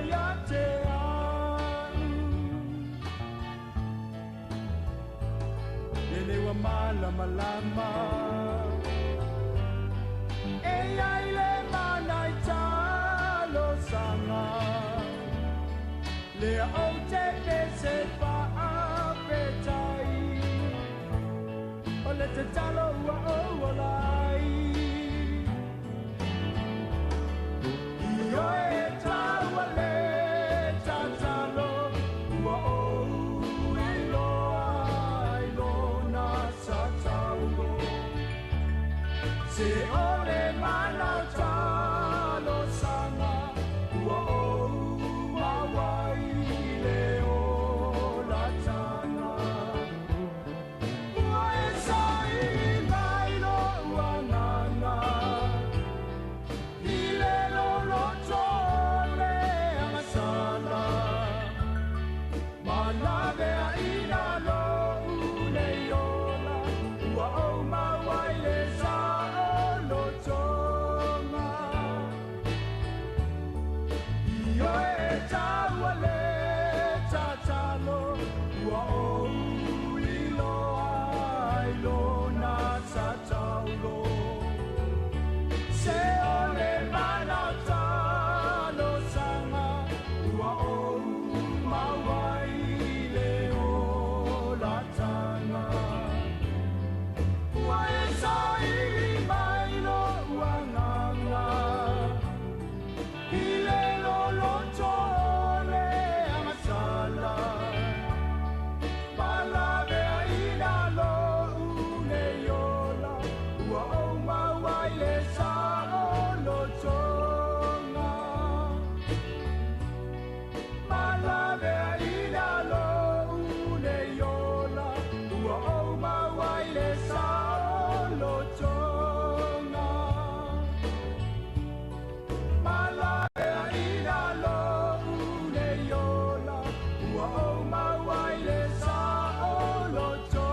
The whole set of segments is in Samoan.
ia te au. Lele ua malamalama E i ai le mana i talosaga Lea ou te pese faafetai O le tatalo ua ou ola ai Ioe e taua le tatalo Ua ou iloa ai lona sataulo Se o le mana o talosaga Ua ou maua i le olataga Ua e saili mai lou agaga I le loloto o le agasala Ma laveaina lou nei ola Ua ou maua i le saolotoga Ioe e taua le tatalo Ua ou iloa ai lona sataulo Se o le mana o talosaga Ua ou maua i le olataga Ua e saili mai lou agaga I le loloto o le agasala Ma laveaina lou nei ola Ua ou maua i le saolotoga Ma laveaina lou nei ola Ua ou maua i le saolotoga Ma laveaina lou nei ola Ua ou maua i le saolotoga.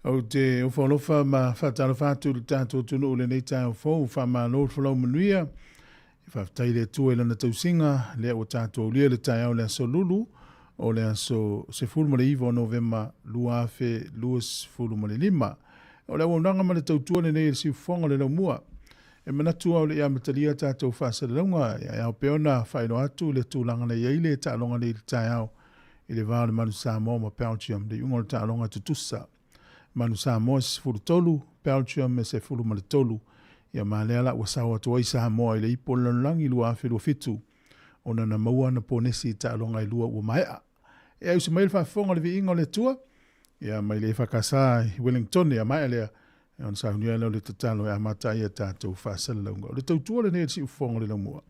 Ou te ofo alofa ma faatalofa atu i le tatou atunuu i lenei taeao fou, faamalo le folau manuia. E faafetai i le Atua i lana tausiga, lea ua tatou aulia le taeao le aso Lulu o le aso 19 o Novema 2025. O le auaunaga ma le tautua lenei e le siufofoga o le laumua. E manatu a o le i amatalia tatou faasalalauga, e ao pea ona faailoa atu le tulaga na i ai le taaloga nei i le taeao i le va o le Manu Samoa ma Belgium, le iuga o le taaloga tutusa. Manu Samoa e 13, Belgium e 13. Ia ma lea la ua sao atu ai Samoa i le Ipu o le Lalolagi 2027 ona na maua ana ponesi i taaloga e lua ua maea. E ausi mai le faafofoga o le viiga o le Atua, ia mai le EFKS i Wellington, ia maea lea, ona saunia lea o le tatalo e amata ai a tatou faasalalauga. O le tautua lenei a le siufofoga o le laumua.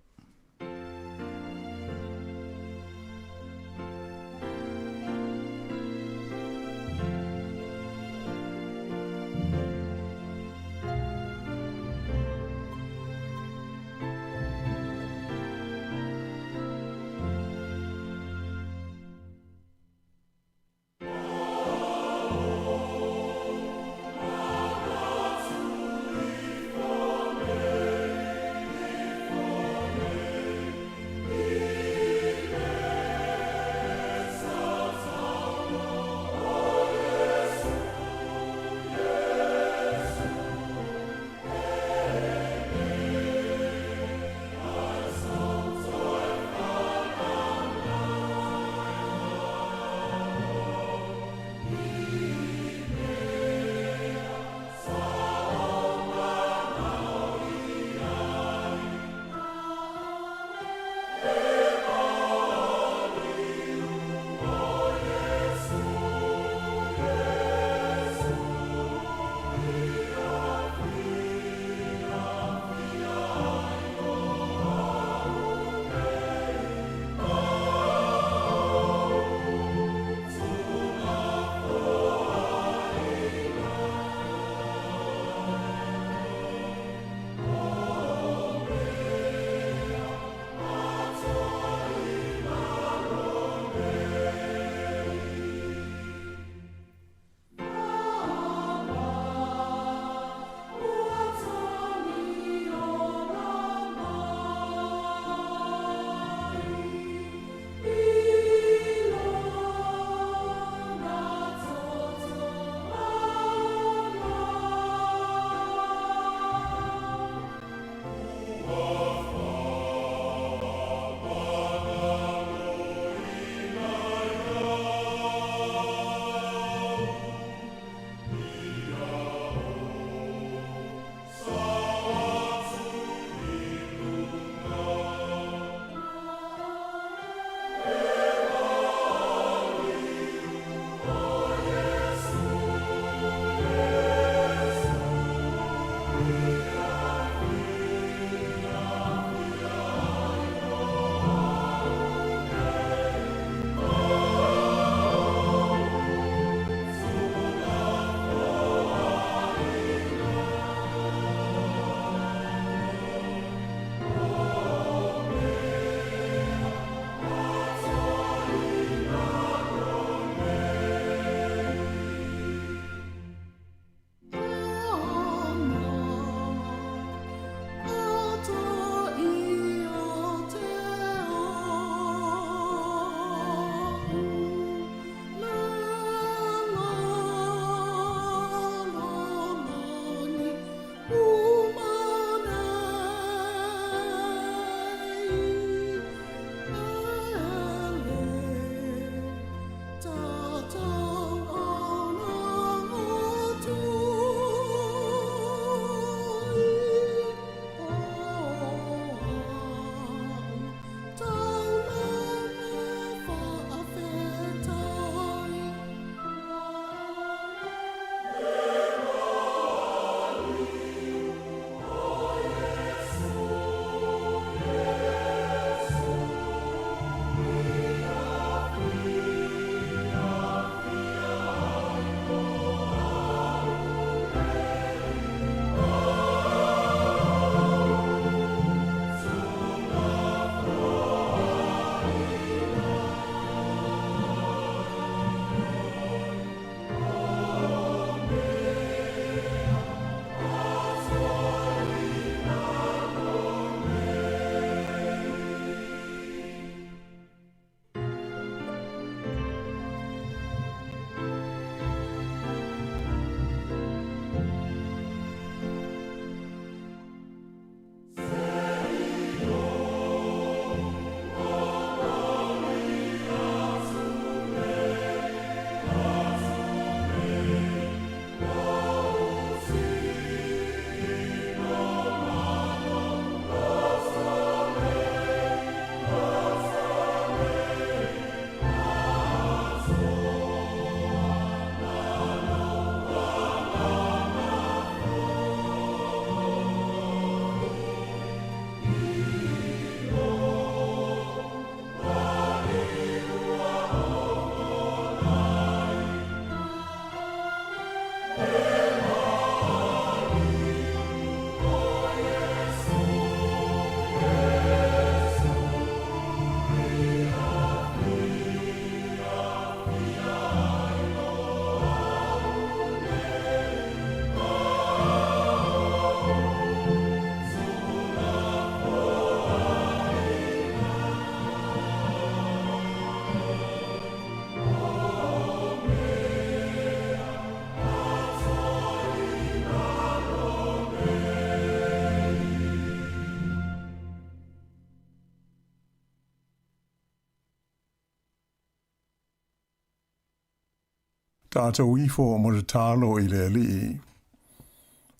Tatou ifo ma tatalo i le Alii.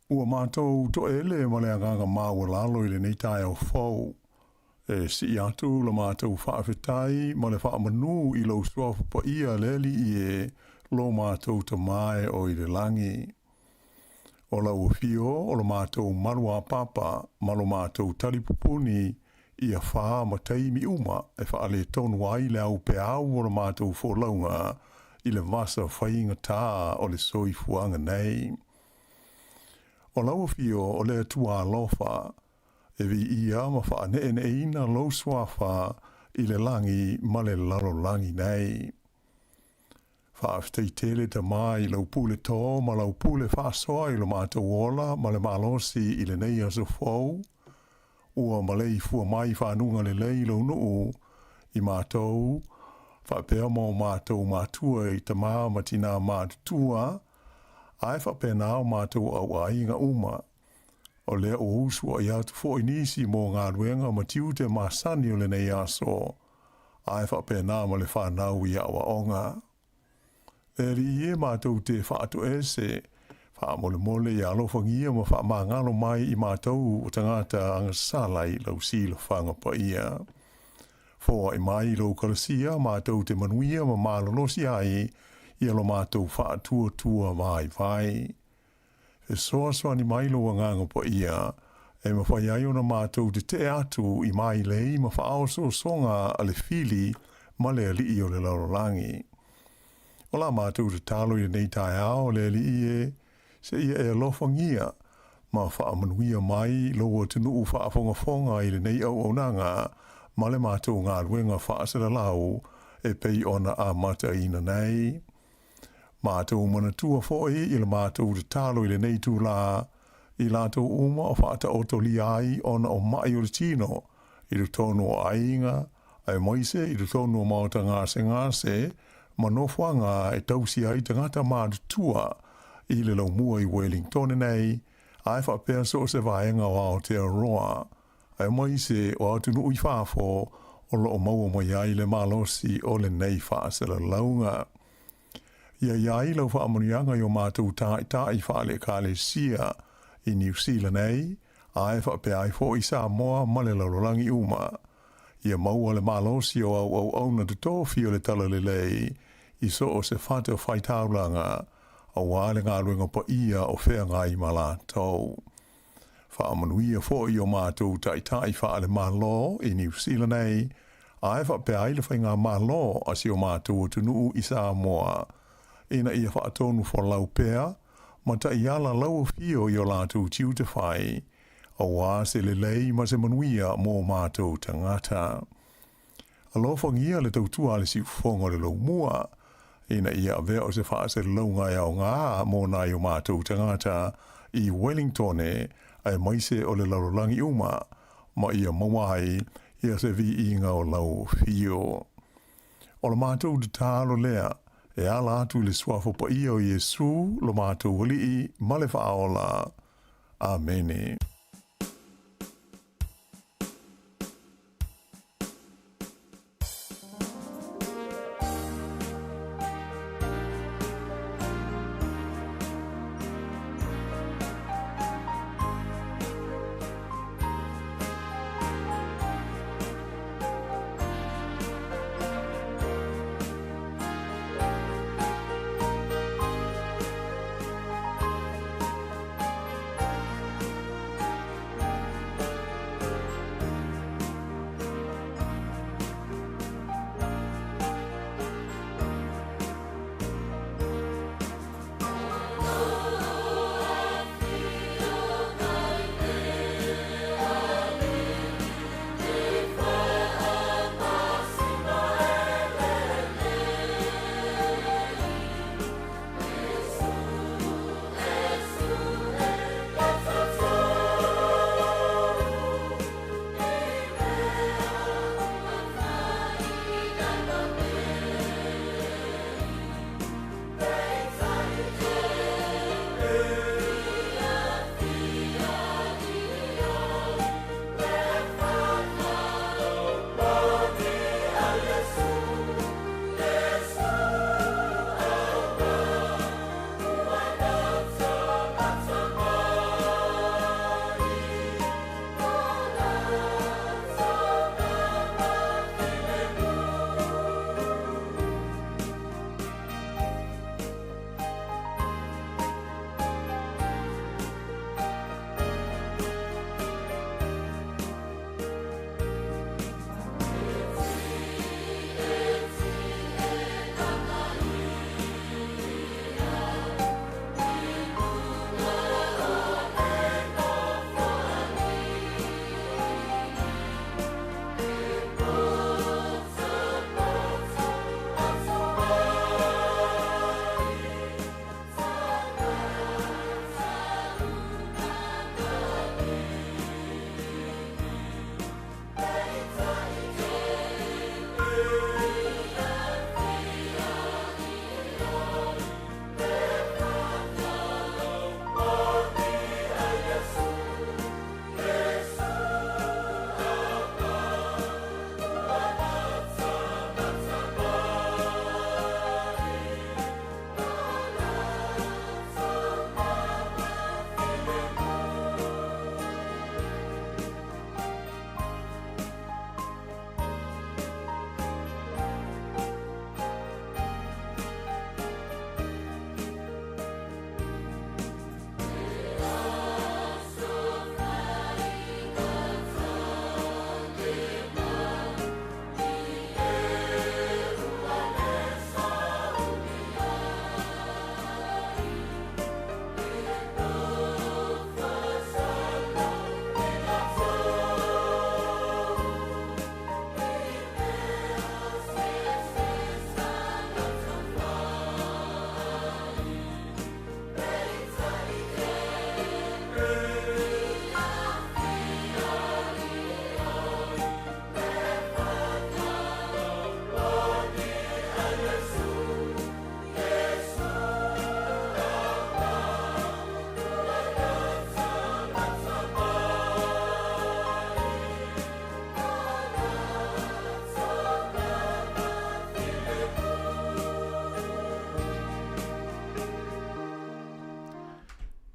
Ua matou toele ma le agaga maualalo i lenei taeao fou, e sii atu la matou faafetai ma le faamanu i lou suafa paia le Alii e, lo matou Tama e o i le lagi. O lau afio o lo matou maluapapa ma lo matou talipupuni i afa ma taimi uma e faaletonu ai le aupeau o la matou folauga i le vasa faigata o le soifuaga nei. O lau afio o le Atua alofa, e viia ma faaneeneeina lou suafa i le lagi ma le lalolagi nei. Faafetai tele Tama i lau pule tō ma lau pule faasoa i lo matou ola ma le malosi i lenei aso fou, ua maleifua mai i fanuga lelei lou nuu i matou, faapea ma o matou matua i tama ma tinā matutua, ae faapena o matou auaiga uma. O lea ua usuai atu foi nisi mo galuega ma tiute masani o lenei aso, ae faapena ma le fanau i aoaoga. E Alii e, matou te faatoese, faamolemole ia alofagia ma faamagalo mai i matou o tagata agasala i lau silafaga paia. Foai mai i lou kalasia matou te manuia ma malolosi ai ia lo matou faatuatua vaivai. Fesoasoani mai lou Agaga Paia e mafai ai ona matou tetee atu i mailei ma faaosoosoga a le fili ma le alii o le lalolagi. O la matou tatalo i lenei taeao, le Alii e, seia e alofagia ma faamanuia mai lou atunuu faafogafoga i lenei auaunaga ma le matou galuega faasalalau e pei ona amataina nei. Matou manatua foi i la matou tatalo i lenei itulā, i latou uma o faataotolia ai ona o maʻi o le tino i totonu o aiga, aemaise i totonu o maota gasegase ma nofoaga e tausi ai tagata matutua i le laumua i Welingtone nei, ae faapea so o se vaega o Aotearoa, aemaise o atunuu i fafo o lo o maua mai ai le malosi o lenei faasalalauga. Ia i ai lau faamanuiaga i o matou taitai faale-Ekalesia i Niu Sila nei, ae faapea ai foi Samoa ma le lalolagi uma. Ia maua le malosi o au auauna totofi o le Talalelei i so o se fata faitaulaga, aua le galuega paia o feagai ma latou. Faamanuia foi i o matou taitai faale-Malo i Niu Sila nei, ae faapea ai le faigamalo a si o matou atunuu i Samoa, ina ia faatonu folau pea ma taiala lau afio i o latou tiute fai, aua se lelei ma se manuia mo matou tagata. Alofagia le tautua a le siufofoga o le laumua, ina ia avea o se faasalalauga e aoga mo nai o matou tagata i Wellingtone aemaise o le lalolagi uma, ma ia maua ai ia se viiga o lau afio. O la matou tatalo lea, e ala atu i le Suafa Paia o Iesu, lo matou Alii ma le Faaola. Amene.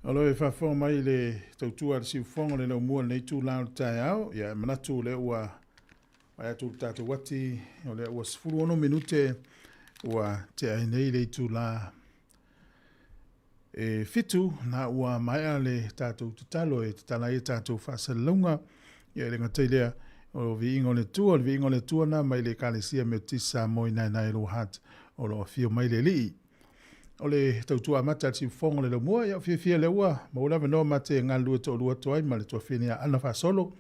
O lo o e faafofoga mai i le tautua a le siufofoga o le laumua i lenei itula o le taeao. Ia, e manatu o lea ua vaai atu i le tatou uati, o lea ua 16 minute ua tea ai nei le itula e 7, na ua maea le tatou tatalo e tatala ai a tatou faasalalauga. Ia, e le gata i lea, o viiga o le Atua, o le viiga o le Atua na mai le Ekalesia Metotisi Samoa i Naenae Lower Hutt, o lo o afio mai le Alii. O le tautua amata a le siufofoga o le laumua, ia, fiafia lea ua maua le avanoa ma te galulue toalua atu ai ma le tuafine ia Ana Faasolo,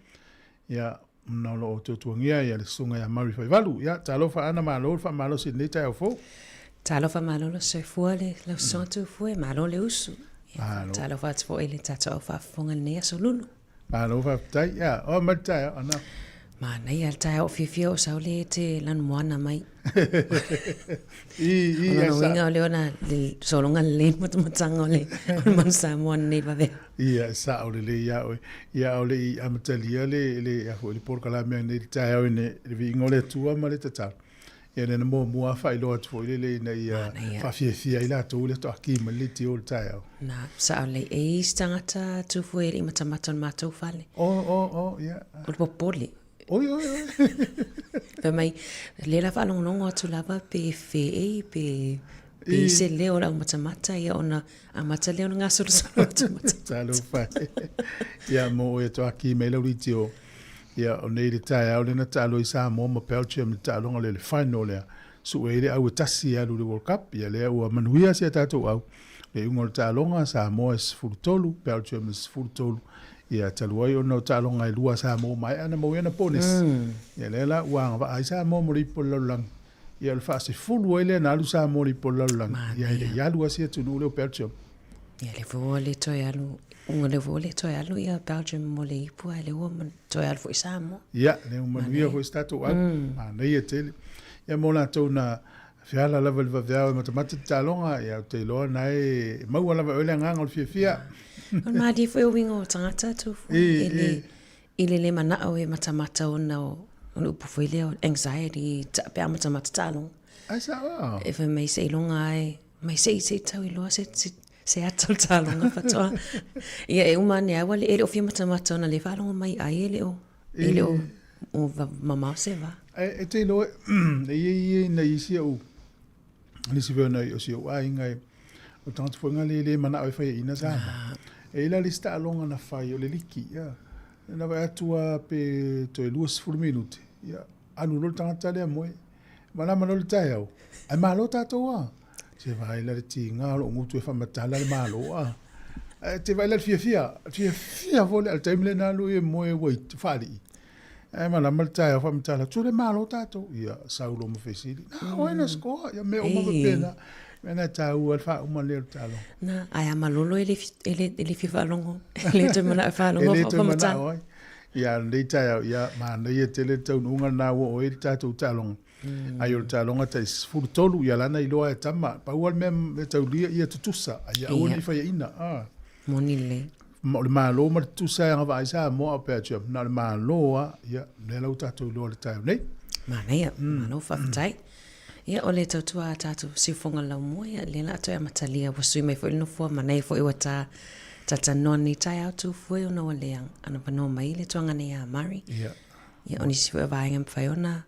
ia, ona o lo o tuatuagia ia le susuga ia Murray Faivalu. Ia, talofa Ana, malo le faamalosi i lenei taeao fou. Talofa malo le soifua le lau susuga Tufue, malo le usu. Ia, talofa atu foi i le tatou au faafofoga i lenei aso lulu. Malo faafetai. Ia, o mai le taeao, Ana. Manaia le taeao fiafia o sau le te lanumoana mai. I, i, O lona uiga o lea ona le sologa lelei le matamataga o le o le Manu Samoa nei vavea. Ia, e sao lelei ia oe. Ia, a o le i amatalia le, le, a foi le polokalame nei le taeao ine, le viiga o le Atua ma le tatalo. Ia, lea na muamua lava faailoa atu foi lele ina ia faafiafia ai latou i le toaki mai le leitio o le taeao. Na, sao lelei. E i ai isi tagata tufue e le i matamata o le matou fale. O, o, o, ia. O le popole. Oi, oi, oi. Fai mai, lea la faalogologo atu lava pe feei pe pe i se leo o le aumatamata ia ona amata lea ona gasolosolo atu matamata. Talofa e. Ia, mo oe e toaki mai lau leitio. Ia, o nei le taeao lea na taalo ai Samoa ma Belgium i le taaloga lea, le final lea, sue ai le au e tasi e alu i le World Cup. Ia, lea ua manuia si a tatou au. Le iuga o le taaloga, Samoa e 13, Belgium e 13. Ia, talu ai ona o taaloga e lua a Samoa maea na maua ai ana bonus. Ia, lea la ua agavaa ai Samoa mo le ipu o le lalolagi. Ia, o le faasefulu ai lea na alu Samoa i le ipu o le lalolagi. Ia, e le i alu lava si atunuu lea o Belgium. Ia, lea foi ua le toe alu, ua lea foi ua le toe alu ia Belgium mo le ipu, ae lea ua toe alu foi Samoa. Ia, lea ua manuia foi si tatou au. Manaia tele. Ia, mo latou na feala lava i le vaveao e matamata te taaloga, ia, ou te iloa na e maua lava e oe le agaga o le fiafia. O le malie foi o uiga o tagata atu foi, e le, i le le manao e matamata ona o le upu foi lea o anxiety pe a matamata taaloga. Ai sao. E fai mai seiloga ai mai se i se i tau iloa se se se ata o le taaloga faatoa. Ia e uma ane lava e le o fia matamata ona le faalogo mai ai e le o e le o o mamao se va. E te iloa e i ai i nai isi au nisi foi o nai o si ou aiga e o tagata foi nga le le manao e faiaina Samoa. E i ai la le isi taaloga na fai o le liki ia. Na vaai atu lava pe toe 20 minute ia alu loa le tagata lea moe. Malama loa le taeao, ae malo tatou a. Se vaai la le tiga o lou gutu e faamatala le malo a. Ae te vaai la le fiafia, fiafia foi le taimi lea na alu ai e moe ua i faalii. Ae malama le taeao faamatala atu, le malo tatou. Ia, sau loa ma fesili, na o ai na score? Ia mea uma faapena. Mea na e taua le faauma lea o le taaloga. Na, ae a malolo e le, e le, e le fia faalogo. E le toe manao e faalogo. E le toe manao ai. Ia, lenei taeao, ia, manaia tele le taunuuga lena ua oo ai le tatou taaloga. Ai o le taaloga tai 13, ia lana iloa e tama. Pau lava le mea e taulia ia tutusa, a ia aua ne i faiaina. Ah. Moni lelei. Ma o le Malo ma le tutusa e agavaa ai Samoa a o Belgium. Na o le Malo lava, ia, lea la ua tatou iloa i le taeao nei. Manaia, malo faafetai. Ia, o le tautua a tatou siufofoga laumua, ia, lea la a toe amatalia, ua sui mai foi le nofoa, manaia foi ua ta talatalanoa nei taeao tufue ona ua le anavanoa mai le tuaga nei ia Murray. Ia. Ia, o nisi foi o vaega e mafai ona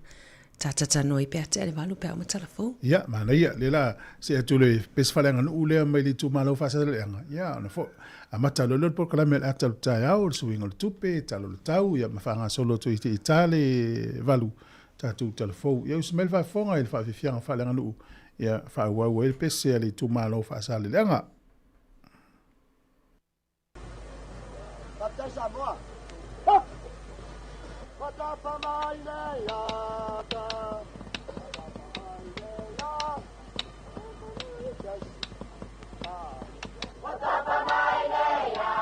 ta talatalanoa ai pe a tea le 8 pe a uma tala fou. Ia, manaia, lea la see atu le pese faaleaganuu lea mai le itumalo Faasaleleaga, ia, ona foi amata loa lea o le polokalame o le ata o le taeao, o le suiga o le tupe, tala o le tau, ia ma faagasolo atu ai seia ta le 8 tatou tala fou. Ia usi mai le faafofoga i le faafiafiaga faaleaganuu, ia faaauau ai le pese a le itumalo Faasaleleaga. Faafetai Samoa. Matapa mai le ata. Matapa mai le ata. Matapa mai le ata.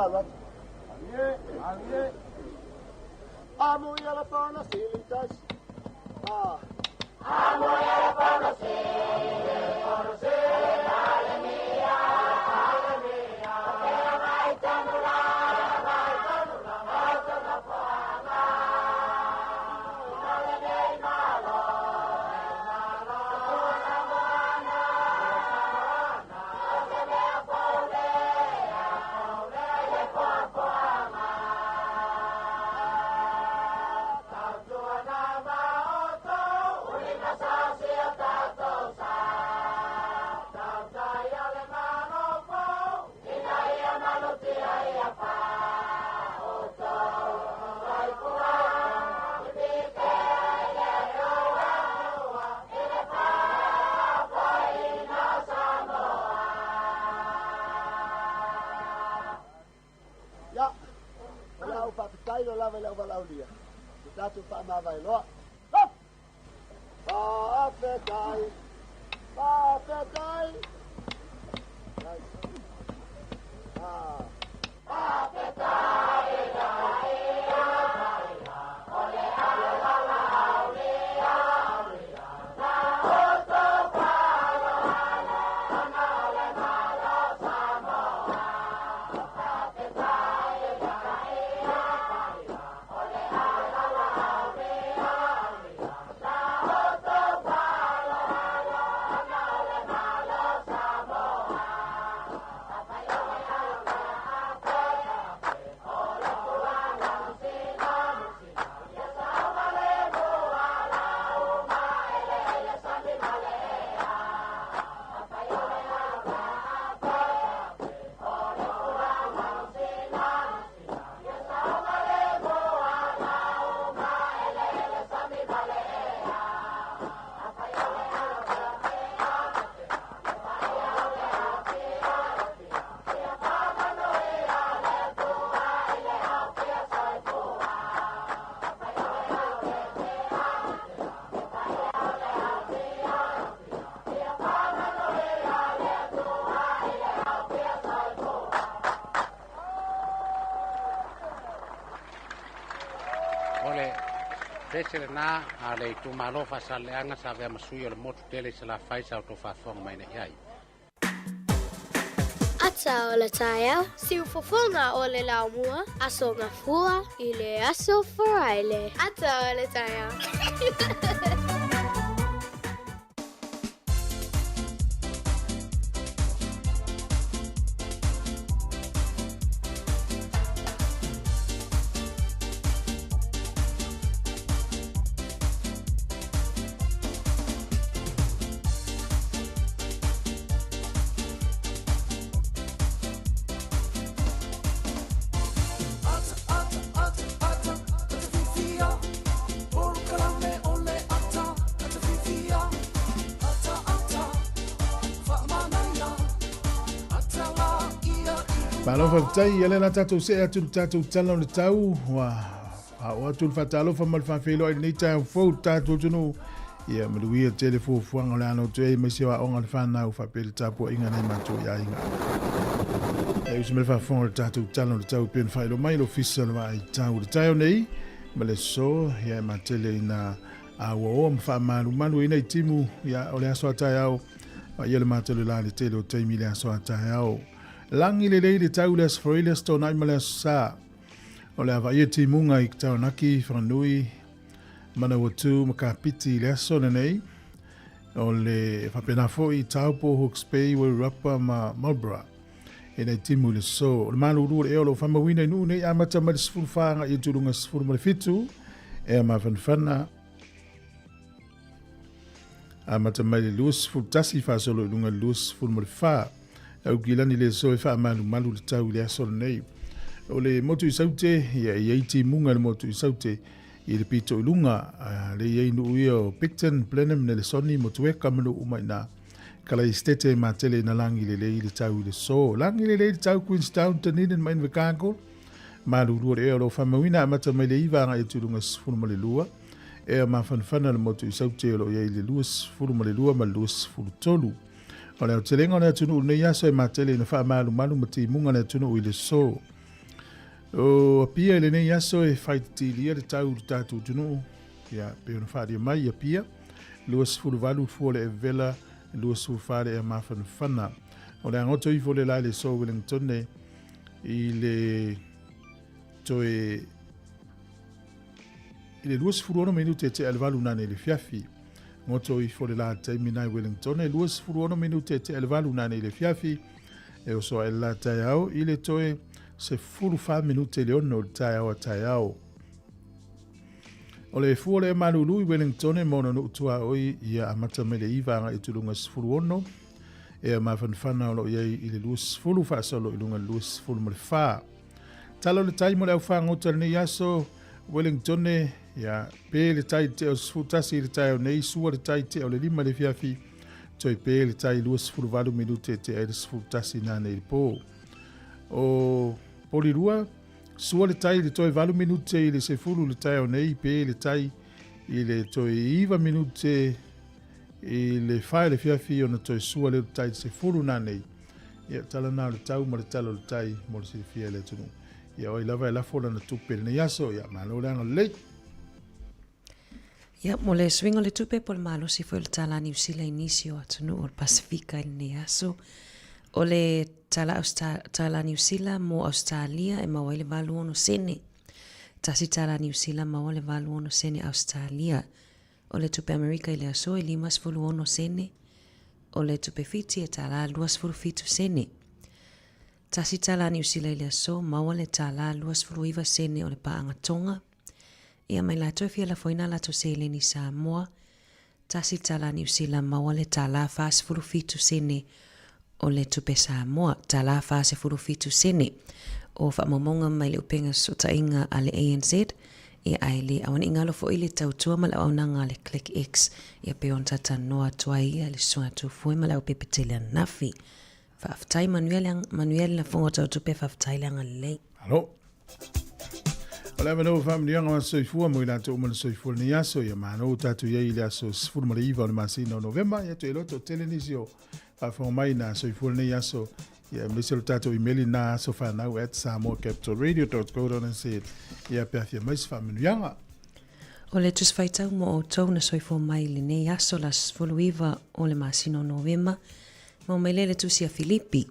alu atu. Amo ia la pana sili tasi. Ah. Amo ia la pana sili, pana sili, alemia, alemia. Pera vai tanu la, vai tanu la, vai tanu poanga. Ole nei malo, malo. Samoana, Samoana. Se mea paule, paule, le poapoanga. Tautua ma otou, ulima sa sia tatou sa. Tautai a le malo fou, ina ia malutia ia pa. Outou, soifua, i le Atua, i le tapuaiga a Samoa. Ia, o le a ou faafetai loa lava i le auvalaaulia, le tatou faamavae loa. Faafetai, faafetai. Nice. Ah. Faafetai i le paia, o le auvalaaulia, la outou faaaloalo, ona o le Malo Samoa. Faafetai i le paia, o le auvalaaulia, la outou faaaloalo, ona o le Malo Samoa. O le pese lena a le itumalo Faasaleleaga sa avea ma sui o le motu tele i Salafai sa outou faafofoga mai nei ai. Ata o le taeao, siufofoga o le laumua, Aso Gafua i le Aso Faraile. Ata o le taeao. Malo faafetai, ia lea la tatou see atu le tatou tala o le tau ua faaoo atu le faatalofa ma le faafeiloai i lenei taeao fou le tatou atunuu. Ia manuia tele fuafuaga o le a loto ai aemaise o aoga a le fanau faapea le tapuaiga a nai matou i aiga. E usi mai le faafofoga o le tatou tala o le tau e pei ona faailoa mai le Ofisa o le Vaai Tau i le taeao nei ma le aso, ia e matele ina auaoa ma faamalumalu ai nai timu ia o le aso a taeao ia le matele la le tele o taimi i le aso a taeao. Lagi lelei le tau i le Aso Faraile, Aso Toonai ma le Aso Sa. O le a vaaia timuga i Taranaki, Whanganui, Manawatu ma Kapiti i le aso lenei. O le faapena foi i Taupo, Hawke's Bay, Wairarapa ma Marlborough. E nei timu i le so. O le malulu o le ea o lo o faamauina i Nuu nei amata mai le 14 agai atu i luga 17 ea mafanafana. Amata mai le 21 faasolo i luga le 24. Aukilani le so e faamalumalu le tau i le aso lenei. O le motu i Saute, ia e i ai timuga i le motu i Saute i le pito i luga, le i ai nuu ia o Picton, Blenheim, Nelesoni, Motueka ma nuu uma i ina. Kalaistete e matele ina lagi lelei le tau i le so. Lagi lelei le tau Queenstown, Dunedin ma Invercargill. Malulu o le ea o lo o faamauina amata mai le 9 agai atu i luga 12. Ea mafanafana le motu i Saute o lo o i ai le 22 ma le 23. O le aotelega o le atunuu i lenei aso e matele ina faamalumalu ma timuga le atunuu i le so. O Apia i lenei aso e faititilia le tau i le tatou atunuu, ia, pei ona faaalia mai i Apia, 28 le fua o le evela, 24 le ea mafanafana. O le agoto ifo le la i le aso Wellingtone i le toe i le 26 minute e tea le valu nanei i le fiafi. Goto ifo le la taimi nai Wellingtone, 26 minute e tea le valu nanei i le fiafi. E oso ae le la taeao i le toe 14 minute i le 6 o le taeao a taeao. O le fua o le malulu i Wellingtone ma ona nuu tuaoi ia amata mai le 9 agai atu i luga 16, ea mafanafana o lo o i ai i le 20 faasolo i luga 24. Tala o le tai mo le au fagota i lenei aso, Wellingtone, ia, pe le tai i le tea o le 11 i le taeao nei, sua le tai i le tea o le 5 i le afiafi, toe pe le tai 28 minute e tea ai le 11 nanei i le po. O Polirua, sua le tai i le toe 8 minute i le 10 i le taeao nei, pe le tai i le toe 9 minute i le 4 i le afiafi ona toe sua lea o le tai i le 10 nanei. Ia, tala na o le tau ma le tala o le tai mo le silafia e le atunuu. Ia, o ai lava e lafo lana tupe i lenei aso, ia, malo le agalelei. Ia, mo le suiga o le tupe po o le malosi foi o le tala a Niu Sila i nisi o atunuu o le Pasefika i lenei aso, o le tala, tala a Niu Sila mo Ausetalia e maua ai le 86 sene. Tasi tala a Niu Sila maua le 86 sene Ausetalia. O le tupe Amerika i le aso e 56 sene. O le tupe Fiti e tala 27 sene. Tasi tala a Niu Sila i le aso maua le tala 29 sene o le paaga Tonga. Ia mai latou e fia lafoina a latou seleni Samoa, tasi tala Niu Sila maua le tala 47 sene o le tupe Samoa, tala 47 sene o faamaumauga mai le upega fesootaiga a le ANZ, ia ae le auane'i galo foi le tautua ma le auaunaga a le ClickX, ia pei ona talanoa atu ai ia le Susuga Tufue ma le Aupepetele ananafi. Faafetai, manuia le, manuia le lafoga o tau tupe, faafetai le agalelei. Malo. O le avanoa faamanuiaga o aso soifua mo i latou uma na soifua lenei aso. Ia malo o tatou i ai i le aso 19 o le masina o Novema. Ia toe iloa toatele nisi o faafofoga mai na soifua lenei aso. Ia aemaise o le tatou imeli na asofanau at samoacapitalradio.co.nz. Ia pe afia mai se faamanuiaga. O le Tusi Faitau mo outou na soifua mai i lenei aso le aso 19 o le masina o Novema, mau mai lea le Tusi a Filipi.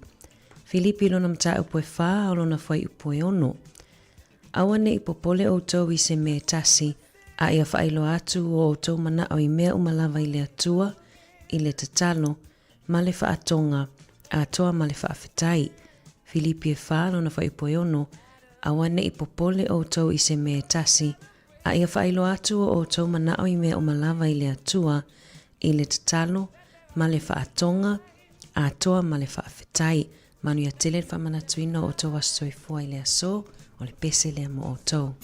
Filipi lona mataupu e fa o lona fuaiupu e ono. Aua ne i popole outou i se mea e tasi, a ia faailoa atu o outou manao i mea uma lava i le Atua, i le tatalo, ma le faatoga, atoa ma le faafetai. Filipi e fa lona fuaiupu e ono, Aua ne i popole outou i se mea e tasi, a ia faailoa atu o outou manao i mea uma lava i le Atua, i le tatalo, ma le faatoga, atoa ma le faafetai. Manuia tele le faamanatuina o outou aso soifua i le aso, o le pese lea mo outou.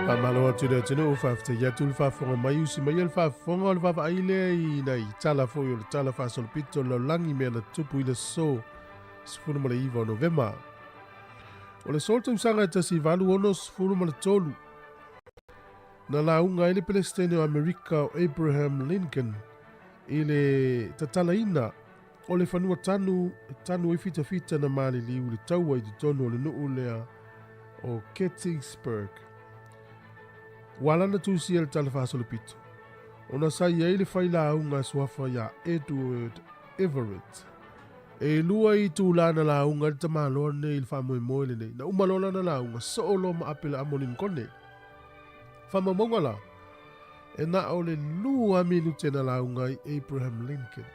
Faamalo atu i le atunuu, faafetai atu le faafofoga mai, usi mai le faafofoga o le vaavaai lea i nai tala foi o le Tala Faasolopito o le Lalolagi i mea na tutupu i le aso 19 o Novema. O le aso o le tausaga e 1863, na lauga ai le Peresetene o Amerika o Abraham Lincoln i le tatalaina o le fanua tanu e tanu ai fitafita na maliliu i le taua i totonu o le nuu lea o Gettysburg. Ua ala ona tusia le Tala Faasolopito ona sa i ai le failauga suafa iā Edward Everett. E lua itulā na lauga ai le tamaloa lenei i le faamoemoe lenei. Na uma loa lana lauga, soo loa ma Apela'amo Linkone. Faamaumauga la, e na o le 2 minute na lauga ai Abraham Lincoln.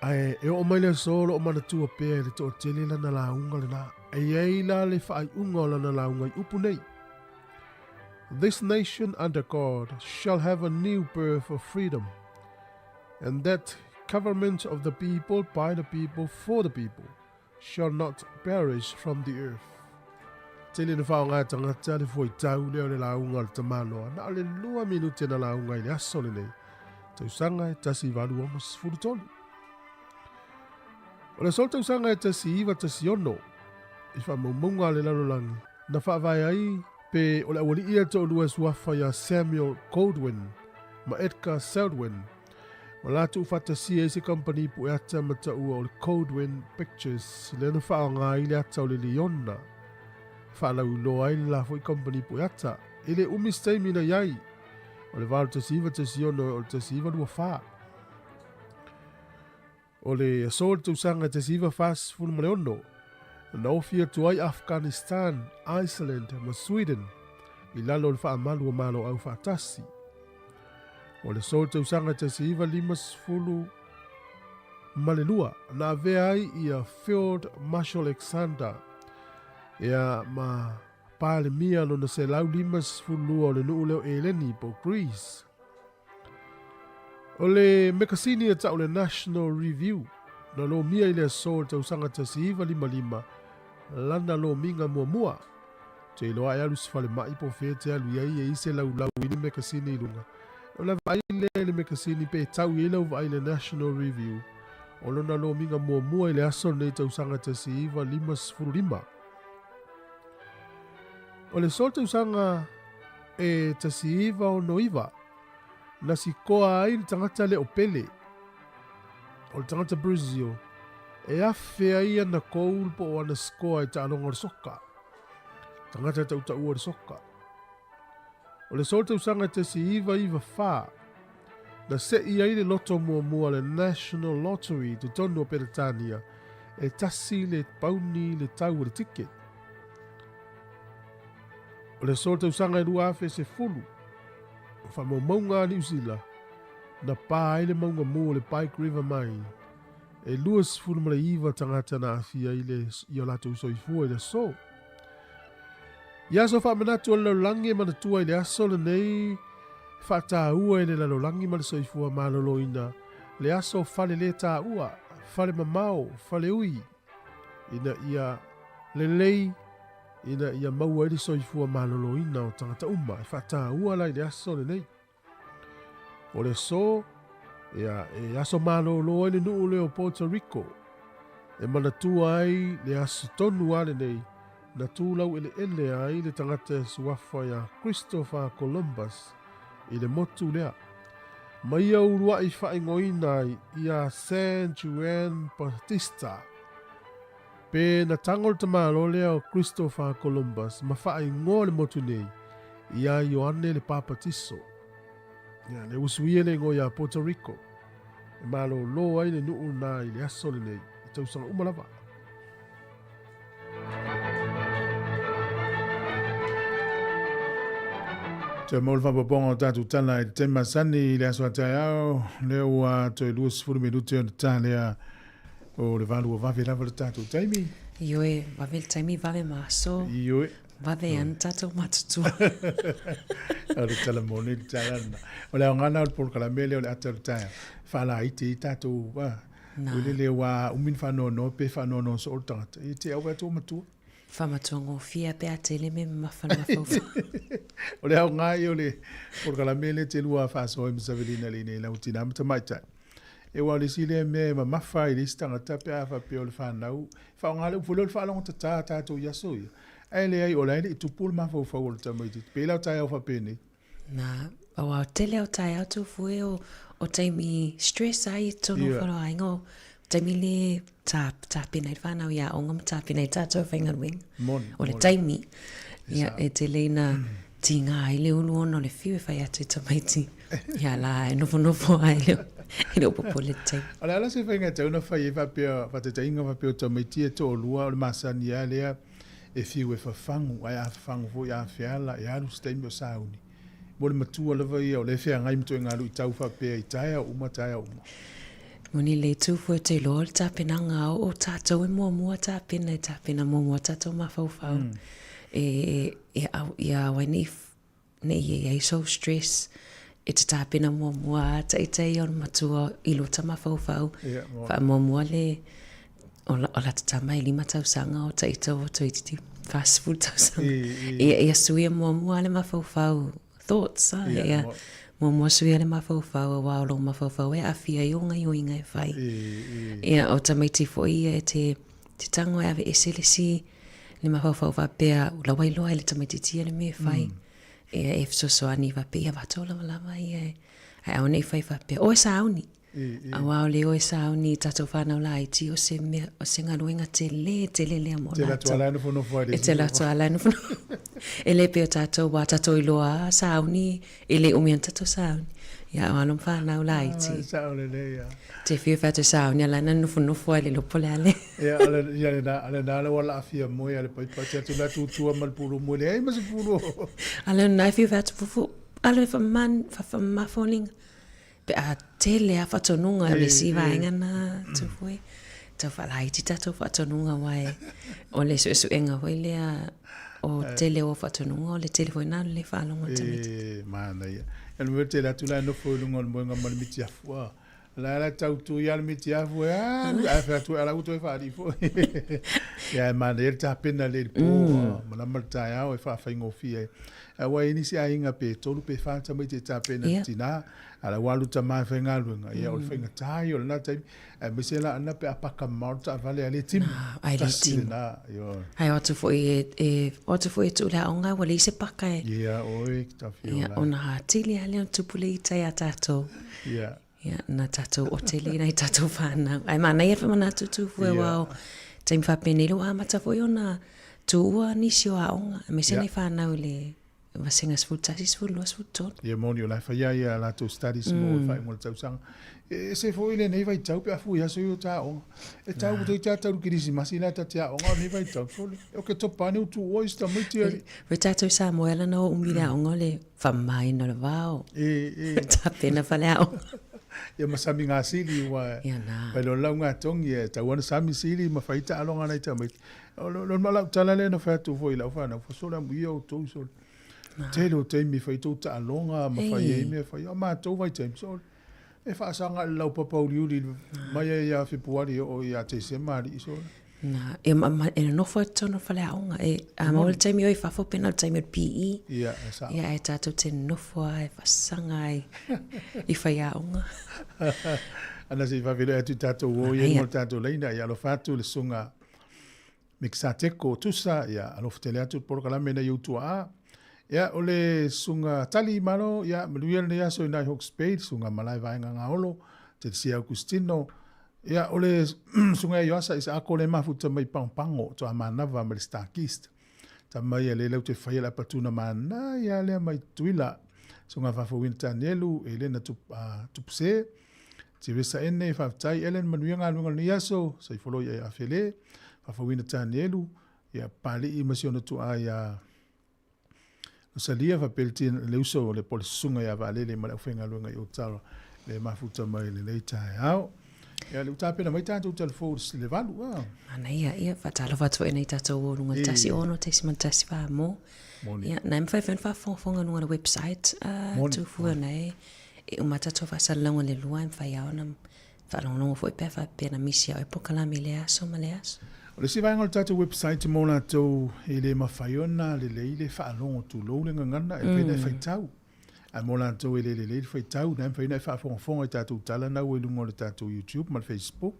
Ae e oo mai le aso o lo o manatua pea e le toatele lana lauga lena. E i ai la le faaiuga o lana lauga i upu nei, This nation under God shall have a new birth of freedom, and that government of the people, by the people, for the people, shall not perish from the earth. Tele na faaaoga e tagata le fuaitau lea o le lauga a le tamaloa, na o le 2 minute na lauga i le aso lenei, tausaga e 1863. O le aso o le tausaga e 1916, i faamaumauga a le lalolagi, na faavae ai pe o le aualii ia toalua e suafa iā Samuel Goldwyn ma Edgar Selwyn, ma latou faatasia ai se kamupani pueata ma taua o le Goldwyn Pictures, lea na faaaoga ai le ata o le liona e faalauiloa ai le la foi kamupani pueata. E le umi se taimi na i ai, o le 1916 o le 1924. O le aso o le tausaga 1946, na ofi atu ai Afghanistan, Iceland ma Sweden i lalo o le faamalu o Malo Aufaatasi. O le aso o le tausaga 1952, na avea ai ia Field Marshal Alexander ia ma Palemia lona 152 o le nuu lea o Eleni po o Greece. O le mekasini e tau le National Review, na lomia i le aso o le tausaga 1955, lana lomiga muamua. Ou te iloa e alu i se falemai po o fea e te alu i ai e i se laulau i ni mekasini i luga. Ona vaai lea i le mekasini pe tau i ai lau vaai i le National Review, o lona lomiga muamua i le aso lenei tausaga 1955. O le aso o le tausaga e 1969, na sikoa ai le tagata lea o Pele, o le tagata Brazil, e afe ai ana goal po o ana sikoa i taaloga o le soka. Tagata e tautaua o le soka. O le aso o le tausaga e 1994, na se'i ai le loto muamua le National Lottery i totonu o Peretania, e tasi le pauni le tau o le ticket. O le aso tausaga e 2010, o faamaumauga a Niu Sila, na pā ai le mauga mū o le Pike River Mine, e 29 tagata na aafia i le i o latou soifua i le aso. I aso faamanatu o le lalolagi e manatua i le aso lenei e faataua e le lalolagi ma le soifua maloloina le aso fale lē taua, fale mamao, fale ui, ina ia lelei ina ia maua ai le soifua maloloina o tagata uma e faataua la i le aso lenei. O le aso, ia, e aso malōlō ai le nuu lea o Puerto Rico, e manatua ai le aso tonu lava lenei na tu laueleele ai le tagata e suafa iā Christopher Columbus i le motu lea. Ma ia uluaʻi faaigoaina ai iā San Juan Bautista. Pe na tago le tamālo lea o Christopher Columbus ma faaigoa le motu nei iā Ioane le Papatiso. Ia, le usuia le igoa iā Puerto Rico, e malōlō ai le nuu lena i le aso lenei i tausaga uma lava. Toe mau le faaopoopoga o tatou tala i le taimi masani i le aso a taeao, lea ua toe 20 minute ona ta lea o le valu ua vave lava le tatou taimi. Ioe, vave le taimi, vave ma aso. Ioe. Vave ana tatou matutua. O le tala moni le tala lena. O le aoga lena o le polokalame lea o le ata o le taeao, faalaiti ai tatou, a, ua lele ua umi ona faanoanoa pe faanoanoa soo le tagata, ia te au atu ua matua. Faamatuagofie pe a tele mea mamafa le mafaufau. O le aoga ia o le polokalame lea te lua faasoa ai ma Savelina i lenei lau tina ma tamaitai. E aua o le isi lea mea e mamafa ai i le isi tagata pe a faapea o le fanau, faaaoga le upu foi lea o le faalogotatā tatou i aso ia. Ae leai, o la e le i tupu le mafaufau o le tamaitiiti. Pei la o taeao faapenei. Na, aua o tele o taeao tūfue o, o taimi stress ai i tonu yeah. wharo aiga o taimi le tā, tāpena i le whānau i aonga ma tāpena i tātou whaingaruenga. Moni, o le taimi, ia, e tele ina tīngā ai le ulu ona o le whiu e whai atu i tamaiti. Ia la, e nofonofo ai le, e le opopole te taimi. O le a la se faiga e tatau ona fai ai faapea, faataitaiga faapea o tamaiti e toalua o le masani lava lea, e fiu e fafagu, ae a fafagu foi a feala, e alu se taimi o sauni. Mo le matua lava ia o lea e feagai ma toega luitau faapea i taeao uma, taeao uma. Moni le itu foi te iloa o le tapenaga o tatou e muamua tapena, e tapena muamua tatou mafaufau. E, e, ia aua nei Ne i i ai sou stress e te tāpena muamua a taitai o le matua i lo tamafaufau. Yeah, mo. Whaamuamua le o, la, o lata tama e lima tausaga o taita o toititi 40 tausaga. I, i. Ia, ia suia muamua le mafaufau thoughts a, Yeah, ia mo. muamua suia le mafaufau a wā o lo mafaufau e awhia i o ngaioinga e whai. I, i. Ia, o tamaiti foi ia e te, te tango e ave ese le si le mafaufau faapea ua lawa iloa e le tamaitiiti ia le mea e fai. Ia e fesoasoani faapea ia vatou lavalava ia e ae aua ne i fai faapea oe sauni. Aua o le oe sauni i tatou whanau laiti o se mea o se galuega tele tele lea mo Te latou. Te ala e nofonofo ai le E te latou ala e nofonofo. E le pei o tatou ua tatou iloa a sauni e le umi ana tatou sauni. Ia o alo ma whanau laiti. Ah, sao lelei ia. Te whiu whai te sauni ala na nofonofo ai le lopo le ale. Ia, ale, ia le na, ale na le wala afia moe ale pai pai te atu la tutua ma le pulu moe le ai ma se pulu. Ale na whiu whai atu fufu, ale wha man, wha wha mafolinga. Pe a tele a whatonunga le si vaenga na tufue. Tau whalaiti tatou whatonunga wai o le suesuenga hoi lea o tele o whatonunga o le tele foi na le whalongo tamaiti. E, manaia. E le mea tele atu la e nofo i luga o le moenga ma le mitiafu. Ah. La la tau tu ia le mitiafu e alu, ae fai atu e ala uto e whaari foi. Ia e manaia le tapena le le pō, ma lama le taeao e whawhaingofie ai. Aua e nisi aiga pe tolu pe whā tamaiti e tapena le tinā, a la ua alu tama e whaingaluenga. Ia o le whaingatā ia o lena taimi, Aemaise la ana pe a paka mamao le taavale a le timu. Ai le Tasi timu. lena, ioe. Ai o atu foi e, e, o atu foi e tuu le aoga ua leai se paka e. Ia, oi, ki ta whio Ia, la. ona hatili a lea ona tupu le ita iā tātou. Ia. Ia, na tātou otele nai tātou whānau. Ai manaia le whamanatu tū fue Ia. wā o taimi whāpenei lo amata foi ona tuua nisi o aoga, aemaise Ia. nai whānau i le. vasega 11, 12, 13. Ia moni o la e faia ia latou studies mo le faaiuga o le tausaga. E ese foi lenei vaitau pe a fua i aso ia o ta aoga. E tau mm. toeitiiti lava tau i le kerisimasi la ta te aoga o lenei vaitau. Sole, o ke topa ane u tuua i si tamaiti alii. Foi tatou i Samoa e ala ona o umi le aoga o le faamamaina o le vao. E, e. Tapena faleaoga. Ia ma sami gasili ua Ia na. Mai loa lau gatogi e tau ana sami sili ma fai taaloga a nai tamaiti. O lo ma lau tala lea na fai atu foi i lau fanau, sole amuia outou sole. Tele o taimi e fai tou taaloga ma fai ai mea fai. A matou vaitaimi sole. E faasaga i le laupapa uliuli mai ai ia Fepuari e oo ia Tesema alii sole. Na, e, ma, ma, e nonofo i totonu o le faleaoga. E, a maua le taimi o i fafo pena o le taimi o le PE. Ia, e sao. Ia, e tātou te nofo ai, whasaga ai i whaiaoga. Ana se i faafeiloai atu i tātou o i mo le tātou laina, ia alofa atu le susuga Mikisateko Tusa, ia alofa tele atu le polokalame nei ou tuaa. Ia, o le susuga Tali Malo, ia, manuia lenei aso i nai Hawke's Bay, le susuga Malae Vaega Gaolo, Telesia Augustino, ia, o le susuga ia Ioasa Isaako le mafuta mai Pagopago, Toamanava ma le Starkist. Tama ia le lau te faia le apatuna manaia lea mai Tutuila. Susuga Faafouina Tanielu, Elena Tupuse, Teresa Ene, faafetai Ellen, manuia galuega o lenei aso, Saifolo ia Afele, Faafouina Tanielu, ia Papali'i ma si ona tuaa ia Rosalia, faapea le tina, le uso o le po le susuga ia Vaalele ma le aufaigaluega i Otawa le mafuta mai i lenei taeao. Ia, le ua tapena mai tatou talafou i le 8. Ah. Manaia, ia, faatalofa atu foi nei tatou o luga 1 6 1 4 mo. Moni. Ia, nai mawhai whan whaafongafonga luga le website, tūfua nei, e uma tatou faasalalauga le 2 e mafai lava ona faalogologo foi pe a faapea na misi ai polokalame i lea aso ma lea aso. O le isi vaega o le tatou website mo latou e le mafai ona lelei le faalogo tulou le gagana e mafai ona e faitau. Ae mo latou e le lelei le faitau, na e mafai ona e faafogafoga i tatou tala na ua i luga o le tatou YouTube ma le Facebook,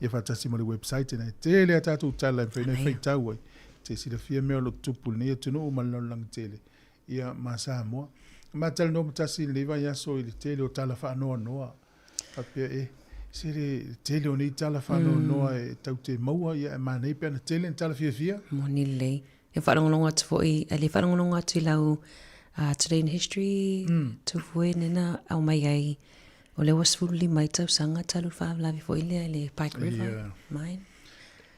ia faatasi ma le website ina e tele a tatou tala e mafai ona e faitau ai. Te silafia mea o lo o tutupu i lenei atunuu ma le lalolagi tele. Ia, ma Samoa. Ma talanoa ma tasi i lenei vaiaso i le tele o tala faanoanoa. Faapea e, se le tele o nei tala faanoanoa e tau te maua, ia e manaia pe ana tele ni tala fiafia. Moni lelei. E faalogologo atu foi, e le faalogologo atu i lau Today in History, tufue nena aumai ai, o lea ua 15 ai tausaga talu le faalavelave foi lea i le Pike River mine.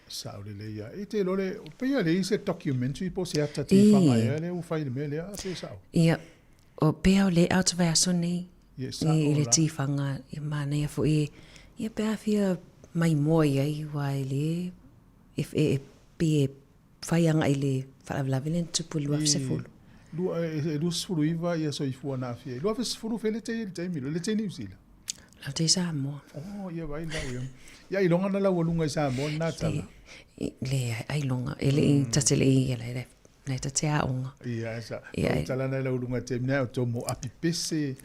Sao lelei ia. E te iloa le, pei lava leai se documentary po o se ata tifaga ea lea ua fai i le mea lea, pe sao? Ia, o pea o le out vaiaso nei Ia, sao i le la. tifaga, ia manaia foi e, ia pe a fia maimoa i ai aua e le, e, e, e pei e fai agai i le faalavelave lea na tupu i le 2010. Lua, e 29 ia soifua na aafia ai. 2010 felete ia i le taimi loa, le te i Niu Sila? Lau te i Samoa. Oh, ia vai lau ia. Ia ailoga na laualuga i Samoa lena tala. Le, leai, ailoga. E le i, ta te le i, ia lai, lai ta te aoga. Ia, e sa. Ia, e. Tala na laualuga i taimi nei, o tomo api pese.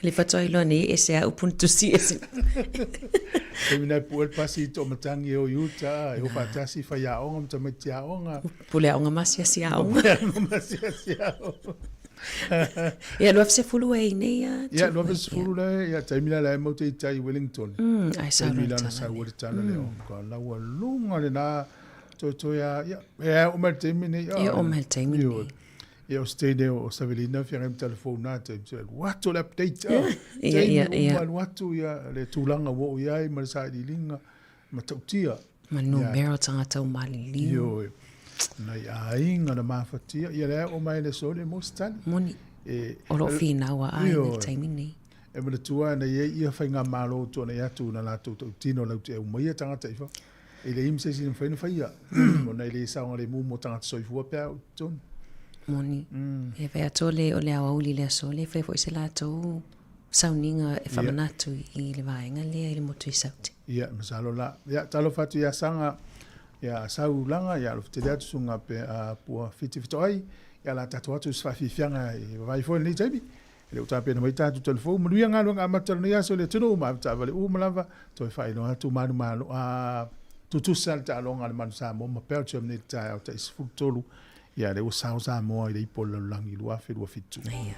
Le faatoa iloa nei ese a upu na tusi ese. Taimi nei pue le pasi i toamatangi e o i uta, e o faatasi faiaoga ma tamaiti aoga. Pule aoga ma asiasi aoga. Pule aoga ma asiasi aoga. Ia, 2010 e i nei a. Ia, 2010 le, ia, taimi la la e mau te i tai i Wellington. Ai sau Taimi le la na tala sau lea. le tala lea, oh God, laualuga lena, toetoe a, ia, e a oo mai le taimi nei. E oo mai le taimi nei. Ia, o se teine o Savelina feagai ma telefoni na taimi, so e alu atu le update. Ia, ia, Taimi ia. uma alu atu ia le tulaga ua oo i ai ma le sailiiliga matautia. Ma numera o tagata ua maliliu. Ioe. Nai aiga na mafatia, ia lea oo mai le aso le mo se tali. Moni. E, O lo o finau a aiga i le Ioe. taimi nei. E manatua na i ai ia faigamalo tuanai atu na latou tautino lau te aumaia tagata i fafo. E leai ma se isi na mafai ona faia, ona e le saogalemu mo tagata soifua pe a oo i totonu. Moni. E vaai atu o le, o le aoauli i le aso lea, e fai foi se latou sauniga e faamanatu i le vaega lea i le motu i Saute. Ia, masalo la. Ia, talofa atu ia Saga, ia Sau Laga, ia alofa tele atu susuga pe a Pua Fiti Fetoai, ia la tatou atu i se faafiafiaga e vavai foi i lenei taimi. E le o tapena mai tatou telefou, manuia galuega amata o lenei aso i le atunuu ma avetaavale uma lava, toe faailoa atu manumalo a tutusa le taaloga a le Manu Samoa ma Belgium nei i le taeao tai 13, ia lea ua sao Samoa i le ipu o le lalolagi 2027. Ia.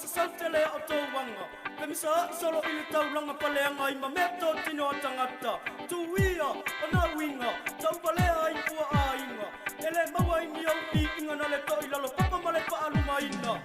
Masasautele o tauanga Pemisa solo i le taulaga paleaga i mameto tino a tagata Tuia o na uiga Tauvalea ai fua aiga E le maua i ni ou piiga na le toi lalo papa ma le faalumaina.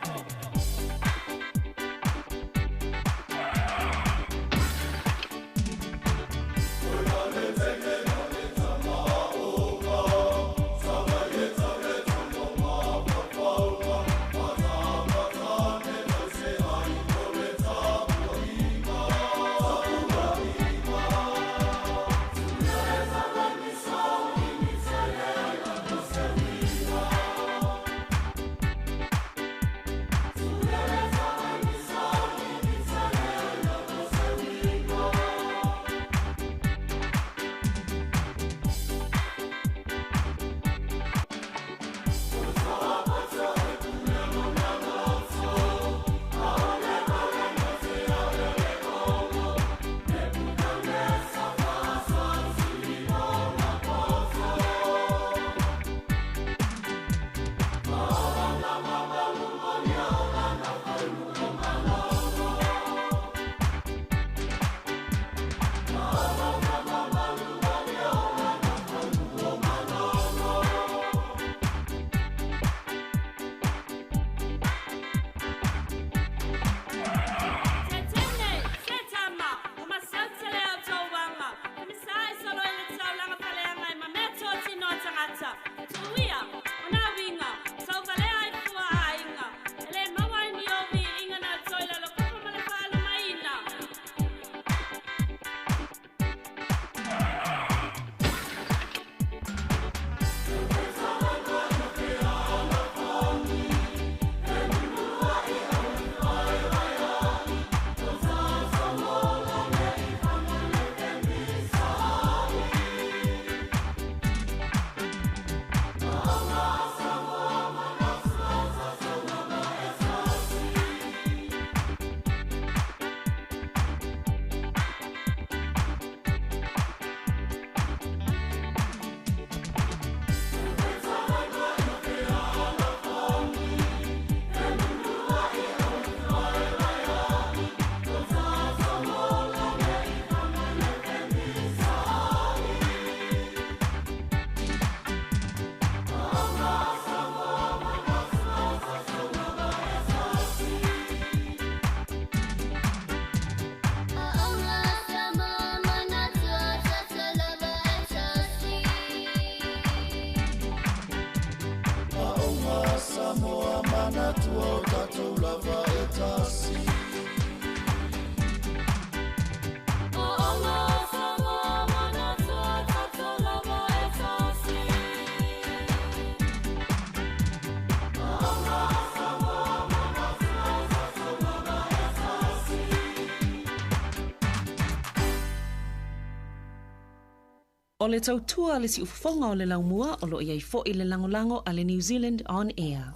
O le tautua a le siufofoga o le laumua o lo o i ai foi le lagolago a le New Zealand On Air.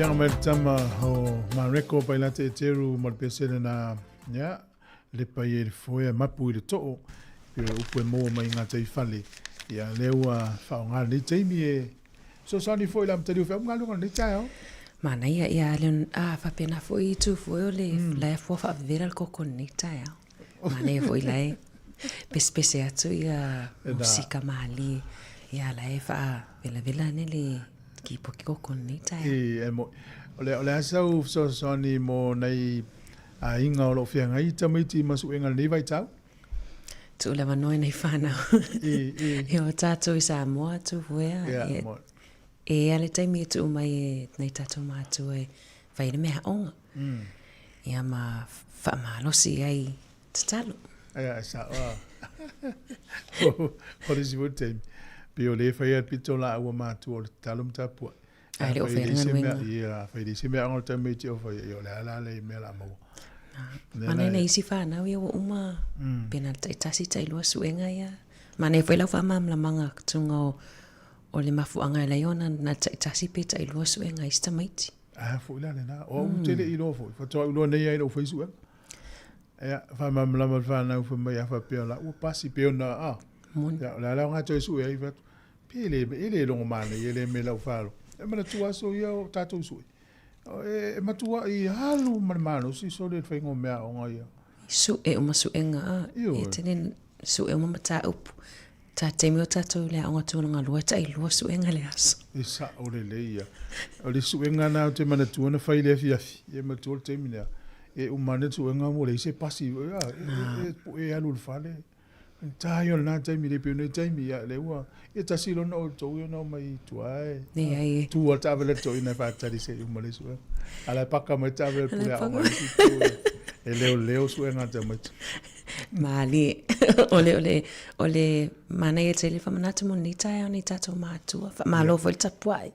Fiaga mai le tama o Mareko Pailate Eteru ma le pesele na ia lepa ia i le foea mapu i le too pe o upu e maua mai i ngā taifale. Ia lea ua faaaoga lenei taimi e fesoasoani foi i le amatalia o feau ma galuega o lenei taeao. Manaia ia le a faapena foi i tu foi o le mm. la e fua faavevela le koko lenei taeao. Manaia foi la e pesepese atu ia musika malie ia la e faavelavela ane le kipoki koko lenei taeao. E, e mo, o le, o le a sau fesoasoani mo nai aiga o lo o feagai i tamaiti ma suega lenei vaitau? Tuu le avanoa i nai whanau. I, i. E o tātou i Samoa, tūhuea. Yeah, e, e ea le taimi e tuu mai e nei tātou mātua e whai le mea onga. Ia ma whaamalosi ai tatalo. Ia, e sa, o. O le isi foi taimi, pei o le fai a le pito la ua mātua o le tatalo ma tapuai. Ai le o fai le galuega. Ia, a fai le isi mea o le tamaiti o fai, ia o le a la le mea la maua. Manaia nai isi whanau ia ua uma, pena taitasi tailua suega ia. Manaia foi lau whaamalamalamaga tunga o, o le mafuaaga e lai ona na taitasi pe tailua suega a isi tamaiti. A foi la lena. O au tele i loa foi. Faatoa ou iloa nei ai lou fai suega. Ia, faamalamalama le whanau fai mai a faapea la ua pasi pe ona a. Moni. Ia, o le a la o ngā toe sue ai fai atu. Pe le, e le logo manaia lea mea i lau faalogo. E manatua aso ia o tatou sue. E, e matuai alu ma le malosi sole le faiga o mea aoga ia. Sue uma suega a. Ioe. E tele sue uma mataupu. Ta taimi o tatou i le aoga tulaga lua, e tailua suega i le aso. E sao lelei ia. O le suega na ou te manatua na fai i le afiafi. E manatua le taimi lea. E uma ane le suega ua leai se pasi. E, e, e, e alu i le fale. Ta ia o lena taimi le pei o nei taimi ia lea ua ia tasi loa na outou ia na omai i tua e. Leai e. Tu a le taavale a le toeaina e faatali se i uma le suega. A la e paka mai le taavale a le pule aoga i le isi itu e, e leoleo suega a tamaiti. Malie. O le, o le, o le manaia tele faamanatu mo lenei taeao nei tatou matua. Faamalo foi le tapuai.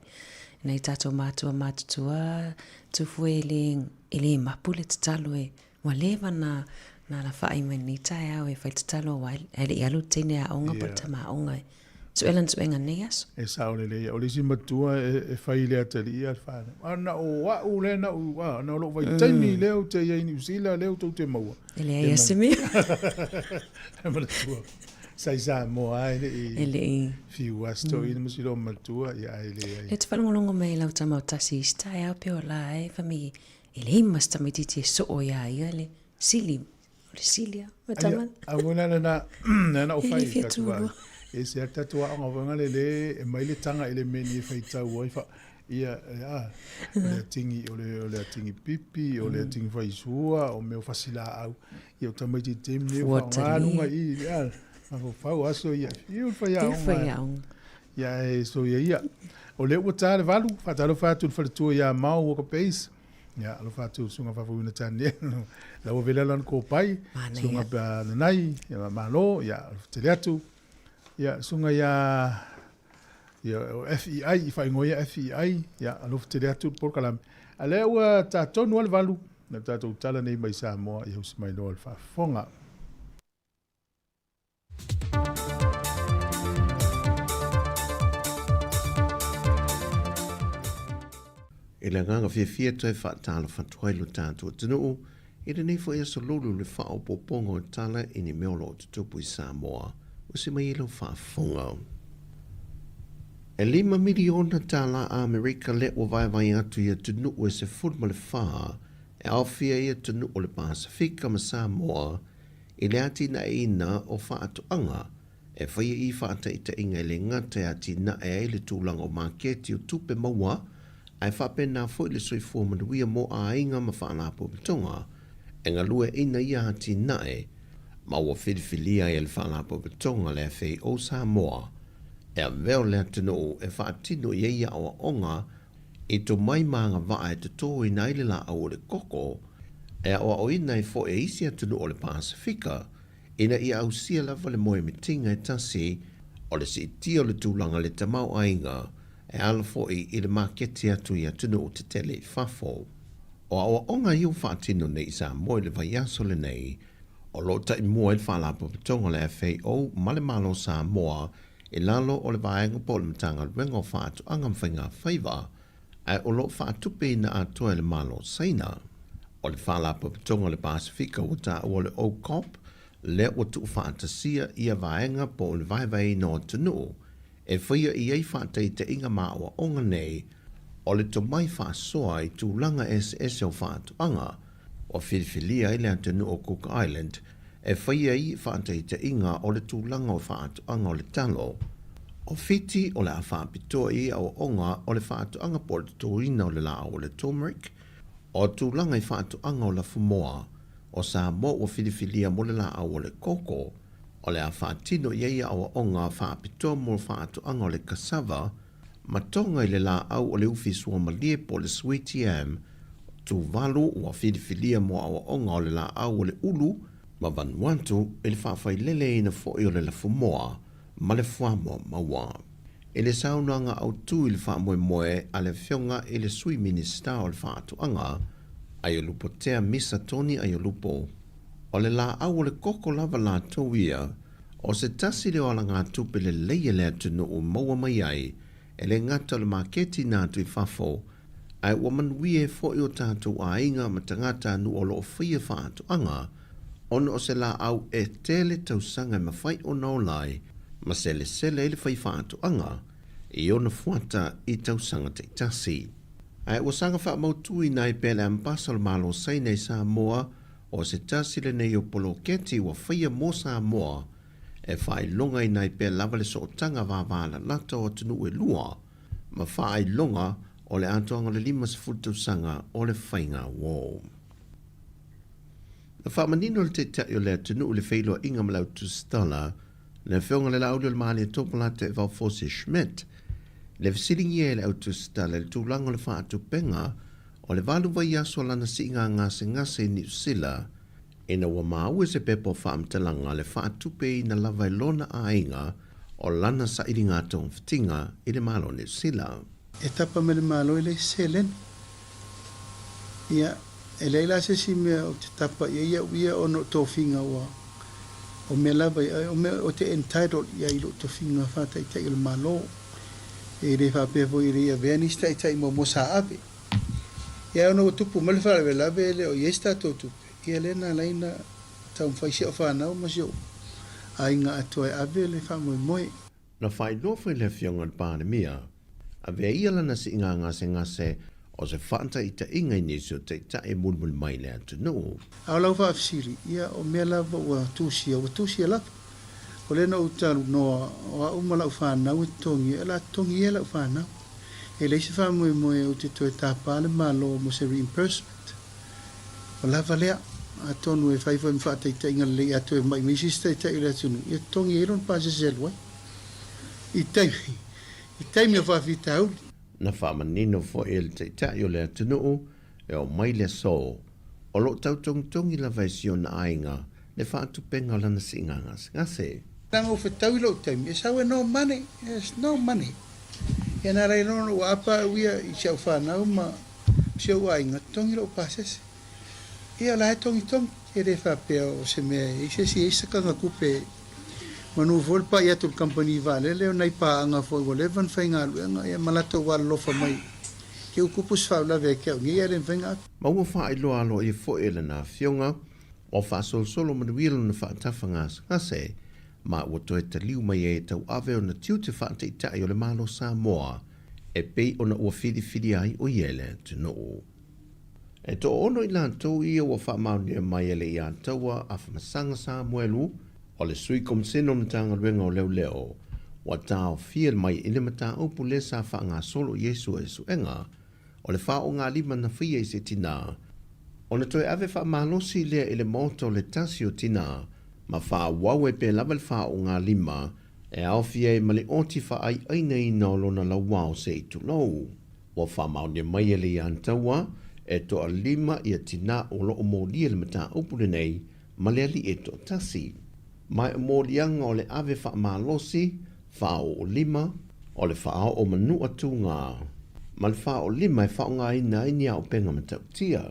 Nei tatou matua matutua tufue e le, e le mapu le tatalo e Ua leva na na lafaai mai lenei taeao e fai tatalo aua e le i alu le teine aoga po o le tama aoga e sue lana suega i lenei aso. E sao lelei. O le isi matua e fai i le atalii a le fanau. A na o au lea na ou, a, na o lou vaitaimi lea ou te i ai i Niu Sila lea tou te maua. E leai lava se mea. E manatua. Sa i Samoa lava e le i. E le i. Fiu lava si toeaina ma si loomatua, ia ae leai. Lea e te faalogologo mai i lau tama o tasi i isi taeao pe o la e fai mai E leai ma se tamaitiiti e soo iā ia le sili, o le sili lava, ma tama. Aia, a lena lena na ou E fai le fia tatu ai. tulua. E se ata tatu aoga foi ngale le e mai le tanga i le meni e faitau ai fa ia a o le atingi o le o le atingi pipi o le atingi faisua o mea o fasilaau ia o tamaitiiti taimi nei o Fua faaaoga luga talie. i a mafaufau aso ia fiu le Ia faiaoga faiaoga. Ia e soia ia. O lea ua ta le valu, faatalofa atu i le faletua ia Mao Walker Pace. Ia, alofa atu i le susuga Faafouina Tanielu. La ua vela lana kopai, Manaia. susuga pa Nanai, ia malo, ia alofa tele atu. Ia, susuga ia ia o FEI, i faaigoa ia FEI, ia alofa tele atu i le polokalame. A lea ua ta tonu lava le valu, na tatou tala nei mai Samoa, ia usi mai loa le faafofoga. I le agaga fiafia toe faatalofa atu ai lo tatou atunuu i lenei foi aso lulu le faaopoopoga o tala i ni mea o lo o tutupu i Samoa. Usi mai ai lau faafofoga. E $5 miliona tālā Amerika lea ua vaevae atu i atunuu e 14 e aofia ai atunuu o le Pasefika ma Samoa i le atinaeina o faatoaga e faia i faataitaiga e le gata e atinae ai le tulaga o maketi o tupe maua ae faapena foi le soifua manuia mo aiga ma faalapotopotoga e galueaiina ia atinae ma ua filifilia ai e le Faalapotopotoga le FAO Samoa e avea o le atunuu e faatino i ai ia aoaoga i tomai ma agavaa e totoina ai le laau o le koko e aoaoina ai foi e isi atunuu o le Pasefika ina ia ausia lava le moemitiga e tasi o le siitia o le tulaga le tamaoaiga e ala foi i le maketi atu i atunuu tetele i fafo. O aoaoga ia ua faatino nei i Samoa i le vaiaso lenei, o lo o taimua ai le Faalapotopotoga o le FAO ma le Malo o Samoa i lalo o le Vaega po o le Matagaluega o Faatoaga ma Faigafaiva. ae o lo o faatupeina atoa e le Malo o Saina. O le Faalapotopotoga o le Pasefika ua taua o le OCOP lea ua tuufaatasia ia vaega po o le vaevaeina o atunuu e faia i ai faataitaiga ma aoaoga nei o le tomai faasoa i tulaga eseese o faatoaga ua filifilia ai le atunuu o Cook Island e faia ai faataitaiga o le tulaga o faatoaga o le talo. O Fiti o le a faapitoa i ai aoaoga o le faatoaga po o le totoina o le laau o le turmeric, o tulaga i faatoaga o lafumoa, o Samoa ua filifilia mo le laau o le koko, o le a faatino i ai aoaoga faapitoa mo faatoaga o le cassava, ma Tonga i le laau o le ufi suamalie po o le sweet yam, Tuvalu ua filifilia mo aoaoga o le laau o le ulu, ma Vanuatu i le faafaileleina foi o le lafumoa ma le fuamoa maua. I le saunoaga autu i le faamoemoe a le Afioga i le Sui Minisita o le Faatoaga, Aiolupo Tea Misa Tony Aiolupo, o le laau o le koko lava latou ia, o se tasi lea o alagatupe lelei a le atunuu maua mai ai e le gata o le maketi na atu i fafo, ae ua manuia ai foi o tatou aiga ma tagatanuu o lo o faia faatoaga, ona o se laau e tele tausaga e mafai ona ola ai ma selesele ai le faifaatoaga i ona fuata i tausaga taitasi. Ae ua saga faamautuina ai pea le Ambasa o le Malo o Saina i Samoa o se tasi lenei o poloketi ua faia mo Samoa e faailogaina ai pea lava le sootaga vavalalata o atunuu e lua ma faailoga o le atoaga o le 50 tausaga o le faiga uo. Na faamanino le Taitai o le atunuu i le feiloaiga ma le Au Tusitala, le Afioga i le Laauli o le Malietoa Polataivao Fosi Schmidt, le fesiligia e le Au Tusitala i le tulaga o le faatupega o le valu vaiaso o lana siiga gasegase i Niu Sila, ina ua maua i se pepa o faamatalaga le faatupeina lava e lona aiga o lana sailiga togafitiga i le Malo o Niu Sila. E tapa mai le Malo e leai se seleni. Ia, e leai la se isi mea ou te tapa i ai au ia ona o tofiga ua, o mea lava ia, o mea ou te entitled i ai i lou tofiga faa-Taitai o le Malo. E le faapea foi e le i avea nisi Taitai muamua sa ave. Ia ona ua tupu mai le faalavelave e le o i ai se tatou tupe, ia lea na ala ai ona taumafai si au fanau ma si ou aiga atoa e ave le faamoemoe. Na faailoa foi le Afioga i le Palemia, avea ia lana siiga gasegase o se faataitaiga i nisi o taitai e mulimuli mai i le atunuu. A o lau faafesili, ia o mea lava ua tusia, ua tusia lava. O lea na ou talanoa, o au ma lau fanau e totogi, o le a totogi ia lau fanau. E leai se faamoemoe ou te toe tapa le Malo mo se reimbursement. Ua lava lea. Atonu e fai foi ma faataitaiga lelei a toe mai mai se isi taitai o le atunuu, ia totogi ai lona pasese e alu ai i taimi, i taimi o faafitauli. Na faamanino foi e le Taitai o le atunuu e oo mai le aso, o lo o tautogitogi lava e si ona aiga le faatupenga o lana siiga gasegase. Leaga ua fetau i lou taimi, e sau e no money, there's no money. Ia na ala ai loa ona ua apa au ia i si au fanau ma si ou aiga, totogi lou pasese. Ia o la e togitogi, e le faapea o se mea e i ai se isi e i ai se sakaga tupe manu foi le pai atu i le kamupani vaalele o nai paaga foi ua leva ona faigaluega ia ma latou alolofa mai ke utupu se faalavelave ia te au nei ae le mafai ona ave. Ma ua faailoa aloaia foi e lana afioga ua faasolosolo manuia lona faatafa gasegase ma ua toe taliu mai ai e tauave ona tiute faataitai o le Malo Samoa e pei ona ua filifilia ai o ia e le atunuu. E toaono i latou ia ua faamaonia mai e le Iataua Afamasaga Samuelu, o le Sui Komisena o Matagaluega o Leoleo, ua taofia mai i le mataupu lea sa faagasolo i ai suesuega o le faogalima na faia i se tinā, ona toe ave faamalosi lea i le maota o le tasi o tinā ma faaauau ai pea lava le faogalima e aofia ai ma le oti faaiainaina o lona lauao se i tulou. Ua faamaonia mai e le Iataua e toalima ia tinā o lo o molia le mataupu lenei ma le alii e toatasi. Ma e o moliaga o le ave faamalosi, faaoolima, o le faaoo manua tugā, ma le faaoolima e faaaogaina ai ni aopenga matautia.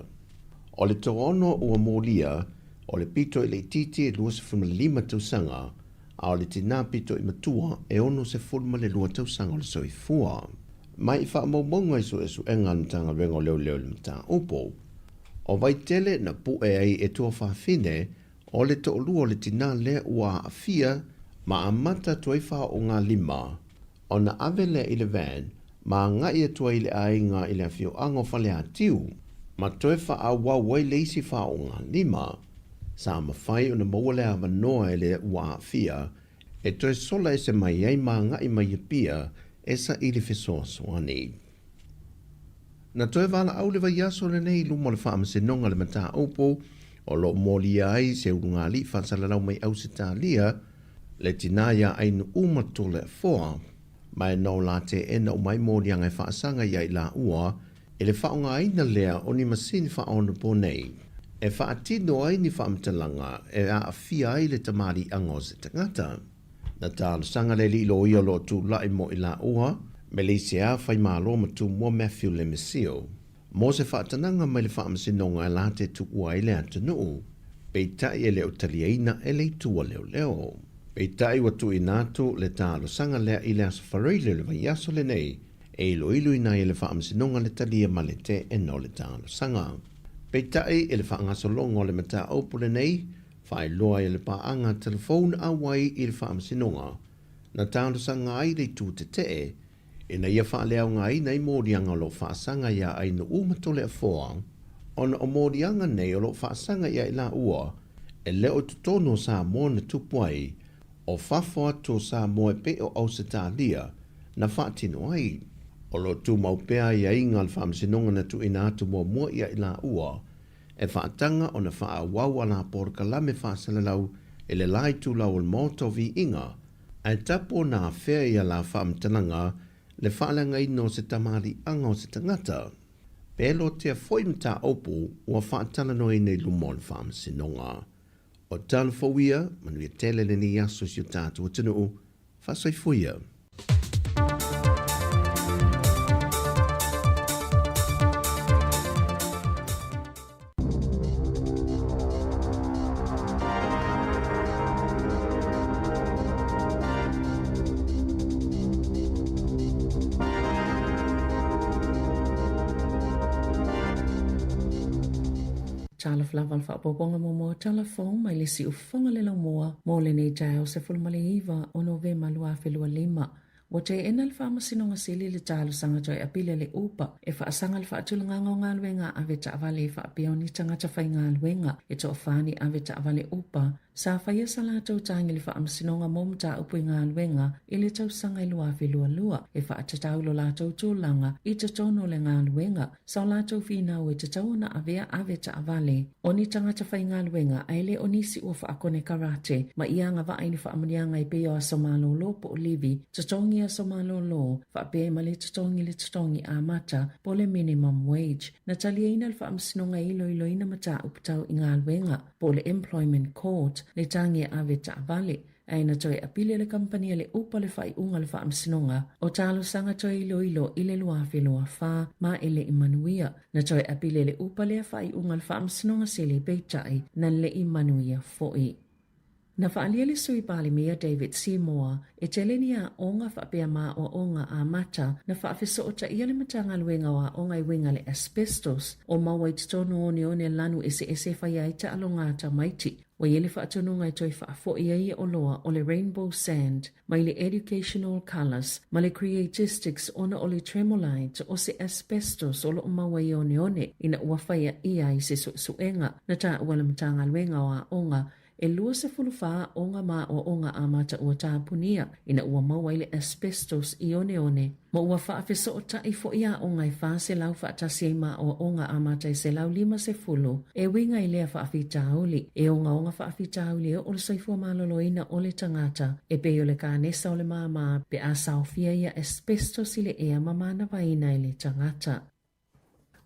O le toaono ua molia, o le pito i le itiiti e 25 tausaga, a o le tinā pito i matua e 62 tausaga o le soifua. Mai i faamaumauga i suesuega a le Matagaluega o Leoleo i le mataupu. O Vaitele na pu'e ai e tuafafine o le to'alua o le tinā lea ua aafia ma amata atu ai faaoogalima ona ave lea i le van ma aga'i atu ai i le aiga i le afioaga o Faleatiu ma toe faaauau ai le isi faaoogalima. Sa mafai ona maua le avanoa e le ua aafia e toe sola ese mai ai ma aga'i mai i Apia e saili fesoasoani. Na toe valaau le vaiaso lenei i luma o le Faamasinoga o le Mataupu o lo o molia ai se ulugalii faasalalau mai Ausetalia, le tinā iā Ainu'u ma Toleafoa, ma e no la teena uma ai moliaga e faasaga iā i laua i le faaaogaina lea o ni masini faaonaponei e faatino ai ni faamatalaga e aafia ai le tamaliiaga o se tagata. Na talosaga le alii loia o lo o tulai mo i laua me le isi Faimalo ma Tumua Matthew Lemesio mo se faatanaga mai le Faamasinoga e la te tuua ai le atunuu, peitai e le o taliaina e le itu a leoleo. Peitai ua tuuina atu le talosaga lea i le Aso Faraile o le vaiaso lenei e iloiloina ai e le Faamasinoga le talia ma le teena o le talosaga. Peitai i le faagasologa o le mataupu lenei, faailoa ai e le paaga telefone auai i le Faamasinoga na talosaga ai le itu tetee ina ia faaleaogaina ai moliaga o lo o faasaga iā Ainu'u ma Toleafoa, ona o moliaga nei o lo o faasaga iā i laua e le o i totonu o Samoa na tupu ai, o fafo atu o Samoa e pei o Ausetalia na faatino ai. O lo o tumau pea aiaiga a le Faamasinoga na tuuina atu muamua iā i laua e faataga ona faaauau a la polokalame faasalalau i le la itulau o le Maota o Viiga, ae tapu ona afea ia la faamatalaga le faaleagaina o se tamaliiaga o se tagata. Pe lotea foi mataupu ua faatalanoaina i luma o le Faamasinoga. O tala fou ia, manuia tele lenei aso i si o tatou atunuu. Faasoifua ia. Talofa lava le faaopoopoga muamua o tala fou mai le siufofoga le laumua mo lenei taeao 19 o Novema 2025. Ua teena le Faamasinoga Sili le talosaga toe apili a le Upa e faasaga le faatulagaga o galuega ave taavale faapea o ni tagata faigaluega e toafa ni ave taavale Upa sa faia sa latou tagi i le Faamasinoga mo mataupu i galuega i le tausaga e 2022 e faatatau lo latou tulaga i totonu o le galuega Sa o latou finau e tatau ona avea ave taavale o ni tagata faigaluega ae le o nisi ua faakonekarate ma ia agavaa i ni faamanuiaga e pei o aso malolo po o livi, totogi aso malolo, faapea ai ma le totogi le totogi amata po o le minimum wage. Na taliaina le Faamasinoga e iloiloina mataupu tau i galuega po o le Employment Court le tagi e ave taavale Ae na toe apili e le kamupani a le Upa le faaiuga o le Faamasinoga o talosaga toe iloilo i le 2024 ma e le i manuia. Na toe apili e le Upa lea faaiuga o le Faamasinoga Sili peitai na le i manuia foi. Na faaalia le Sui Palemia David Seymour e tele ni aoga faapea ma aoaoga amata na faafesootaia le Matagaluega o Aoga e uiga le asbestos o maua i totonu o oneone lanu eseese e faia ai taaloga a tamaiti. Ua i ai le faatonuga e toe faafoi ai ia oloa o le Rainbow Sand mai le Educational Colours ma le Creatistics ona o le tremolite o se asbestos o lo o maua i oneone ina ua faia ʻia ai se suesuega. Na taua le Matagaluega o Aoga e 24 aoga ma aoaoga amata ua tapunia ina ua maua ai le asbestos i oneone Ma ua faafesootai foi aoga e 400 faatasi ai ma aoaoga amata e 150 e uiga i lea faafitauli. E ogaoga faafitauli e oo le soifua maloloina o le tagata, e pei o le kanesa o le māmā pe a saofia ia asbestos i le ea ma manavaina e le tagata.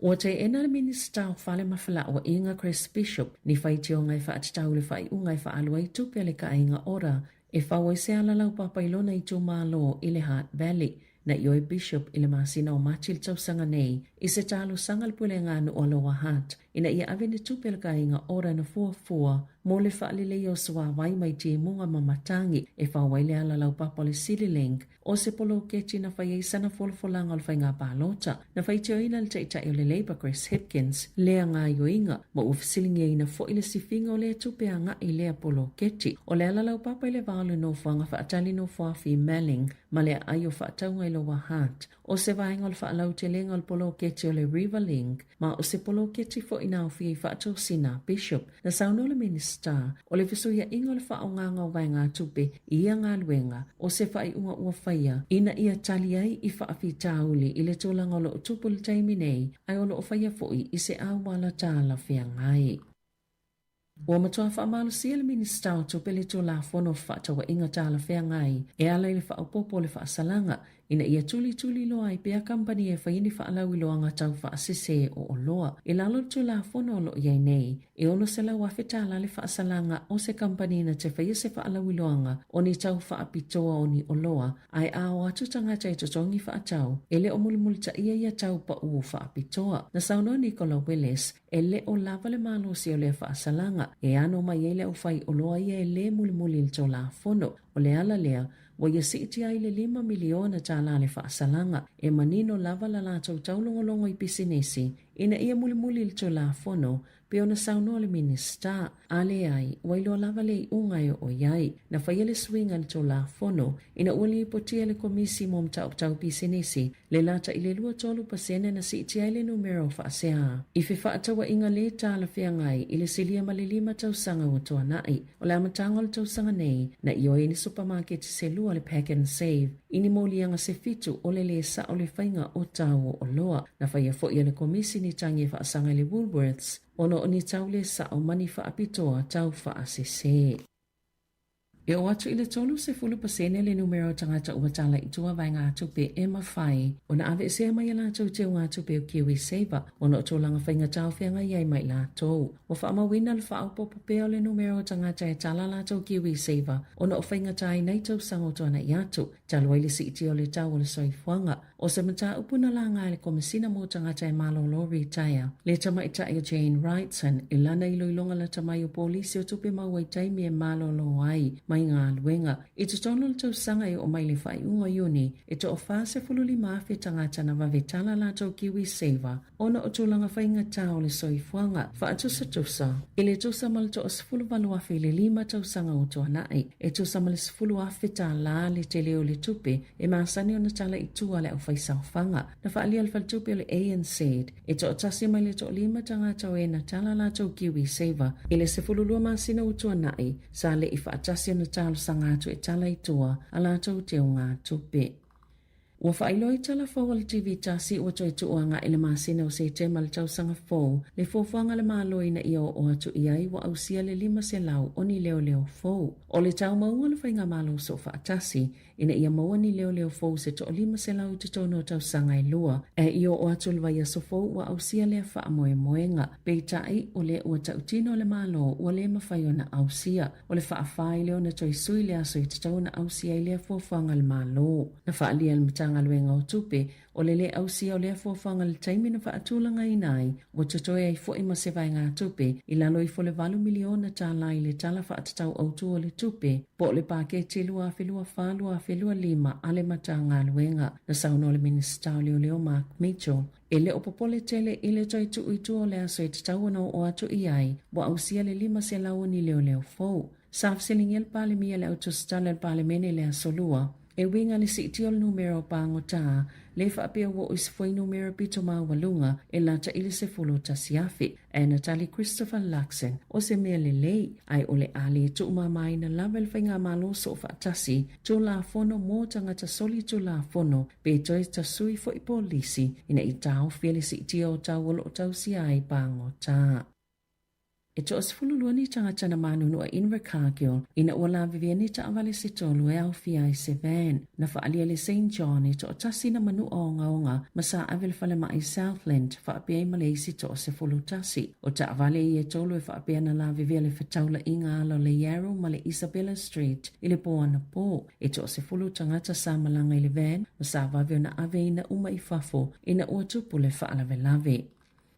Ua teena le Minisita o Fale ma Felauaiga Chris Bishop ni faitioga e faatatau i le faaiuga e faaalu ai tupe a le Kaaiga Ora e fau ai se alalau papailona itumalo i le Hutt Valley. Na ioe Bishop i le masina o Mati le tausaga nei. I se talosaga a le Puleaganuu a Lower Hutt ina ia ave ni tupe a le Kāinga Ora na fuafua mo le faaleleia o suāwai mai Timuga ma Matangi e fao ai le ala laupapa o le CityLink o se poloketi na fai ai sana folafolaga o le faiga palota. Na faitioina e le Taitai o le Labour Chris Hipkins lea gaoioiga ma ua fesiligiaina foi le sifiga o lea tupe agai i lea poloketi. O le ala laupapa i le va o le nofoaga faatali nofoafi i Melling ma le aai o faatauga i Lower Hutt O se vaega o le faalautelega o le poloketi o le Riverlink, ma o se poloketi foi na aofia i faatosina a Bishop, na saunoa le Minisita, o le fesuiaiga o le faaaogaga o vaegatupe i ia galuega, o se faaiuga ua faia ina ia tali ai i faafitauli i le tulaga o lo o tupu i le taimi nei, ae o lo o faia foi i se auala talafeagai. Ua matua faamalosia le Minisita o Tupe le Tulafono o Fefaatauaiga Talafeagai e ala i le faaopoopo o le faasalaga ina ia tulituli loa ai pea kamupani e fai ni faalauiloaga tau faasese o oloa. I lalo o le Tulafono o lo o i ai nei, e $600,000 tala le faasalaga o se kamupani na te faia se faalauiloaga o ni tau faapitoa o ni oloa ae a o atu tagata e totogi faatau, e le o mulimulitaia ia tau paʻu faapitoa. Na saunoa Nicola Willis, E le o lava le malosi o lea faasalaga e ano mai ai le aufai oloa ia e lē mulimuli i le Tulafono. O le ala lea, ua ia siitia ai le $5 miliona le faasalaga, e manino lava la latou taulogologo i pisinisi ina ia mulimuli i le Tulafono, pei ona saunoa le Minisita. A leai, ua iloa lava le iuga e oo i ai. Na faia le suiga i le Tulafono ina ua lipotia e le Komisi mo Mataupu Tau Pisinisi le lata i le 23% na siitia ai le numera o faasea i fefaatauaiga lē talafeagai i le silia ma le lima tausaga ua tuanai. O le amataga o le tausaga nei, na ioe ai ni supamaketi se lua le Pack and Save i ni moliaga se fitu o le lē sa'o le faiga o tau o oloa. Na faia foi e le Komisi ni tagi e faasaga i le Woolworths ona o ni tau lē sa'o ma ni faapitoa tau faasese. E oo atu i le 30% le numera o tagata ua tala i tua vaegatupe e mafai ona aveesea mai a latou teugatupe o KiwiSaver ona o tulaga faigata o feagai ai ma i latou. Ua faamauina le faaopoopo pea o le numera o tagata e tala a latou KiwiSaver ona o faigata ai nei tausaga o tuanai atu, talu ai le siitia o le tau o le soifuaga. O se mataupu na laga e le Komesina mo Tagata e Malolo Ritaea, le tamaitai o Jane Wrightson, i lana iloiloga lata mai o polisi o tupe maua i taimi e malolo ai mai galuega. I totonu o le tausaga e oo mai le faaiuga o Iuni, e toa 45,000 tagata na vave tala latou KiwiSaver ona o tulaga faigata o le soifuaga faatusatusa i le tusa ma le toa 18,000 i le lima tausaga ua tuanai, e tusa ma le $10,000 le tele o le tupe e masani ona tala i tua a le aufaisaofaga. Na faaalia le faletupe o le ANZ e toatasi mai le toalima tagata o e na tala latou KiwiSaver i le 12 masina ua tuanai, sa le i faatasi ona talosaga atu e tala i tua a latou teugatupe. Ua faailoa i tala fou a le TV tasi ua toe tuu agai i le masina o Setema le tausaga fou le fuafuaga a le Malo ina ia oo atu i ai ua ausia le 500 o ni leoleo fou. O le taumauga o le Faigamalo Soofaatasi ina ia maua ni leoleo fou se toa 500 i totonu o tausaga e lua, ae i oo atu i le vaiaso fou ua ausia lea faamoemoega. Peitai, o lea ua tautino le Malo ua le mafai ona ausia. O le faafai lea ona toe sui le aso e tatau ona ausia ai lea fuafuaga a le Malo. Na faaalia e le Matagaluega o Tupe, o le lē ausia o lea fuafuaga i le taimi na faatulagaina ai, ua totoe ai foi ma se vaegatupe i lalo ifo o le $8 miliona i le Tala Faatatau Autu o le Tupe, po o le Paketi 2024/2025 a le Matagaluega. Na saunoa le Minisita o Leoleo Mark Mitchell, E le o popole tele i le toe tuu i tua o le aso e tatau ona oo atu i ai, ua ausia le 500 o ni leoleo fou. Sa fesiligia le Palemia i le autusitala i le Palemene i le Aso Lua, e uiga i le siitia o le numera o pagota, le faapea ua oo i se fuainumera pito maualuga e lata i le 11,000. Ae na tali Christopher Luxon, o se mea lelei, ae o le a le tuumamaina lava e le Faigamalo Soofaatasi Tulafono mo tagata solitulafono pe toe tasui foi polisi ina ia taofi ai le siitia o tau o lo o tausia ai pagota. E toa-12 ni tagata na manunu a Invercargill ina ua lavevea ni taavale se tolu e aofia ai se van. Na faaalia le Saint John e toatasi na manua ogaoga ma sa ave le falemai Southland faapea ai ma le isi toa-11. O taavale ia e tolu e faapea na lavevea le fetaulaiga ala o le Yarrow ma le Isabella Street i le po anapo. E toa-10 tagata sa malaga i le van ma sa vave ona aveina uma i fafo ina ua tupu le faalavelave.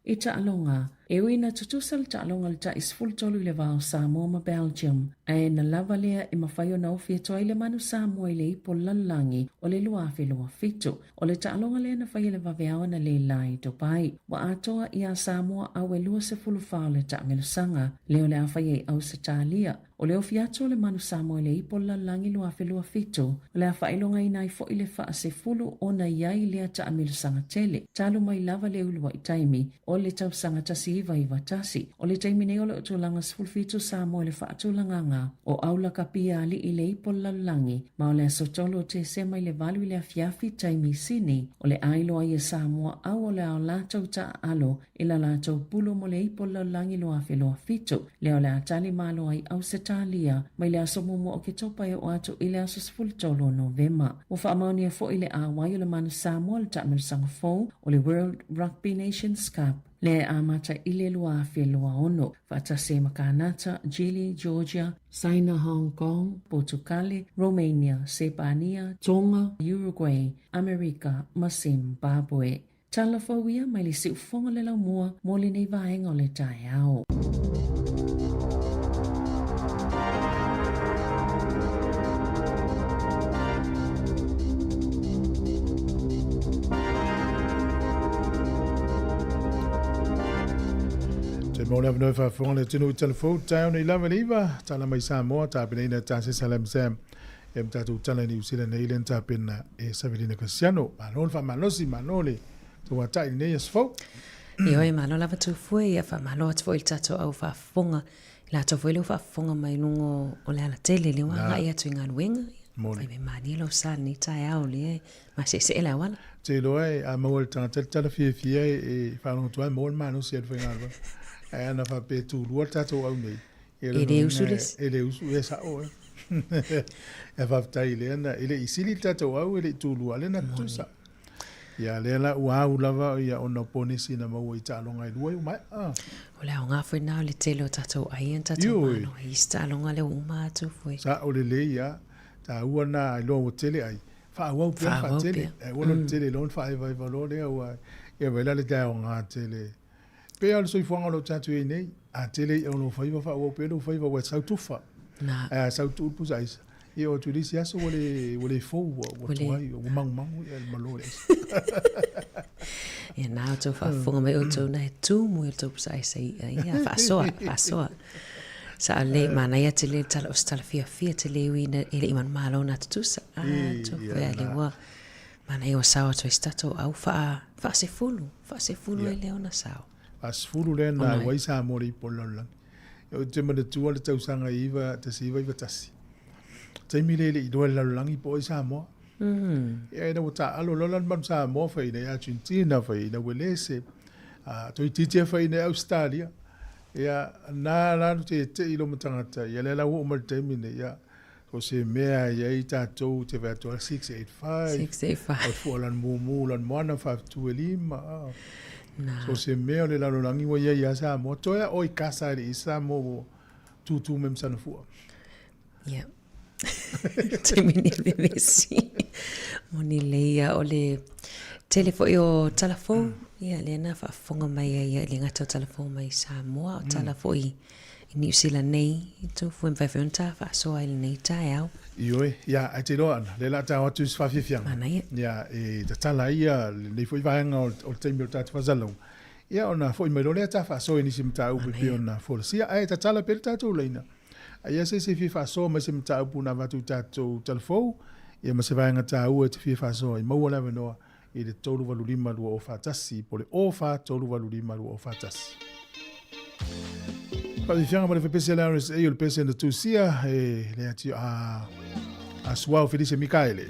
I taaloga, e ui ina tutusa le taaloga le tai 13 i le va o Samoa ma Belgium, ae na lava lea e mafai ona ofi atu ai le manu Samoa i le ipu o le lalolagi o le 2027. O le taaloga lea na faia i le vaveao na le la i Dubai. Ua atoa iā Samoa au e 24 o le taamelosaga lea o le a faia i Ausetalia. O le ofi atu o le manu Samoa i le ipu o le lalolagi 2027, o le a faailogaina ai foi le faasefulu ona i ai lea taamilosaga tele, talu mai lava le uluai taimi o le tausaga 1991. O le taimi nei o lo o tulaga 17 Samoa i le faatulagaga o aulakapi a alii i le ipu o le lalolagi, ma o le aso 3 o Tesema i le 8 i le afiafi taimi Sini, o le a iloa ai e Samoa au o le a o latou taaalo i la latou pulu mo le ipu o le lalolagi 2027, lea o le a tali malo ai Ausetalia mai le aso muamua o Oketopa e oo atu i le aso 13 o Novema. Ua faamaonia foi le auai o le Manu Samoa i le taamilosaga fou o le World Rugby Nations Cup, lea e amata i le 2026, faatasi ai ma Kanata, Chile, Georgia, Saina, Hong Kong, Potukale, Romania, Sepania, Tonga, Uruguay, Amerika ma Zimbabwe. Tala fou ia mai le siufofoga o le laumua mo lenei vaega o le taeao. Te mau le avanoa e faafofoga le atunuu i tala fou taeao nei lava le iva tala mai Samoa tapenaina e Tasesa Lamsam e ma tatou tala i Niu Sila nei lea na tapena e Savelina Kasiano. Malo le faamalosi, malo le tauatai i lenei aso fou. Ioe, malo lava Tufue, ia faamalo atu foi i le tatou au faafofoga, i latou foi lea ua faafofoga mai i luga o le alatele, lea ua agai atu i galuega. Fai mai malie lou sa lenei taeao lea e maseesee le auala. Te iloa e a maua e le tagata le tala fiafia e faalogo atu ai maua le malosi e alu faigaluega. Ae ana faapea e tulua le tatou au nei, E le usu le isi. E le usu, e sao e. E faafetai i lea na, e le i sili le tatou au, e le i tulua, lea na tutusa. Ia, lea la ua au lava ia ona o ponesi na maua i taaloga e lua i ua maea. O le aoga foi lena o le tele o tatou ai na tatou malo ai isi taaloga lea ua uma atu foi. Sao lelei ia, taua lena iloa ua tele ai. Faaauau pea le faatele. Aua loa le tele loa ona faaevaeva loa lea ua, ia vaai la le aoga tele. Pei lava o le soifuaga o lo o tatou i ai nei, a tele i'a o lou faiva, faaauau pea lou faiva ua sau tufa. Na. Ae a sau tuu le pusa aisa, ia oo atu i le isi aso ua le, ua le fou, ua, ua tuai, ua magumagu ia le malo o le aisa. Ia na outou faafofoga mai outou na e tumu i le tou pusa aisa i'a, ia faasoa, faasoa. Sa le manaia tele le tala o se tala fiafia tele ui ina e le i manumalo na tutusa. Ah, tu ia le ua. Manaia ua sao atu ai se tatou au faa, faasefulu, faasefulu ai lea ona sao. Faasefulu lea na au ai Samoa le ipu o le lalolagi. Ou te manatua le tausaga i 1991. Taimi lea e le i iloa e le lalolagi po o ai Samoa. Ia ina ua taaalo loa la le manu Samoa fai ina i Argentina, fai ina Uelese, toeitiiti lava fai ina i Ausetalia. Ia, na la te te i loma tagata, ia lea la ua oo mai le taimi nei, ia, O se mea e i ai tatou te vaai atu 685. 685. O le fua lana mumu lana moana faafetu e lima. Na. So se mea o le lalolagi ua i ai ia Samoa. Toe a oi kasa e le i Samoa ua tūtū mai ma sana fua. Yeah. Taimi ni vevesi. Moni lei ia o le tele foi o tala fou. Ia lea na faafofoga mai ai ia i le gata o tala fou mai Samoa o tala foi I Niu Sila nei, i tou fue mafai foi ona ta faasoa i lenei taeao. Ioe, ia, ae te iloa ana, lea la a tao atu i se faafiafiaga. Manaia. Ia, e tatala ai ia lenei foi vaega o le taimi o le tatou faasalalauga, ia ona foi mai loa lea ta faasoa i nisi mataupu e pei ona folasia, ae tatala pea le tatou laina. A i ai se isi e fia faasoa mai se mataupu na avatu i tatou talafou, ia ma se vaega taua e te fia faasoa ai, maua le avanoa i le 385 2041 po o le 04385 2041. Faafiafiaga ma le fepese a le RSA o le pese na tusia e le ati a a Suao Felice Mikaele.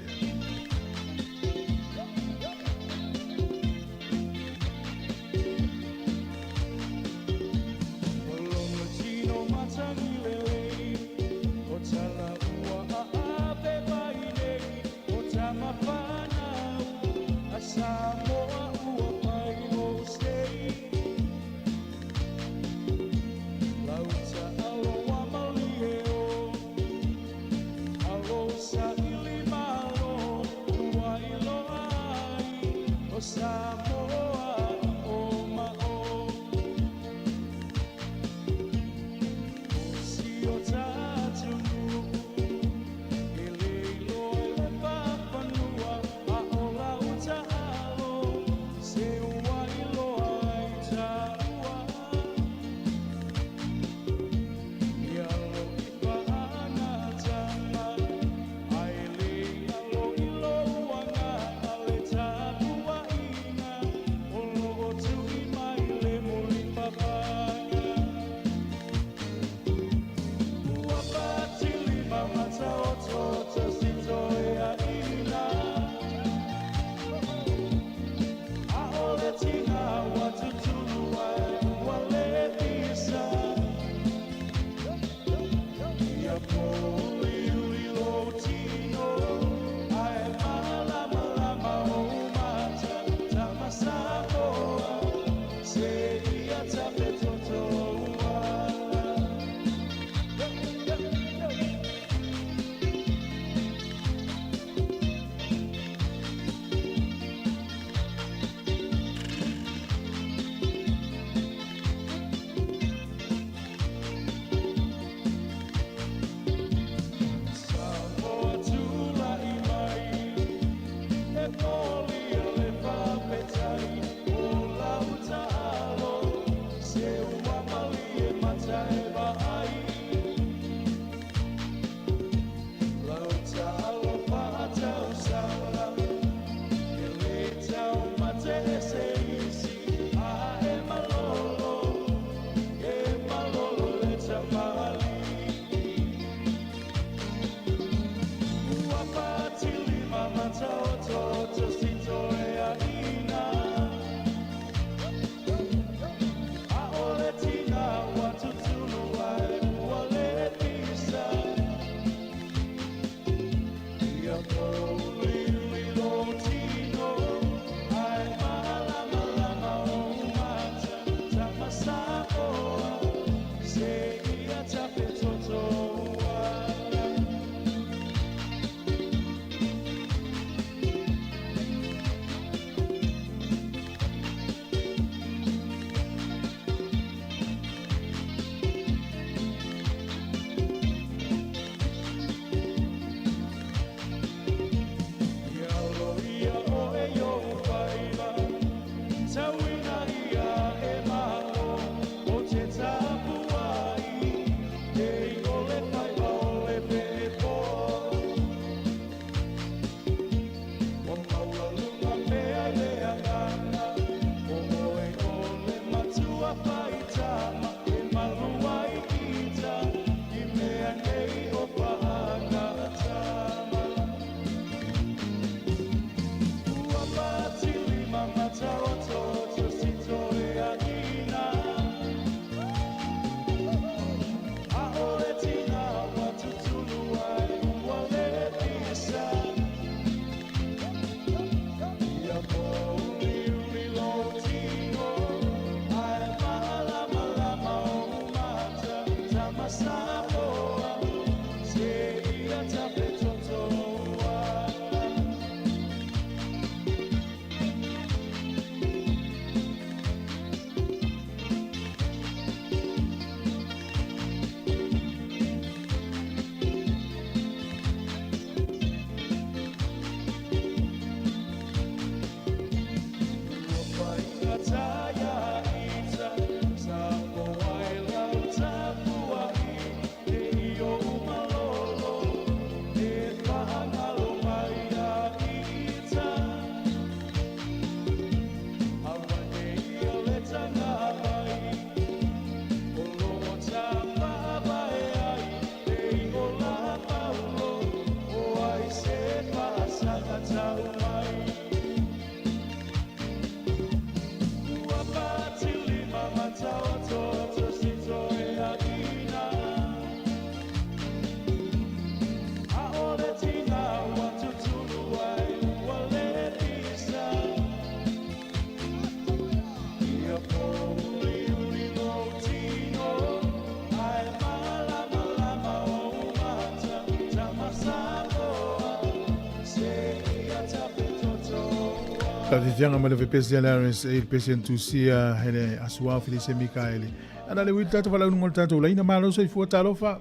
Faafefiaga ma le fepesi a le RSA le pesi na tusia e le Asuao Felise Mikaele. Ana le uili tatou valaauliga o le tatou laina malo soifua talofa.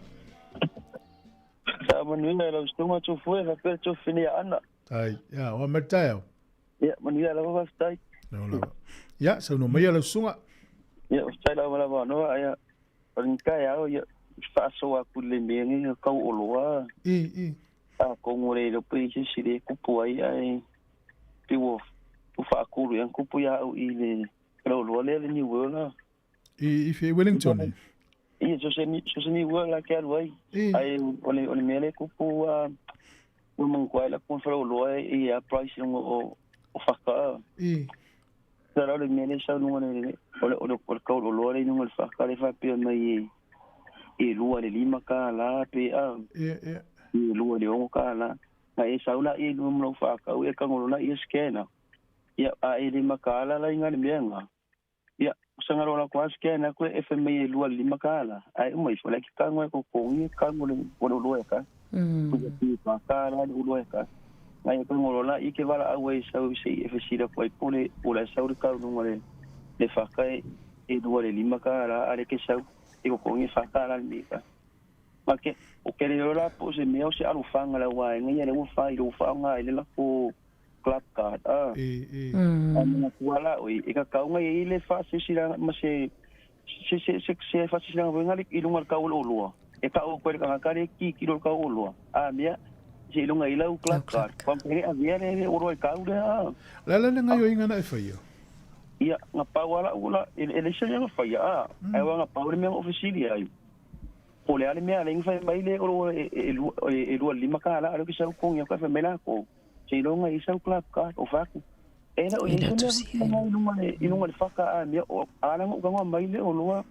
Sa manuia lau susuga Tufue faapea le Tufine ia Ana. Tai, ia, oa mai le taeao. Ia, manuia lava faafetai. Lava lava. Ia, saunoa maia lau susuga. Ia, faafetai lava lava avanoa, ia, o lenei taeao, ia, faasoa atu i le mea nei o tau oloa. I, i. Atonu e le iloa pe i ai se isi lea e tupu ai, ae pei ua faatolu ea na tupu ia au i le oloa lea le New World la. I, i Wellington e? Ia, so se, so se New World la ke alu ai. Ae o le, o le mea lea e tupu ua manatua ai la faleoloa e i a price i luga o, o faka. I. Sa la o le mea lea e sau i luga o le, o le, o le, o le tau oloa lea i luga o le faka lea e faapea mai e e $2.5 pe a. Ia, ia. E $2.60. Na e sau laia i luga ma lau faakau e tagolo laia scan. Ia, a e $5 la inga le mea nga. Ia, saga loa la scan aku e fai mai e $2.5. Ae uma ifo la e ke tago e totogi e tago le o le oloa e ka. Puka pi pa tāla le oloa e ka. Ngai e tagolo laia ke valaau ai sau se i e fesili atu ai po le o la e sau le kaunuga le le faka e e $2.5 a le ke sau e totogi e $4 le mea e ka. Ma ke o ke le la po se mea o se alofaga lau vaega ia le ua fai lou faaaoga ai le lako club card a. E, e. A manatua la oe, e kakau ngai ai le faasilasilaga ma se se se se se faasilasilaga foi nga i luga o le kau o le oloa. E tau atu ai le tagata le kikilo i le kau oloa. A mea, se i luga i lau club card, kua mafai ona e avea le oloa i kau lea a. O le a la le gaioiga na e faia? Ia, na pau lava lau ola, e leai se mea na faia a, ae ua na pau le mea na ou fesili ai. Po o le a le mea a le fai mai le oloa e $25 a lea ou te sau totogi atu ai fai mai latou, seiloga i sau club card o fatu. E le o i ai se mea i luga i luga le faka a mea o ala na ukaga mai le oloa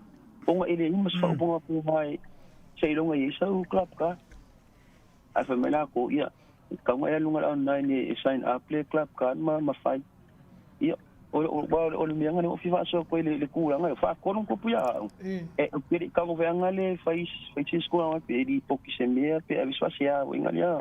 ona e leai ma se faaupuga atu mai seiloga i ai sau club card. Ae fai mai latou, ia, tatau ona e alu i luga o le online e sign up le club card ma fai. Ia, o le mea lena ua fia faasoa atu ai le tulaga lea, faatonu tupu ia au. E ou te le i tago le fai fai se score pe e lipoti se mea pe ave se faasea foi lea.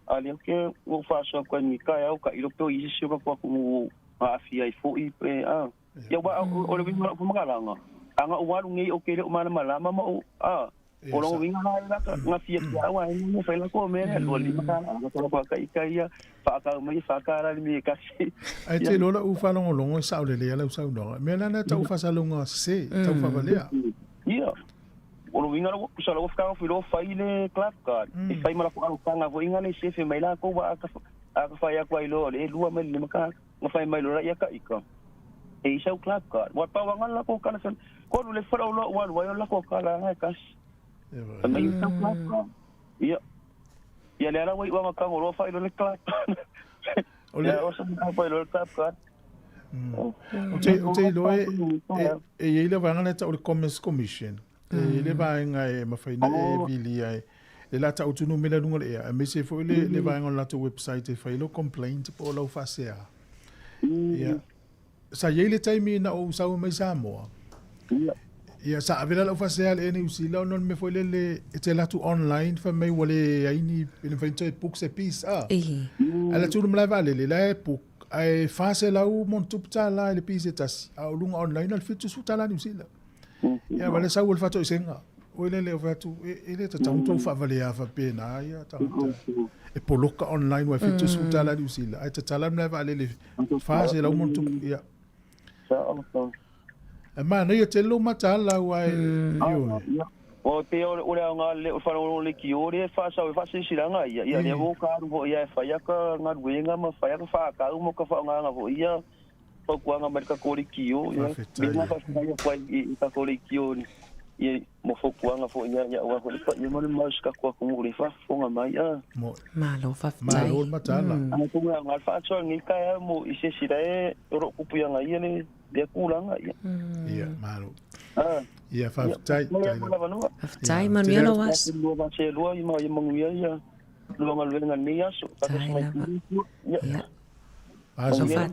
A lea ou te ua ou faasoa atu ai i taeao tailo pe o i ai se isi o tatou atunuu na aafia ai foi pe a. Ia aua o le uiga o lau faamatalaga, a na ou alu nei ou te le o malamalama ma ou a. O lona uiga la e laka na fiafia au a e fai latou mea lea $25 na tolo ka ika ia faakau mai e $4 le mea e tasi. Ae te iloa lau faalogologo e sao lelei lava lau saunoaga. Mea la lea tau faasalalauga sese, tau faavalea. Ia. O lona uiga la ua tusa la ua fetagofi loa fai le club card. E fai ma latou alofaga foi nga le sefe mai latou aua a ka fai atu ai loa le $2 mai le $5 na fai mai loa la ia ka ika. E i sau club card. Ua pau anga le latou kala fai kolu le fale o loa ua alu ai o le latou kala anga e tasi. Fai mai i sau club card. Ia. Ia lea la ua iu anga tago loa fai loa le club card. O le Ia o sa fai loa le club card. Ou te, ou te iloa e, e, e i ai le vaega lea e tau o le Commerce Commission. E i ai le vaega e mafai ona e vilia e le la tau atu numera i luga o le ea, aemaise ai foi le, le vaega o le latou website e fai ai lau complaint po o lau faasea. Ia, sa i ai le taimi na ou sau ai mai Samoa, ia sa ave la lau faasea i le Air New Zealand ona o le mea foi lele e te alu atu online fai mai ua leai ni, e le mafai ona toe book se piece a. Ae alu atu i le malae vaalele, la e book ae $400+ i le piece e tasi, a o luga online na o le $70 Niu Sila. Ia ma le sau o le faatoesega. Oi lele o fai atu, e le tatau ona tou faavalea faapena ia tagata. E poloka online ua e $70 Niu Sila, ae tatala le malae vaalele $400+. Ia. Ae manaia tele lou mataala aua e, ioe. O te o le aoga le o whare le ki o le whaasau e whaasisilaga ia. Ia lea o ka alu foi ia e whai aka galuega ma whai aka whaakau mo ka whaongaanga foi ia fautuaga mai le tatou leitio. Ia Faafetai. mea faafetai atu ai i tatou leitio ia mo fautuaga foi ia ia aua foi le paia ma le mamalu o si tatou atunuu le faafofoga mai a. Mo. Malo faafetai. Malo le mataala. Atonu e aoga le faasoa lenei taeao mo i se isi la e o lo o tupu ia ia le lea tulaga ia. Ia, malo. Ah. Ia, faafetai. Faafetai, manuia lou aso. Lua vaa selua ia ma ia manuia ia lua galuega i lenei aso. Faafetai lava. Ia. Aso. Soifua.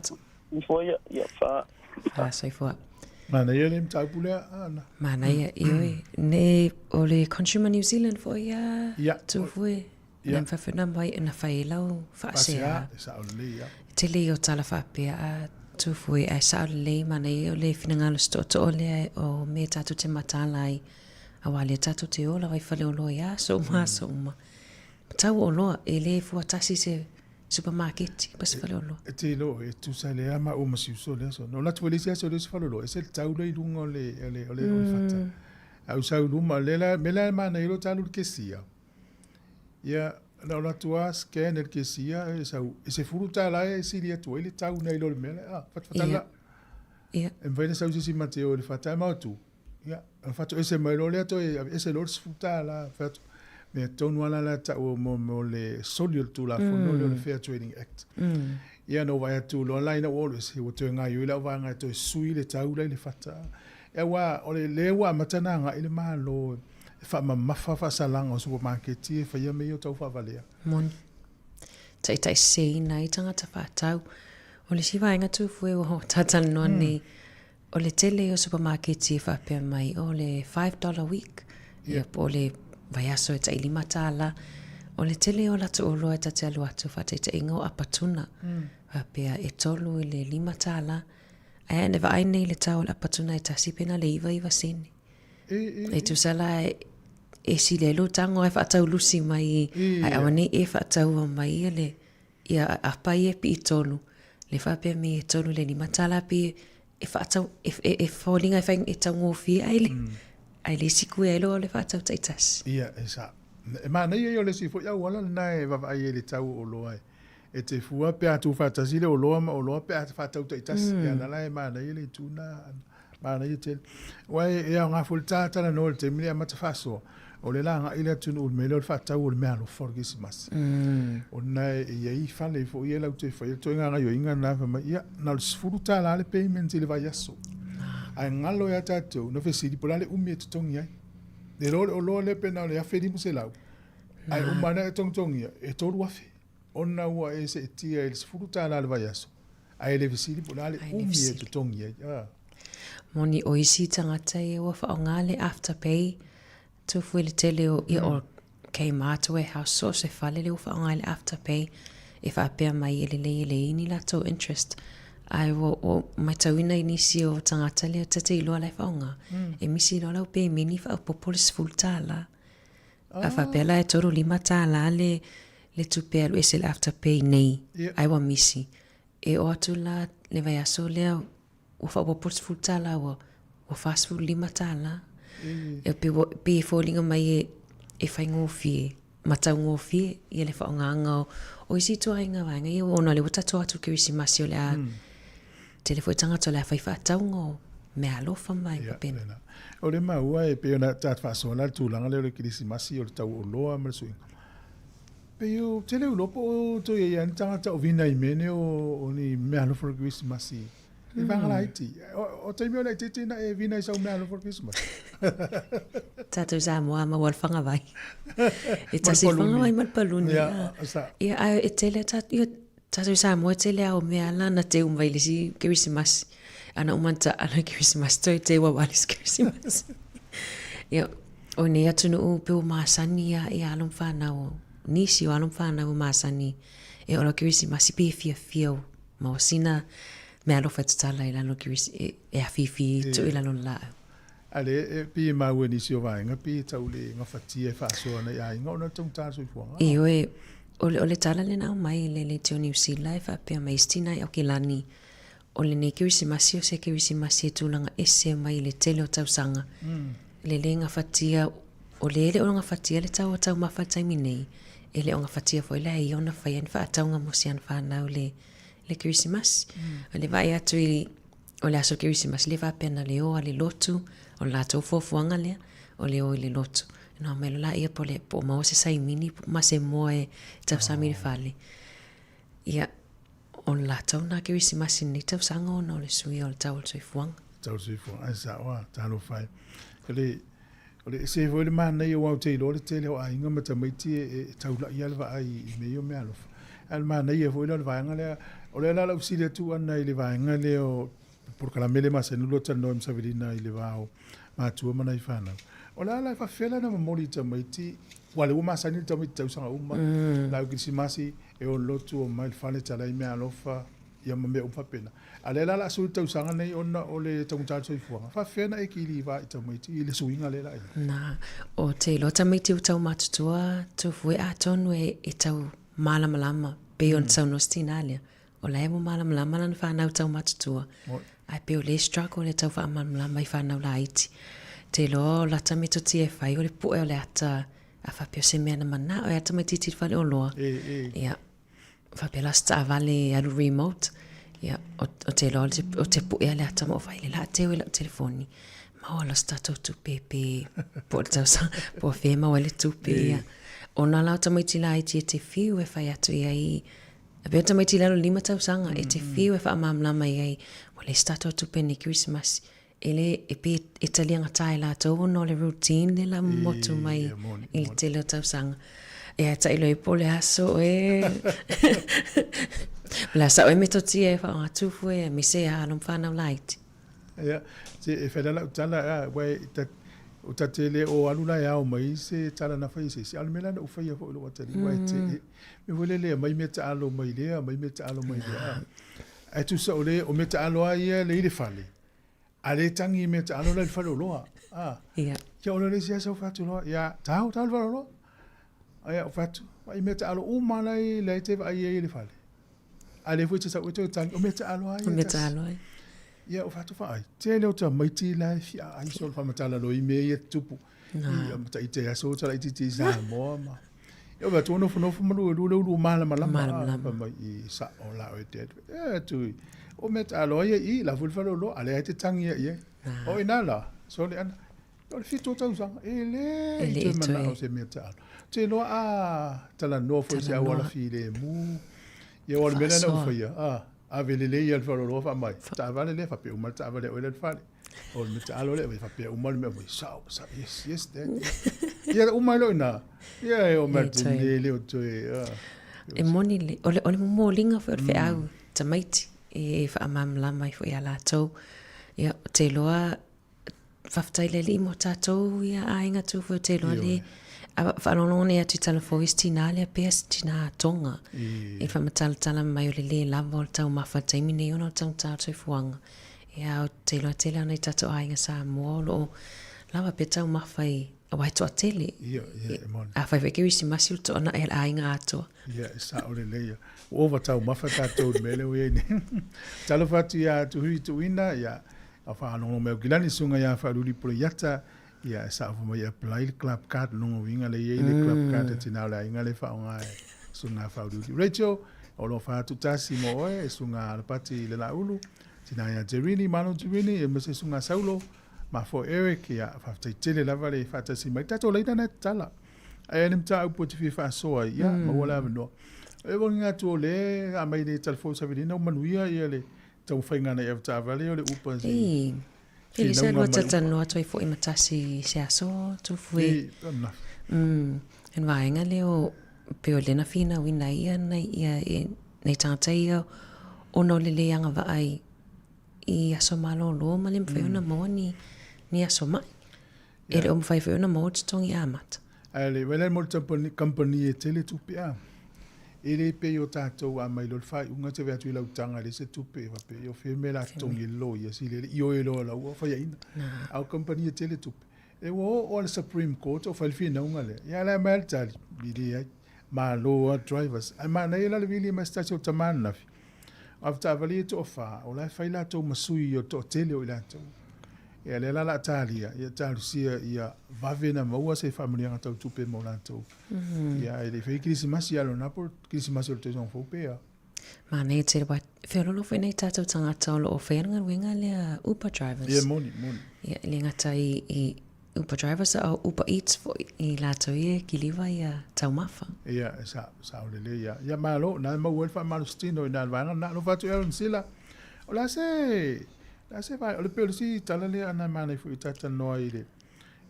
Soifua ia, ia fa. Fa soifua. Manaia le mataupu lea, Ana. Manaia, ioe. Ne o le Consumer New Zealand foi a Ia. Tufue. Ia. Na mawhawhina mai na whai lau whaasea. Faasea, e sao lelei, ia. Tele ia o tala faapea a Tufue ae sao lelei manaia o le finagalo se tootoo lea o mea tatou te mataala ai aua lea tatou te ola ai faleoloa i aso uma aso uma. Tau oloa e le fua tasi se supamaketi ma se faleoloa. E te iloa e tusa le a maua ma si uso le aso. Na ou alu atu foi le isi aso i le isi faleoloa, ese le tau lea i luga o le, o le, o le, o le fata. Ae ou sau i luma, le la, mea la e manaia i lou ta alu i le kesia. Ia, na ou alu atu lava scan e le kesia, e sau, e $10 e sili atu ai le tau nai lo le mea lea. Ah, fatafata la. Ia. E mafai ona sau se isi ma te o i le fata e mau atu. Ia, ona faatoese mai loa lea toe aveese loa le $10, fai atu, mea tonu lava la la e tau mo le soli o le Tulafono lea o le Fair Trading Act. Ia na ou vaai atu loa la ina ua ou alu ese, ua toe gaoioi lau vaega e toe sui le tau la i le fata. Aua o le lea ua amata ona agai le Malo. E faamamafa faasalaga o supamaketi e faia mea ia o tau faavalea. Moni. Taitaiseseina ai tagata faatau. O le isi vaega tufue ua talatalanoa nei, o le tele o supamaketi e faapea mai o le $5 week, ia po o le vaiaso e tai $5. O le tele o latou oloa e ta te alu atu faataitaiga o apatuna, faapea e 3 i le $5. Ae ana vaai nei i le tau o le apatuna e tasi pe na o le 99 sene. E tusa la e sili ai lou tago ae faataulusi mai ae aua nei e faataua mai ia le ia apa ia e pii tolu. Le faapea mai e tolu le $5 pe e faatau e, e, e foliga e fai e taugofie ai le ai le isi kui ai loa le faatau taitasi. Ia, e sa. E manaia ia o le isi foi auala lena e vaavaai ai i le tau o oloa e. E te fua pe a tuufaatasi le oloa ma oloa pe a faatau taitasi. Mm. Ia na la e manaia le itu na, manaia tele. Aua e, e aoga foi le ta talanoa i le taimi lea amata faasoa, o le la agai le atunuu i le mea lea o le faatau o le meaalofa o le Kerisimasi. Mm. Ona e i ai fale foi ia latou te faia le ituaiga gaoioiga lena fai mai, ia, na o le $10 le payment i le vaiaso. Ae galo ia tatou, na fesili po o le a le umi e totogi ai. Le iloa o le oloa lea pe na o le $1,500, ae uma ane e togitogia, e $3,000. Ona ua e seetia i le $10 i le vaiaso, ae le fesili po o le a le umi e totogi ai. Ah. Moni o isi tagata ia ua faaaoga le Afterpay, tufu i le tele o, ia o Kmart, Warehouse, so o se fale lea ua faaaoga ai le Afterpay, e faapea mai e lelei e leai ni latou interest. Ae ua, ua matauina i nisi o tagata lea ta te iloa la e faaaoga, e misi loa lau pemeni faaopoopo le $10. A faapea la e $35 le, le tupe e alu ese le afterpay nei, ai ua misi. E oo atu la le vaiaso lea ua faaopoopo le $10 ua, ua $45. E pei ua, pei e foliga mai e, e faigofie ma taugofie ia le faaaogaina o, o isi ituaiga vaega ia ona o lea ua tatou o atu i le Kerisimasi o le a Tele foi tagata o le a fai faatauga o meaalofa ma vaega faapena. O le maua e pei ona ta faasoa la le tulaga lea o le Kerisimasi o le tau oloa ma le suiga. Pei o tele iloa po o toe i ai ni tagata o vina i mea nei o ni meaalofa o le Kerisimasi i vaega laiti. O taimi o laitiiti na e vina i sau meaalofa o le Kerisimasi. Tatou Samoa maua le fagavai. E tasi le fagavai ma le paluni. Ia, ae e tele ia Tatou i Samoa e tele a o mea la na teu mai le isi Kerisimasi. Ana uma na taala le Kerisimasi toe teu aua le isi Kerisimasi. Ia, o nei atunuu pe ua masani ia ia alo ma fanau, nisi o alo ma fanau ua masani e ola Kerisimasi pe fiafia o maua sina meaalofa e tatala i lalo e, e afifi tuu i lalo o le laau. A le e pei e maua i nisi o vaega pei e tau le gafatia e faasoa nai aiga ona o le taugata o le soifuaga. Ioe, o le, o le tala lea na aumai e le Leitio Niu Sila e faapea mai isi tina i Aokelani, o lenei Kerisimasi o se Kerisimasi e tulaga ese mai i le tele o tausaga. Le le gafatia, o le e le o gafatia le tau o taumafa i le taimi nei, e le o gafatia foi la e ia ona faia ni faatauga mo si ana fanau i le, le Kerisimasi. O le vaai atu i O le aso Kerisimasi lea faapea na le o a le lotu, o le latou fuafuaga lea, o le o i le lotu. Ona omai loa laia po o le, po o maua se saimini ma se moa e tausami i le fale. Ia, o le latou lena Kerisimasi i lenei tausaga ona o le suia o le tau o le soifuaga. Tau o le soifuaga, ae sao lava, talofa e. O le, o le ese foi le manaia aua ou te iloa le tele o aiga ma tamaiti e, e taulai lava le vaai i mea ia o meaalofa. Ae o le manaia foi lea o le vaega lea, o lea la o lau fesili atu Ana i le vaega lea o polokalame lea e masani ona lua talanoa ai ma Savelina i le va o matua ma nai fanau. O le a la e faafefea la ona momoli i tamaiti, aua o lea ua masani le tamaiti i tausaga uma, laau kerisimasi, e o lotu, omai i le fale, talai meaalofa, ia ma mea uma faapena. A o lea la o le a sui le tausaga nei ona o le taugata o le soifuaga, faafefea ona e kiliva i tamaiti i le suiga lea la i ai? Na, o te iloa tamaiti ua tau matutua tufue atonu e, e tau malamalama pei ona saunoa si tina lea. O la e ua malamalama lana fanau tau matutua. Ae pei o lea e struggle le tau faamalamalama i fanau laiti. Te iloa o lata metotia e fai o le pue o le ata a faapea o se mea na manao e a tamaitiiti i le faleoloa. E, e. Ia, faapea la se taavale e alu remote, ia, o, o te iloa o te puea le ata ma o fai le laa teu i lau telefoni. Maua loa se tatou tupe pe po o le tausaga, po o fea e maua ai le tupe, ia. Ona la o tamaiti laiti e te fiu e fai atu i ai, e pei o tamaiti i lalo i le 5 tausaga, e te fiu e faamalamalama i ai, ua leai se tatou tupe nei kerisimasi. E le, e pei e taliagata e latou ona o le routine lea la motu mai i le tele o tausaga. Ia e tailo ai po o le aso e. O le a sao e metotia e faaaoga e aemaise a alo ma fanau laiti. Ia, se e fai la lau tala, a, ua e, ta, o ta te le o alu la e ao mai se tala na fai e se isi, a o le mea la na ou faia foi i lou atalii, ua e te, e, mea foi lele e aumai meataalo mai lea, aumai meataalo mai lea, a, ae tusa o le, o meataalo lava ia lea i le fale, A le tagi i meataalo la i le faleoloa. A. Ia. Ia o le isi aso fai atu loa, ia, tau, tau i le faleoloa. A ia, ou fai atu, vaai i meataalo uma la e, la e te vaai ai i le fale. A lea foi e te sau e toe tagi, o meataalo lava ia e tasi. O meataalo lava ia. Ia, ou fai atu, vaai, tele o tamaiti la e fia ai solo faamatala loa i mea ia tutupu. Ia, ma taite aso tala itiiti i Samoa ma. Ia, ou fai atu, nofonofo ma lua lua le ulu malamalama. Malamalama. Fai mai, i sao la oe dad. Ia, atu, o meataalo lava ia i i, la foi le faleoloa, a lea e te tagi ia i ai. O ina la, sole ana, o le 7 o tausaga, e le i toe manao se meataalo. Ou te iloa a talanoa foi i se auala filemu, ia aua o le mea lea na ou faia, a, ave lelei ia le faleoloa faamai, taavale lea, faapea uma le taavale a oe la i le fale. O le meataalo lea, faapea uma le mea, mai sao, sao, yes, yes, dad. Ia uma ai loa i ina, ia e oo mai i le taimi nei, e le o toe, a. E moni le, o le, o le momoliga foi o le feau tamaiti e faamalamalama ai foi ia latou. Ia, ou te iloa, faafetai le Alii mo tatou ia aiga tu foi, ou te iloa le, faalogologo nei atu i tala fou i si tinā lea pea si tinā Tonga. I faamatalatala mai o le lē lava o le taumafa i le taimi nei ona o le taugata o le soifuaga. Ia, ou te iloa tele lava nai tatou aiga Samoa o lo o lava pea taumafa i, aua e toatele. Ia, ia, e moni. Afai foi kerisimasi o le toanai a le aiga atoa. Ia, e sao lelei ia. Ua ova taumafa tatou i le mea lea ua i ai nei. Talofa atu ia Tuhui Tuuina, ia, a faalogologo mai Aukilani, susuga ia Faaluli Puleiata, ia, e sao foi mai e apply le club card, lona uiga lea e i ai le club card a tina o le aiga lea e faaaoga e susuga Faauluulu. Rachel, o lo o fai atu tasi mo oe, e susuga Alapati Lelaulu, tina ia Jerini, Malo Jerini, aemaise susuga Saulo, ma foi Eric, ia, faafetai tele lava le faatasi mai. Tatou laina na e tatala. Ae le mataupu e te fia faasoa ai, ia, maua le avanoa. E uaga atu o le a mai le talafou savilina ua manuia ia le taumafaiga na i avetaavale o le upa se Ei, e le sa lua talatalanoa atu ai foi ma tasi i se aso Tufue. Ei, ananafi. E le vaega lea o, pei o lea na finauina ai ia nai ia e nai tagata ia ona o le le agavaa i i aso malolo ma le mafai ona maua ni ni aso mai. E le o mafai foi ona maua totogi amata. Ae le wele mo le company e tele tupe a. E le pei o tatou a mai loa le faaiuga te vaai atu i lau taga e leai se tupe e faapea ia o fea mea la totogi e le loia sili le ioe loa lau ua faiaina. A o company e tele tupe. E ua oo lava i le Supreme Court o fai le finauga lea. Ia la e aumai lava le tali, e leai. Malo lava drivers. Ae manaia la le vili mai se tasi o tama ananafi. O avetaavale ia e toafa, o la e fai latou ma sui o le toatele o i latou. Ia lea la o le a talia, ia talosia ia vave ona maua se faamanuiaga tau tupe mo latou. Ia ae le i faia Kerisimasi ia lona po o Kerisimasi o le tausaga fou pe a. Manaia tele aua e feoloolo foi nai tatou tagata o lo o faia le galuega lea Uber drivers. Ia moni, moni. Ia e le gata i, i Uber drivers a o Uber Eats foi i latou ia e kiliva ia taumafa. Ia, e sa, sao lelei ia. Ia malo, na e maua ai le faamalositino i na le vaega lena. Alofa atu Aaron Sila. O le a se, le a se vae, o le pei o le isi tala lea ana e manaia foi i talatalanoa ai i le,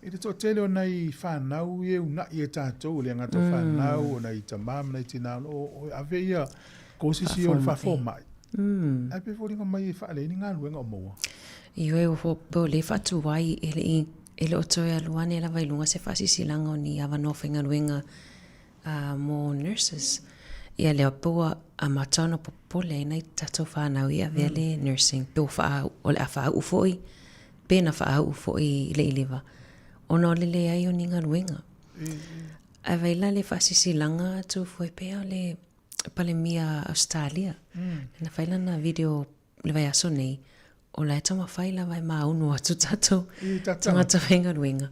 i le toatele o nai fanau ia e uunai e tatou, e le gata o fanau, o nai tama ma nai tina o lo o ave ia courses ia o le faafomai. Ae pei e foliga mai e faalelei ni galuega o maua. Ioe, ua po o lea e faatu ai e le i, e le o toe alu ane lava i luga se faasilasilaga o ni avanoa faigaluega mo nurses. Ia lea pe ua amata ona popole ai nai tatou fanau i avea le nursing pe ua faa, o le a faauu foi, pe na faauu foi i le iliva ona o le leai o ni galuega. Ae vaai la le faasilasilaga atu foi pea o le Palemia Ausetalia, na fai lana video le vaiaso nei, o la e taumafai lava e maunu atu tatou tagata faigaluega.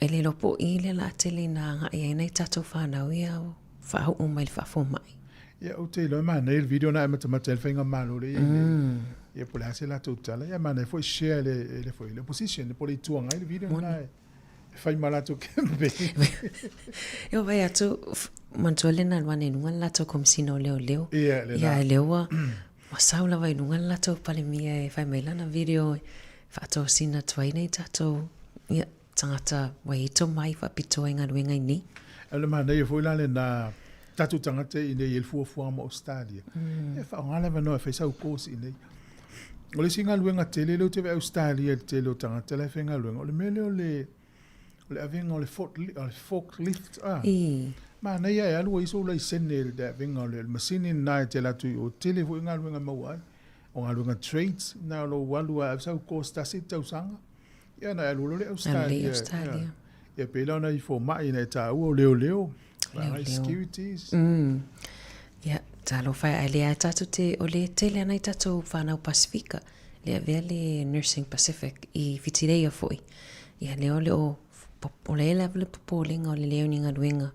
E le iloa po o i lea o le a tele ina agai ai nai tatou fanau ia faauu mai le faafomai. Ia, ou te iloa e manaia le video na e matamata ai le faigamalo lea e i ai nei. Ia po o le a se latou tala. Ia manaia foi share e le, e le foi le opposition po o le Itu Agai le video lena e fai ma latou campaign. Ia vaai atu, manatua le na alu ane i luga le latou Komesina o Leoleo. Ia, lena. Ia, lea ua, ua sau lava i luga le latou Palemia e fai mai lana video e Faatosina atu ai nei tatou, ia, tagata ua i ai tomai faapitoa i galuega i nei. O le manaia foi la lena tatou tagata i inei i le fuafuaga mo Ausetalia, e faaaoga le avanoa e fai sau course i inei. O le isi galuega tele lea ou te vaai Ausetalia i le tele o tagata la e faigaluega, o le mea lea o le o le avega o le forklift, a. Manaia e alu ai sou laisene i le avega o le masini lena e te alu atu i o, tele foi galuega e maua ai. O galuega trades, na o lou alu lava e ave sau course tasi le tausaga, ia ona e alu loa lea i Ausetalia. Ia pei la o nai fomai ina e taua o leoleo, vaega securities. Ia, talofa e, ae lea tatou te, o lea tele ana i tatou whanau Pasifika, lea avea le Nursing Pacific i Whitireia foi. Ia, lea o le o, o lea lava le popolega o le leo ni galuega.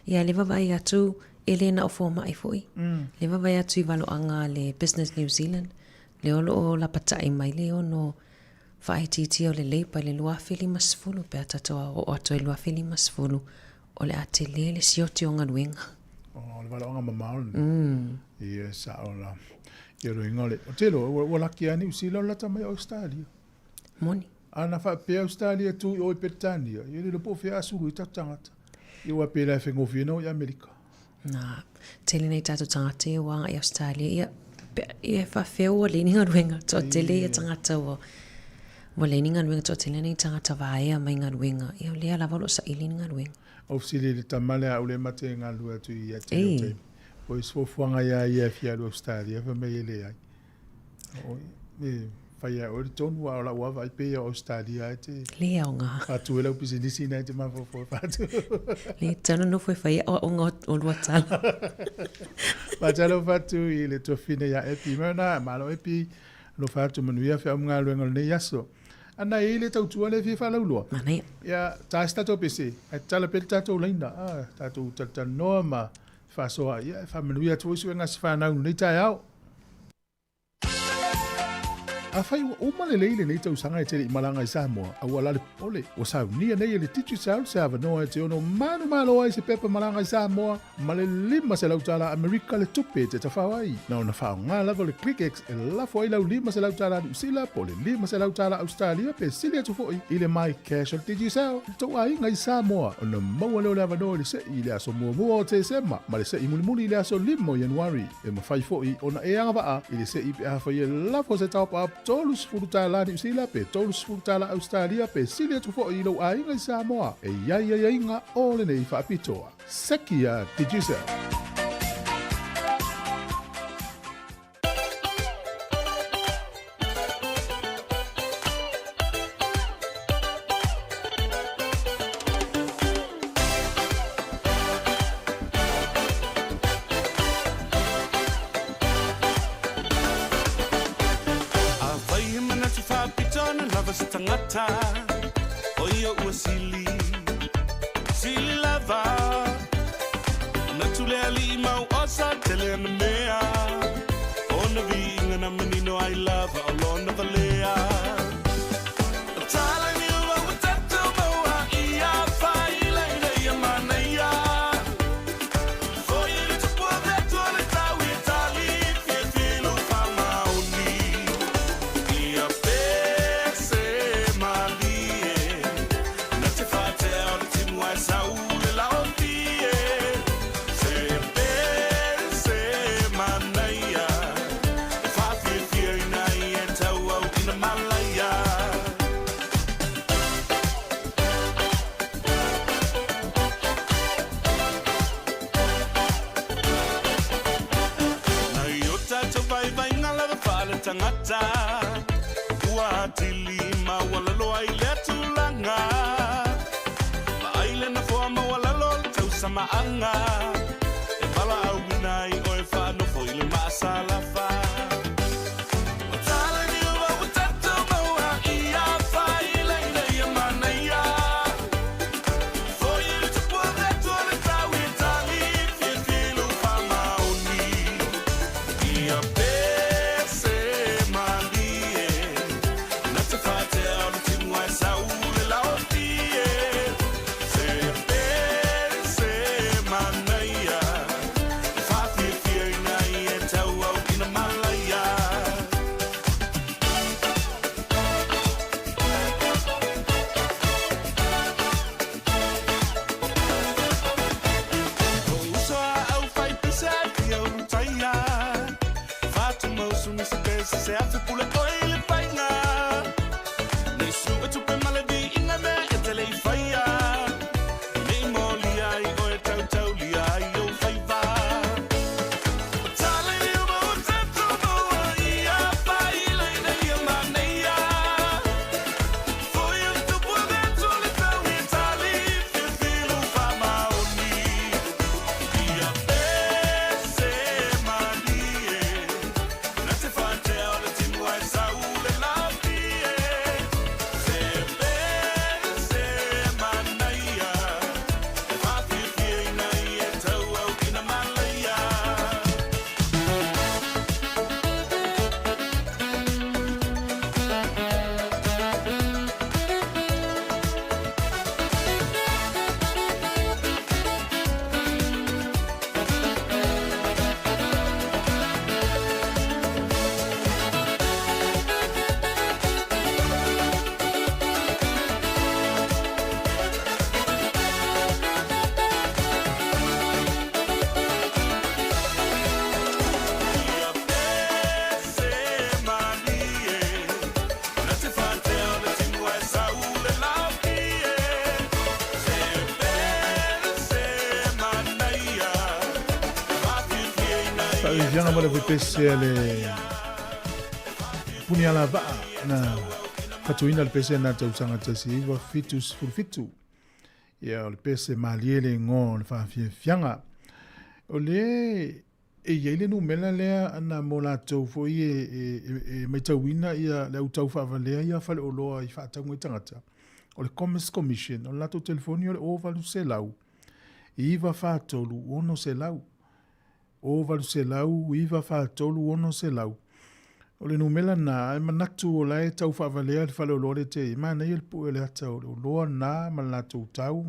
Ia, le vaavaai atu, e le na o fomai foi. Le vaavaai atu i valoaga a le Business New Zealand, lea o lo o lapatai mai le ono faaitiitia o le labour i le 2050 pe a tatou oo atu ai i le 2050, o le a tele le sioti o galuega. O le valoaga mamao lena. Ia, e sao la. Ia, o le uiga o le, o te iloa, ua laki lava Niu Sila o le lata mai o Ausetalia. Moni. A na faapea Ausetalia e tu i o i Peretania, ia le iloa po o fea a sulu ai tatou tagata. Ia aua pei la e faigofie ona o i Amerika. Na, tele nei tatou tagata ia ua agai i Ausetalia, ia, pe, ia e faafefea ua leai ni galuega, toatele ia tagata ua, ua leai ni galuega, toatele nei tagata vaea mai galuega, ia o lea lava o lo o saili ni galuega. Ou fesili i le tama lea a ou le mate e galulue atu ia te leo taimi. Po o se fuafuaga ia ia e fia alu i Ausetalia, fai mai e leai. E fai ia oe le tonu, a o lau lava vaai pei o Ausetalia e te Le aoga. Faatu ai lau pisinisi na e te mafaufau e faatu. Le tala nofo e fai aoaoga o lua tala. Faatalofa atu i le tuafafine ia Epi Mona, malo Epi, alofa atu manuia feau ma galuega o lenei aso. Ana e i ai le tautua lea e fia faalauiloa. Manaia. Ia, ta se tatou pese, ae tatala pea le tatou laina, tatou talatalanoa ma faasoa, ia, e faamanuia atu foi suega a se fanau i lenei taeao. Afai ua uma lelei lenei tausaga e te le i malaga i Samoa, aua la le popole, ua saunia nei e le Digicel se avanoa e te ono manumalo ai se pepa malaga i Samoa ma le $500 Amerika le tupe e te tafao ai. Na ona faaaoga lava o le ClickX e lafo ai lau $500 Niu Sila po o le $500 Ausetalia pe sili atu foi i le MyCash o le Digicel i le tou aiga i Samoa ona maua lea o le avanoa i le se'i i le aso muamua o Tesema ma le se'i mulimuli i le aso 5 o Ianuari. E mafai foi ona e agavaa i le se'i pe afai e lafo se top-up $30 Niu Sila pe $30 Ausetalia pe sili atu foi i lou aiga i Samoa. E i ai aiaiga o lenei faapitoa. Seki a Digicel. Afai he manatu faapitoa na lava se tagata, o ia ua sili, sili lava. Manatu le alii mau osa tele ana mea, ona viiga na manino ai lava o lona valea. Tangata ua atili maualalo ai lea tulaga Vaai le nofoa maualalo o le tausamaaga E valaauina ai oe faanofo i le maasalafa se afe pule oe i le faiga. Nei sue tupe ma le viiga mea e te le i faia. Nei molia ai oe tautaulia ai ou faiva. O tala i uma o tatou maua ia faila ina ia manaia. Foi o tupu avatu o le tau e tali filifili faamaoni. Ia pese malie na te faatea o le timu ae sau le lafie. Se pese manaia e faafiafia ina ia tauau ina malaia. Ia pese malie na te faatea o le timu ae sau le lafie. Se pese manaia e faafiafia ina ia Faaviaviaga ma le pese a le Punialavaa na fatuina le pese na tausaga 1977. Ia o le pese malie le igoa o le faafiafiaga. O le e i ai le numera lea ana mo latou foi e, e, e, e matauina ia le au tau faavalea ia faleoloa i faatauga i tagata. O le Commerce Commission, o le latou telefoni o le 0800 943 600. 0800 943 600. O le numera lena, ae manatu o la e tau faavalea le faleoloa le te i, manaia le pue o le ata o le oloa lena ma le latou tau.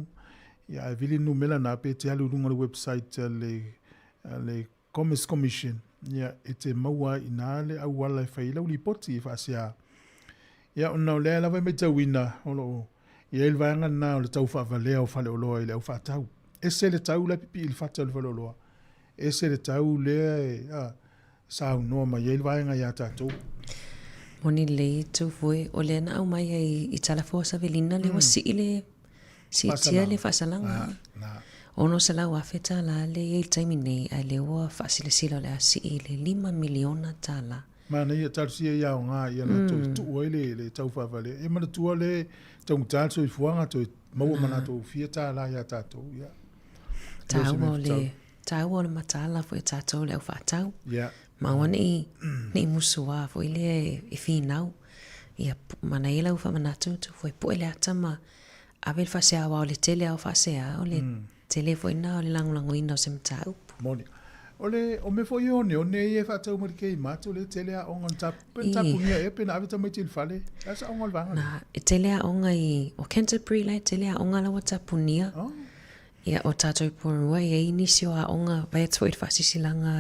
Ia, ae vili le numera lena pe te alu i luga o le website a le, a le Commerce Commission, ia, e te maua ai i ina le auala e fai ai lau lipoti e faasea. Ia, ona o lea lava e matauina o lo o i ai le vaega lena o le tau faavalea o faleoloa i le au faatau. Ese le tau la e pipii i le fata o le faleoloa, ese le tau lea e, a, saunoa mai ai le vaega iā tatou. Moni lelei Tufue, o lea na aumai ai i Talafoa Savelina lea ua sii le siitia le faasalaga. $600,000 tala lea e i ai i le taimi nei, ae lea ua faasilasila o le a sii i le $5 miliona tala. Manaia talosia ia aoga ia latou i tuu ai le, le tau faavalea. E manatua le taugata le soifuaga toe maua ma latou fia tālā iā tatou. Ia. Tāua o le, tāua o le mataala foi a tātou le au faatau. Yeah. Ma aua nei, nei musuā foi lea e finau. Ia, manaia lau faamanatu tu foi poe le ata ma ave le faasea aua o le tele lava o faasea o le tele foi lena o le lagolagoina o se mataupu. Moni. O le, o mea foi ia oneone ia e faatau mai le Kmart, o lea e tele aoga o le tap, pe na tapunia ea pe na ave tamaiti i le fale. Le a se aoga o le vaega lea? Na, e tele aoga i, o Canterbury la e tele aoga la ua tapunia. Oh. Ia, o tātou Porirua, e i ai nisi o aoga, vaai atu foi i le faasisilaga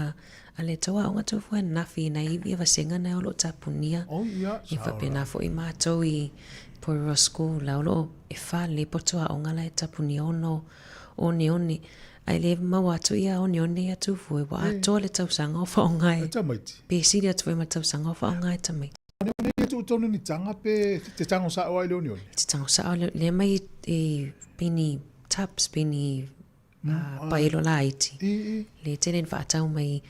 a le tou aoga tou foi ananafi i nai ivi a vasega na o lo o tapunia. Oh, ia, E faapena foi mātou i Porirua School, la o lo o e wha le poto aoga la e tapunia ona o oneone. Ae le maua atu ia oneone ia Tufue, ua atoa le tausaga o whaonga e. E tamaiti. Pe sili atu foi ma le tausaga o whaonga e tamaiti. Oneone ia tuu tonu ni tanga pe te tango sao ai le oneone? Te tango sao le, lea mai i peni tubs, peni paelo laiti. Le tele na whaatau mai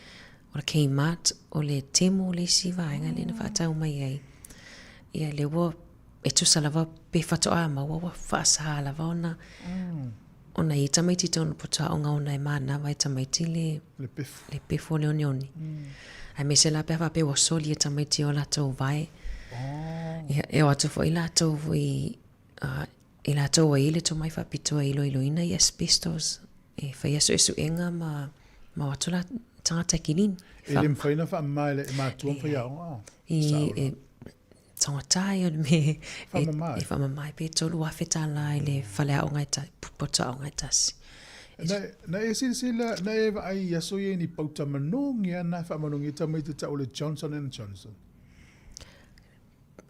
o le Kmart, o le Temu le isi vaega lea na whaatau mai ai. Ia le ua e tusa lava pe whatoa maua ua whaasa lava ona ona i tamaiti tonu poto aoga ona e mānawa e tamaiti le, Le pefu. le pefu o le oneone. Aemaise la pe a faapea ua soli e tamaiti o latou vae. Ia, e o atu foi latou i, uh, i latou ai le tomai faapitoa e iloiloina i asbestos e faia suesuega ma, ma o atu la tagata e kilini. E le mawhai na whaamama e le matua ma whaiaoga. I, e, taugata ia o le mea e, Whaamama e whaamama pe 3,000 tālā i le fale aoga e ta, poto aoga e tasi. Na, na e silasila, na e vaai i aso ia ni pauta manogi a na whaamanogi tamaiti tau o le Johnson and Johnson.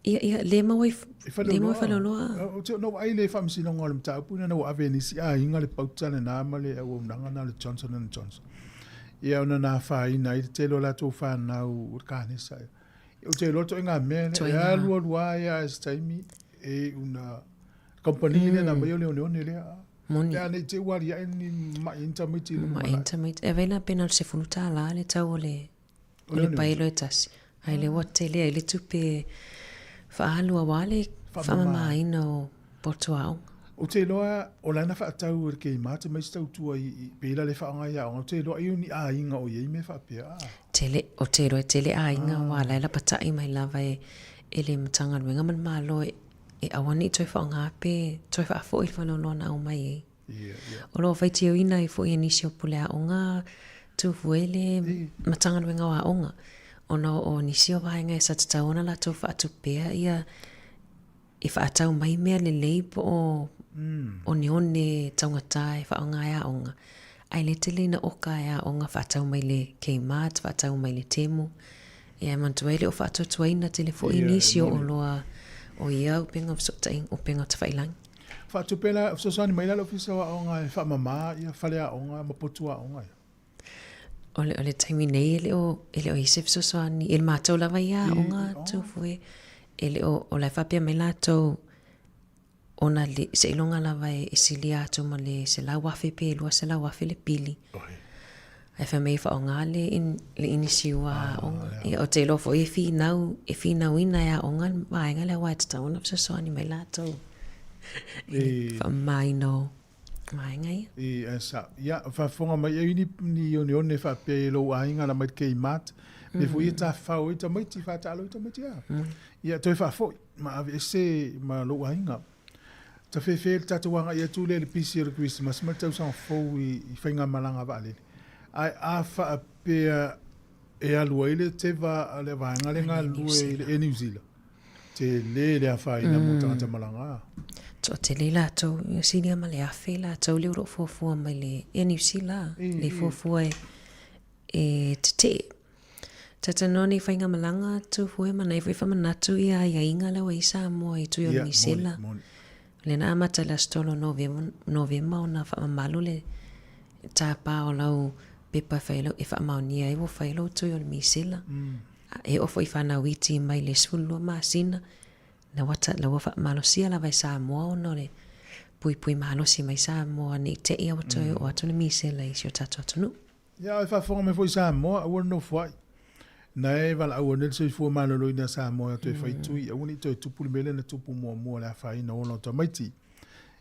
Ia, ia, le maua i, I whaleoloa. le maua i whaleoloa. O te no ai le whaamasinoga o le mataupu ina na ua ave e nisi aiga le pauta lenā ma le auaunaga na o le Johnson and Johnson. Ia ona na afaina ai le tele o latou whanau o le kanesa. Ou te iloa toaiga mea lea, e alu alu lava ia i se taimi e iu ina kamupani lea na aumaia o le oneone lea. Moni. Pe a ne i te i ua aliae ni ma'i ai ni tamaiti i le Ma'i ai ni tamaiti. E vaai la pe na o le $10 le tau o le o le paelo e tasi. Ae lea ua tele ai le tupe faaalu aua le faamamaina o poto aoga. Ou te iloa o la na faatau e le Kmart mai se tautua i pe la le faaaoga i aoga. Ou te iloa ai o ni aiga o i ai mea faapea. Tele, ou te iloa e tele aiga aua la e lapatai mai lava e e le Matagaluega ma le Malo e e aua ne i toe faaaoga pe toe faafoi le faleoloa na aumai ai. O lo o faitioina ai foi e nisi o pule aoga Tufue le Matagaluega o Aoga ona o nisi o vaega e sa tatau ona latou faatupea ia e faatau mai mea lelei po o oneone taugata e faaaoga e aoga, ae le tele ina oka e aoga faatau mai le Kmart, faatau mai le Temu. Ia e manatua e le o faatuatuaina tele foi nisi o oloa o ia upega o fesootaiga, upega tafailagi. Faatupe la, fesoasoani mai la le Ofisa o Aoga e faamama ia faleaoga ma potu aoga ia. O le, o le taimi nei e le o, e le o i ai se fesoasoani i le matou lava ia aoga Tufue. E le o, o la e faapea mai latou, ona le, seiloga lava e, e silia atu ma le $100,000 pe $200,000 le pili. Ae fai mai e faaaoga le, in, le inisiua a aoga. Ia, ou te iloa foi e finau, e finauina e aoga le vaega lea aua e tatau ona fesoasoani mai latou i le faamamaina o vaega ia. I, e sa, ia, faafofoga mai ai ni, ni oneone faapea i lou aiga la mai le Kmart, me foi e tafafao ai tamaiti, faataalo ai tamaiti a. Ia, toe faafoi, ma aveese ma lou aiga. Ta fefe le tatou agai atu lea i le pisi o le Kerisimasi ma le tausaga fou i, i faigamalaga vaalele. Ae a faapea e alu ai le teva a le vaega lea galulue i le Air New Zealand, Tele le afaina mo tagata malaga. Toatele i latou, ia silia ma le 1000 i latou lea o lo o fuafua mai le Air New Zealand, le fuafua e, e tetee. Talanoa nei faigamalaga Tufue ma nai foi faamanatu ia aiaiga lea ua i ai Samoa i tui o Niu Sila. Lea na amata i le aso 3 o Novema ona faamamalu le tapa o lau pepa e fai ai e faamaonia ai ua fai lou tui o le misela. E oo foi i fanau iti mai le 12 masina, la ua, la ua faamalosia lava e Samoa ona o le puipui malosi mai Samoa ne i te i ua toe oo atu le misela i si o tatou atunuu. Ia, e faafofoga mai foi Samoa, aua le nofoai. Na e valaau ane le soifua maloloina a Samoa e toe fai tui, aua ne i toe tupu le mea lea na tupu muamua le afaina o ola o tamaiti.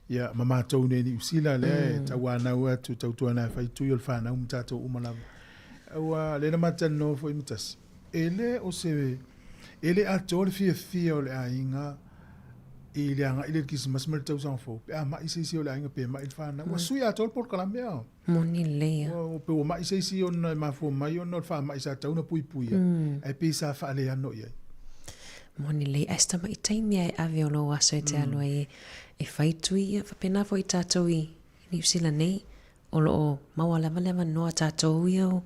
Ia, ma matou nei i Niu Sila lea e tauanau atu, tautuana e fai tui o le fanau ma tatou uma lava. Aua, lea na ma talanoa foi ma tasi, e le o se, e le atoa le fiafia o le aiga i le agai i le Kerisimasi ma le tausaga fou, pe a mai se isi o le aiga pe mai le fanau. Ua sui atoa le polokalame a. Moni lelei a. Ua pei ua mai se isi ona e mafua mai ona o le faamai sa tatau ona puipuia, ae pei sa faaleano i ai. Moni lelei, ae se tamai taimi lava e ave o lou aso e te alu ai e fai tui ia. Faapena foi tatou i Niu Sila nei, o lo o maua lava le avanoa tatou ia o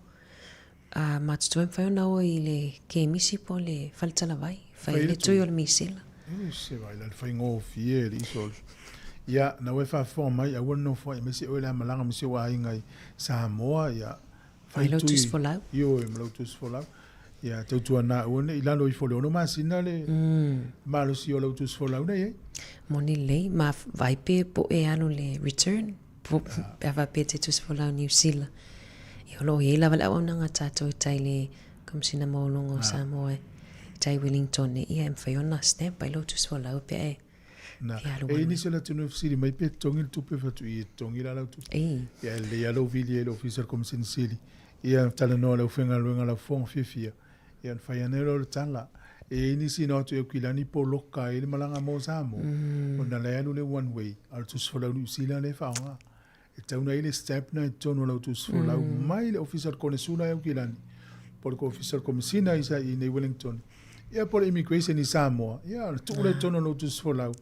a matutua e mafai ona o i le kemisi po o le faletalavai, fai le tui o le misela. Se vai la le faigofie le iso. Ia, na ua e faafofoga mai, aua le nofo ai, aemaise oe le a malaga ma si ou aiga i Samoa, ia, fai tui. Mai lau tusi folau. Ioe, ma lau tusi folau. Ia, tautuana aua ne i lalo ifo i le 6 masina le malosi o lau tusi folau na i ai. Moni lelei, ma vaai pe po e alu le return. Pe a faapea e te tusi folau Niu Sila. Ia o lo o i ai lava le auaunaga a tatou i tai le Komesina Maualuga o Samoa i tai Wellington e ia e mafai ona stamp ai lou tusi folau pe a e Na, e i ai nisi o le atunuu e fesili mai pe totogi le tupe, fai atu, ia e totogi la lau tupe. Ia e lelei lava lou vili ai i le Ofisa o le Komesina Sili. Ia talanoa i le aufaigaluega lafoga fiafia. Ia ona fai ane lea o le tala. E i ai nisi na o atu i Aukilani poloka ai le malaga mo Samoa, ona la e alu le one way, a o le tusi folau Niu Sila lea e faaaoga. E tatau ona i ai le stamp na i totonu o lau tusi folau mai le Ofisa o le Konesula i Aukilani, po o le Ofisa o le Komesina i inei Wellington, ia po o le Immigration i Samoa, ia ona tuu lea i totonu o lou tusi folau.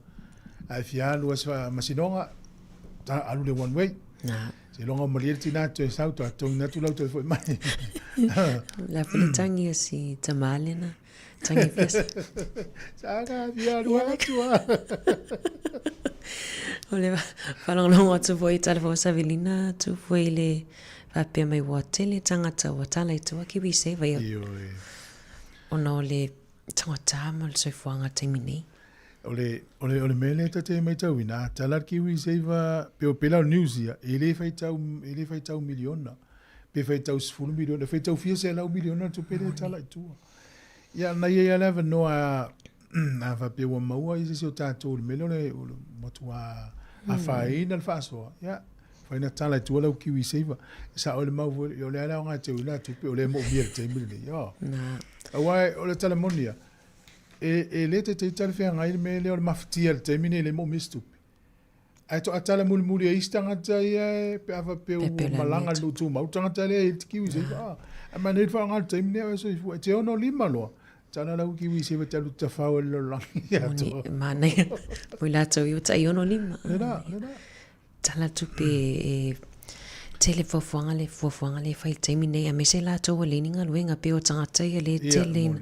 A e fia alu lava i se faamasinoga, alu le one way. Seiloga ua malie le tina toe sau, toe totogi atu lau toe foi mai. La foi le tangi o si tama lena. Tangi fia. Saga fia alu atu a. O le faalogologo atu foi i tala foi o Savelina atu foi i le faapea mai ua tele tagata ua tala i tua KiwiSaver ia. Ioe. Ona o le. Taugata ma le soifuaga i le taimi nei. O le, o le, o le mea lea ta te matauina, a tala le KiwiSaver, pe o pela o news ia, e le faitau, e le faitau miliona, pe faitau 10 miliona, e faitau fia selau miliona le tupe lea e tala i tua. Ia, na i ai lava le avanoa a faapea ua maua se isi o tatou i le mea lea o le, o le matua afaina le faasoa, ia, fai na tala i tua lau KiwiSaver. E sao ai le mau foi, o le a le aoga e teu i la tupe, o lea e moomia i le taimi lenei. Oh. Na. Aua o le tala moni ia, e, e le taitai talafeagai le mea lea o le mafatia i le taimi lenei e le moomia se tupe. Ae toa tala mulimuli e isi tagata ia e pe a faapea ua malaga le nuu tumau, tagata lea e i le KiwiSaver. Ah, ae manaia le faaaoga i le taimi lenei a o e soifua. E te 65 loa, tala lau KiwiSaver talu tafao e le lalolagi atoa. Manaia. Mo i latou i o tai 65. Lena, lena. Tala tupe e tele fuafuaga le fuafuaga lea e fai i le taimi nei aemaise latou ua leai ni galuega pei o tagata ia lea e tele ina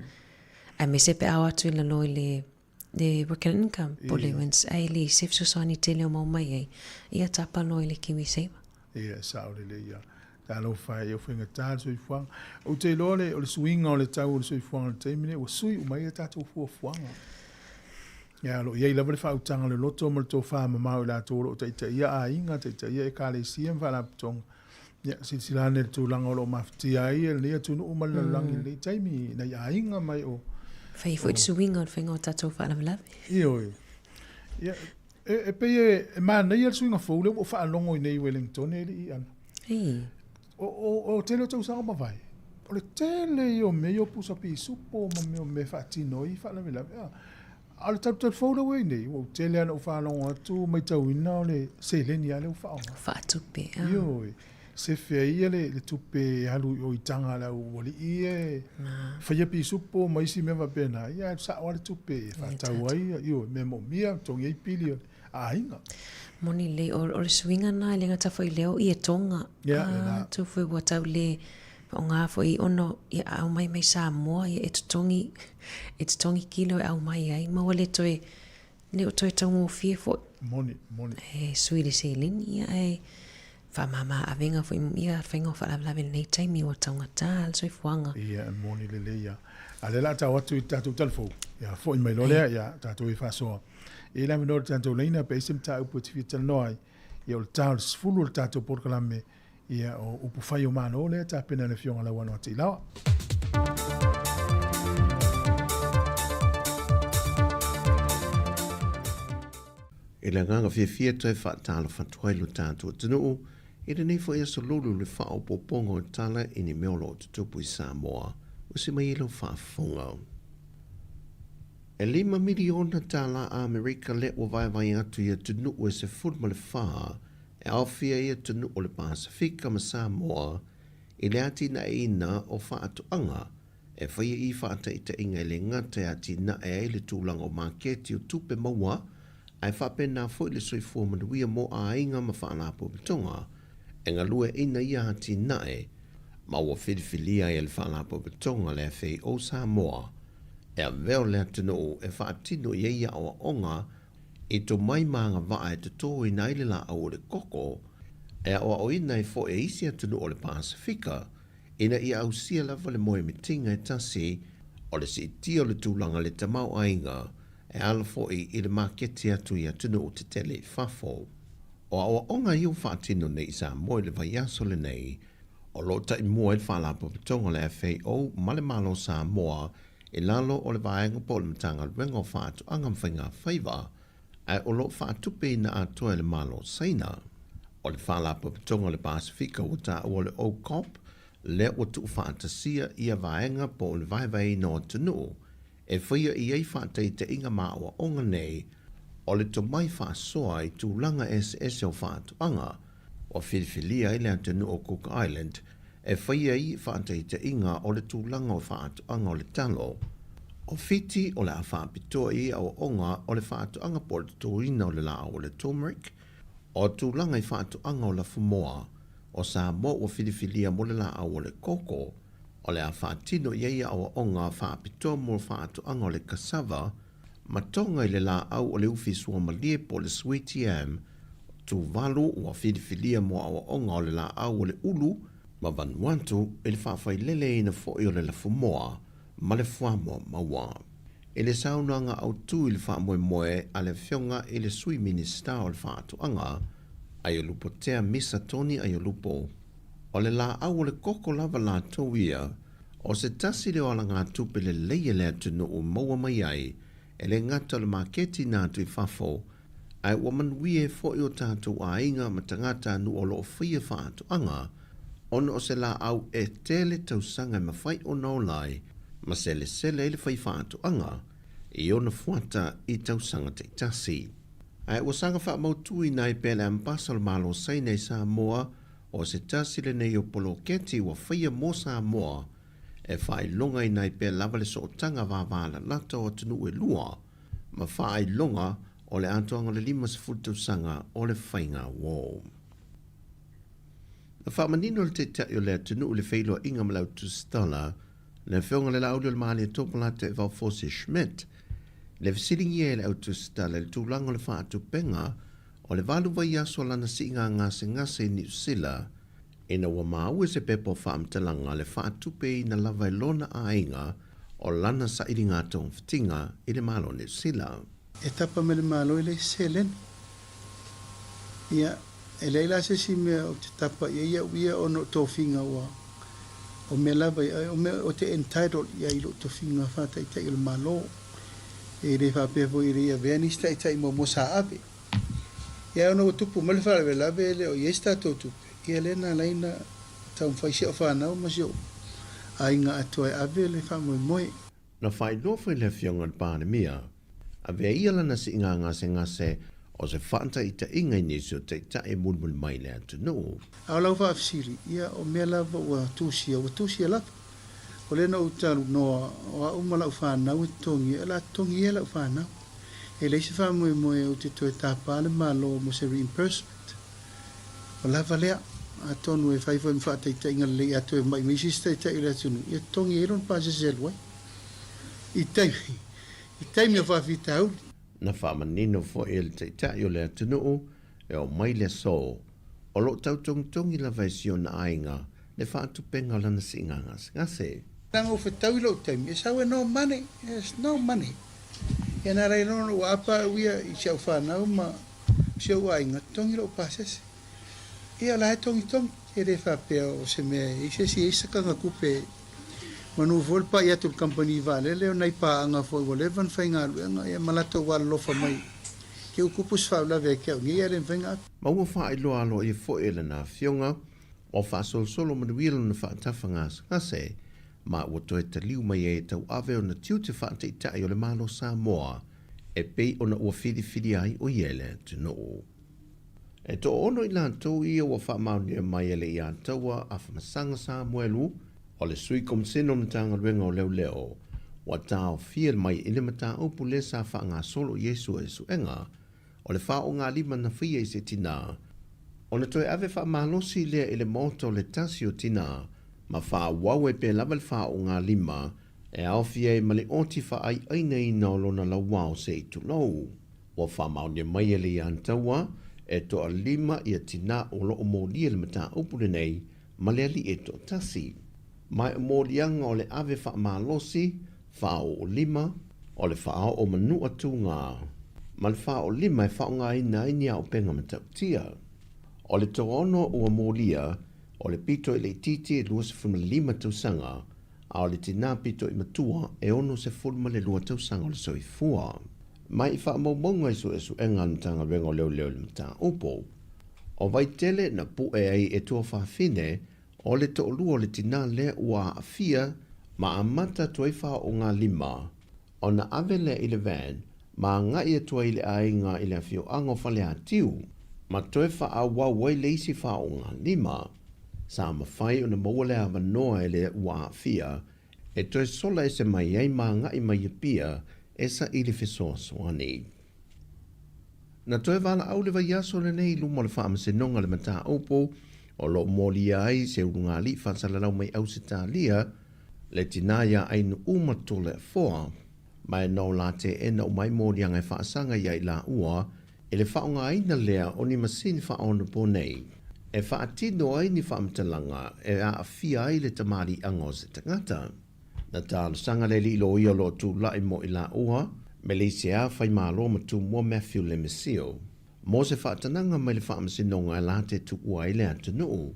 aemaise pe a o atu i lalo i le le work and income po o le WINZ ae leai se fesoasoani tele o maua mai ai ia tapa loa i le KiwiSaver. Ia e sao lelei ia. Talofa e, ia faigata le soifuaga. Ou te iloa le, o le suiga o le tau o le soifuaga i le taimi lenei, ua sui uma ai a tatou fuafuaga. Ia, o lo o i ai lava le faautaga loloto ma le tofa mamao i latou o lo o taitaia aiga, taitaia ekalesia ma faalapotopotoga. Ia, silasila ane i le tulaga o lo o mafatia ai lenei atunuu ma le lalolagi i lenei taimi, i nai aiga mai o... Fai foi le suiga o le faiga o tatou faalavelave. Ioe. Ia, E, e pei e, e manaia le suiga fou lea ua ou faalogo i nei i Wellington e alii ana. Ei. O, o, o tele o tausaga mavae, o le tele ia o mea ia o pusa pisupo ma mea o mea e faatino ai faalavelave. A, a o le talutalu fou lea ua i ai nei, ua ou tele lava ina ou faalogo atu matauina o le seleni lava lea ua faaaoga. Faatupe, a. Ioe. Sefe ai ia le, le tupe e alu i o i taga a le aualii ia e faia pisupo ma isi mea faapena, ia ae sao lava le tupe e faatau ai, ioe, mea moomia, totogi ai pili o le aiga. Moni lelei, o, o le suiga lena e le gata foi i lea o ietoga. Ia, lena. Atu foi ua tau le faaaoga foi ona ia a aumai mai Samoa ia e totogi, e totogi kilo e aumai ai ma ua le toe Le o toe taugofie foi. Moni, moni. E sui le seleni, ia ae faamama avega foi ia faiga o faalavelave i lenei taimi ua taugata le soifuaga. Ia, e moni lelei ia. A lea la tau atu i tatou talafou. Ia, foi mai loa lea, ia, tatou e faasoa. E le avanoa le tatou laina pe ai se mataupu e te fia talanoa ai. Ia, o le ta o le 10 o le tatou polokalame Ia, o upu fai o Malo lea tapena e le Afioga Lauano Atiilawa. I le agaga fiafia toe faatalofa atu ai lo tatou atunuu i lenei foi aso lulu le faaopoopoga o tala i ni mea o lo o tutupu i Samoa. Usi mai ai lau faafofoga. E $5 miliona tālā Amerika lea ua vaevae atu i atunuu e 14 E aofia ai atunuu o le Pasefika ma Samoa i le atinaeina o faatoaga e faia i faataitaiga e le gata e atinae ai le tulaga o maketi o tupe maua ae faapena foi le soifua manuia mo aiga ma faalapotopotoga e galueaiina ia atinae ma ua filifilia ai e le Faalapotopotoga le FAO Samoa e avea o le atunuu e faatino i ai aoaoga I tomai ma agavaa e totoina ai le lāʻau o le koko, e aʻoaʻoina ai foi e isi atunuu o le Pasefika, ina ia ausia lava le moemitiga e tasi o le siitia o le tulaga le tamaoaiga e ala foi i le maketi atu i atunuu tetele i fafo. O aʻoaʻoga ia ua faatino nei i Samoa i le vaiaso lenei, o lo o taimua ai le Faalapotopotoga o le FAO ma le Malo o Samoa I lalo o le vaega po o le Matagaluega o Faatoaga ma Faiga Faiva, ae o lo o faatupeina atoa e le Malo o Saina. O le Faalapotopotoga o le Pasefika ua taua o le OCOP lea ua tuufaatasia ia vaega po o le vaevaeina o atunuu e faia i ai faataitaiga ma aoaoga nei o le tomai faasoa i tulaga eseese o faatoaga ua filifilia ai le atunuu o Cook Island e fai ai faataitaiga o le tulaga o faatoaga o le talo. O Fiti o le a faapitoa i aoaoga o le faatoaga po o le totoina o le laau o le turmeric, o tulaga i faatoaga o lafumoa, o Samoa ua filifilia mo le laau o le koko, o le a faatino i ai aoaoga faapitoa mo faatoaga o le cassava, ma Tonga i le laau o le ufi suamalie po o le sweet yam, Tuvalu ua filifilia mo aoaoga o le laau o le ulu, ma Vanuatu i le faafaileleina foi o le lafumoa ma le fuamoa maua. I le saunoaga autu i le faamoemoe a le Afioga i le Sui Minisita o le Faatoaga, Aiolupotea Misa Tony Aiolupo, o le laau o le koko lava latou ia, o se tasi lea o alagatupe lelei a le atunuu maua mai ai e le gata o le maketi na atu i fafo, ae ua manuia ai foi o tatou aiga ma tagatanuu o lo o faia faatoaga, ona o se laau e tele tausaga e mafai ona ola ai ma selesele ai le fai faatoaga i ona fuata i tausaga taitasi. Ae ua saga faamautuina ai pea le Ambasa o le Malo o Saina i Samoa o se tasi lenei o poloketi ua faia mo Samoa e faailogaina ai pea lava le sootaga vavalalata o atunuu e lua ma faailoga o le atoaga o le 50 tausaga o le faiga uo. Na faamanino le Taitai o le atunuu i le feiloaiga ma le Au Tusitala, le Afioga i le Laauli o le Malietoa Polataivao Fosi Schmidt, le fesiligia e le Au Tusitala i le tulaga o le faatupenga o le valu vaiaso o lana siiga gasegase i Niu Sila, ina ua maua i se pepa o faamatalaga le faatupeina lava e lona aiga o lana sailiga togafitiga i le Malo o Niu Sila. E tapa mai le Malo i le seleni. Ia, e leai la se isi mea ou te tapa i ai au ia ona o tofiga ua, o mea lava ia, o mea ou te entitled i ai i lou tofiga faataitai o le Malo. E le faapea foi e le i avea nisi taitai muamua sa ave. Ia ona ua tupu mai le faalavelave e le o i ai se tatou tupe, ia lea na ala ai ona taumafai si au fanau ma si ou aiga atoa e ave le faamoemoe. Na faailoa foi le Afioga i le Palemia, avea ia lana siiga gasegase o se faataitaiga i nisi o taitai e mulimuli mai i le atunuu. A o lau faafesili, ia o mea lava ua tusia, ua tusia lava. O lea na ou talanoa, o au ma lau fanau e totogi, o le a totogi ia lau fanau. E leai se faamoemoe ou te toe tapa le Malo mo se reimbursement. Ua lava lea. Atonu e fai foi ma faataitaiga lelei a toe mai mai se isi taitai o le atunuu, ia totogi ai lona pasese e alu ai i taimi, i taimi o faafitauli. Na faamanino foi e le Taitai o le atunuu e oo mai le aso, o lo o tautogitogi lava e si ona aiga le faatupenga o lana siiga gasegase. Leaga ua fetau i lou taimi, e sau e no money, there's no money. Ia na ala ai loa ona ua apa au ia i si au fanau ma si ou aiga, totogi lou pasese. Ia o la e togitogi, e le faapea o se mea e i ai se isi e i ai se sakaga tupe manu foi le pai atu i le kamupani vaalele o nai paaga foi ua leva ona faigaluega ia ma latou alolofa mai ke ukupu se faalavelave ia te au nei ae le mafai ona ave. Ma ua faailoa aloaia foi e lana afioga ua faasolosolo manuia lona faatafa gasegase ma ua toe taliu mai ai e tauave ona tiute faataitai o le Malo Samoa e pei ona ua filifilia ai o ia e le atunuu. E toaono i latou ia ua faamaonia mai e le Iataua Afamasaga Samuelu, o le Sui Komisena o Matagaluega o Leoleo, ua taofia mai i le mataupu lea sa faagasolo i ai suesuega o le faogalima na faia i se tinā, ona toe ave faamalosi lea i le maota o le tasi o tinā ma faaauau ai pea lava le faogalima e aofia ai ma le oti faaiainaina o lona lauao se i tulou. Ua faamaonia mai e le Iataua e toalima ia tinā o lo o molia le mataupu lenei ma le alii e toatasi. Ma e o moliaga o le ave faamalosi, faaoolima, o le faaoo manua tugā, ma le faaoolima e faaaogaina ai ni aopenga matautia. O le toaono ua molia, o le pito i le itiiti e 25 tausaga, a o le tinā pito i matua e 62 tausaga o le soifua. Mai i faamaumauga i suesuega a le Matagaluega o Leoleo i le mataupu, o Vaitele na pue ai e tuafafine o le toalua o le tinā lea ua aafia ma amata atu ai faaoogalima ona ave lea i le van ma agai atu ai i le aiga i le afioaga o Faleatiu ma toe faaauau ai le isi faaoogalima. Sa mafai ona maua le avanoa e le ua aafia e toe sola ese mai ai ma agai mai i Apia e saili fesoasoani. Na toe valaau le vaiaso lenei i luma o le Faamasinoga le mataupu o lo o molia ai se ulugalii faasalalau mai Ausetalia, le tinā iā Ainuuma Toleafoa, ma e nao la teena uma ai moliaga e faasaga iā i laua i le faaaogaina lea o ni masini faaonaponei e faatino ai ni faamatalaga e aafia ai le tamaliiaga o se tagata. Na talosaga le alii loia o lo o tulai mo i laua me le isi Faimalo ma Tumua Matthew Lemesio mo se faatanaga mai le faamasinoga e la te tuua ai le atunuu.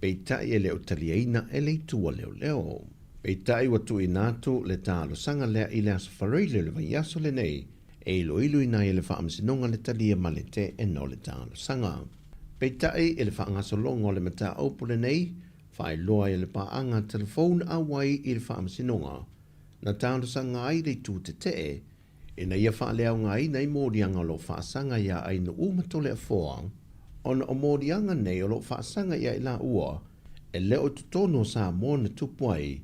Peitai e le o taliaina e le itu a leoleo. Peitai ua tuuina atu le talosaga lea i le aso Faraile o le vaiaso lenei e iloiloina ai e le faamasinoga le talia ma le teena o le talosaga. Peitai i le faagasologa o le mataupu lenei, faailoa ai e le paaga telefone auai i le faamasinoga na talosaga ai le itu tetee ina ia faaleaogaina ai moliaga o lo o faasaga iā Ainuu ma Toleafoa, ona o moliaga nei o lo o faasaga iā i laua e le o i totonu o Samoa na tupu ai,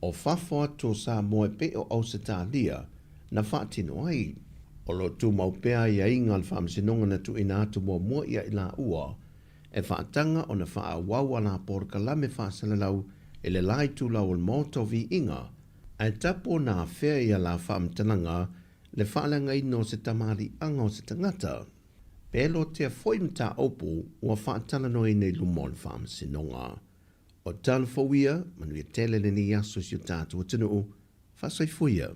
o fafo atu o Samoa e pei o Ausetalia na faatino ai. O lo o tumau pea aiaiga o le faamasinoga na tuuina atu muamua iā i laua e faataga ona faaauau a la polokalame faasalalau i le la itulau o le Maota o Viiga, ae tapu ona afea ia la faamatalaga le faaleagaina o se tamaliiaga o se tagata. Pe lotea foi mataupu ua faatalanoaina i luma o le faamasinoga. O tala fou ia, manuia tele lenei aso i si o tatou atunuu, faasoifua ia.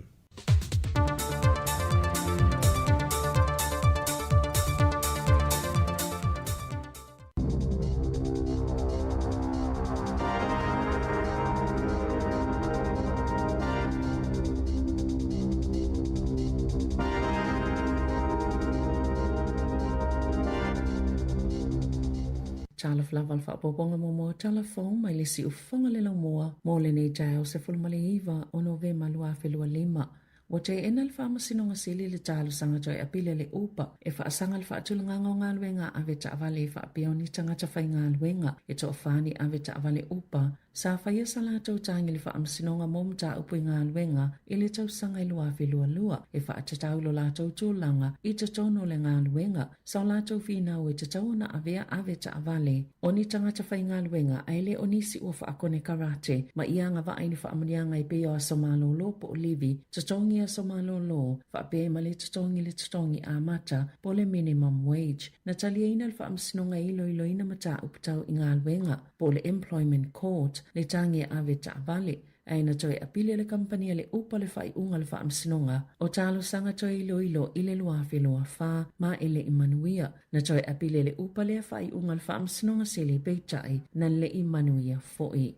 Talofa lava le faaopoopoga muamua o tala fou mai le siufofoga le laumua mo lenei taeao 19 o Novema 2025. Ua teena le Faamasinoga Sili le talosaga toe apili a le Upa e faasaga le faatulagaga o galuega ave taavale faapea o ni tagata faigaluega e toafa ni ave taavale Upa sa faia sa latou tagi i le Faamasinoga mo mataupu i galuega i le tausaga i 2022 e faatatau lo latou tulaga i totonu o le galuega sa o latou finau e tatau ona avea ave taavale o ni tagata faigaluega ae le o nisi ua faakonekarate ma ia agavaa i ni faamanuiaga e pei o aso malolo po o livi, totogi aso malolo, faapea ai ma le totogi le totogi amata po o le minimum wage. Na taliaina le Faamasinoga e iloiloina mataupu tau i galuega po o le Employment Court le tagi e ave taavale ae na toe apili e le kamupani a le Upa le faaiuga o le faamasinoga o talosaga toe iloilo i le 2024 ma e le i manuia. Na toe apili e le Upa lea faaiuga o le faamasinoga sili peitai na le i manuia foi.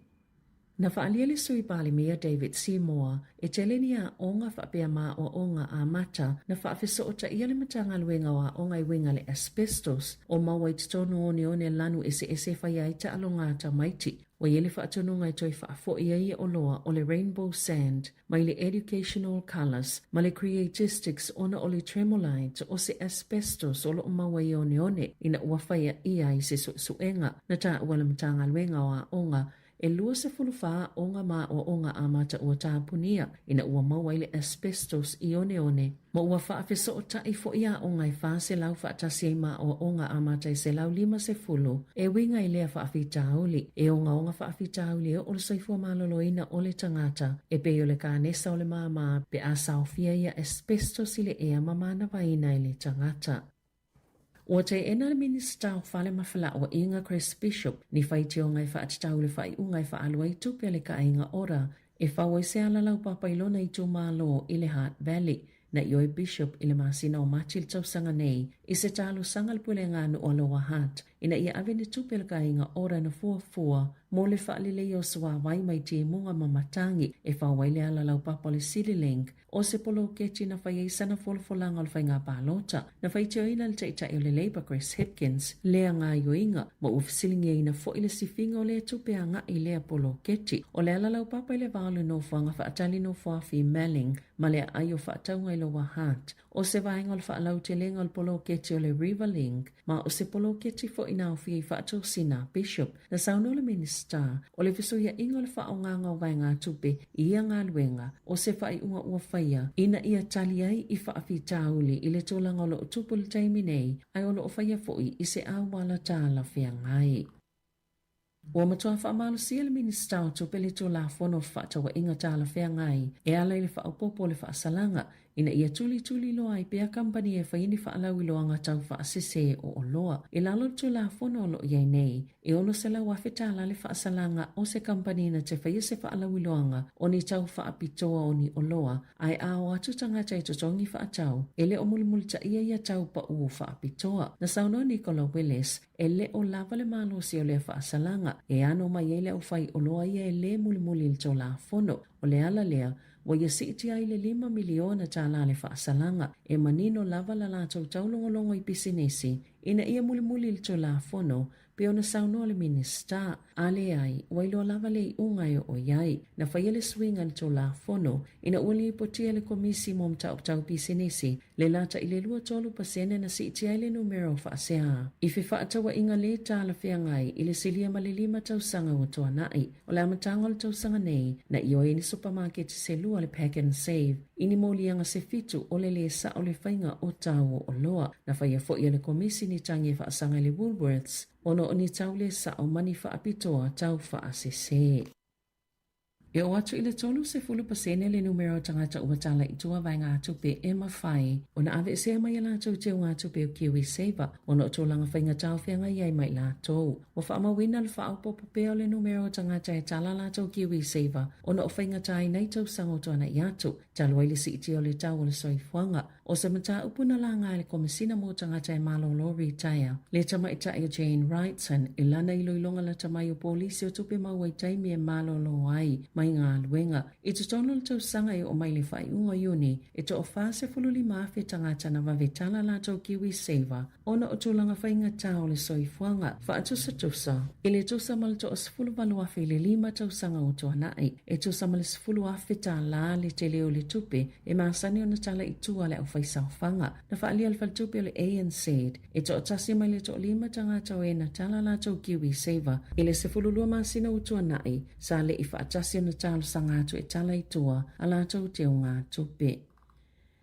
Na faaalia le Sui Palemia David Seymour e tele ni aoga faapea maoaoga amata na faafesootaia le Matagaluega o Aoga e uiga le asbestos o maua i totonu o oneone lanu eseese e faia ai taaloga a tamaiti. Ua i ai le faatonuga e toe faafoi ai ia oloa o le Rainbow Sand mai le Educational Colours ma le Creatistics ona o le tremolite o se asbestos o lo o maua i oneone ina ua faia ʻia ai se suesuega na taua le Matagaluega o Aoga e 24 aoga ma aoaoga amata ua tapunia ina ua maua ai le asbestos i oneone ma ua faafesootai foi aoga e 400 faatasi ai ma aoaoga amata e 150 e uiga i lea faafitauli. E ogaoga faafitauli e oo le soifua maloloina o le tagata e pei o le kanesa o le māmā pe a saofia ia asbestos i le ea ma manavaina e le tagata. Ua teena le Minisita o Fale ma Felauaiga Chris Bishop ni faitioga e faatatau i le faaiuga e faaalu ai tupe a le Kaaiga Ora e fau ai se ala laupapa i lona itumalo i le Hutt Valley. Na ioe Bishop i le masina o Mati le tausaga nei i se talosaga a le Pulega Nuu a Lower Hutt ina ia ave ni tupe a le Kaaiga Ora na fuafua mo le faaleleia o suāwai mai timuga ma matagi e fau ai le ala laupapa o le CityLink O se poloketi na fai ai sana folafolaga o le faiga palota, na faitioina le Taitai o le Labour Chris Hipkins lea gaoioiga, ma ua fesiligiaina foi le sifiga o lea tupe agai i lea poloketi. O le ala laupapa i le va o le nofoaga faatali nofoafi Melling ma le aai o faatauga i Lower Hutt, o se vaega o le faalautelega o le poloketi o le Riverlink, ma o se poloketi foi na aofia i faatosina a Bishop. Na saunoa le Minisita, o le fesuiaiga o le faaaogaga o vaegatupe i ia galuega, o se faaiuga ua faia ina ia tali ai i faafitauli i le tulaga o lo o tupu i le taimi nei, ae o lo o faia foi i se auala talafeagai. Ua matua faamalosia le Minisita o Tupe le Tulafono o Fefaatauaiga Talafeagai e ala i le faaopoopo o le faasalaga. ina ia tulituliloa ai pea kamupani e fai ni faalauiloaga tau faasese o oloa. I lalo o le Tulafono o lo o i ai nei, e $600,000 tala le faasalaga o se kamupani na te faia se faalauiloaga o ni tau faapitoa o ni oloa, ae a o atu tagata e totogi faatau, e le o mulimulitaia ia tau paʻu faapitoa. Na saunoa Nicola Willis, e le o lava le malosi o lea faasalaga e ano mai ai le aufai oloa ia e lē mulimuli i le Tulafono. O le ala lea, ua ia siitia ai le $5 miliona tālā le faasalaga, e manino lava la latou taulogologo i pisinisi ina ia mulimuli i le Tulafono, pei ona saunoa le Minisita. A leai, ua iloa lava le iuga e oo i ai. Na faia le suiga i le Tulafono ina ua lipotia e le Komisi mo Mataupu Tau Pisinisi le lata i le 23% na siitia ai le numera o faasea i fefaatauaiga lē talafeagai i le silia ma le lima tausaga ua tuanai. O le amataga o le tausaga nei, na ioe ai ni supamaketi se lua le Pack and Save i ni moliaga se fitu o le lē sao le faiga o tau o oloa. Na faia foi e le Komisi ni tagi e faasaga i le Woolworths ona o ni tau lē sao ma ni faapitoa tau faasese. E oo atu i le 30% le numera o tagata ua tala i tua vaegatupe e mafai ona aveesea mai a latou teugatupe o KiwiSaver ona o tulaga faigata o feagai ai ma i latou. Ua faamauina le faaopoopo pea o le numera o tagata e tala latou KiwiSaver ona o faigata ai nai tausaga o tuanai atu, talu ai le siitia o le tau o le soifuaga. O se mataupu na laga e le Komesina mo Tagata e Malolo Ritaea, le tamaitai o Jane Wrightson, i lana iloiloga lata mai o polisi o tupe maua i taimi e malolo ai mai galuega. I totonu o le tausaga e oo mai le faaiuga o Iuni, e toa 45,000 tagata na vave tala latou KiwiSaver ona o tulaga faigata o le soifuaga faatusatusa i le tusa ma le toa 18,000 i le lima tausaga ua tuanai, e tusa ma le $10,000 tālā le tele o le tupe e masani ona tala i tua le aufaisaofaga. Na faaalia e le faletupe o le ANZ, e toatasi mai le toalima tagata o e na tala latou KiwiSaver i le 12 masina ua tuanai, sa le i faatasi ona talosaga atu e tala i tua a latou teugatupe.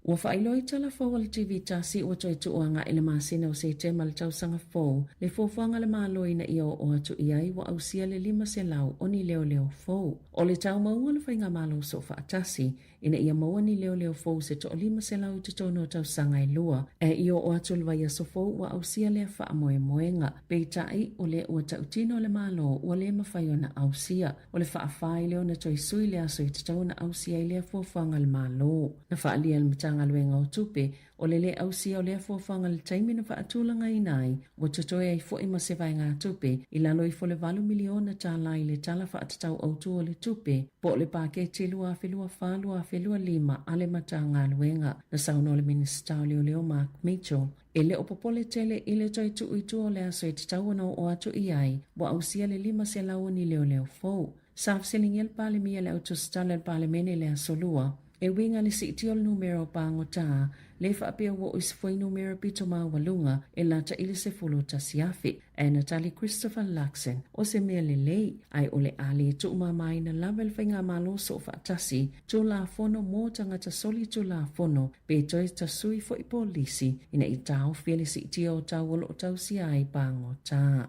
Ua faailoa i tala fou a le TV tasi ua toe tuu agai i le masina o Setema le tausaga fou le fuafuaga a le Malo ina ia oo atu i ai ua ausia le 500 o ni leoleo fou. O le taumauga o le Faigamalo Soofaatasi ina ia maua ni leoleo fou se toa 500 i totonu o tausaga e lua, ae i oo atu le vaiaso fou ua ausia lea faamoemoega. Peitai, o lea ua tautino le Malo ua le mafai ona ausia. O le faafai lea ona toe sui le aso i tatau ona ausia ai lea fuafuaga a le Malo. Na faaalia e le Matagaluega o Tupe, o le le ausia o lea fuafuaga i le taimi na faatulagaina ai, ua totoe ai foi ma se vaegatupe i lalo ifo o le $8 miliona i le Tala Faatatau Autu o le Tupe, po o le Paketi 2024/2025 a le Matagaluega. Na saunoa le Minisita o Leoleo Mark Mitchell, E le o popole tele i le toe tuu i tua o le aso e tatau ona oo atu i ai, ua ausia le 500 o ni leoleo fou. Sa fesiligia le Palemia i le autusitala i le Palemene i le Aso Lua, e uiga i le siitia o le numera o pagota, le faapea ua oo i se fuainumera pito maualuga e lata i le 11,000. Ae na tali Christopher Luxon, o se mea lelei, ae o le a le tuumamaina lava e le Faigamalo Soofaatasi Tulafono mo tagata soli Tulafono pe toe tasui foi polisi ina ia taofi ai le siitia o tau o lo o tausia ai pagota.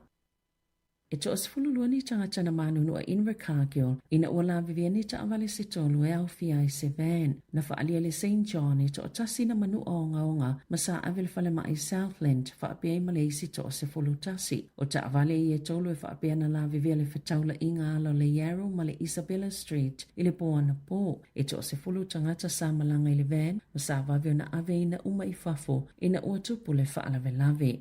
E toa 12 ni tagata na manunu a Invercargill ina ua lavevea ni taavale se tolu e aofia ai se van. Na faaalia le Saint John e toatasi na manua ogaoga ma sa ave le falemai Southland faapea ai ma le isi toa 11. O taavale ia e tolu e faapea na lavevea le fetaulaiga ala o le Yarrow ma le Isabella Street i le po anapō. E toa 10 tagata sa malaga i le van ma sa vave ona aveina uma i fafo ina ua tupu le faalavelave.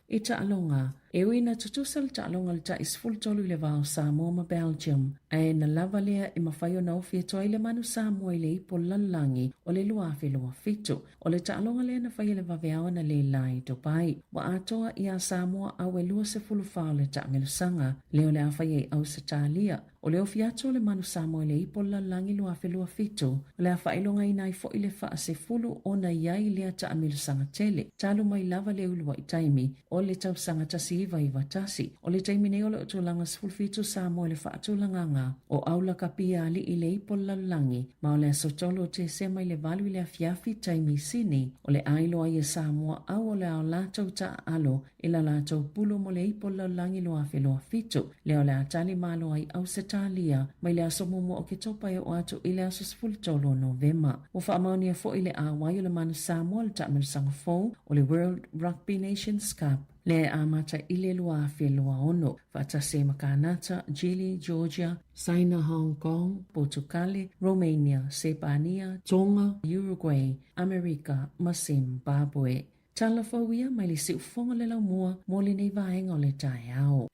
I taaloga, e ui ina tutusa le taaloga i le tai 13 i le va o Samoa ma Belgium, ae na lava lea e mafai ona ofi atu ai le manu Samoa i le ipu o le lalolagi o le 2027. O le taaloga lea na faia i le vaveao na le la i Dubai. Ua atoa iā Samoa au e 24 o le taamelosaga lea o le a faia i Ausetalia. O le ofi atu o le manu Samoa i le ipu o le lalolagi 2027, o le a faailogaina ai foi le faasefulu ona i ai lea taamilosaga tele, talu mai lava le uluai taimi o le tausaga 1963. 1991. O le taimi nei o lo o tulaga 17 Samoa i le faatulagaga o aulakapi a alii le ipo o le lalolagi ma o le aso 3 o Tesema i le 8 i le afiafi taimi Sini o le a iloa ai e Samoa au o le a o latou taaalo i la latou pulu mo le ipo o le lalolagi 2027 lea o le a tali malo ai Ausetalia mai le aso muamua o Oketopa e oo atu i le aso 13 o Novema. Ua faamaonia foi le auai o le Manu Samoa i le taamilosaga fou o le World Rugby Nations Cup lea e amata i le 2026, faatasi ai ma Kanata, Chile, Georgia, Saina, Hong Kong, Potukale, Romania, Sepania, Tonga, Uruguay, Amerika ma Zimbabwe. Tala fou ia mai le siufofoga le laumua mo lenei vaega o le taeao.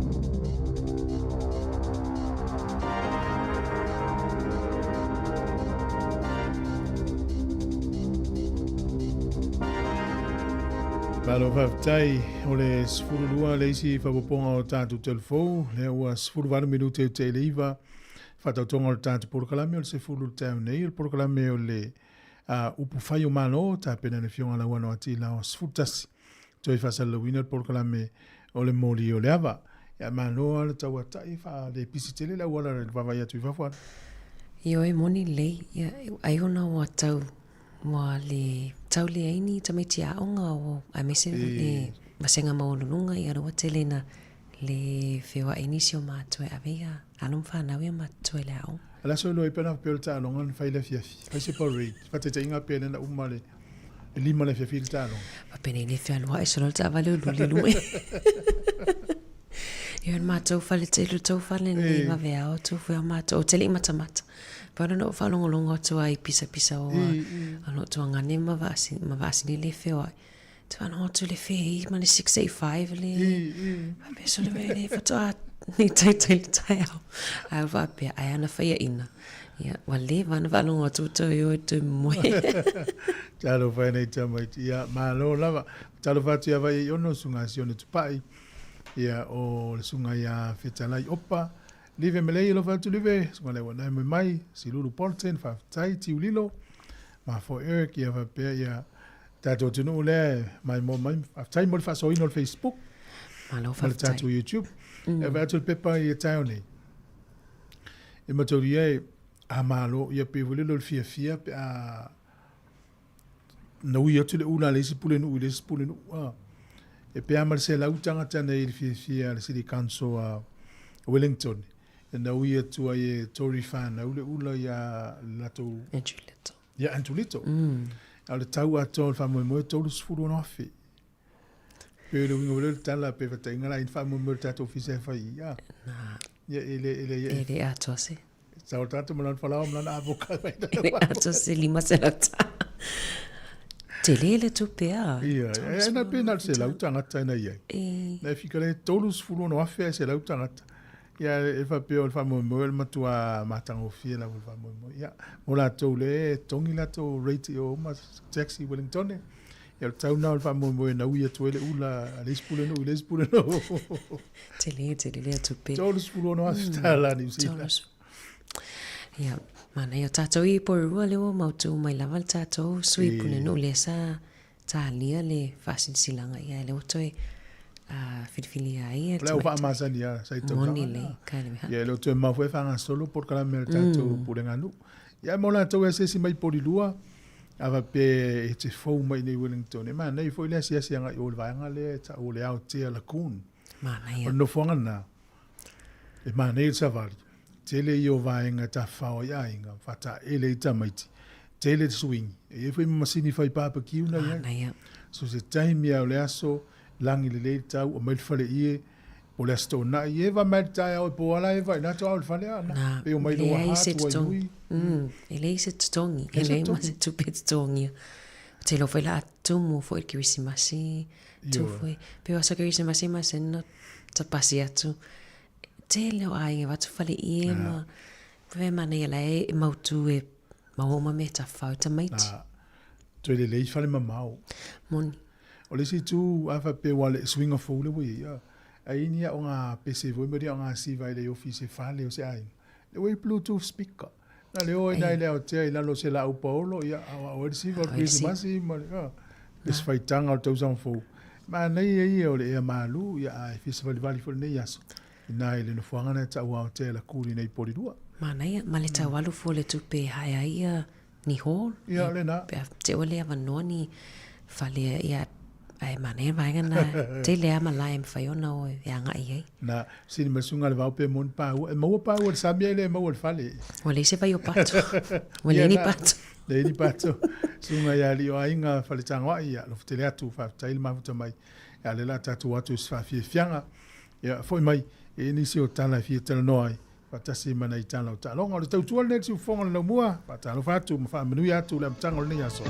Malo faafetai o le 12 le isi faaopoopoga o tatou telefou lea ua 18 minute i te le iva faatautoga o le tatou polokalame o le 10 le taeao nei o le polokalame o le upu fai o Malo tapena e le Afioga Lauano Atila o 11 toe faasalalauina le polokalame o le moli o le ava. Ia malo lava le tauatai faalepisi tele le auala i le vaavaai atu i fafo ana. Ioe moni lelei, ia ai ona ua tau ua le tau leai ni tamaiti aoga o aemaise le vasega maualuluga ia lea ua tele ina le feoai nisi o matua e ave ia alo ma fanau ia matutua i le aoga. O le aso e lua ai pe ana faapea o le taaloga na fai i le afiafi, fai se parade, faataitaiga pe lea na uma le 5 le afiafi le taaloga. Faapea nei le fealuai solo le taavale o luli lue. Ia o le matou fale tele o tou fale nei vaveao atu foi a matou, ou te le i matamata. Pau lea na ou faalogologo atu ai i pisapisa o a lou tuagane ma Vaasini le feoai. Te whanau atu le whei ma le 685 le faapea sole mea le faatoa ni taitai le taeao. Ai o faapea, ai ana whaiaina. Ia, ua leva ana whaalongo atu toe o e toe moe. Talofa e nei tamaiti. Ia, malo lava. Talofa atu ia vai i ono, sunga sione tupai. Ia, o le sunga ia Fetalai Opa. Live Melei, alofa atu Live, sunga le ua mai mai, Silulu Bolton, whawhetai, Tiulilo, Mafo Eric, ia whapea, ia, Tatou atunuu lea e maimoa mai. Faafetai mo le faasoaina o le Facebook. Malo faafetai. Ma le tatou YouTube. E vaai atu le pepa i taeao nei. E mataulia e a malo ia pe foi lele o le fiafia pe a na ui atu le ula a le isi pulenuu i le isi pulenuu. Ah. E pe a ma le selau tagata nei i le fiafia a le City Council a Wellington. E na ui atu ai e Tory whanau le ula ia latou Andrew Little. Ia Andrew Little. A o le tau atoa o le faamoemoe e 36,000. Pe le uiga o le tala pe fataiga la i faamoemoe le tatou ofisa e fai i a. Na. Ia e le e le e le atoa se. Sa o tatou ma lana falaoa ma lana avoka mai. E le atoa se 500. Tele le tupe a. Ia, e na pe na le selau tagata na i ai. Na e fika le 36,000 e selau tagata. Ia, e faapea o le faamoemoe o le matua matagofie lava o le faamoemoe. Ia, mo latou lea e togi latou rate i o ma taxi i Wellington, ia o le tau lena o le faamoemoe e naui atu ai le ula a le isi pulenuu i le isi pulenuu. Tele, tele lea tupe. $36,000 Niu Sila. Ia, manaia o tatou i Porirua lea ua mautu mai lava le tatou sui pulenuu lea sa talia le faasilasilaga ia lea ua toe filifilia ai e le ua faamasani a sa i tausaga moni lei kai le ia le toe mau foi faagasolo polokalame a le tatou pulega nuu ia mo latou e asiasi mai Porirua a faapea e te fou mai nei Wellington e manaia foi le asiasi agai o le vaega lea e tau o le Aotea Lagoon. Manaia. O le nofoaga lena e manaia le savali tele ia o vaega e tafafao ai aiga faataele ai tamaiti tele le suiga e iai foi ma masini fai barbecue na iai so se taimi a o le aso lagi lelei le tau aumai le faleie po o le aso toonai eva mai le taeao e po ala eva ina atu ao le fale ana pe omai loa ha tua i hui e leai se totogi e leai ma se tupe e totogia ou te iloa foi la tumu foi le kerisimasi tu foi pe o aso kerisimasi masani ona tapasi atu tele o aiga avatu faleie ma Pe manaia la e mautu e maua uma mea tawhau tamaiti. Na, toe lelei fale mamao. Moni. O le isi itu, a faapea ua le suiga fou le ua i ai, a, ai ni aoga pese foi ma ni aoga siva i le ofisa e fale o se aiga. Le ua i bluetooth speaker. Na le o ai na i le Aotea i lalo o se laau paolo, ia, aoao ai le siva o le Kerisimasi ma le, a, le se faitaga o le tausaga fou. Manaia ia o le ea malu, ia ae fia savalivali foi lenei aso, inā i le nofoaga lea ta'u aotea la kuli nei poli lua. Manaia, ma le tau alu fua o le tupe e hae ai ia ni hall. Ia, o lena. Pe a te ua le avanoa ni fale, ia, ae manaia le vaega lena, tele lava malae e mafai ona o e agai i ai. Na, sili ma le susuga a le Vao pe moni paua. E maua paua i le sami ae le maua i le fale. Ua leai se vai o pato. Ua leai ni pato. Leai ni pato. Susuga ia Alii o Aiga Faletagoai, ia alofa tele atu, faafetai le mafuta mai. Ia lea o le a tatou o atu i se faafiafiaga. Ia foi mai e i ai nisi o tala e fia talanoa ai, faatasi ma nai tala o taaloga. O le tautua lenei i le siufofoga o le laumua, faatalofa atu ma faamanuia atu le amataga o lenei aso.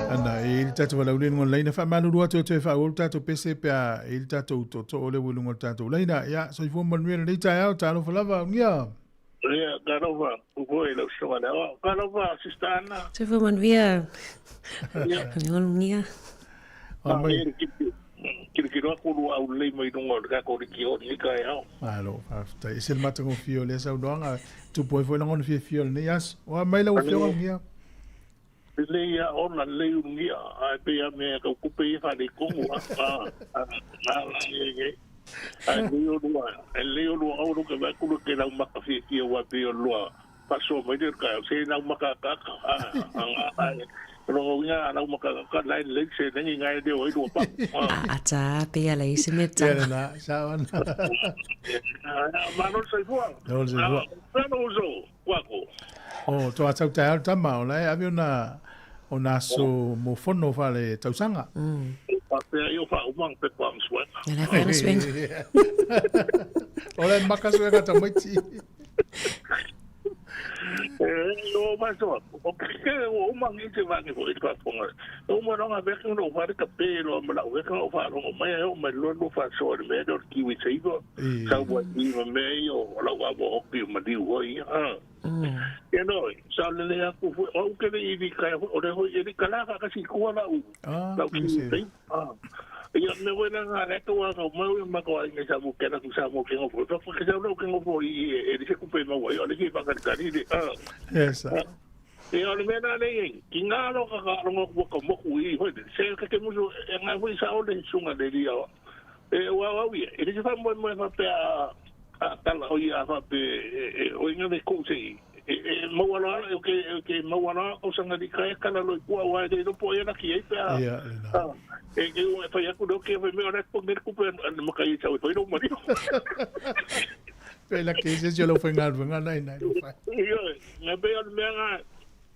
Ana, e i le tatou valaau le luga o le laina, faamalulu atu e toe faaauau le tatou pese pe a e i le tatou tootoo lea ua i luga o le tatou laina. Ia, soifua ma manuia lenei taeao, talofa lava, Ugia. Ia, talofa foi i lau susuga le aoao. Talofa, Sister Ana. Soifua manuia, Ugia. Mai. Kilokilo atu lua aulelei mai luga o le tatou leitio i lenei taeao. Malo, faafetai. Ese le matagofie o lea saunoaga, tupu ai foi lagona fiafia o lenei aso. Oa mai lau Afioga Ugia. Lelei a ona, lelei ulugia, ae pei a mea tau tupe ia faaletonu a, a, a, a, ae lelei olua, e lelei olua aua lo te vaai atu lo te laumaka fiafia aua e pei o le lua faasoa mai lea o le taeao, se laumaka akaaka, a, a, a, o lona uiga a laumaka akaaka la e lelei se lagi na e leo ai lua pau. A, a tā, pei a leai se mea tanga. Ia lena, sao ana. Malo le soifua. Malo le soifua. Malo uso. Wako. O, to atau taeao le tama, o la e ave ona, ona aso mo fono whale tausaga. Whapea i o whaumang pe pang suenga. Ia la whaanga suenga. O la e maka suenga tamaiti. E, o masoa, o ke o umangi te wangi fo i te whaponga. O uma ronga veka no whare ka pēro ma lau veka o wharongo mai e o mai loa no whasoa le mea o le kiwi seiva. Sau wa i ma mea i o lau amo hoki o maliu hoi. Ia no, sa le le aku foi, o ke le iwi kai o le hoi e le kalaka ka si kua lau. Lau kiwi seiva. Ia me wena ngā le tō anga o mau ma ko ai sa mo kena ku sa mo ke ngofo. Fa ke sa no ke ngofo i e le se kupe mau ai o le ki whakaritari le. Yes. Ia o le mea nā nei ei, ki ngā aloka ka rongo kua ka moku i hoi, se ka te musu e ngā hui sa ole sunga le ria o. E ua au ia, e le se whamoe moe whapea a tala o ia whape e o inga le kou se i. E mau aloa e ke ke mau aloa o sanga di kai kala loi kua wa e no po e na ki e pe a. Ia le na. E ke o e whai aku no ke whai me ora ko ngere kupe an maka i sau e whai no mari. Pe la ke se si o lau whaingaluega nai nai lo whai. Ia, nga pe o le mea nga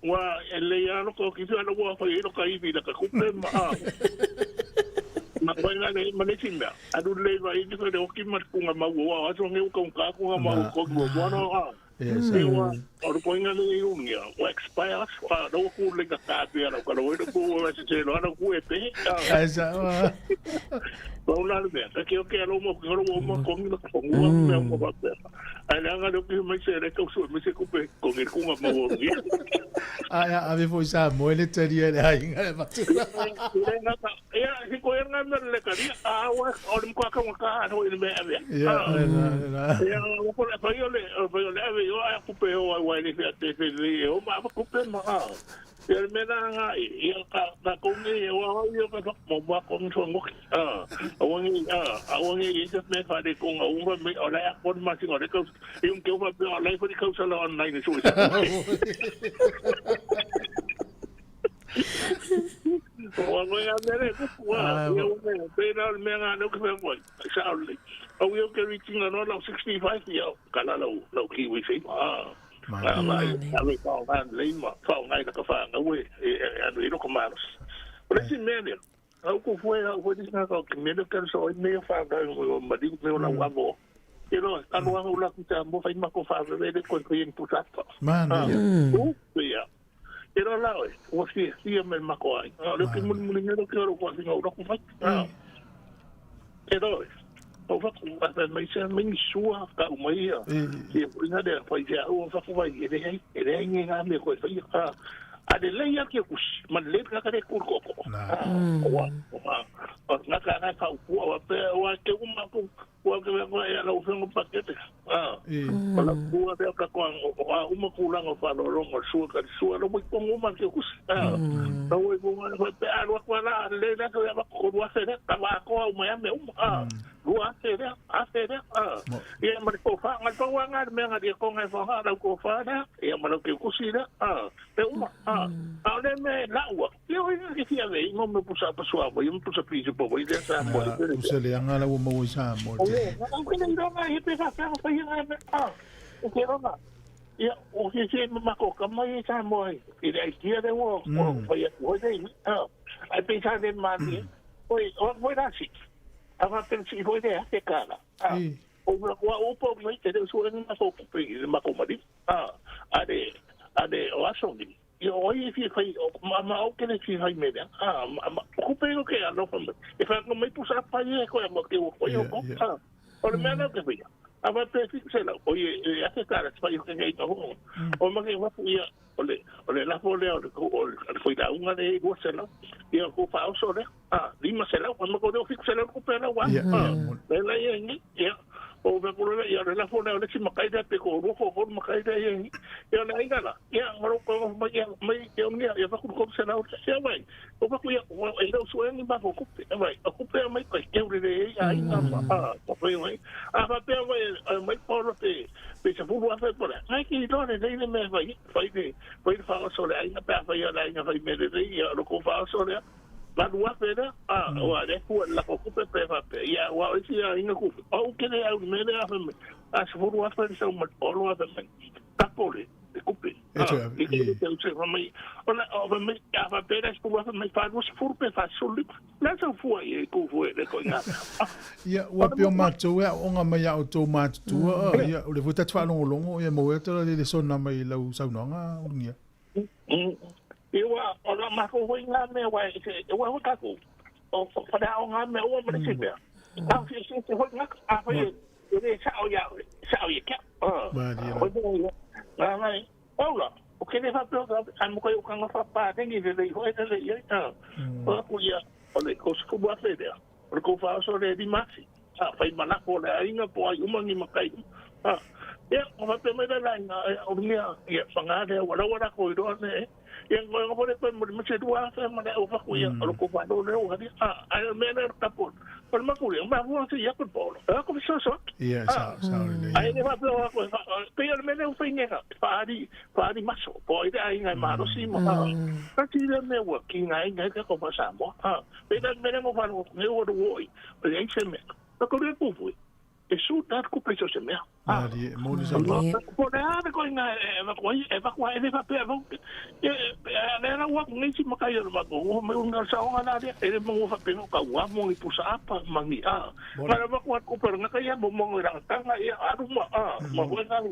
ua e lei a loko ki whia ua whai e loka iwi la ka kupe ma a. Ma koe nga nei ma nesi mea. Aru lei vai i te whare oki ma te kunga mau o aso nge uka unka kunga mau ko ki mo no a. Yes. E ua, o le koinga nei i ungia, ua expire aso, a, no ku le ka kāpia rau, ka rau ku ua se te no ana ku e pehe. Ai sa, ua. Pa una le mea, ka ke o ke alo mo, ki ngoro mo kongi na kongu a mea mo wapea. Ai le anga le oki mai se re kau sue, mai se kupe kongi kunga mau o ungia. Ai, a ave foi sa moe le tari e le ainga le matua. Ia, si koe ngā mea le karia, a ua, o le mkoa kaunga ka hano i le mea avea. Ia, le na, le na. Ia, o ko le whai o le, whai o le ave, o a kupe o ai wai le whia te whenui e o ma ava kupe ma a. Ia le mea nā ngā, ia ka, ka kongi e o au ia ka mo ma kongi sua ngoki. A, a wangi, a, a wangi i te mea whare konga unga me, o lai a kona ma singa o le kau, i un ke uwha pea o lai whare kau sala online e sua i sa O ngoi ngā mea re, kupu wā, ia o mea, pērā o le mea ngā nau ke whea koe, sa o le, au ia o ke ritinga noa lau 65 ia, ka la lau, lau kiwi sei, a, a, a, a, le whao ngā lei ma, whao ngai na ka whāngau e, e, anu i roko maros. O le si mea lea, Au ko fue au fue ni ka ke me ke so i me fa ga mo ma di me la wa mo. E lo ka lo au la ku ta mo fa ma ko fa ve de ko ko yin pu sa. Mana ia. U ia. E lo la oi, o si si me ma ko ai. Le ke mo mo ni lo ke ro ko si no ko fa. E lo o fa ku fa mai se mai sua ka o mai ia. E ina de fa ia o fa ku vai e de e de ngi nga me ko fa ia. A de lei a ke kusi, ma le ka ka ku ko ko. Wa wa na ka na ka ku wa pe wa ke u ma ku wa ke wa ya la u fengo pakete. Ah. O la ku wa pe ka ko wa u ma ku la ngo fa lo lo ngo sua ka sua lo mo ko ma ke kusi. Ah. Lo wo ko ma pe a lo ko la le la ko ya ko wa se ka wa ko u ma ya me u. Ah. Lua ase lea, ase lea, ah. Ia ma le kofa, ngai pau a ngā mea ngā ko ngai whaha rau kofa lea, ia ma lau ke kusi lea, ah. Pe uma, ah. A o le me laua, ia oi ngā ki fia vei, ngō me pusa pasua mo, ia me pusa pisa po, i lea sa mo. Pusa le anga la ua maua i sa mo. O le, ngā ke nei ranga, he pe whawhea whai ngā me, ah. O ke ranga, ia, o ke se mako ka mai e sa mo ai, i le aitia le ua, o whai atu hoi nei, ah. Ai pe sa le mani, oi, o moi rasi. A fa pe si hoi le ake kala. Ah. O ua kua opo mai te reo sua ni mako kupe i le mako mari. Ah. A le, a le o aso ni. I o ai e fia whai, o ma ma o kere fia whai mea. Ah, ma ma kupe o ke alofa mai. E wha mai pusa pa i e koe mo ke o koe o ko. Ah. O le mea lau ke whai. A fa pe fi se lau. O i e ake kala te whai o ke ngei taho. O ma ke wapu ia o le o le lafo lea o le o le failauga le 200 ia ko faaoso lea a 500 ma ko leo 700 ko pela wa le la ia ni ia o ve ko le ia le lafo lea o le si makai lea pe ko ro ko ko makai lea ia ia le aiga la ia ngaro ko mai ia mai ia ia ia fa ko se la ia mai o fa ko ia o e lau sue ni ma ko ko pe mai o ko pe mai ko ke ure le ia ia ma a ko pe mai a fa pe mai mai polo pe pe se fu afe po la ai ki lo le le me vai fai le fai le faaoso le aiga pe a fai le aiga fai me le ia lo ko faaoso le la lua fe le a o le fu la ko pe pe fa pe ia wa o si aiga ku o ke le au me le a fe me a se fu afe le sau ma o lo afe me tapole le kupe e te te se fa mai o la o me a fa pe le fu afe me fa lo se fu pe fa sulu la sa fu ai ko fu le ko ia Ia, ua peo matou e aoga mai a outou matutua, ia, o le foi tatu faalogologo, ia maua atu la le lesona mai i lau saunoaga, Ulugia. Ia, ua, o la matou foi ngā mea, ua, ua foi tatou, o, o whare ngā mea, ua ma le se mea. Tau se se se foi ngā, a foi, e le sao ia, sao ia kia. Malie la. Ngā ngai, Paula, o ke le whapeo ka, ai mo kai o kanga whapā, nengi le lei hoi le lei ai, o aku ia, o le ko suku afe lea. O le kou faaoso le limasi. A fai malako le aiga po ai uma ni makai. A ia o faapea mai le aiga o mea ia fanga le ua laua lako i loa le ia ngoe ngo le koe mo le mase 2000 ma le au faku ia o le kou faalo le o hali a ai o mea le tapo o le makuli o mafua se ia ko polo a ko so so Ia sa sa o le ai le faapea o ako pe o le mea le u faingega faali faali maso po i le aiga e malosi ma ka ti le mea ua ki ngā inga ka ko pa Samoa a pe la mea ngo falo ne o ro oi o le se mea ka ko le pupu e su ta ku pe se mea Malie mo ni sa po le a ko inga e va ko e va ko e va pe va e le ra wa ngi si makai o ma ko o me unga sa o na le e mo fa pe ka wa mo ni pusa apa mangi a ka va ko ko pe nga ka ya mo mo ra tanga e aru ma a ma ko na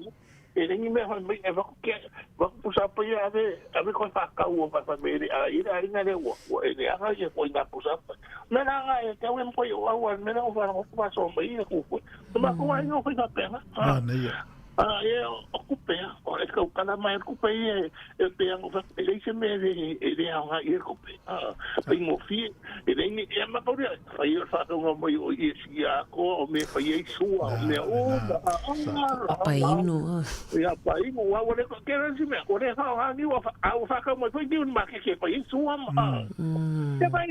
e le ni me fa me e va ko ke va ko pusa pa ya ave ave ko fa ka o fa fa me a ira ina le wa e le a ye ko ina pusa pa me na nga e te o mo yo a wa me na o fa ko pa so me i ku ku ma ko ai no fa pe na a na ia a e o ku pe o e ka kana mai ku pe e e pe ngo fa e le se me e le a nga i ku pe a pe mo fi e le ni e ma ko re fa i fa ko mo i si a ko o me fa i su a me o a painu ia painu wa o le ko ke re si me o le fa ha ni wa a o fa ka mo foi ni ma ke ke fa i su a ma te vai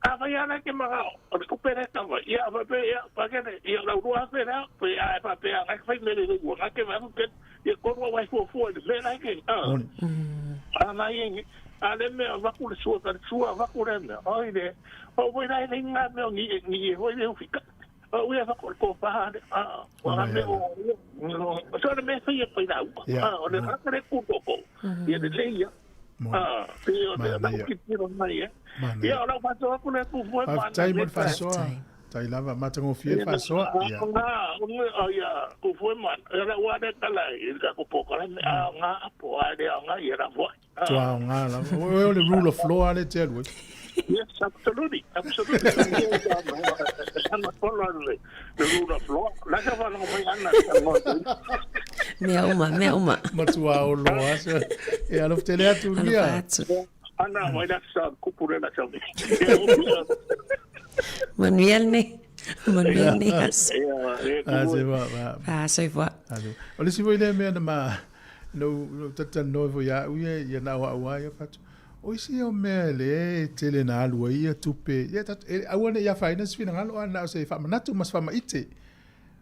a vai ana ke ma o le ku pe re ta va ia va pe ia pa ke ia la rua fe la pe a pa pe a fa me le wo a ke va ke ia ko ro wa fo fo le la ke a a na ye a le me va ku le sua ka sua va ku le me oi le o voi la le nga me ni ni hoi le fika o ia fa ko ko pa a o me o so le me fa ia pa la a o le ka le ku ko ko ia le ia Ah, pei o le lau tilotilo mai e. Ia, o lau faasoa atu lea Tufue ma Faafetai mo le faasoa. Faafetai lava, matagofie le faasoa. Ia. Aoga, ia, Tufue ma Ana, o lau lava lea tala i le tatou polokalame, a aoga apo, a le aoga, ia lafo ai. Matua aoga lava. O oe o le rule of law lava lea e te alu ai. Yes, absolutely, absolutely. Ana follow le rule of law. La sa whanau mai ana te ngoa tui. Mea uma, mea uma. Matua olo lava. E alofa tele atu lia. Alofa atu. Ana mai la sa kupu le la sa. Manuia lenei. Manuia lenei aso. Ah, se va, va. Ah, soifua. O le isi foi lea mea na ma, na ou talatalanoa foi ia au ia, ia na o au lava ia fatu. O isi ia o mea lea e tele na alu ai ia tupe, ia tatou, e aua ne i afaina se finagalo a na o se faamanatu ma se faamaite.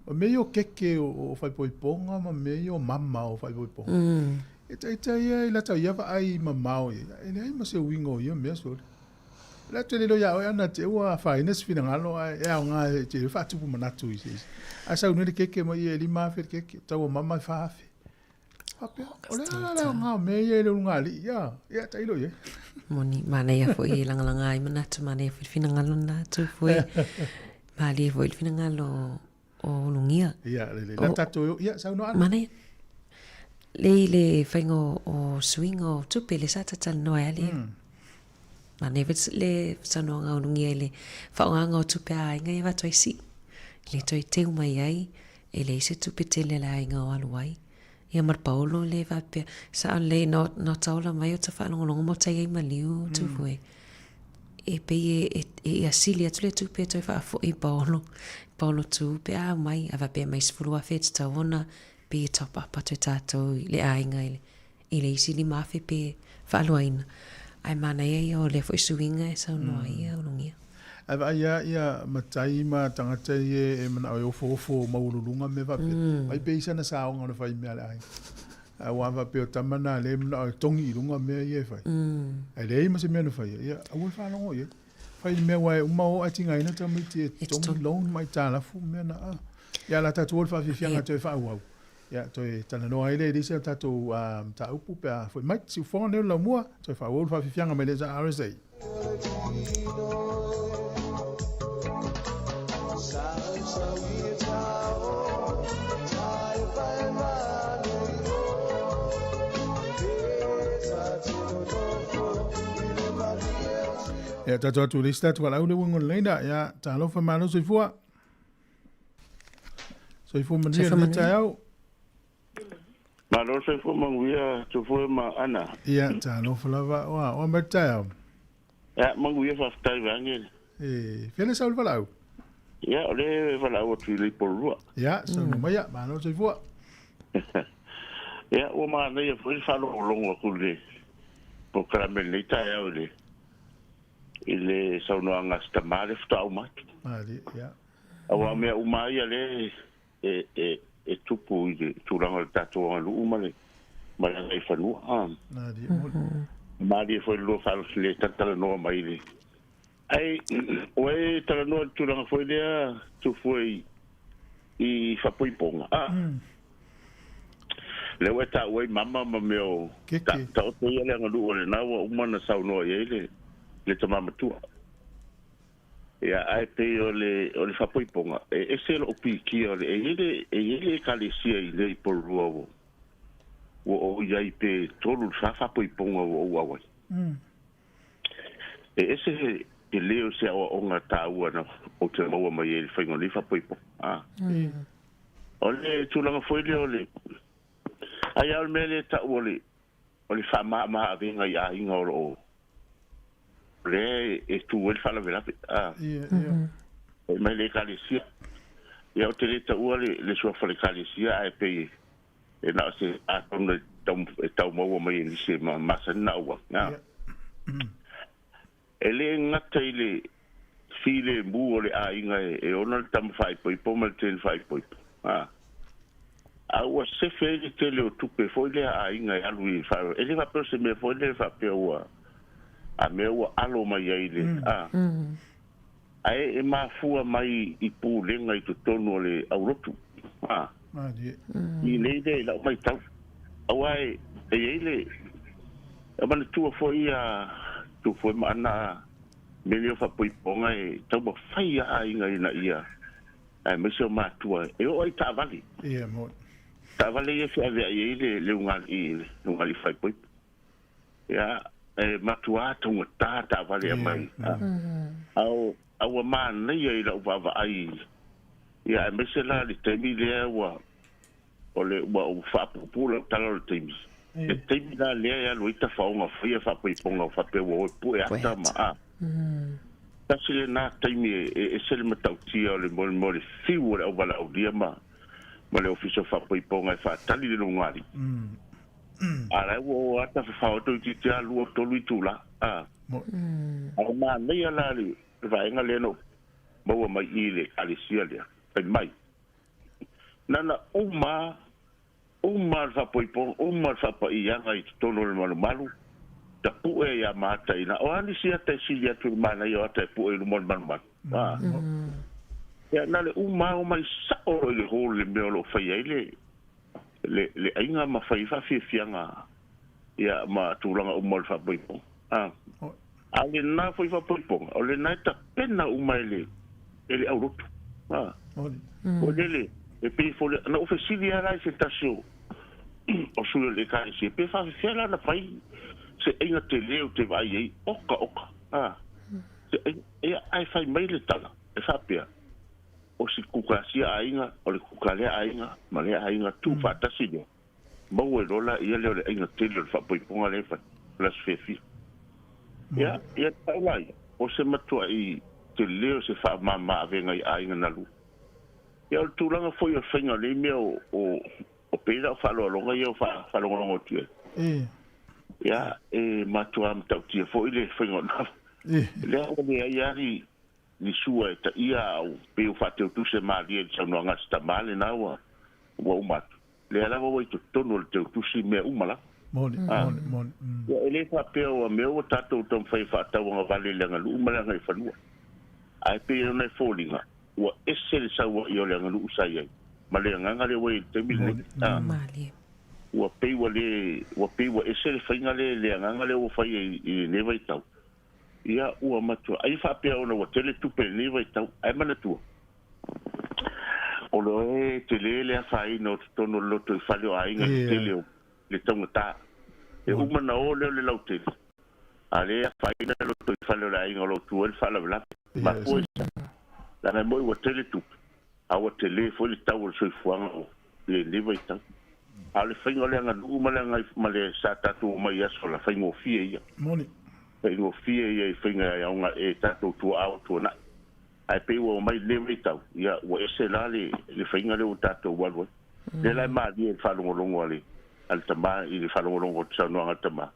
O mea ia o keke o faaipoipoga ma mea ia o mama o faaipoipoga. E ita ia i lata ia vaai mamao ia, e leai ma se uiga o ia mea sole. O le a toe lilo ia oe ana te ua afaina se finagalo ae e aoga e te faatupu manatu i se isi. Ae sau nei le keke mai ia e $5,000 le keke, tau o mama e $4,000. Faapea, o le a la le aoga o mea ia i le ulugalii, ia, ia tailo i ai. Moni, manaia foi e lagalaga ai manatu, manaia foi le finagalo lena Tufue. Malie foi le finagalo o Ulugia. Ia, lelei. La tatou, ia, saunoa Ana. Manaia. Le i le faiga o suiga o tupe le sa talatalanoa ai le. Manaia foi le saunoaga a Ulugia i le faaaogaga o tupe a aiga ia avatu ai sii. Le toe teu mai ai, e leai se tupe tele a le aiga o alu ai. Ia ma le paolo le faapea, sao lelei na na taola mai o ta faalogologo mo tai ai maliu Tufue. E pei e e ia sili atu le tupe e toe faafoi i paolo, paolo tu pe a aumai, a faapea mai 10,000 e tatau ona pei e top up atu e tatou i le aiga i le i le isi 5,000 pe faaluaina. Ae manaia ia o lea foi suiga e saunoa ai ia Ulugia. Ae vaai lava ia matai ma tagata ia e manao e ofoofo maualuluga mea faapea, vaai pe i ai sana saoga ona fai mea a le aiga. Aua a faapea o tama na lea e manao e togi i luga mea ia e fai. Ae leai ma se mea na faia, ia aua le faalogo i ai. Fai le mea aua e uma o ae tigaina tamaiti e togi loan ma aitalafu mea na. Ia la tatou o le faafiafiaga toe faaauau. Ia, toe talanoa ai lea i le isi o tatou mataupu pe a foi mai. Siufofoga nei o le laumua, toe faaauau le faafiafiaga mai le RSA. Ia, tatou atu i le isi tatou valaau le uiga o le laina. Ia, talofa malo soifua. Soifua manuia lenei taeao. Malo soifua manuia Tufue ma Ana. Ia, talofa lava. Oa, oa mai le taeao. Ia, manuia faafetai vaeane. E, fea le sau le valaau? Ia, o le valaau atu i Leipolua. Ia, saunoa mai ia, malo soifua. Ia, ua manaia foi le faalogologo atu i le polokalame i lenei taeao i le i le saunoaga a si tama lea faatoa uma atu. Malie, ia. Aua o mea uma lava ia lea e tupu i le tulaga o le tatou aganuu ma le ma le agaifanua. Malie, moni. Malie foi le lua faalosi le talatalanoa mai i le Ai, ua e talanoa i le tulaga foi lea Tufue i i fapoipoga. A. Lea ua e taua ai mama ma mea o Keke. Taoto ia le aganuu o lena ua uma ona saunoa i ai le le tama matua. Ia, ae pei o le o le fapoipoga, e ese lou pikia o le e i ai le e i ai le Ekalesia i inei i Porirua ua ua ou i ai pe tolu i le fa fapoipoga ua ou au ai. E ese te leo se aoaoga taua na ou te maua mai ai i le faiga o nei fapoipoga. A. O le tulaga foi lea o le ai a o le mea lea e tau o le o le faamamaavega i aiga o lo o lea e tu ai le faalavelave. A. E mai le Ekalesia. Ia ou te le taua le suafa o le Ekalesia ae pei e na o se atonu e tau, e tau maua mai e nisi e masani na aua. Na. E le gata i le filemu o le aiga e ona le tama faaipoipo ma le teine faaipoipo. A. A ua sefe ai le tele o tupe foi lea a aiga e alu i fa, e le faapea o se mea foi lea faapea ua, a mea ua alo mai ai le, a. Ae e mafua mai i pulega i totonu o le aulotu. A. I nei lea i lau matau. Aua e i ai le. E manatua foi ia Tufue ma ana mea nei o faapoipoga e taumafai a aiga ina ia aemaise o matua e oo ai taavale. Ia moni. Taavale ia e feaveai ai le le ugalii le ugalii faaipoipo. Ia e matuā taugata taavale e aumai. A o a ua manaia i lau vaavaai ia aemaise la le taimi lea ua O le ua ou faapuupuu lau tala o le taimi. Le taimi la lea e alu ai tafaoga faia faapoipoga o faapea ua o e pue ata ma a. Tasi lena taimi e ese le matautia o le mo le fiu o le auvalaaulia ma ma le Ofisa o Faapoipoga e faatali le lugalii. A la e ua o ata fafao toeitiiti a lua tolu itula a. Ae manaia la le vaega lea na ou maua mai i le Ekalesia lea, fai mai. Nana uma, uma le faapoipoga, uma le faapaiaga i totonu o le malumalu, tapu'e ai a maata i ina. O a nisi ata e sili atu i le manaia o ata e pu'e i luma o le malumalu? A. Ia, na le uma lava omai sa'o loa i le hall i le mea o lo o fai ai le, le, le aiga ma fai ai faafiafiaga, ia, ma tulaga uma o le faapoipoga. A. A o lena foi faapoipoga, o lena e tapena uma e le, e le aulotu. A. Foi lele, e pei foi, na ou fesili lava la i se tasi o, o sui o le Ekalesia, pe faafefea la ona fai se aiga tele ou te vaai ai, oka oka. A. Se aiga, ia, ae fai mai le tala, e faapea, o si kukasia aiga, o le kuka lea aiga, ma lea aiga, tuufaatasi lea. Maua ai loa la ia lea o le aiga tele o le faapoipoga lea e fai, o le aso fiafia. Ia, ia tau la ia, o se matuai tele o se faamama avega i aiga na lua. Ia, o le tulaga foi o le faiga o nei mea o, o, o pei la o faaaloaloga ia o faalogologo atu i ai. Ia, e matua matautia foi le faiga o na. Lea ua leai lava ni, ni sua e taia au, pei o faateutuse malie i le saunoaga a si tama lena ua, ua uma atu. Lea lava ua i totonu o le teutusi mea uma lava. Moni, moni, moni. Ia, e le faapea ua mea ua tatou taumafai e faatauagavale i le aganuu ma le agaifanua. Ae pei ona e foliga, ua ese le saua'i o le aganuu sa i ai, ma le agaga lea ua i ai i le taimi lenei. A, ua pei ua le, ua pei ua ese le faiga lea i le agaga lea ua fai ai i lenei vaitau. Ia, ua matua, ai faapea ona ua tele tupe i lenei vaitau, ae manatua, O lo e tele le afaina o totonu o le lotoifale o aiga i le tele o le taugata. E uma ona o lea o le lautele, a le afaina le lotoifale o le aiga o lo o tu ai le faalavelave. Mafua i se a? Leaga e moi ua tele tupe, a ua tele foi le tau o le soifuaga o lenei vaitau. A o le faiga o le aganuu ma le agai ma le sa tatou omai i aso la, faigofie ia. Faigofie ia i faiga e aoga e tatou tuaau o tuanai. Ae pei ua omai lenei vaitau, ia, ua ese la le, le faiga lea ua tatou alu ai. Lea la e malie i le faalogologo a le, a le tama, i le faalogologo o le saunoaga a le tama.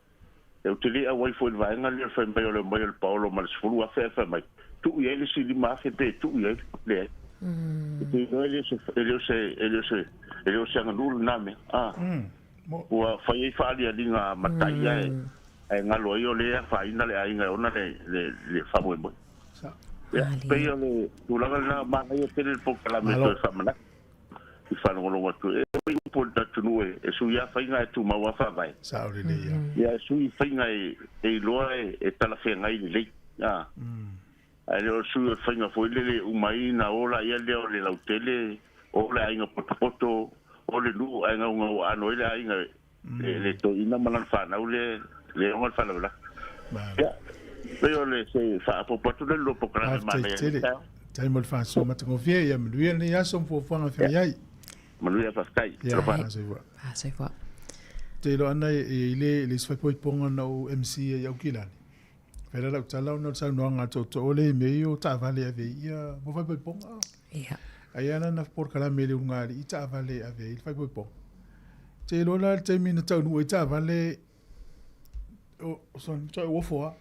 Ou te le auai foi i le vaega lea o le fai mai o le omai o le paolo ma le 10,000 ae fai mai, tuu i ai le isi 5,000 pe tuu i ai, leai. Ou te iloa e le o se, e le o se, e le o se, e le o se aganuu lena mea. A. Ua fai ai faalialiga matai ae, ae galo ai o lea e afaina le aiga e ona le, le, le faamoemoe. Ia, pei o le tulaga lena, manaia tele le polokalame toe faamanatu i faalogologo atu. E oi upu o le atunuu e sui lava faiga ae tumau lava faavae. Sao lelei ia. Ia, e sui faiga e iloa e talafeagai lelei. A. Ae le o le sui o le faiga foi lele e uma ai ona o laia lea o le lautele, o le aiga potopoto, o le nuu ae gaugauaano ai le aiga le toeaina ma lana fanau lea e ona le faalavelave. Ia, pei o le se faaopoopo atu lea i le lua polokalame manaia i lenei taeao. Faafetai tele mo le faasoa matagofie. Ia manuia lenei aso ma fuafuaga e fai ai. Manuia, faafetai. Ia, soifua. Soifua. Te iloa ana e i ai le isi faaipoipoga na ou MC ai i Aukilani. Fai la lau tala ona o le saunoaga a tootoo le i mea ia o taavale e ave ai ia mo faaipoipoga. Ia. Ai a lana polokalame i le ulugalii taavale e ave ai le faaipoipoga. Te iloa la le taimi na taunuu ai taavale o son toe uofo lava.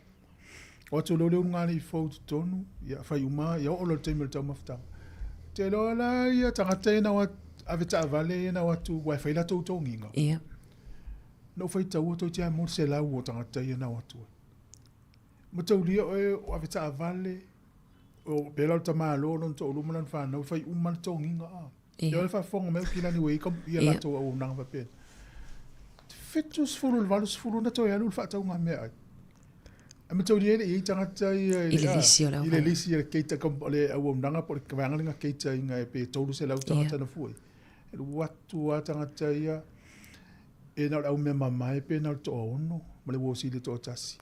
O atu loa le ulugalii fou i totonu, ia fai uma, ia oo loa i le taimi o le taumafataga. Te iloa la ia tagata ia na o atu ave taavale ia na o atu aua e fai latou togiga. Ia. Na ou faitaua toeitiiti lava mo le 100 o tagata ia na o atu ai. Mataulia oe o ave taavale, o pea la o le tamaloa lona toalua ma lana fanau, fai uma le togiga. Ia. Ia o le faafofoga mai o Kilani ua i ai ia latou auaunaga faapena. 70 i le 80 na toe alu le faatauga meaai. Ae mataulia e le i ai tagata ia i le lisi o le i le lisi a le cater o le auaunaga po o le vaega lea na cater ina pe 300 tagata na fua ai. E alu atu lava tagata ia e na o le au mea mamae pe na o le toaono ma le uo sili e toatasi.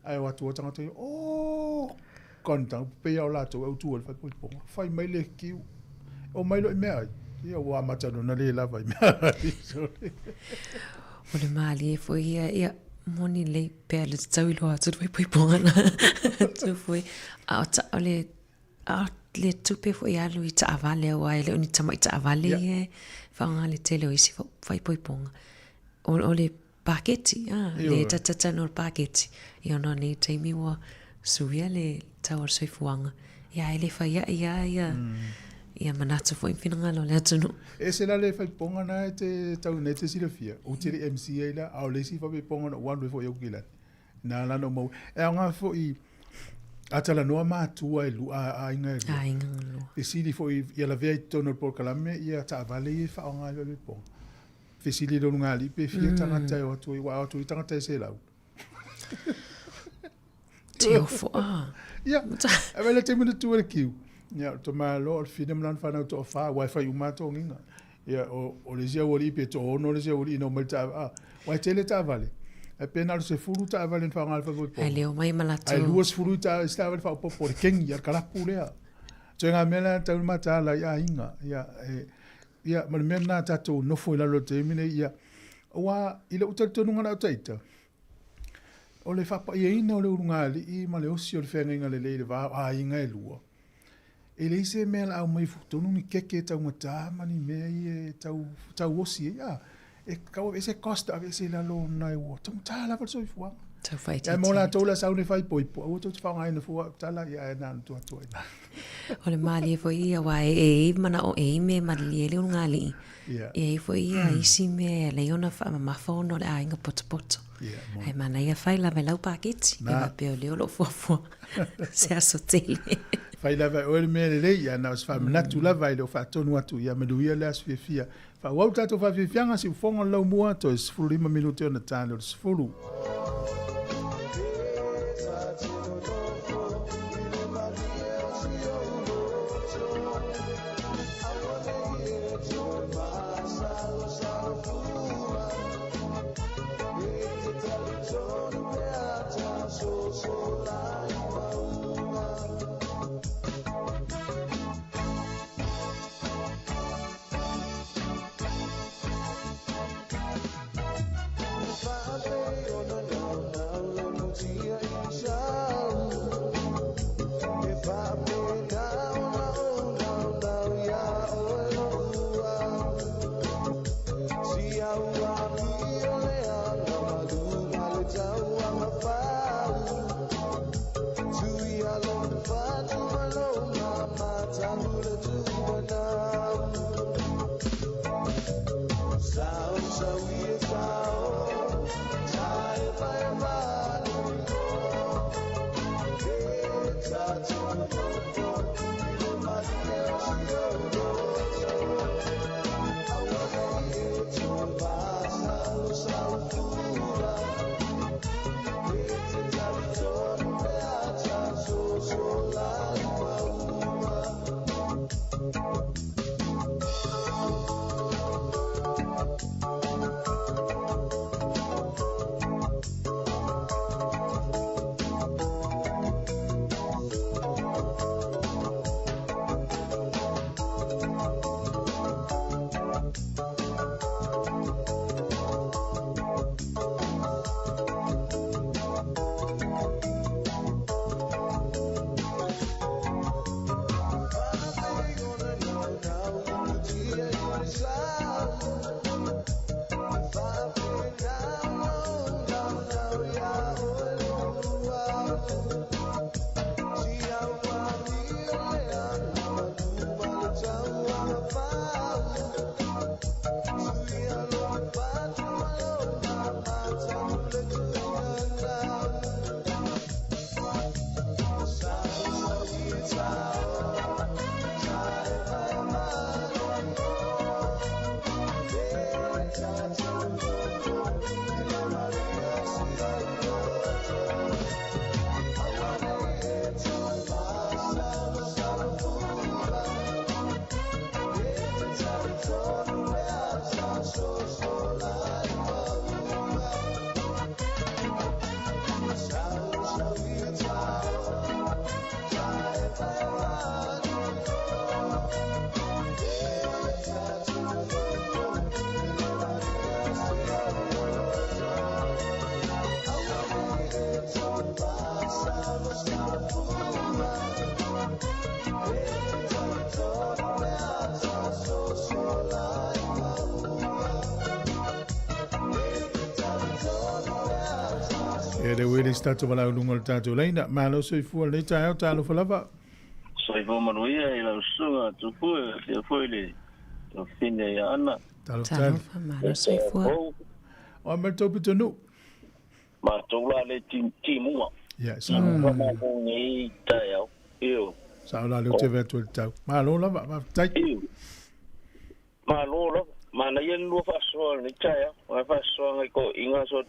Ae o atu lava tagata ia, oh! Kona pei lava o latou e autu ai le faaipoipoga. Fai mai le kiu. Omai loa i meaai. Ia ua amata loa ona le lava i meaai. O le malie foi ia, ia, moni lelei pea le tatau i loa atu le faaipoipoga na tufue. A o ta, o le, a o le tupe foi e alu i taavale aua e le o ni tamai taavale ia e faaaoga le tele o isi faaipoipoga. O le paketi, a, le tatatanu o le paketi. Ia ona o nei taimi ua suia le tau o le soifuaga. Ia ae le fai ai lava ia, ia manatu foi ma finagalo o le atunuu. E ese la le faaipoga na e te tau nei te silafia, ou te le i MC ai la, a o le isi faaipoga na ou alu ai foi i Aukilani, na ala ona ou maua. E aoga foi a talanoa matua e lua, a aiga e lua. Aiga e lua. Fesili foi ia lavea i totonu o le polokalame ia taavale ia e faaaoga i le faaipoipoga. Fesili i le ulugalii pe fia tagata e o atu ai, aua a o atu ai tagata e selau. Te ofo, ah. Ia, e wai le taimi na tu e le kiu. Ia, o le tamāloa, o le fine ma lana whanau toa whā, aua e whai uma lava togiga. Ia, o le isi aualii pe toaono le isi aualii na omai i le taavale. Ah, aua e tele taavale. Ae pe na o le 10 taavale na faaaoga e le faaipoipoga. Ae le omai ma latou. Ae 20 i isi taavale faaopoopo, o le kengi, a o le kalapu lea. So i ngā mea la e tatau ona mataala i aiga. Ia, e, Ia, ma le mea lena tatou nofo i lalo i le taimi nei, ia, aua i lou talitonuga na o ita, o le faapaiaina o le ulugalii ma le osi o le feagaiga lelei i le va o aiga e lua, e leai se mea o le a aumai tonu ni keke taugata ma ni mea ia e tau, tau osi ai, a, e tau aveese cost, aveese i lalo ona ua taugata lava le soifuaga. Tau whaitiiti. Ia, mo latou la sau nei faaipoipo, aua tou te faaaogaina fua au tala, ia ae na ona tuu atu ai. O le mālie foi ia, aua e i ai manaʻo e i ai mea e malilie ai le ulugalii. Ia. E i ai foi ia isi mea e alai ona faamamafa ona o le aiga potopoto. Ia, moni. Ae manaia fai lava i lau paketi, pe Na. faapea o lea o lo o fuafua se aso tele. Fai lava e oe le mea lelei, ia na o se faamanatu lava e le o faatonu atu, ia manuia le aso fiafia. Faaauau le tatou faafiafiaga, siufofoga o le laumua, toe 15 minute ona ta lea o le 10. E le uele se tatou valaau luga o le tatou laina. Malo soifua lenei taeao, talofa lava. Soifua manuia i lau susuga Tupua, afio foi le Tofine ia Ana. Talofa tali. Talofa, malo soifua. O a mai le tou pitonuu. Matou la le timuga. Ia, sao. Timuga matou nei taeao. Io. Sao la lea ou te vaai atu ai i le tau. Malo lava, faafetai. Io. Malo lava. Manaia le lua faasoa i lenei taeao. Ae faasoa ngai toeaiina so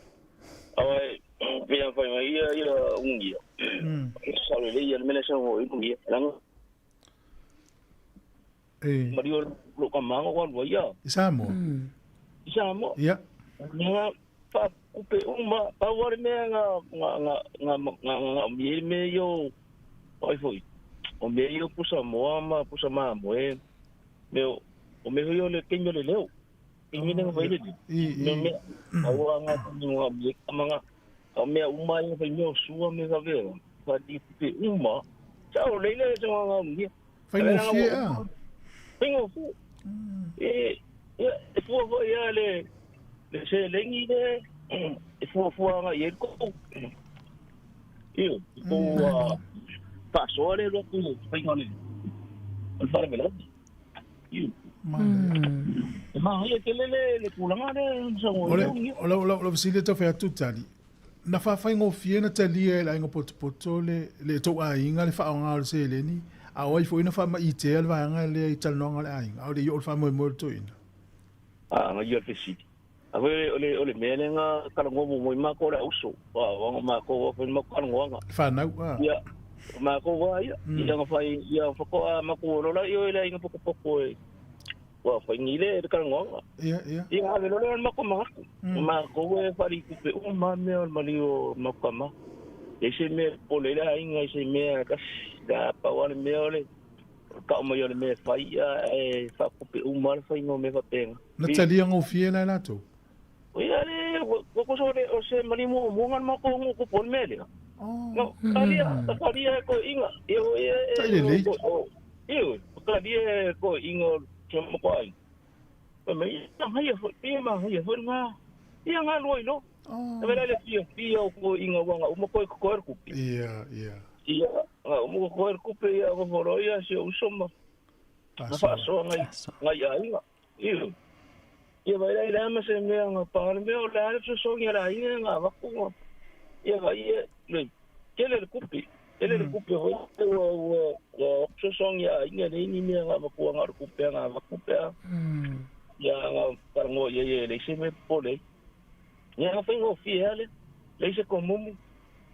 aua e pei ona fai mai ia ia Ugia. Sao lelei ia le mea lea e saunoa ai Ugia. Leaga E. Malie o lou tama na ou alu ai ia. I Samoa. I Samoa. Ia. Mea faakupe uma, pau lava le mea na na na na na manaomia ai le mea ia o ai foi. O mea ia o pusa moa ma pusa mamoe. Mea o mea foi ia o le taimi o le leo. Taimi lea na fai ai le leo. Mea mea pau lava na manaomia ai tama na. A o mea uma ia na fai mea o sua ma mea faapena. Faakupe uma. Sao lelei le manaomia. Faigofie a. Faigofie. E, ia, e fua foi ia le, le seleni le, e fuafua agai i ai le kou. Io, kou faasoa le alu atu i le faiga o le, o le faalavelave. Io. E manaia tele le, le tulaga lea sa O le, o lau, lau, lau fesili e tau fai atu Tali, na faafaigofie na talia e le aiga potopoto le, le tou aiga le faaaoga o le seleni, a o ai foi na faamaitea le vaega lea i talanoaga a le aiga, a o le i oo le faamoemoe o le toeaina? A, na ia le fesili. A foi o le, o le mea lea na talanoa muamua ai matou o le auso. A, o matou a fai matou talanoaga. Le fanau, a. Ia, o matou a ia. Ia na fai, ia faatoa matou o lola ia i le aiga potopoto e, ua fai ni le le talanoaga. Ia, ia. Ia ave loa lea o le matou manatu. O matou e faalitupe uma lava mea o le maliu o le matou tama. Leai se mea e popole ai le aiga i se mea e tasi. La pau lava le mea o le tau mai o le mea e fai ae faatupe uma lava le faiga o mea faapena. Na talia gofie la e latou? Ia le, ua koso o se maliu muamuaga le matou nuu tupu o le mea lea. No, talia, talia e toeaiina. Ia ia e. Tai lelei. Ioe, talia e toeaiina o si o matou aiga. Fai mai, ia manaia foi, ia manaia foi lena. Ia galue ai loa. Oh. le fiafia o toeaiina aua na uma toe totoe le tupe. Ia, ia. Ia, na uma totoe le tupe, ia nofo loa ia si ou uso ma na faasoa nai nai aiga. Ioe. Ia vai la i le a ma se mea na pā le mea o le a le fesoasoani a le aiga na avatu na ia vai e le tele le tupe. Tele le tupe foi ua ua ua fesoasoani a aiga nei ni mea na avatua na o le tupe na avatu pe a. Ia na talanoa i ai e leai se mea e popole ai. Ia na faigofie lava lea. Leai se tomumu,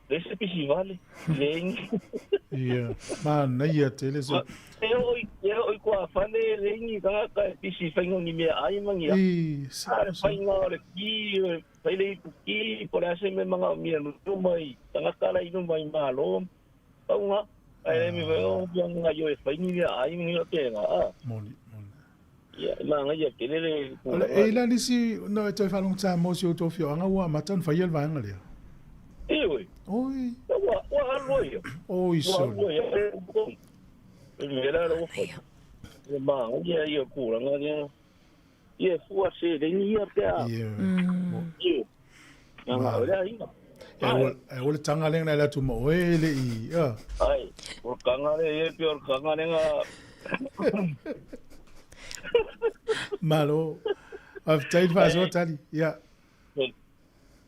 leai se pisivale, leai ni. Ia, manaia tele se. E oo i, e oo i tuafale, leai ni tagata e pisi faiga o ni meaai ma ni a. I, sa, A o le faiga o le ki, fai le ipu ki, po o le a se mea manaomia luma i tagata la i luma i Malo, pau lena. Ae le mea foi o pia ngai e fai ni meaai ma ni mea faapena, a. Moni, moni. Ia, e manaia tele le O le, e i la nisi, no e toe faalogotā mo si outou afioaga ua amata ona faia le vaega lea. Ioe. Oi. Ua, ua alu ai ia. Oi Ua sole. alu ai ia. E mea la ua fai. E manaia ia tulaga lea. Ia e fua seleni ia pe a. Ia. Ia. Ia ngā o le aiga. E ua, e ua le tanga lea na le atu ma oe e le i, a. Ai, o le tanga lea, ia pe o le tanga lea nga. Malo. Faafetai le faasoa Tali. Ia.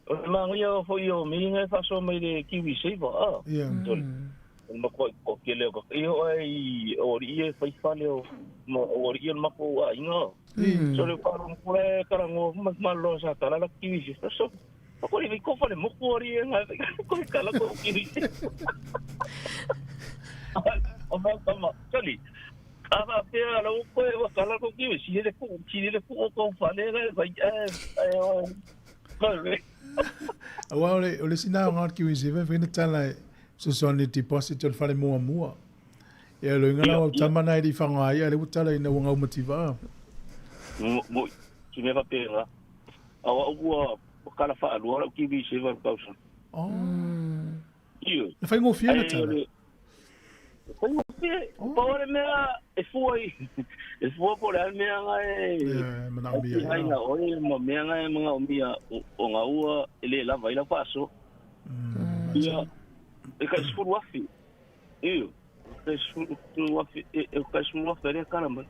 O le manaia foi o mihinga e faasoa mai le Kiwi Saver, a. Ia. O le matua o tele o ka i o ai o alii e fai fale o ma o alii o le matou aiga. So le faalogo kula e talanoa ma malolo sa tala la Kiwi Saver. So ko le ko fale moku alii e ngai ko kala ko Kiwi Saver. O ma tama, sali. A faapea lau koe ua kala ko Kiwi, sili le ku, sili le ku o kou fale ngai fai e e Aua o le, o le isi na aoga o le Kiwi Saver e fai na tala e fesoasoani i le deposit o le fale muamua. Ia loiga la au tama na e le i whangaa ai, a le ua tala ina ua ngau mativa a. Mo, si mea faapena. Au au ua kala whaalua lau Kiwi Saver le tausaga. Oh. Ioe. Na faigofie na Ae tala. o le faigofie, pau lava le mea e fua i e fua po o le a le mea na e E manaomia ai. atiae oe ma mea na e manaomia o na ua e le lava ai lau faasoa. Ia, e tai 10,000. Ioe, tai 10,000, e tai 10,000 lea e tala mai.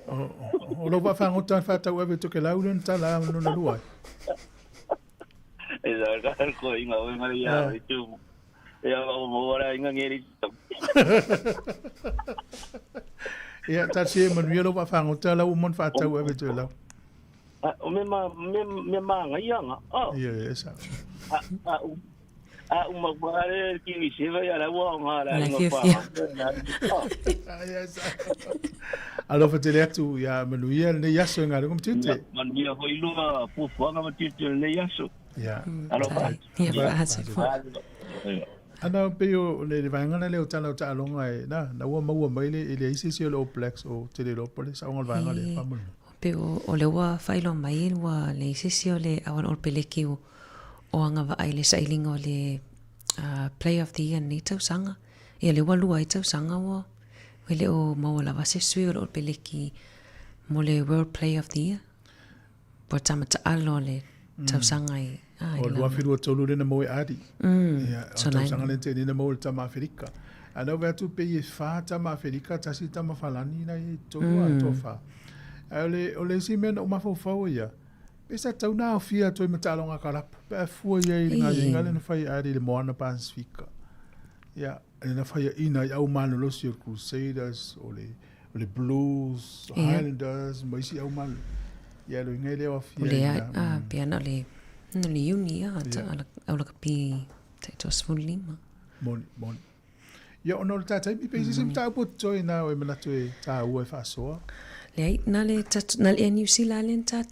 O lou vaafagota na faatau ave i Tokelau lea na tala lona lua ai. E sa ka ko inga o inga ia i tu. Ia o mo ora inga ngeri. Ia, talosia ia manuia lou vaafagota la ua uma ona faatau ave i Tokelau. O me ma me me manaia nga. Oh. Ia, ia, sa. A a u a uma fa le kiwi seva ia la ua nga la La inga fa. fiafia. Ia, sa. Alofa tele atu ia manuia lenei aso e galuega ma tiute. Manuia foi lua fuafuaga ma tiute o lenei aso. Ia. Alofa atu. Ia, faasefua. Ana pei o le vaega lea o tala o taaloga e na na ua maua mai le e leai se isi o le All Blacks o tele iloa po o le saoga o le vaega lea faamolemole. Pei o lea ua faailoa mai ua leai se isi o le auala o le peleki o agavaa i le sailiga o le Player of the Year i lenei tausaga. Ia lea ua lua ai tausaga ua e le o maua lava se sui o le All Peleki mo le World Player of the Year. Po o tama taalo o le tausaga i a i o 2023 lea na maua e Adi. Ia, o tausaga lea na tea nei na maua e le tama Aferika. A na ou vaai atu pei e fa tama Aferika, tasi tama Falani na i ai tolu a toafa. Ae o le o le isi mea na ou mafaufau ai ia, pe sa tatau ona aofia atu ai ma taaloga kalapu pe a fua i ai i le gaoioiga lea na fai e Adi i le Moana Pasifika. Ia, lea na faiaina ai au malolosi o le Crusaders, o le o le Blues, o Highlanders ma isi au malolosi. Ia, le uiga e le o aofia O le i ina. a pe ana o le o le Iuni a au lakapi tai 25. Moni, moni. Ia, ona o le ta taimi, pe i se isi mataupu o totoe na e manatu e tāua e faasoa. Leai, na le na le Air New Zealand lea na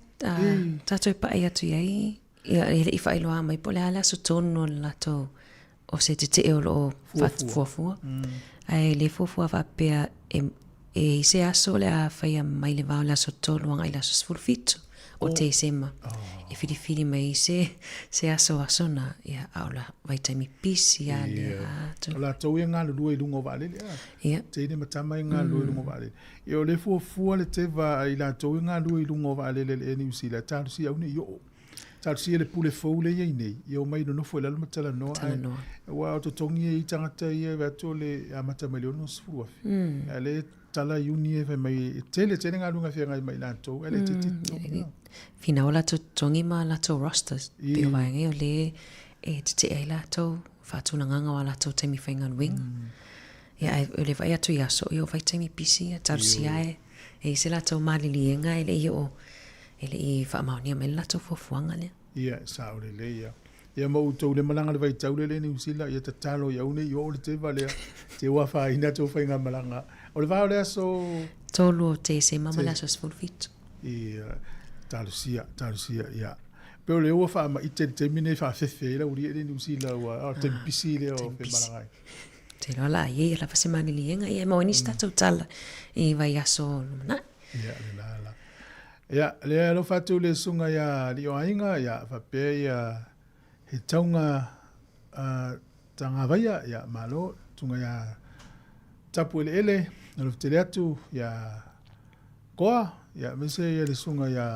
tatou e pa'i atu i ai, ia e le i faailoa mai po o le a le aso tonu o le latou o se tetee o lo o fuafua. Ae le fuafua faapea e e i se aso o le a faia mai le va o le aso 3 agai i le aso 17 o Tesema. E filifili mai ai se se aso aso na, ia, a o la vaitaimi pisi a lea atu. O latou ia e galulue i luga o vaalele a. Ia. Teine ma tama e galulue i luga o vaalele. Ia o le fuafua le teva a i latou e galulue i luga o vaalele a le Air New Zealand, talosia aua ne i oo. Talosia le pule fou lea e i ai nei, ia omai nonofo i lalo ma talanoa. Talanoa. Aua o totogi e i tagata ia e vaai atu o le amata mai le 60,000. A o lea e tala Iuni e fai mai e tele tele galuega e feagai ma i latou, ae le itiiti totogi. Finau o latou totogi ma latou rosters, pei o vaega ia o lea e tetee ai latou, faatulagaga o a latou taimi faigaluega. Ia ae o le vaai atu i aso, ia o vaitaimi pisi ia, talosia e e i ai se latou maliliega e le i oo E le i faamaonia mai le latou fuafuaga lea. Ia, e sao lelei ia. Ia ma outou le malaga le vaitau lea le Niu Sila, ia tatalo ia aua ne i oo le teva lea, te ua afaina tou faigamalaga. O le va o le aso. 3 o Tesema ma le aso 17. Ia, talosia, talosia, ia. Pei o lea ua faamaite i le taimi nei faafefe ai le aulia i le Niu Sila ua, o le taimi pisi lea o femalaga ai. Te iloa la i ai lava se maliliega, ia e maua ai nisi tatou tala i vaiaso lumanai. Ia, lena la. Ia, lea e alofa atu le susuga ia Alii o Aiga, ia, faapea ia he tauga uh, tagavaia, ia, malo, tunga ia tapu eleele, alofa tele atu, ia koa, ia, aemaise ia le susuga ia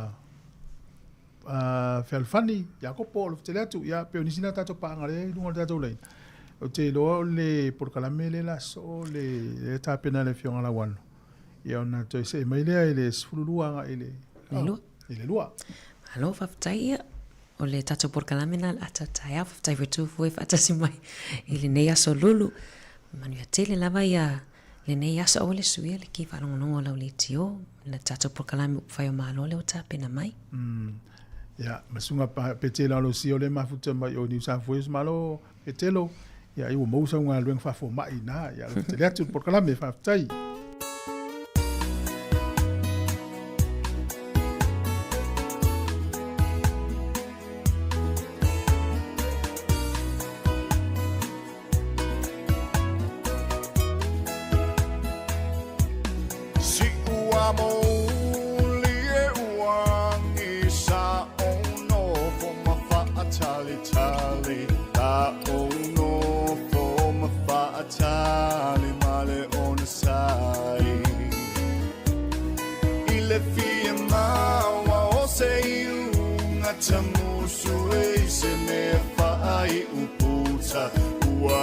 uh, Fealofani, Iakopo, alofa tele atu, ia, pei o nisi na tatou paaga lea i luga o le tatou laina. Ou te iloa o le polokalame lea la soo le, le tapena le Afioga Lauano. Ia ona toe see mai lea i le 12 agai i le Le lua. I le lua. Malo, faafetai ia. O le tatou polokalame lena o le ata taeao. Faafetai foi Tufue faatasi mai i lenei aso lulu. Manuia tele lava ia lenei aso aua le suia le ki faalogologo o lau leitio le tatou polokalame upufai o Malo lea ua tapena mai. Ia, ma susuga Petelo Alosio lea e mafuta mai o Niu South Wales, malo Petelo, ia ai ua maua sau galuega faafomai i ina, ia alofa tele atu i le polokalame, faafetai.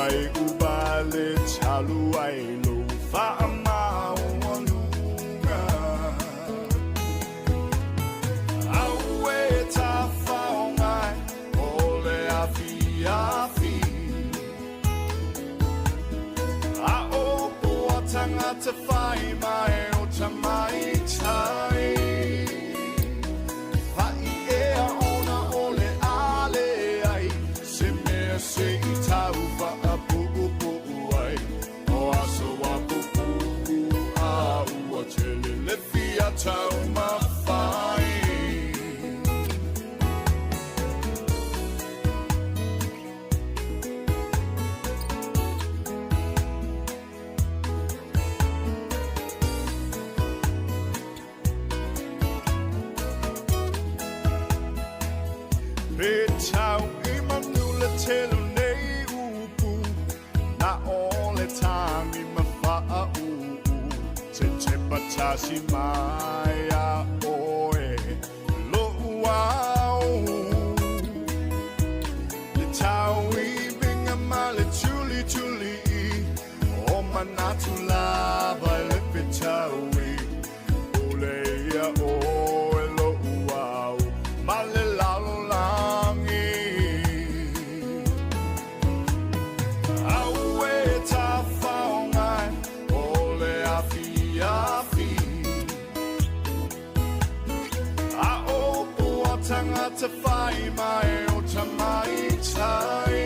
ai uvale talu ai lou faamaualuga. Aue tafaogai o le afiafi, a o poa tagata fai mai o tamaitai. Paʻi ea ona o le a leai se mea se i tau faapuupuu ai, o aso a pupuu a ua tele le fia taumafai. Pe tau i manu le tele o nei upu, na o le tagi ma faauu, te tepa tasi mai a oe lo'u ao. Le tauiviga ma le tulituli o manatu lava i le fetaui, pule ia oe lo'u ao ma le lalolagi. Aue tafaogai o le afiafi, a o poa tagata fai mai o tamaitai.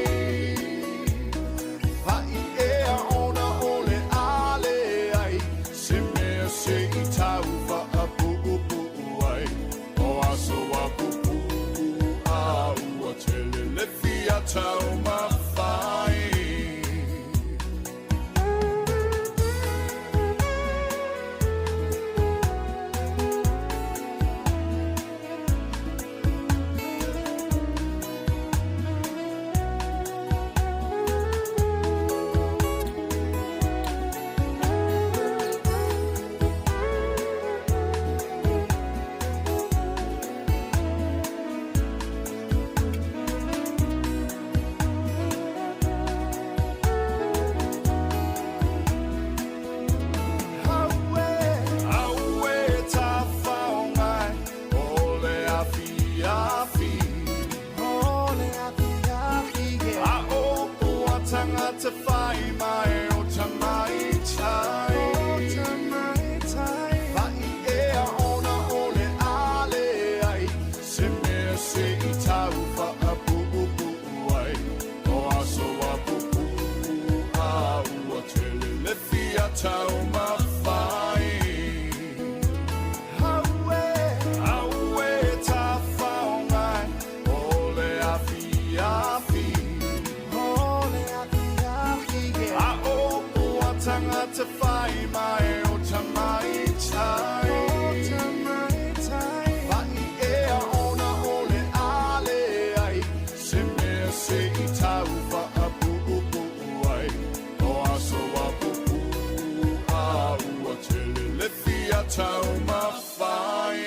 Paʻi ea ona o le a leai se mea se i tau faapuupuu ai, o aso a pupuu a ua tele le fia taumafai. Aue tafaogai o le afiafi, a o poa tagata fai mai o tamaitai. Paʻi ea ona o le a leai se mea se i tau faapuupuu ai, o aso a pupuu a ua tele le fia taumafai. Aue tafaogai o le afiafi, a o poa tagata fai mai o tamaitai. Paʻi ea ona o le a leai se mea se i tau faapuupuu ai, o aso a pupuu a ua tele le fia taumafai.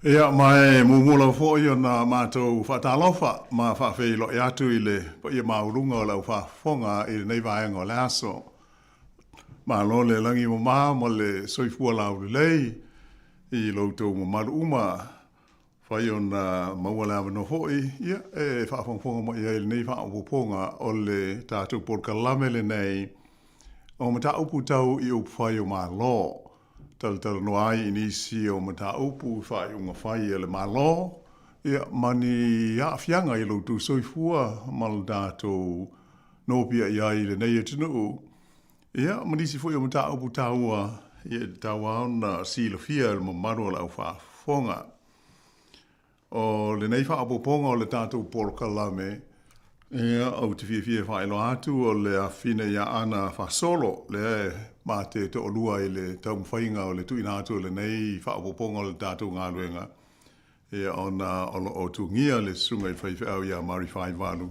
Ia, ma e muamua lava foi ona matou faatalofa ma faafeiloai atu i le paia maualuga o le au faafofoga i lenei vaega o le aso. Malo le lagi mama ma le soifua laulelei i lo outou mamalu uma. Fai ona maua le avanoa foi ia, e faafogafoga mai ai i lenei faaopoopoga o le tatou polokalame lenei o mataupu tau i upufai o Malo. Talatalanoa ai i nisi o mataupu i faaiuga fai a le Malo ia, ma ni aafiaga i lo outou soifua ma le tatou nopiai ai i lenei atunuu. Ia, ma nisi foi o mataupu taua ia e tatau lava ona silafia e le mamalu o le au faafofoga. O lenei faaopoopoga o le tatou polokalame, ia, ou te fiafia e faailoa atu o le afafine ia Ana Fasolo, lea e ma te toalua i le taumafaiga o le tuuina atu o lenei faaopoopoga o le tatou galuega. Ia, ona o lo o tugia le susuga i le faifeau ia Mari Faivalu,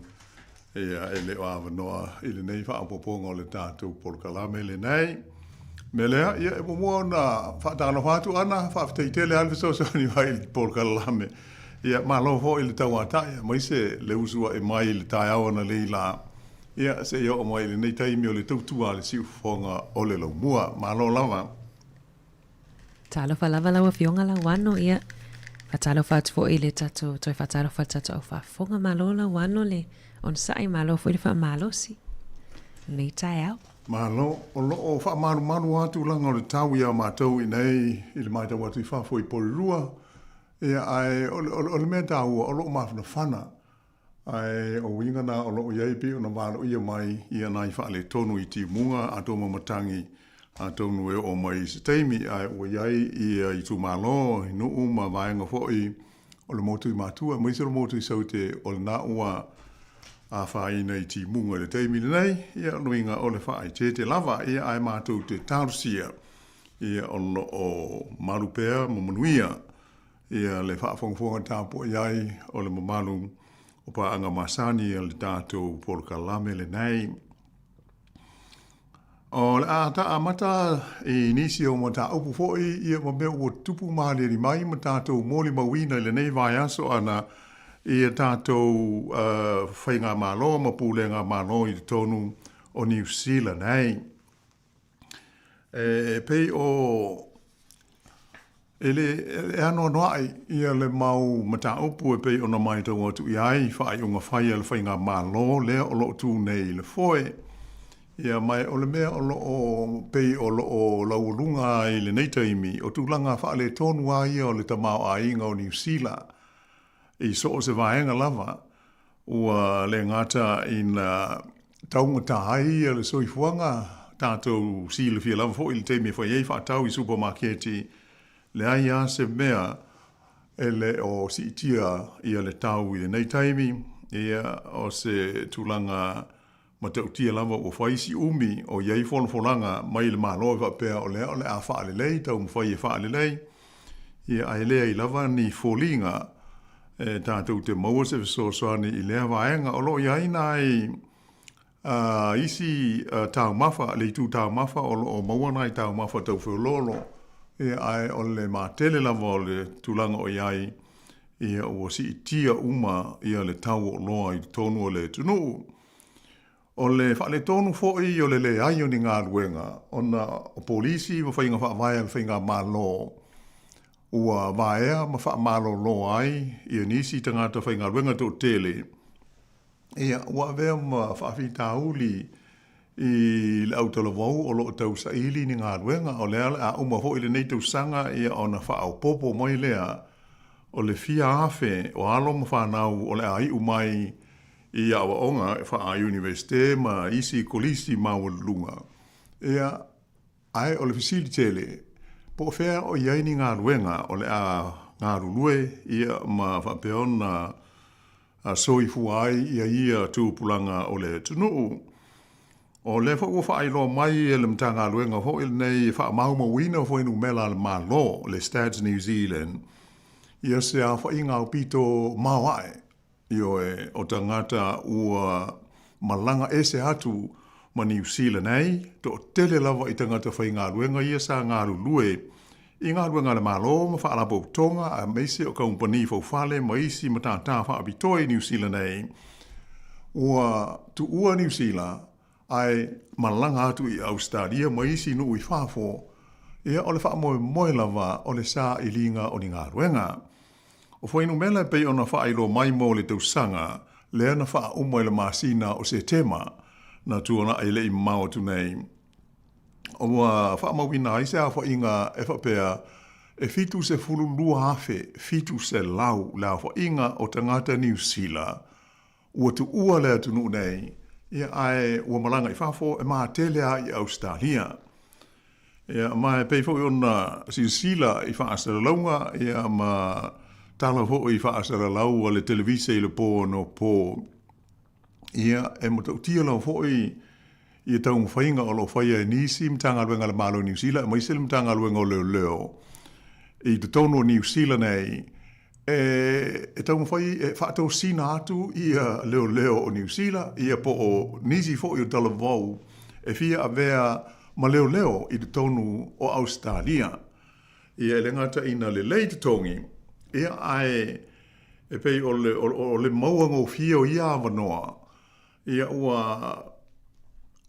ia, e le o avanoa i lenei faaopoopoga o le tatou polokalame lenei. O le mea lea, ia, e muamua ona faatalofa atu Ana, faafetai tele lava le fesoasoani mai i le polokalame. Ia, malo foi le tauatai, aemaise le usua'i mai i le taeao analeila, ia, seia oo mai i lenei taimi o le tautua a le siufofoga o le laumua. Malo lava. Talofa lava lau Afioga Lauano, ia, faatalofa atu foi i le tatou, toe faatalofa i le tatou au faafofoga. Malo Lauano le onosai, malo foi le faamalosi i lenei taeao. Malo, o lo o faamalumalu lava tulaga o le tau ia matou i inei i le matau atu i fafo i Porirua, ia, ae o le mea taua, o lo o mafanafana Ae o uiga na o lo o i ai pei ona valoia mai ia nai faaletonu i timuga atoa ma matagi atonu e oo mai i se taimi ae ua i ai ia itumalo i nuu ma vaega foi o le motu i Matua aemaise o le motu i Saute o lena ua afaina i timuga i le taimi lenei. Ia o le uiga o le faaeteete lava ia ae matou te talosia ia o lo o malu pea ma manuia Ia le faafogafoga tapuai ai o le mamalu o paaga masani a le tatou polokalame lenei. O le a ta amata i nisi o mataupu foi ia ma mea ua tutupu malieli mai ma tatou molimauina i lenei vaiaso ana i a tatou faigamalo ma pulega malo i totonu o Niu Sila nei. E pei o e le e anoanoaʻi ia le mau mataupu e pei ona matau atu i ai faaiuga fai a le faigamalo lea o lo o tu nei i le foe. Ia ma o le mea o lo o pei o lo o laualuga ai i lenei taimi, o tulaga faaletonu lava ia o le tamaoaiga o Niu Sila i so o se vaega lava. Ua le gata ina taugata ai le soifuaga, tatou silafia lava foi le taimi e fai ai faatau i supamaketi, leai lava se mea e le o siitia ia le tau i lenei taimi, ia o se tulaga Matautia lava ua fai si umi o i ai folafolaga mai le Malo e faapea o lea o le a faalelei, taumafai e faalelei, ia ae leai lava ni foliga e tatou te maua se fesoasoani i lea vaega. O lo o i ai nai isi taumafa, le itu taumafa o lo o maua nai taumafa tau feoloolo, ia ae o le matele lava o le tulaga o i ai, ia ua siitia uma ia le tau o oloa i totonu o le atunuu. O le faaletonu foi o le leai o ni galuega ona o polisi ma faiga faavae a le faigamalo ua vaea ma faamalolo ai ia nisi tagata faigaluega toatele, ia ua avea ma faafitauli i le autalavou o lo o tausaili ni galuega. O lea o le a uma foi lenei tausaga ia ona faaopoopo mai lea o le fia afe o alo ma fanau o le a iu mai i aoaoga faa-Iunivesite ma isi kolisi maualuluga. Ia, ae o le fesili tele, po o fea o i ai ni galuega o le a galulue ia ma faapea ona soifua ai ia ia tupulaga o le atunuu. O lea foi ua faailoa mai e le Matagaluega foi lenei e faamaumauina fuainumera a le Malo, le Stats New Zealand, ia se aofaiga aupito maoae Ioe, o tagata ua malaga ese atu ma Niu Sila nei, toatele lava i tagata faigaluega ia sa galulue i galuega a le Malo ma faalapotopotoga aemaise o kamupani faufale ma isi matata faapitoa i Niu Sila nei, ua tuua Niu Sila ae malaga atu i Ausetalia ma isi nuu i fafo, ia o le faamoemoe lava o le sailiga o ni galuega. O fuainumera e pei ona faailoa mai mo le tausaga lea na faauma i le masina o Setema na tuanai e le i mamao atu nei, ua faamauina ai se aofaiga e faapea e 72,700 le aofaiga o tagata Niu Sila ua tuua le atunuu nei, ia, ae ua malaga i fafo e matele lava i Ausetalia. Ia, ma e pei foi ona silasila i faasalalauga, ia, ma tala foi i faasalalau a le televise i le pō anapo, ia, e matautia lava foi ia taumafaiga o lo o faia e nisi Matagaluega a le Malo o Niu Sila, aemaise le Matagaluega o Leoleo i totonu o Niu Sila nei, e taumafai e faatosina atu ia leoleo o Niu Sila, ia po o nisi foi o talavou e fia avea ma leoleo i totonu o Ausetalia. Ia e le gata ina lelei totogi, ia ae e pei o le, o le maua gofie o ia avanoa, ia ua,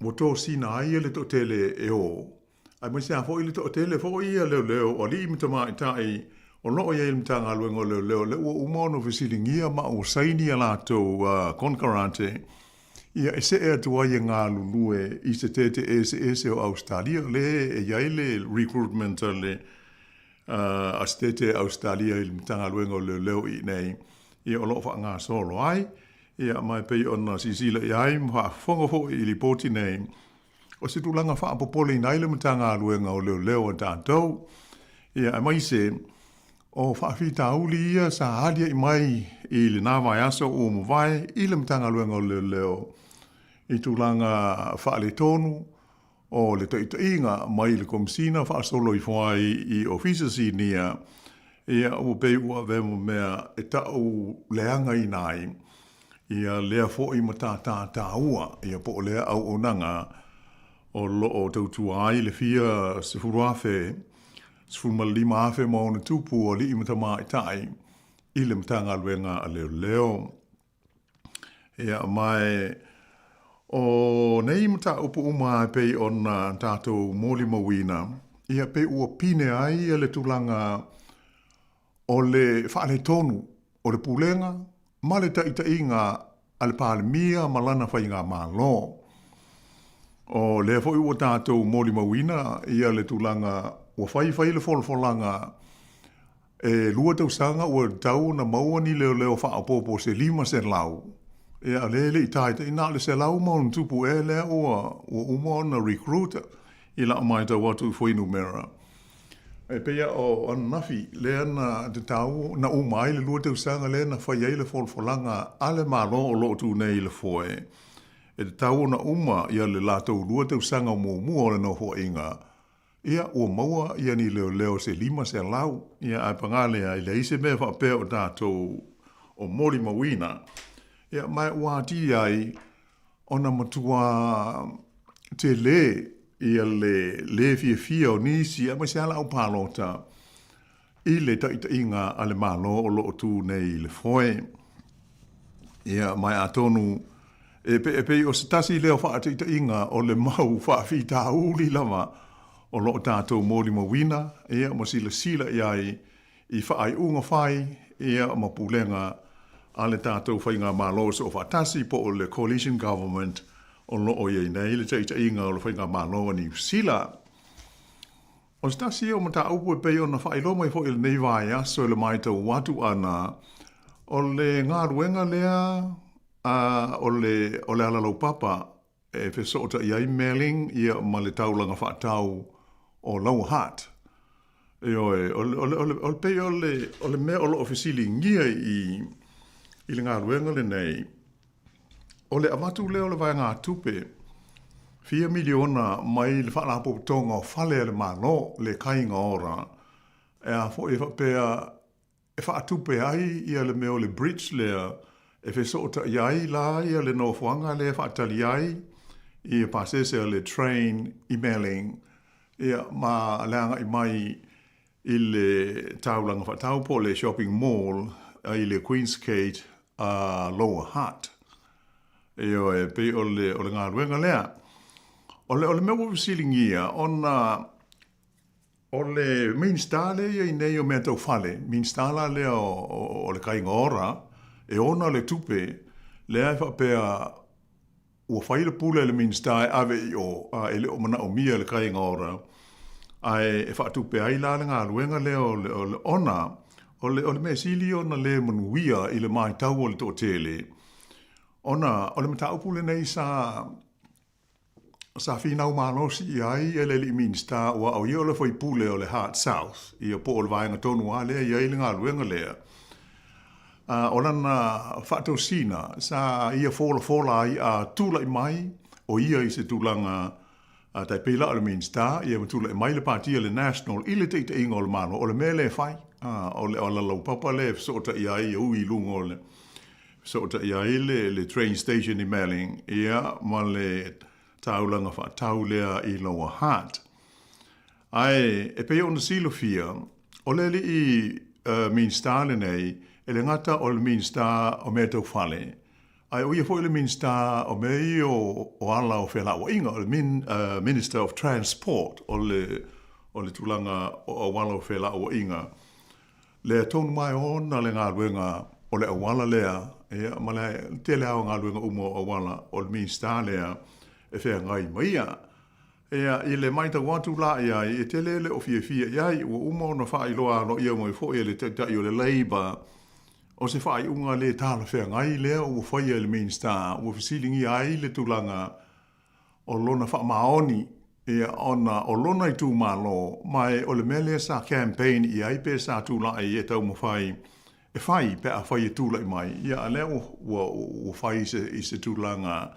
ua tosina ai le toatele e o. Aemaise lava foi le toatele foi ia leoleo o alii ma tamaitai o lo o i ai i le Matagaluega o Leoleo, lea ua uma ona fesiligia ma ua saini a latou konekarate, ia e see atu ai e galulue i se tete eseese o Ausetalia, lea e i ai le recruitment a le a se tete Ausetalia i le Matagaluega o Leoleo i inei, ia o lo o faagasolo ai, ia ma e pei ona silasila i ai ma faafofoga foi i lipoti nei, O se tulaga faapopoleina ai le Matagaluega o Leoleo a tatou, ia aemaise o faafitauli ia sa aliaʻi mai i lena vaiaso ua mavae i le Matagaluega o Leoleo i tulaga faaletonu o le taitaiga mai le Komesina faasolo ifo ai i Ofisa Sinia, ia ua pei ua avea ma mea e tau leagaina ai ia lea foi matata taua, ia po o lea auaunaga o lo o tautua ai le fia 10,000, 15,000 ma ona tupu o alii ma tamaitai i le Matagaluega a Leoleo. Ia, ma e, o nei mataupu uma e pei ona tatou molimauina, ia pei ua pine ai le tulaga o le faaletonu o le pulega ma le taitaiga a le Palemia ma lana faigamalo. O lea foi ua tatou molimauina ia le tulaga ua fai fai le folafolaga e 2 tausaga ua tatau ona maua ni leoleo faaopoopo se 500, ia o lea e le i taitai na o le 100 ma ona tupu ea lea ua uma ona recruit i lau matau atu i fuainumera. E pei lava o ananafi lea na tatau na uma ai le 2 tausaga lea na fai ai le folafolaga a le Malo o lo o tu nei i le foe, e tatau ona uma ia le latou 2 tausaga muamua o le nofoaiga, ia ua maua ia ni leoleo se 500, ia ae paga lea e leai se mea faapea o tatou o molimauina, ia ma ua atili ai ona matua tele ia le lē fiafia o nisi aemaise lava le au palota i le taitaiga a le Malo o lo o tu nei i le foe. Ia, ma atonu e pe, e pei o se tasi lea o faataitaiga o le mau faafitauli lava o lo o tatou molimauina, ia, ma silasila i ai i faaiuga fai ia ma pulega a le tatou Faigamalo Soofaatasi po o le Coalition Government o lo o i ai nei le taitaiga o le Faigamalo a Niu Sila. O se tasi o mataupu e pei ona faailoa mai foi i lenei vaiaso i le matau atu ʻana, o le galuega lea a o le o le alalaupapa e fesootai ai Melling ia ma le taulaga faatau o Lower Hutt. Ioe, o le, o le, o le, o le pei o le, o le mea o lo o fesiligia i, i le galuega lenei, o le avatu lea o le vaegatupe fia miliona mai le Faalapotopotoga o Fale a le Malo, le Kāinga Ora, e a foi e faapea e faatupe ai ia le mea o le bridge lea e fesootai ai la ia le nofoaga lea e faatali ai ia pasese a le train i Melling ia ma le agai mai. i le taulaga faatau po o le shopping mall i le Queensgate a Lower Hutt. Ioe, e pei o le, o le galuega lea. O le, o le mea ua fesiligia, ona o le Minista lea e i ai nei o mea tau fale, Minista la lea o, o, o le Kaiga Ora, e ona le tupe, lea e faapea Ua fai le pule a le Minisita e ave i o, a e le o manaomia e le Kaiga Ora, ae e faatupe ai la le galuega lea o le, o le, ona o le, o le mea sili ona le manuia i le matau o le toatele, ona o le mataupu lenei sa, sa finau malosi i ai e le alii Minisita aua o ia o le faipule o le Heart South, ia po o le vaega tonu lava lea e i ai le galuega lea. A o lana faatosina sa ia folafola ai a tulai mai o ia i se tulaga tai pei la o le Minista, ia ma tulai mai le Pati a le National i le taitaiga o le Malo, o le mea lea e fai, o le ala laupapa lea e fesootai ai e ui i luga o le fesootai ai le, le train station i Melling, ia ma le taulaga faatau lea i Lower Hutt. Ae e pei ona silafia, o le alii Minista lenei, e le gata o le Minista o mea tau fale, ae o ia foi le Minista o mea ia o ala o felauaiga, o le Minister of Transport, o le, o le tulaga o auala o felauaiga. Lea tonu mai ona le galuega o le auala lea, ia, ma le tele lava o galuega uma o auala, o le Minista lea e feagai ma ia. Ea, i le matau atu la i ai, e tele le o fiafia i ai, ua uma ona faailoa aloaia mai foi e le Taitai o le Labour, o se faaiuga le talafeagai lea ua faia e le Minisita, ua fesiligia ai le tulaga o lona faamaoni, ia, ona o lona itumalo, ma e o le mea lea sa campaign i ai pe sa tulai e taumafai e fai pe afai e tulai mai, ia, a lea ua, ua, ua fai i se, i se tulaga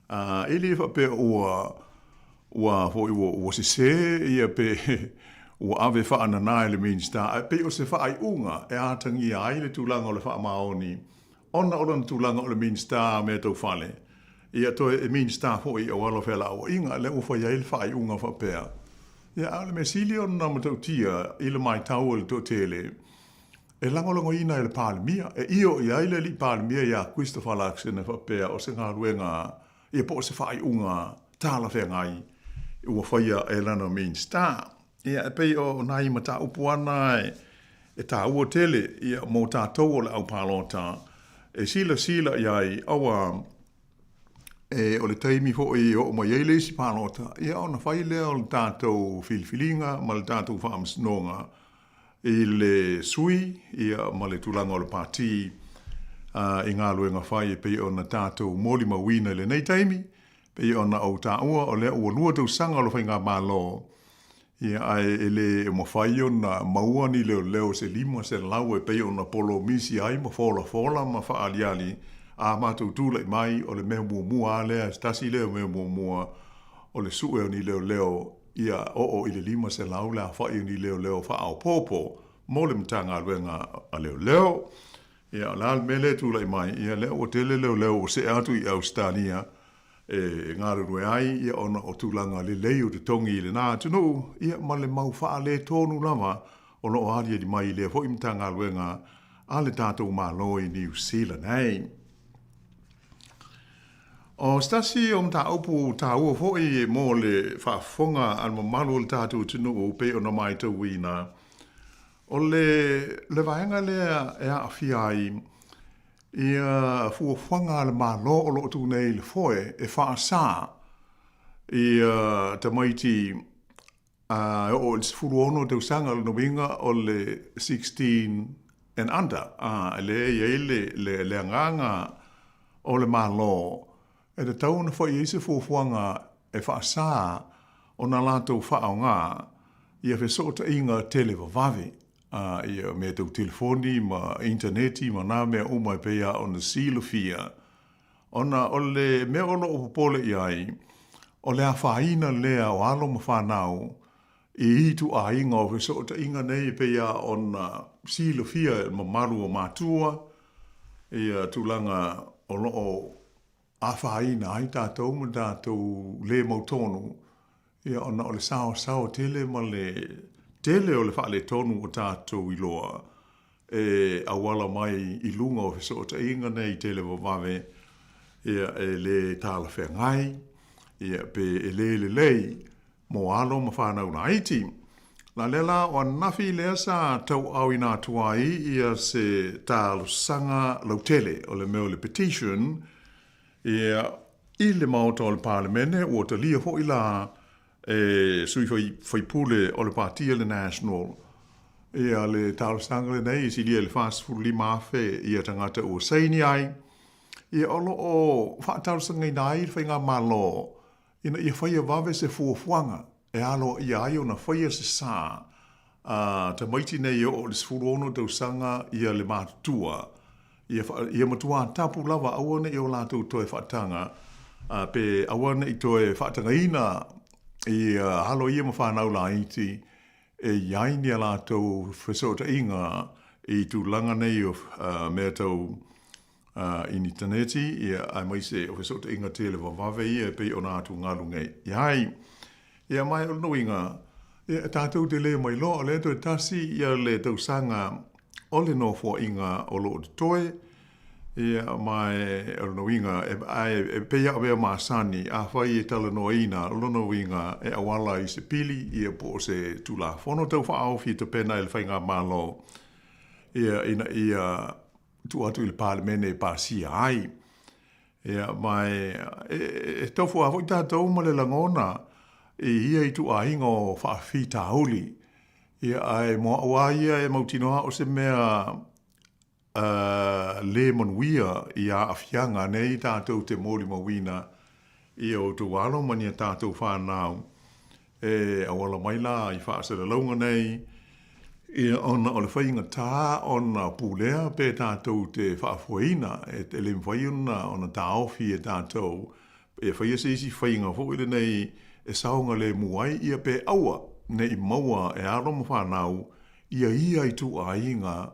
Ā, e le faapea ua, ua foi, ua, ua sesē ia pe ua ave faanana e le Minisita, ae pei o se faaiuga e atagia ai le tulaga o le faamaoni ona o lona tulaga o le Minisita mea tau fale, ia toe e Minisita foi i auala o fealaauaiga, lea ua fai ai le faaiuga faapea. Ia, a o le mea sili ona matautia i le matau a le toatele, E lagolagoina e le Palemia, e io i ai le Alii Palemia iā Christopher Luxon e faapea o se galuega ia po o se faaiuga talafeagai ua faia e lana Minista. Ia, e pei o nai mataupu ana e taua tele ia mo tatou o le au palota e silasila i ai aua e o le taimi foi e oo mai ai le isi palota, ia ona fai lea o le tatou filifiliga ma le tatou faamasinoga i le sui ia ma le tulaga o le pati i galuega fai e pei ona tatou molimauina i lenei taimi, pei ona ou taua o lea ua lua tausaga o le Faigamalo, ia ae e le mafai ona maua ni leoleo se 500 e pei ona polomisi ai ma folafola ma faaaliali a matou tulai mai o le mea muamua lava lea, se tasi lea o mea muamua o le sue o ni leoleo Ia oo i le 500 le aofai o ni leoleo faaopoopo mo le Matagaluega a Leoleo. Ia, o le a le mea lea e tulai mai? Ia, lea ua tele leoleo ua see atu i Ausetalia e galulue ai, ia, ona o tulaga lelei o totogi i lena atunuu, ia, ma le mau faaletonu lava o lo o aliali mai i lea foi Matagaluega a le tatou Malo i Niu Sila nei. O se tasi o mataupu taua foi mo le faafofoga a le mamalu o le tatou atunuu pei ona matauina, o le le vaega lea e aafia ai ia fuafuaga a le Malo o lo o tu nei i le foe e faasa ia tamaiti A e oo i le 16 tausaga, o lona uiga o le 16 and under, a lea e i ai le, le, le agaga o le Malo e tatau ona fai i ai se fuafuaga e faasa ona latou faaaoga ia fesootaiga televavave, a, ia mea tau telefoni ma initaneti ma na mea uma e pei lava ona silafia. Ona o le mea o lo o popole i ai, o le afaina lea o alo ma fanau i ituaiga o fesootaiga nei e pei lava ona silafia e le mamalu o matua ia tulaga o lo o afaina ai tatou ma tatou le mautonu, ia ona o le saosaoa tele ma le. tele o le faaletonu o tatou iloa e auala mai i luga o fesootaiga nei televavave, ia, e lē talafeagai, ia, pe e lē lelei mo alo ma fanau laiti. La lea la o ananafi lea sa tauaaoina atu ai ia se talosaga lautele o le mea o le petition, ia, i le Maota o le Palemene, ua talia foi la e sui faipule o le Pāti a le National. Ia le talosaga lenei e silia i le 45,000 ia tagata ua saini ai, ia o lo o faatalosagaina ai le Faigamalo ina ia faia vave se fuafuaga e aloaia ai ona faia se sa a tamaiti nei e oo i le 16 tausaga ia le matutua ia, ia matuā tapu lava aua ne i o latou toe faataga pe aua ne i toe faatagaina ia alo ia ma fanau laiti e i ai ni a latou fesootaiga i tulaga nei o mea tau initaneti, ia, aemaise o fesootaiga televavave ia e pei ona atugalu nei i ai. Ia, ma o lona uiga, ia, e tatou te le mailoa o lea toe tasi ia le tausaga o le nofoaiga o lo o totoe, ia, ma o lona uiga, e, ae e pei lava o mea masani, afai e talanoaina, o lona uiga e auala i se pili, ia, po o se Tulafono Tau Faaofi e tapena e le Faigamalo, ia, ina ia tuu atu i le Palemene e pasia ai. Ia, ma e, e, e tofu lava foi tatou ma le lagona i ia ituaiga o faafitauli. Ia, ae mo au lava ia e mautinoa o se mea uh, lē manuia i aafiaga nei tatou te molimauina i o outou alo ma ni a tatou fanau E auala mai la i faasalalauga nei, ia ona o le faigata ona pulea pe tatou te faafoeina, e le mafai ona ona taofi e tatou e faia se isi faiga foi lenei e saogalemu ai ia pe aua ne i maua e alo ma fanau ia ia ituaiga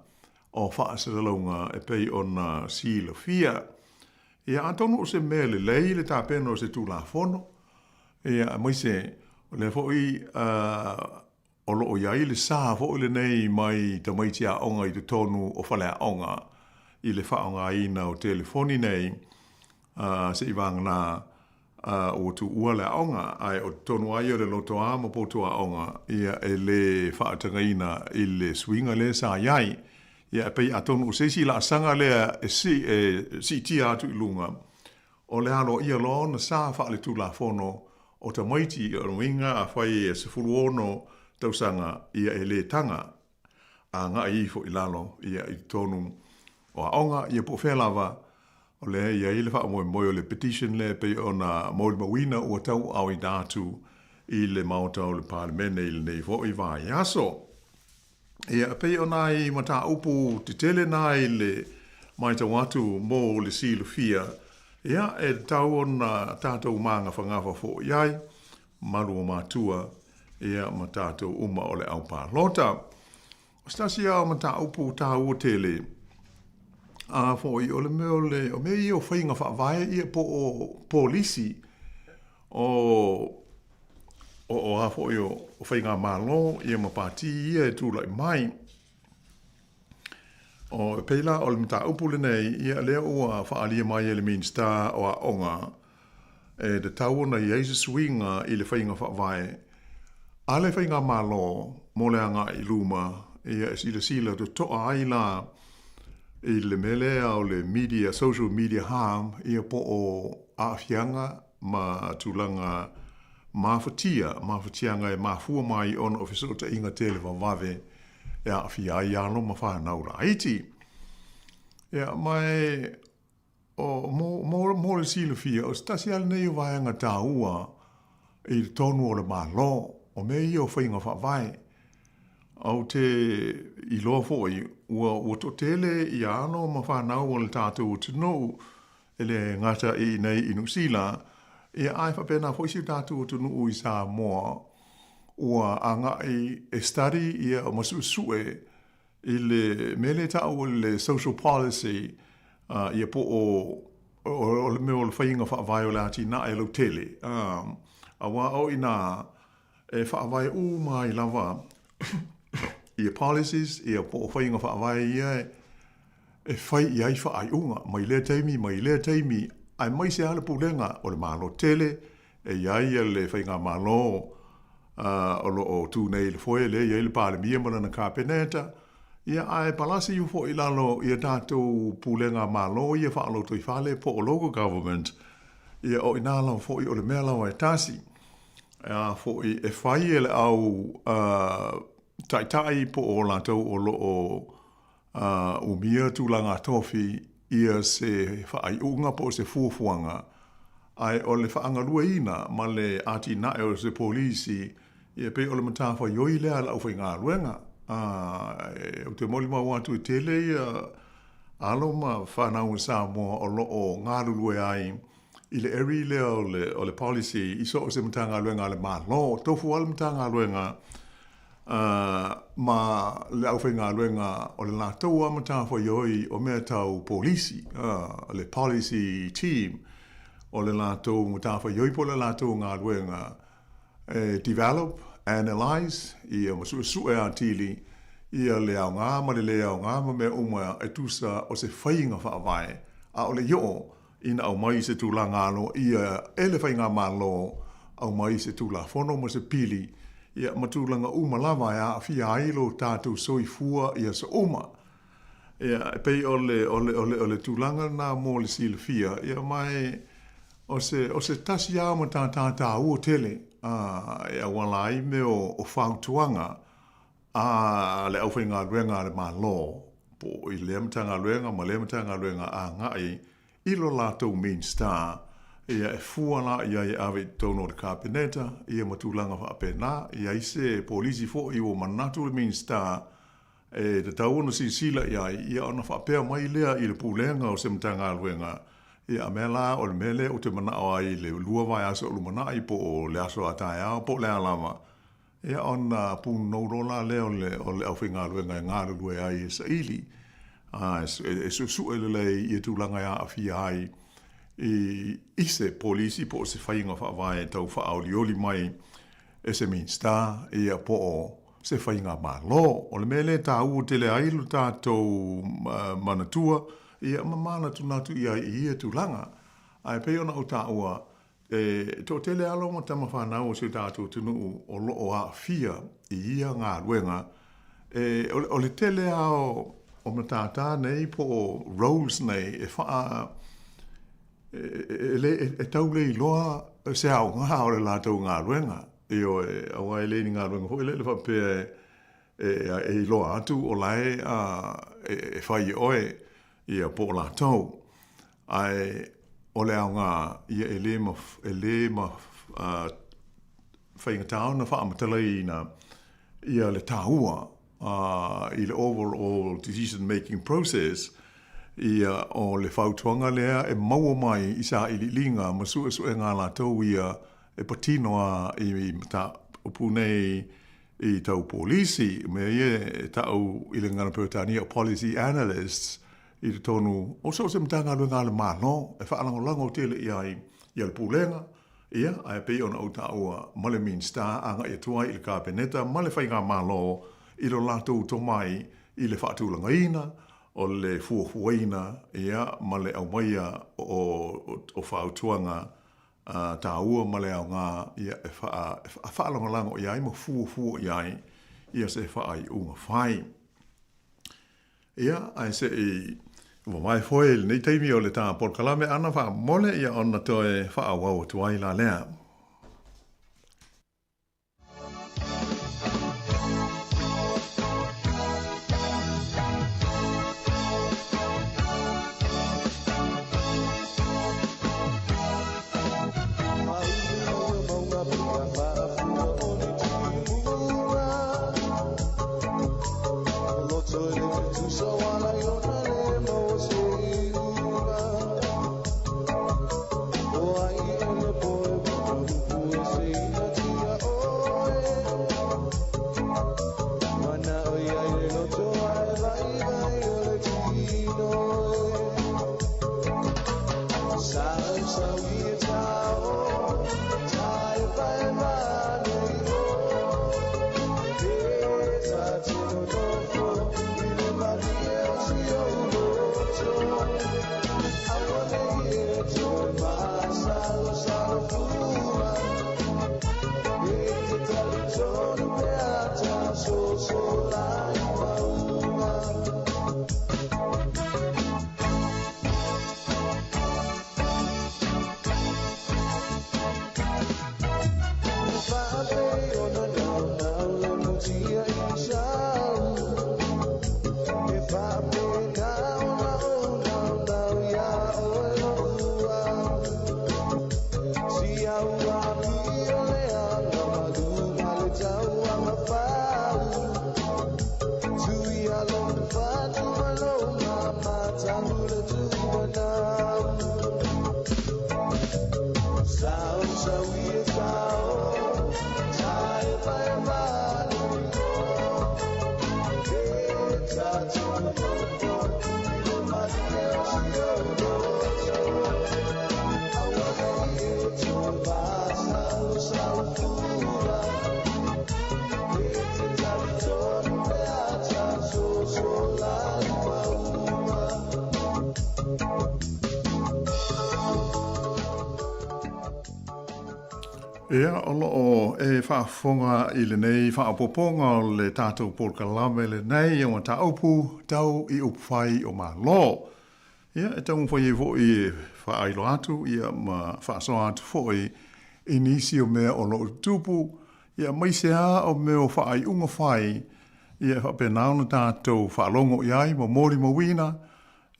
o faasalalauga e pei ona silafia. Ia atonu o se mea lelei le tapena o se Tulafono, ia aemaise o lea foi o lo o i ai le sa foi lenei mai tamaiti aoga i totonu o faleaoga i le faaaogaina o telefoni nei, se'i vagana ua tuua le aoga, ae o totonu lava ia o le lotoa ma potu aoga, ia e le faatagaina i le suiga lea sa i ai. Ia e pei atonu o se isi laasaga lea e e siitia atu i luga, o le aloaia loa ona sa faaletulafono o tamaiti, o lona uiga afai e 16 tausaga, ia e le taga agai ifo i lalo ia i totonu o aoga, ia po o fea lava, o lea e i ai le faamoemoe o le petition lea e pei ona molimauina ua tauaaoina atu i le Maota o le Palemene i lenei foi vaiaso. Ia, e pei o nai mataupu tetele na i le matau atu mo le silafia, ia, e tatau ona tatou magafagafa foi ai, malu o matua, ia, ma tatou uma o le au palota. O se tasi lava o mataupu taua tele, a foi o le mea o le, o mea ia o faiga faavae ia po o polisi o o o a foi o, o faigamalo ia ma pati ia e tulai mai. O, e pei la o le mataupu lenei, ia lea ua faaalia mai e le Minisita o Aoga, e tatau ona i ai se suiga i le faiga faavae a le faigamalo mo le agai i luma, ia e silasila totoa ai la i le mea lea o le media, social media harm, ia po o aafiaga ma tulaga mafatia, mafatiaga e mafua mai ona o fesootaiga televavave e aafia ai alo ma fanau laiti. Ia, ma e, o, mo, mo, mo le silafia, o se tasi lava lenei o vaega taua i totonu o le Malo, o mea ia o faiga faavae. Ou te iloa foi, ua, ua toatele ia alo ma fanau o le tatou atunuu e le gata i inei i Niu Sila, ia ae faapena foi si o tatou atunuu i Samoa, ua agai e study ia ma suesue i le mea lea e ta'u o le social policy, ia po o o le mea o le faiga faavae o le atinae lautele, auā o i inā e faavae uma ai lava. Ia policies, ia po o faiga faavae ia e fai i ai faaiuga mai lea taimi mai lea taimi, aemaise lava le pulega o le Malo tele e i ai le faigamalo o lo o tu nei i le foe lea e i ai le Palemia ma lana Kapeneta, ia ae palasi ifo foi i lalo i a tatou pulega Malo ia faalotoifale po o local government, ia o i ina lava foi o le mea lava e tasi. A foi e fai e le au taitai po o latou o lo o umia tulaga tofi ia se faaiuga po o se fuafuaga, ae o le faagalueina ma le atinae o se polisi, ia pei o le matafaioi lea a le aufaigaluega. Ou te molimau atu e tele ia alo ma fanau a Samoa o lo o galulue ai i le area lea o le policy i so o se Matagaluega a le Malo, tofu lava le Matagaluega ma le aufaigaluega o le latou lava matafaioi o mea tau polisi, le policy team, o le latou matafaioi po o le latou galuega e develop, analyse, ia ma suesue atili ia le aoga ma le le aoga ma mea uma e tusa o se faiga faavae, ʻaʻole i oo ina aumai se tulaga aloaia e le Faigamalo, aumai se Tulafono ma se pili, ia, ma tulaga uma lava e aafia ai lo tatou soifua i aso uma. Ia, e pei o le, o le, o le, o le tulaga lena mo le silafia, ia, ma e, o se, o se tasi lava o matata taua tele, a, e auala ai mea o, o fautuaga a le aufaigaluega a le Malo, po o i lea Matagaluega ma lea Matagaluega agai i lo latou Minsta, ia e fua la i ai e ave i totonu o le Kapeneta, ia ma tulaga faapena. E i ai se polisi foi ua manatu le Minsta e tatau ona silasila i ai, ia ona faapea mai lea i le Pulega o se Matagaluega, ia a mea la o le mea lea ou te manao ai i le 2 vaiaso o lumanai po o le aso a taeao po o le a lava, Ia ona punonou loa la lea o le, o le aufaigaluega e galulue ai e saili, a e suesue lelei ia tulaga e aafia ai i, i se polisi po o se faiga faavae tau faaolioli mai e se Minisita, ia po o se faigamalo. O le mea lea e taua tele ai lo tatou manatua, ia ma manatunatu i ai i ia tulaga. Ae pei ona ou taua, E toatele alo ma tama fanau o si o tatou atunuu o lo o aafia i ia galuega. E, o, o le tele lava o, o matata nei po o roles nei e faa, e, e, e, e, e tau le iloa se aoga o le latou galuega. Ioe, aua e le ni galuega foi lele faapea e, e, e iloa atu o la e, e, e fai e oe ia po o latou. Ae o le aoga, ia e le e le ma, faigata ona faamatalaina ia le taua i le overall decision making process ia o le fautuaga lea e maua mai i sailiiliga ma suesuega a latou ia e patino a i mataupu nei i tau polisi, mea ia e ta'u i le gagana Peretania o policy analysts, i totonu o so o se Matagaluega a le Malo e faalagolago tele i ai ia le Pulega, ia, ae pei ona ou taua ma le Minisita agai atu ai i le Kapeneta ma le Faigamalo i lo latou tomai i le faatulagaina o le fuafuaina, ia, ma le aumaia o fautuaga taua ma le aoga, ia, e faalagolago i ai ma fuafua i ai ia se faaiuga fai. Ia, ae se i mamae foi i lenei taimi o le tā polokalame ʻana faamolemole ia ona toe faaauau atu ai la lea. Ia, o lo o e faafofoga i lenei faaopoopoga o le tatou polokalame lenei o mataupu tau i upufai o Malo. Ia, e taumafai ai foi e faailoa atu ia ma faasoa atu foi i nisi o mea o lo o tutupu, ia aemaise lava o mea o faaiuga fai, ia e faapena ona tatou faalogo i ai ma molimauina,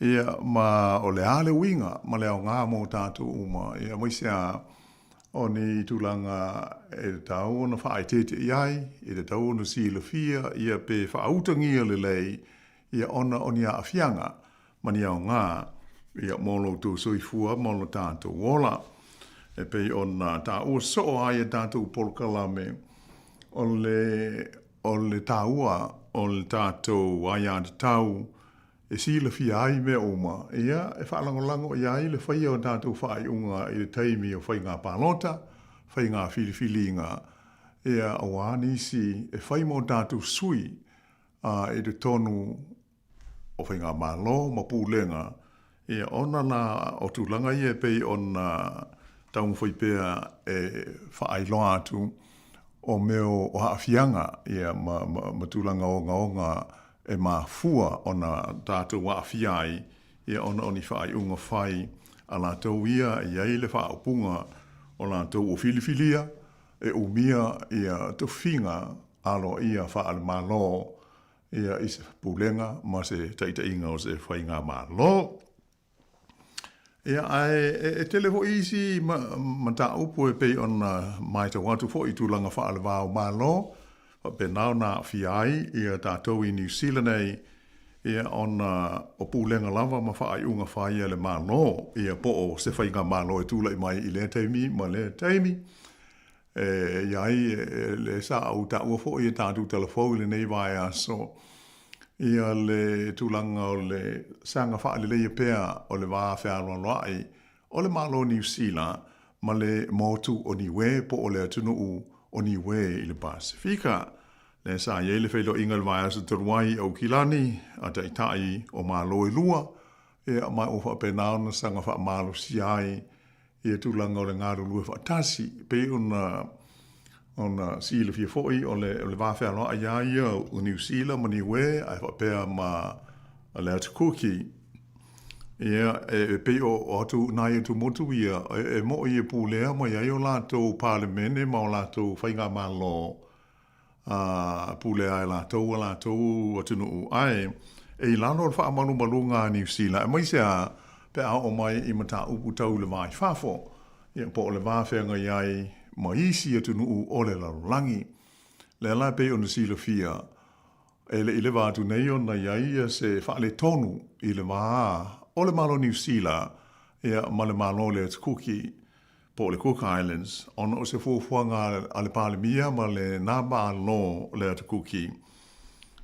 ia ma o le a le uiga ma le aoga mo tatou uma, ia aemaise lava o ni tulaga e tatau ona faaeteete i ai, e tatau ona silafia, ia pe faautagia lelei, ia ona o ni aafiaga ma ni aoga ia mo lo outou soifua ma lo tatou ola. E pei ona taua soo ai e tatou polokalame o le o le taua o le tatou aiatatau e silafia ai mea uma, ia, e faalagolago i ai le faia o tatou faaiuga i le taimi o faiga palota, faiga filifiliga, ia, aua nisi e fai mo tatou sui a i totonu o faigamalo ma pulega, ia, ona la o tulaga ia e pei ona taumafai pea e faailoa atu o mea o aafiaga ia ma, ma, ma tulaga ogaoga e mafua ona tatou aafia ai ia ona o ni faaiuga fai a latou ia e i ai le faaupuga o latou ua filifilia e umia ia tofiga aloaia faale-Malo ia i se pulega ma se taitaiga o se faigamalo. Ia, ae e tele foi isi mataupu e pei ona matau atu foi i tulaga faale-va o Malo, faapena ona aafia ai ia tatou i Niu Sila nei, ia ona o pulega lava ma faaiuga fai a le Malo, ia po o se faigamalo e tulai mai i lea taimi ma lea taimi. E i ai, lea sa ou taua foi e tatou talafou i lenei vaiaso, ia le tulaga o le saga faaleleia pea o le va fealoaloai o le Malo o Niu Sila ma le motu o Niue po o le atunuu o Niue i le Pasefika. Lea sa i ai le feiloaiga i le vaiaso talu ai i Aukilani a taitai o Malo e lua, ia ma ua faapena ona saga faamalosia ai ia tulaga o le galulue faatasi. E pei ona ona silafia foi o le, o le va fealoai lava ia o Niu Sila ma Niue ae faapea ma le Atu Kuki. Ia, e, e pei o, o atu nai atu motu ia, e, e mo'i e pulea mai ai o latou palemene ma o latou faigamalo a pulea e latou a latou atunuu, ae e i lalo o le faamalumaluga a Niu Sila, aemaise a pe a oo mai i mataupu tau i le va i fafo, ia po o le va feagai ai ma isi atunuu o le lalolagi. Lea la e pei ona silafia, e le i leva atu nei ona i ai se faaletonu i le va o le Malo o Niu Sila ia ma le Malo o le Atu Kuki, po o le Cook Islands, ona o se fuafuaga a le Palemia ma le nā Malo o le Atu Kuki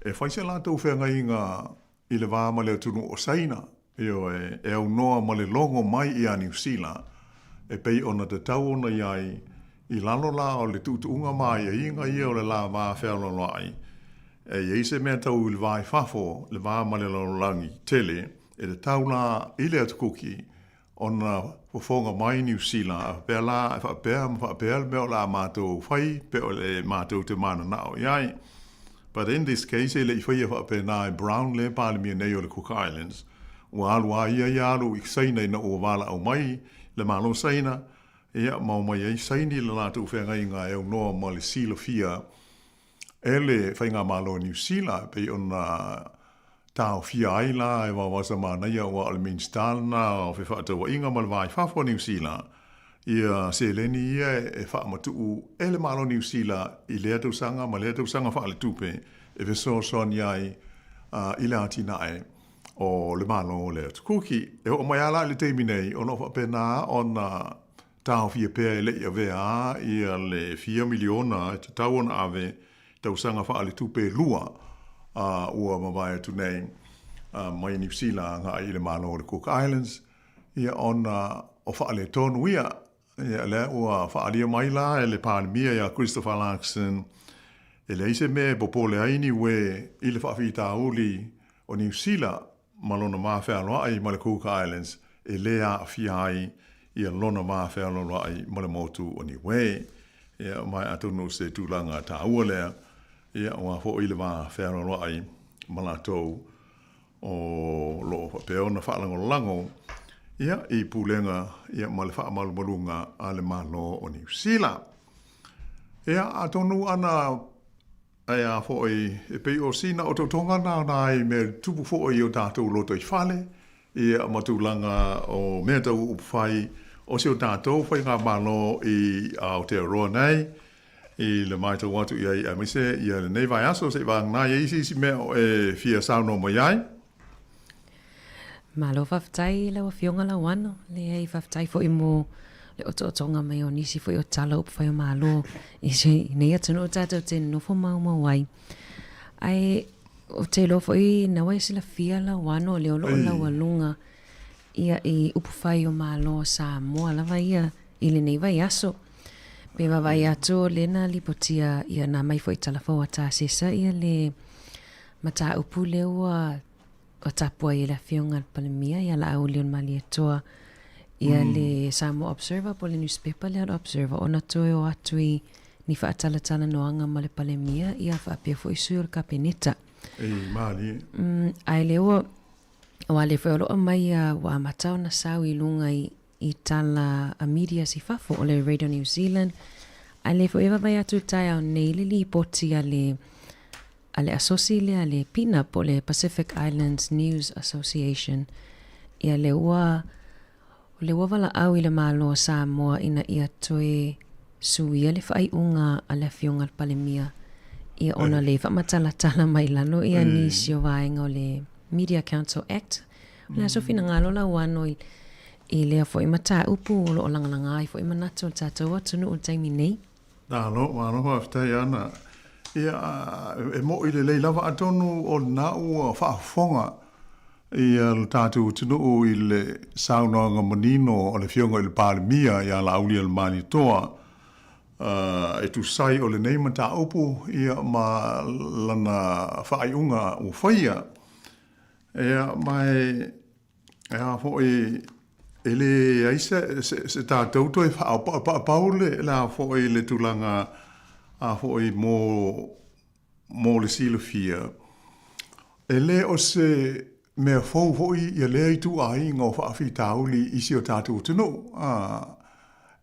e fai se latou feagaiga i le va ma le atunuu o Saina, ioe, e aunoa ma le logo mai iā Niu Sila, e pei ona tatau ona i ai i lalo la o le tuutuuga ma aiaiga ia o le la va fealoaloai, e i ai se mea tau i le va i fafo, le va ma le lalolagi tele, e tatau la i le Atu Kuki ona fofoga mai Niu Sila, a faapea la, e faapea ma faapea le mea o le a matou fai, pe o le matou te mananao i ai. But in this case, e le i faia faapena e Brown le Palemia nei o le Cook Islands. Ua alu a ia ia alu i Saina ina ua valaau mai le Malo Saina, ia, ma omai ai saini le latou feagaiga e aunoa ma le silafia e le Faigamalo o Niu Sila, e pei ona taofia ai la e Vaovasa Manaia aua o le Minisita lena o Fefaatauaiga ma le Va i Fafo o Niu Sila, ia seleni ia e faamatuu e le Malo o Niu Sila i lea tausaga ma lea tausaga faaletupe e fesoasoani ai i le atinae o le Malo o le Atu Kuki. E oo mai lava la i le taimi nei, o lo o faapena ona taofia pea e le i avea a ia le fia miliona e tatau ona ave i tausaga faaletupe e lua a ua mavae atu nei mai Niu Sila agai i le Malo o le Cook Islands, ia ona o faaletonu ia. Ia lea ua faaalia mai la e le Palemia ia Christopher Luxon e leai se mea e popole ai Niue i le faafitauli o Niu Sila ma lona va fealoai ma le Cook Islands e lē aafia ai ia lona va fealoaloai ma le motu o Niue. Ia, ma atonu o se tulaga taua lea, ia, aua foi le va fealoaloai ma latou o lo o faapea ona faalagolago, ia, i pulega, ia, ma le faamalumaluga a le Malo o Niu Sila. Ia, atonu ana Ae a foi, e pei o sina otootoga na o nai mea tupu foi i o tatou lotoifale, ia ma tulaga o mea tau upufai o si o tatou faigamalo i Aotearoa nei, i le matau atu i ai aemaise ia lenei vaiaso seivagana i ai se isi mea o e fia saunoa mai ai. Malo faafetai i lau Afioga Lauano. Leai, faafetai foi mo le otootoga mai o nisi foi o tala upufai o Malo i nei atunuu tatou te nofo maumau ai. Ae ou te iloa foi na ua e silafia Lauano o lea o lo o laualuga ia i upufai o Malo o Samoa lava ia i lenei vaiaso. Pe vaavaai atu o lea na lipotia ia na aumai foi i tala fou a Tasesa ia le mataupu lea ua ua tapu ai e le Afioga i le Palemia ia Laauli-o-le-Malietoa ia le Samoa Observer po o le nusipepa lea o le Observer ona toe o atu i ni faatalatalanoaga ma le Palemia ia faapea foi sui o le Kapeneta. Ei, malie. Ae lea ua, aua lea foi o lo o aumai ia ua amata ona sau i luga i i tala a medias i fafo o le Radio New Zealand, ae lea foi e vaavaai atu i le taeao nei le lipoti a le a le asosi lea a le PINA po o le Pacific Islands News Association, ia lea ua o lea ua valaau i le Malo o Samoa ina ia toe suia le faaiuga a le Afioga i le Palemia ia ona le faamatalatala mai lalo ia nisi o vaega o le Media Council Act. O le a sou finagalo Lauano i i lea foi mataupu o lo o lagalaga ai foi manatu o le tatou atunuu i le taimi nei. Malo, malo faafetai Ana. Ia, e mo'i lelei lava atonu o lena ua faafofoga ia le tatou atunuu i le saunoaga manino a le Afioga i le Palemia ia Laaulialemalietoa e tusa ai o lenei mataupu ia ma lana faaiuga ua faia. Ia, ma e E a foi, e leai se, se, se tatou toe faapaapau le, le a foi le tulaga a foi mo, mo le silafia. E le o se mea fou foi ia lea ituaiga o faafitauli i si o tatou atunuu. A,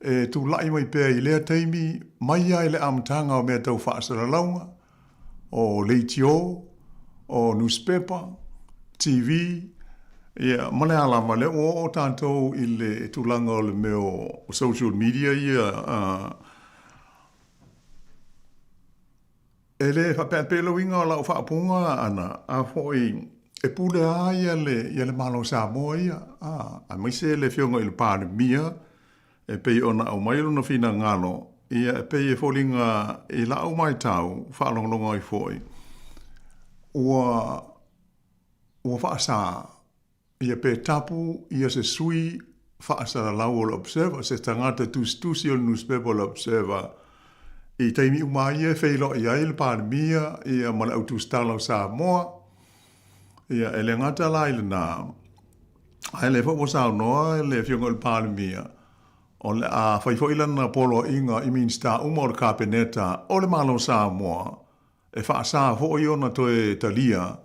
e tulai mai pea i lea taimi, mai lava i le amataga o mea tau faasalalauga, o leitio, o nusipepa, TV, ia, ma le a lava, lea ua oo tatou i le tulaga o le mea o social media ia, e le faapea pei o le uiga o lau faaupuga ana, a foi, e pule lava ia le, ia le Malo o Samoa ia, a, aemaise le Afioga i le Palemia, E pei ona aumai lona finagalo, ia e pei e foliga i lau matau, faalogologo ai foi, ua, ua faasā, ia pe tapu ia se sui faasalalau o le Observer, se tagata tusitusi o le nusipepa o le Observer, i taimi uma lava ia e feiloai ai le Palemia ia ma le au tusitala o Samoa, ia e le gata la i lena, Ae lea foi ua saunoa le Afioga i le Palemia, o le a fai foi lana poloaiga i Minisita uma o le Kapeneta o le Malo o Samoa e faasa foi ona toe talia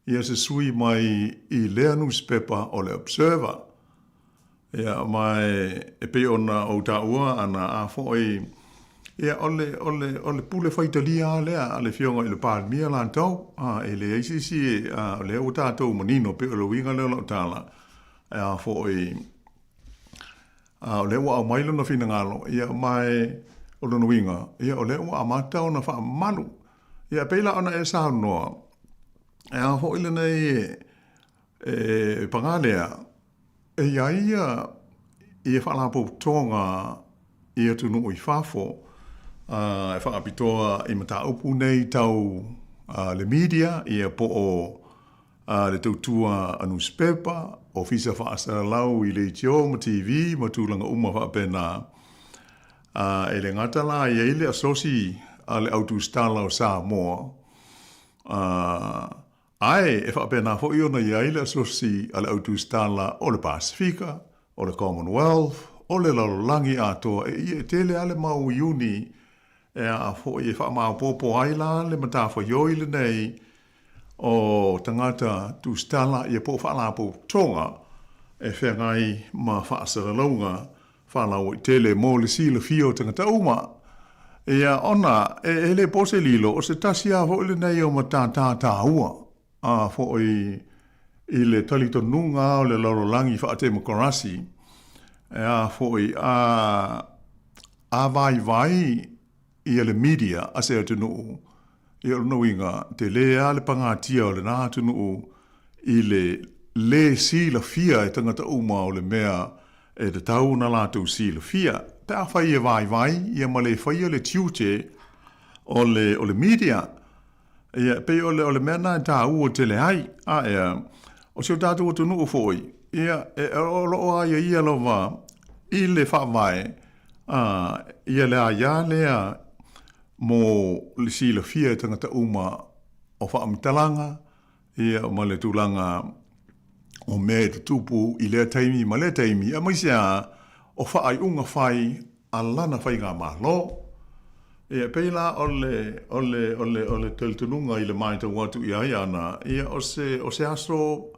ia se sui mai i lea nusipepa o le Observer. Ia, ma e pei ona ou taua ana a foi, ia, o le, o le, o le pule faitalia lava lea a le Afioga i le Palemia latou, a, e leai se isi e, a, o lea ua tatou manino, pei o le uiga lea o lau tala, a foi, a, o lea ua aumai lona finagalo, ia, ma e, o lona uiga, ia, o lea ua amata ona faamamalu. Ia, e pei la ona e saunoa, e a foi lenei e, e, paga lea, E i ai ia ia faalapotopotoga i atunuu i fafo e faapitoa i mataupu nei tau le media ia po o le tautua a nusipepa, ofisa faasalalau i leitio ma TV ma tulaga uma faapena. E le gata la e i ai le asosi a le Au Tusitala o Samoa, Ae e faapena foi ona i ai le asosi a le Au Tusitala o le Pasefika, o le Commonwealth, o le lalolagi atoa e ia e tele lava le mau iuni E a foi e faamaopoopo ai la le matafaioi lenei o tagata tusitala ia po o faalapotopotoga e feagai ma faasalalauga faalauaitele mo le silafia o tagata uma. Ia ona e le po se lilo, o se tasi lava foi lenei o matata taua a foi i le talitonuga o le lalolagi faatemokarasi, e a foi a a vaivai ia le media a se atunuu, ia o lona uiga, tele lava le pagatia o lena atunuu i le lē silafia e tagata uma o le mea e tatau ona latou silafia. Pe afai e vaivai ia ma le faia le tiute o le o le media, Ia, e pei o le, o le mea lena e taua tele ai. A ea, o si o tatou atunuu foi, ia, e, o lo o aiaia lava i le faavae, a, ia le aia lea mo le silafia e tagata uma o faamatalaga, ia, ma le tulaga o mea e tutupu i lea taimi ma lea taimi, aemaise lava o faaiuga fai a lana faigamalo. Ia, e pei la o le, o le, o le, o le talitonuga i le matau atu i ai ana, ia, o se, o se aso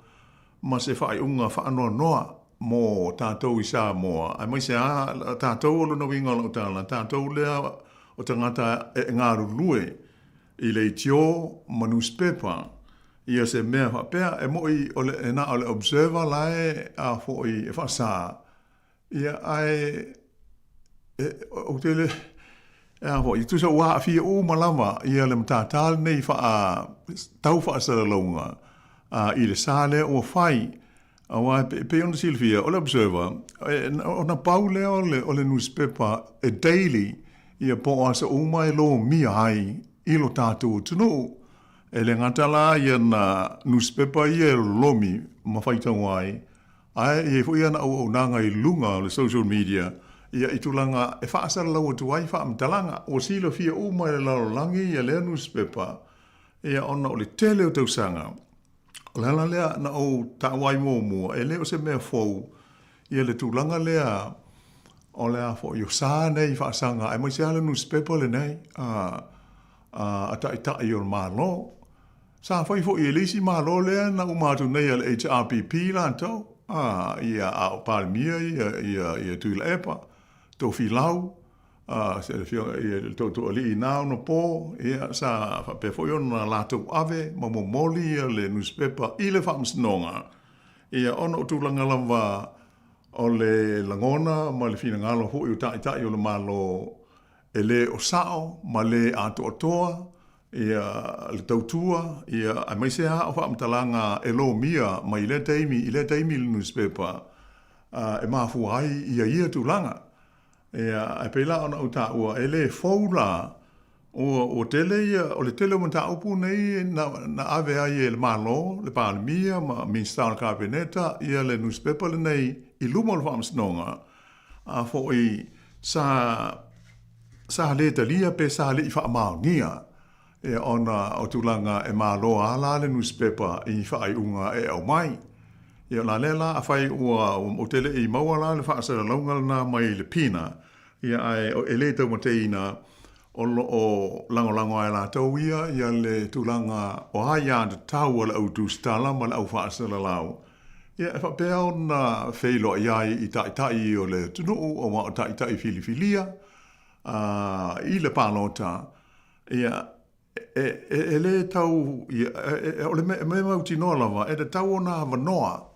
ma se faaiuga faanoanoa mo tatou i Samoa, aemaise lava tatou o lona uiga o lau tala, tatou lea o tagata e galulue i leitio ma nusipepa, ia se mea faapea, e moni o le, e na o le Observer la e, a foi, e faasa, Ia, ae, e, ou te le, e a foi, tusa ua aafia uma lava ia le matata lenei faa, tau faasalalauga a, i le sa lea ua fai. Aua e pei ona silafia, o le Observer, e, ona pau lea o le, o le nusipepa e daily, ia po o aso uma e lomia ai i lo tatou atunuu. E le gata la ia na nusipepa ia e lolomi ma faitau ai, Ae i ai foi ana auaunaga i luga o le social media, ia i tulaga e faasalalau atu ai faamatalaga. Ua silafia uma e le lalolagi ia lea nusipepa, ia ona o le tele o tausaga. O le ala lea na ou taua ai muamua, e le o se mea fou ia le tulaga lea o le a foi o sa nei faasaga aemaise lava le nusipepa lenei a a taitai o le Malo. Sa fai foi e le isi Malo lea na uma atu nei a le HRPP latou, a, ia, a o Palemia ia, ia, ia Tuilaepa, Tofilau, a, se le afioga, ia, le Tootooalii i na ona po, ia, sa faapea foi ona latou ave ma momoli ia le nusipepa i le Faamasinoga, ia, ona o tulaga lava o le lagona ma le finagalo foi o Taitai o le Malo e le o sao ma le atoatoa ia le tautua, ia, aemaise lava o faamatalaga e lomia mai lea taimi i lea taimi i le nusipepa, e mafua ai ia ia tulaga. Ia, ae pei la ona ou taua, e le fou la, ua, ua tele ia, o le tele o mataupu nei na, na ave ai e le Malo, le Palemia ma Minisita o le Kapeneta ia le nusipepa lenei i luma o le Faamasinoga, a foi sa sa le talia pe sa le i faamaonia ia ona o tulaga e malo a la le nusipepa i faaiuga e aumai. Ia o la lea la afai ua ou te le i maua la le faasalalauga lena mai le PINA, ia ae e le taumateina o lo o lagolago lava e latou ia ia le tulaga o aiatatau a le au tusitala ma le au faasalalau Ia, e faapea ona feiloai ai i taitai o le atunuu, aua o taitai filifilia i le palota, ia, e, e, e le tau, ia, e, e, o le mea, mea mautinoa lava, e tatau ona avanoa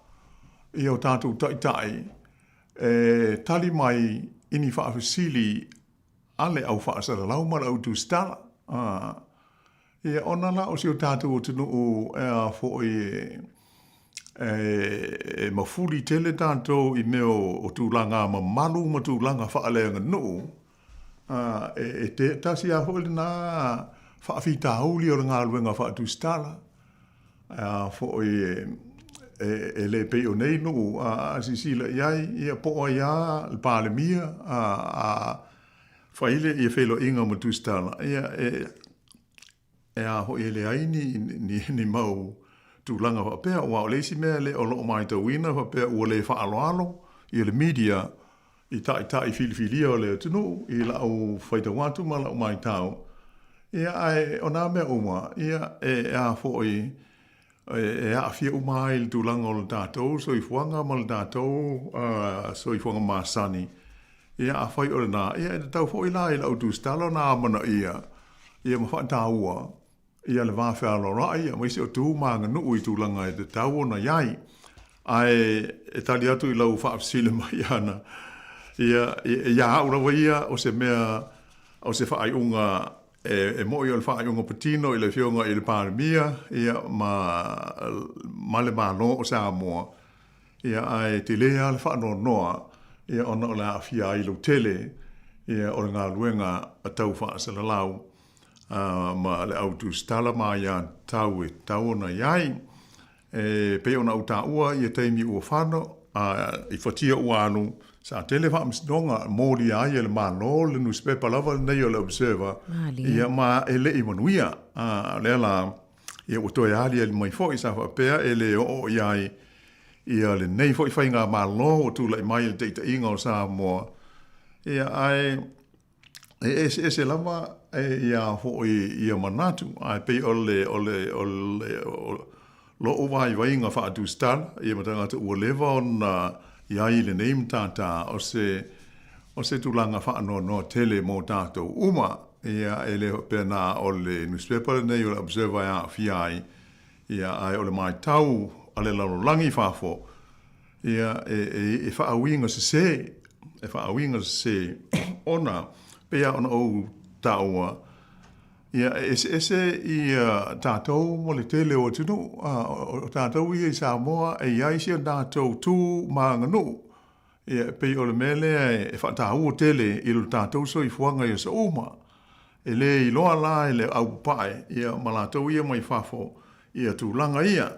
ia o tatou taitai e tali mai i ni faafesili a le au faasalalau ma le au tusitala. Ia, ona la o si o tatou atunuu e a foi e, e, e mafuli tele tatou i mea o, o tulaga mamalu ma tulaga faaleaganuu, a, e, e te, tasi lava foi lena faafitauli o le galuega faatusitala. A foi e, e, e le pei o nei nuu, a, a silasila i ai, ia po o ai lava le Palemia, a, a fai le ia feiloaiga ma Tusitala, ia e, e a foi e leai ni, ni, ni mau tulaga faapea, aua o le isi mea le o lo o matauina faapea ua le faaaloalo ia le media. i ta'ita'i filifilia o le atunuu i la'u faitau atu ma la'u maitau, ia, ae o nā mea uma, ia, e a fo'i, e aafia uma ai i le tulaga o le tatou soifuaga ma le tatou soifuaga masani. Ia, afai o lenā, ia, e tatau foi la i la'u tusitala ona amanaia, ia, ma fa'atāua ia le va fealoaloa'i aemaise o tu ma aganuu i tulaga e tatau ona i ai. Ae e tali atu i lau faafesili mai ana, ia, iā a'u lava ia o se mea, o se faaiuga e mo'i o le faaiuga patino i le Afioga i le Palemia, ia, ma, ma le Malo o Samoa, ia, ae tele lava le faanoanoa, ia, ona o le aafia ai lautele, ia, o le galuega tau faasalalau. ma le au tusitala ma aiatatau e tatau ona i ai. E pei ona ou taua ia taimi ua fano, a i fatia ua alu, sa tele faamasinoga molia ai e le Malo le nusipepa lava lenei o le Observer, ia ma e le i manuia. A o lea la, ia ua toe aliali mai foi sa faapea e le oo i ai ia lenei foi faigamalo ua tulai mai i le taitaiga o Samoa, ia ae E eseese lava ia foi ia manatu, ae pei o le, o le, o le, o lo'u vaivaiga faa-tusitala, ia ma tagata ua leva ona i ai i lenei matata, o se, o se tulaga faanoanoa tele mo tatou uma. Ia, e le faapea na o le nusipepa lenei o le Observer e aafia ai, ia, ae o le matau a le lalolagi i fafo, Ia, e faauiga sesē, e faauiga sesē, ona, pei lava ona ou taua, ia, e eseese ia tatou ma le tele o atunuu. O tatou ia i Samoa, e i ai si o tatou tu ma aganuu. Ia, e pei o le mea lea e faataua tele i lo tatou soifuaga i aso uma. E le iloa la e le aupapae, ia, ma latou ia mai fafo, ia tulaga ia.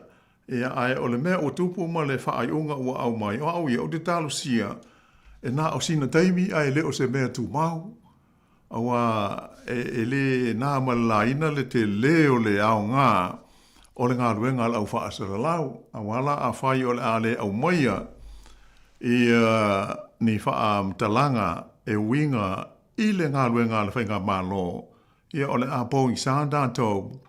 Ia, ae o le mea ua tupu ma le faaiuga ua aumai, o au ia, ou te talosia, e na o sina taimi ae le o se mea tumau, auā e le na ma le laina le tele o le aoga o le galuega a le au faasalalau, auā la afai o le a le aumaia ia ni faamatalaga e uiga i le galuega a le Faigamalo, ia o le a pogisa tatou.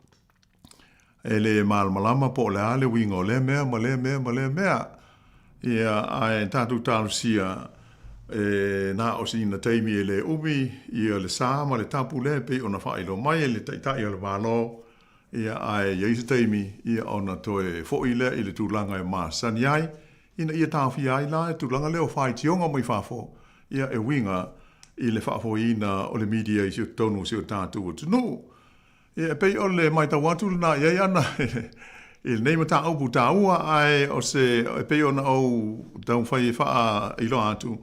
E le malamalama po o le a le uiga o lea mea ma lea mea ma lea mea. Ia, ae tatou talosia, e na o sina taimi e le umi ia le sa ma le tapu lea e pei ona faailoa mai e le Taitai o le Malo, ia, ae i ai se taimi, ia, ona toe foi lea i le tulaga e masani ai, ina ia taofia ai la le tulaga lea o faitioga mai fafo, ia, e uiga i le faafoeina o le media i totonu o si o tatou atunuu. Ia, e pei o le matau atu lena i ai ana i lenei mataupu taua, ae o se, e pei ona ou taumafai e faailoa atu,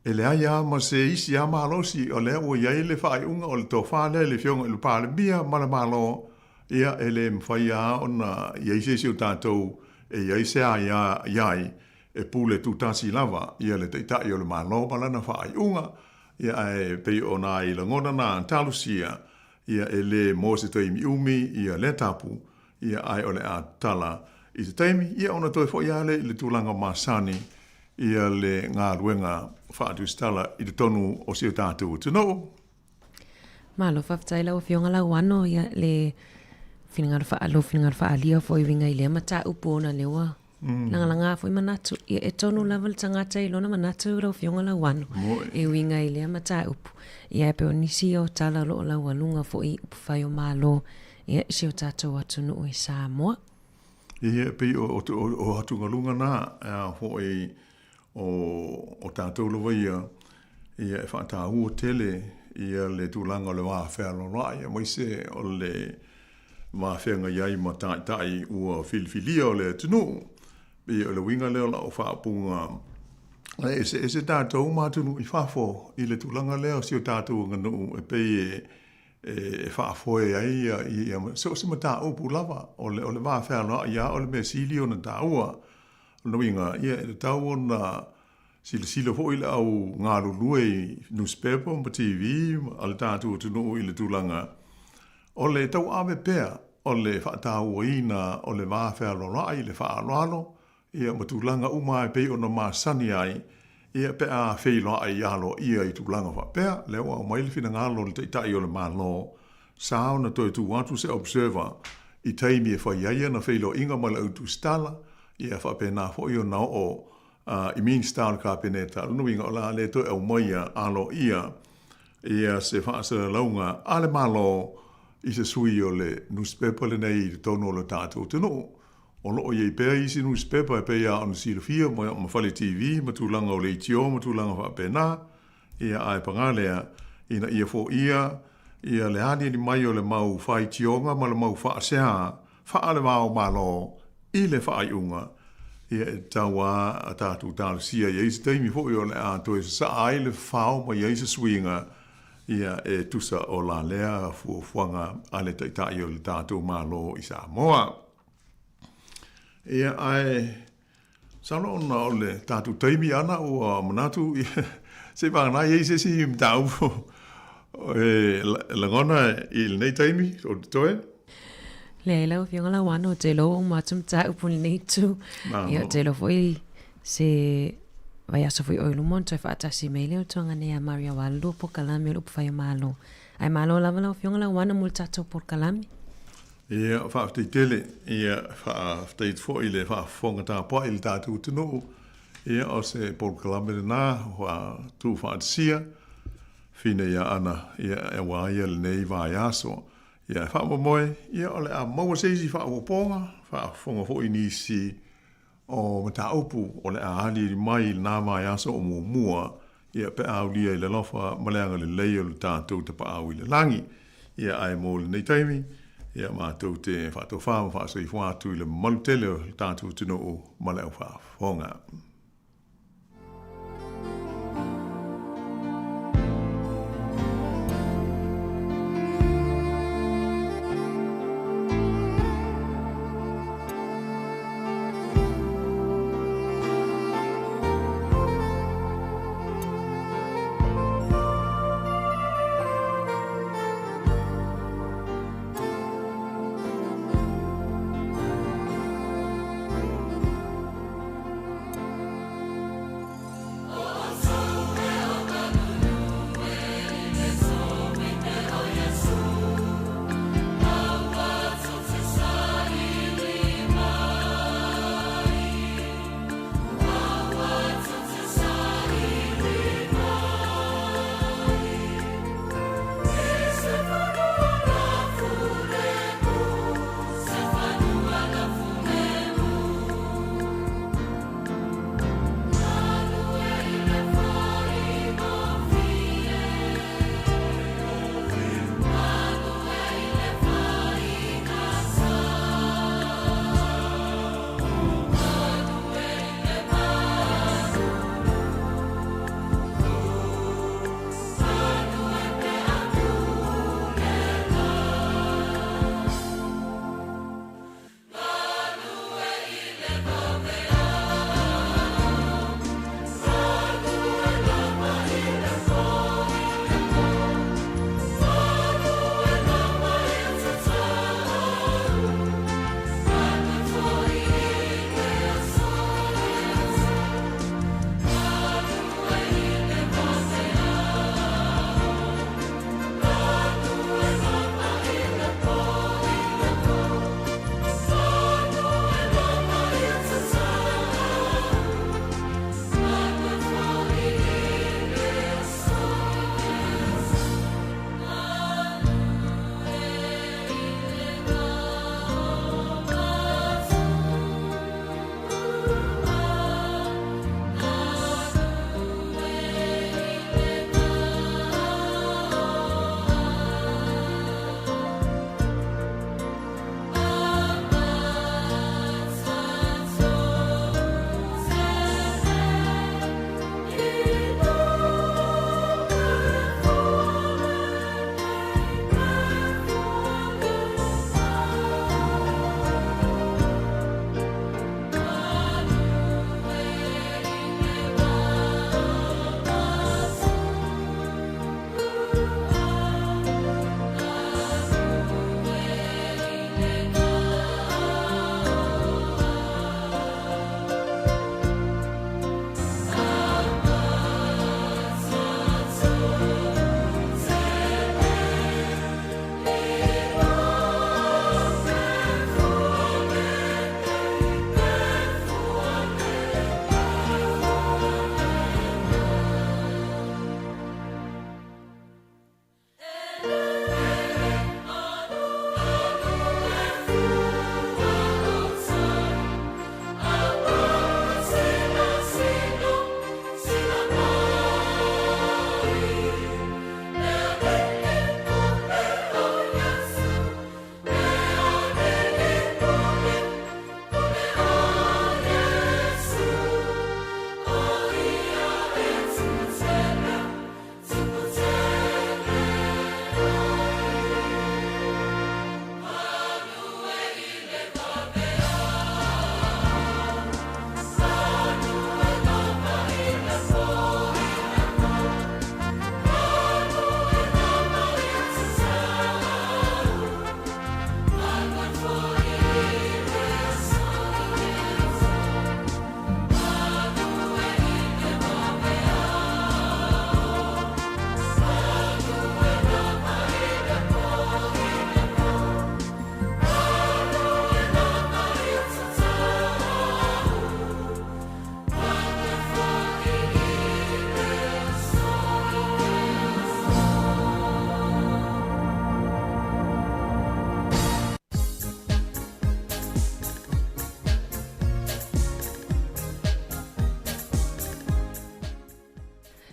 e leai lava ma se isi lava malosi, o lea ua i ai le faaiuga o le tofa lea i le Afioga i le Palemia ma le Malo, ia, e le mafai lava ona i ai se isi o tatou e i ai se aia i ai e pule tutasi lava ia le Taitai o le Malo ma lana faaiuga. Ia, ae pei o nai lagona na talosia, Ia e le mo se taimi umi ia lea tapu, ia ae o le a tatala i se taimi, ia ona toe foi lava lea i le tulaga masani ia le galuega faatusitala i totonu o si o tatou atunuu. Malo faafetai lau Afioga Lauano ia le finagalo faa, lou finagalo faaalia foi uiga i lea mataupu ona lea ua Lagalaga foi manatu. Ia, e tonu lava le tagata i lona manatu lau Afioga Lauano e uiga i lea mataupu. Ia, e pei o nisi o tala o lo o laualuga foi i upufai o Malo ia, i si o tatou atunuu i Samoa. Ia, e pei o atugaluga na, a foi o tatou lava ia, ia e faataua tele ia le tulaga o le va fealoaloai, aemaise o le ma feagai ai ma taitai ua filifilia o le atunuu. Pei o le uiga lea o lau faaupuga, e eseese tatou ma atunuu i fafo i le tulaga lea o si o tatou aganuu e pei e faafoe ai ia so o se mataupu lava. O le va fealoai lava o le mea sili ona taua. O lona uiga, ia e tatau ona silasila foi le au galulue i nusipepa ma TV a le tatou atunuu i le tulaga O le tauave pea o le faatauaina o le va fealoaloai, le faaaloalo, ia ma tulaga uma e pei ona masani ai, Ia, pe a feiloai aloaia i tulaga faapea, lea ua aumai le finagalo o le Taitai o le Malo, sa ona toe tuu atu se observer i taimi e fai ai ana feiloaiga ma le au tusitala, ia faapena foi ona oo i Minista o le Kapeneta. O lona uiga o le a le toe aumaia aloaia ia se faasalalauga a le Malo i se sui o le nusipepa lenei i totonu o le tatou atunuu. O lo o i ai pea isi nusipepa e pei lava ona silafia ma fale TV ma tulaga o leitio ma tulaga faapena, ia ae paga lea, ina ia foia ia le aliali mai o le mau faitioga ma le mau faasea faale-va-o-Malo i le faaiuga, ia e tatau lava a tatou talosia i ai se taimi foi o le a toe sasaa ai le fao ma i ai se suiga ia e tusa o la lea fuafuaga a le Taitai o le tatou Malo i Samoa. Ia, ae masalo ona o le tatou taimi ana ua manatu se i vagana i ai se isi mataupu e lagona i lenei taimi o totoe. Leai lau Afioga Lauano, ou te iloa ua uma atu mataupu i lenei itu. Ia, ou te iloa foi se vaiaso foi o i luma ona toe faatasi mai lea o tuaga nei a Maria Walu polokalame o le Upufai o Malo. Ae malo lava lau Afioga Lauano mo le tatou polokalame. Ia, faafetai tele. Ia, faafetai atu foi i le faafofoga tapuai i le tatou atunuu. Ia, o se polokalame lena ua tuufaatasia fina ia ana, ia, aua ia lenei vaiaso. Ia, e faamoemoe, ia, o le a maua se isi faaopoopoga, faafofoga foi i nisi o mataupu o le a aliali mai i lena vaiaso o muamua, ia, pe a aulia i le alofa ma le agalelei o le tatou Tapaau i le Lagi. Ia, ae mo lenei taimi, ia, matou te faatofa ma faasoifua atu i le mamalu tele o le tatou atunuu ma le aufaafofoga.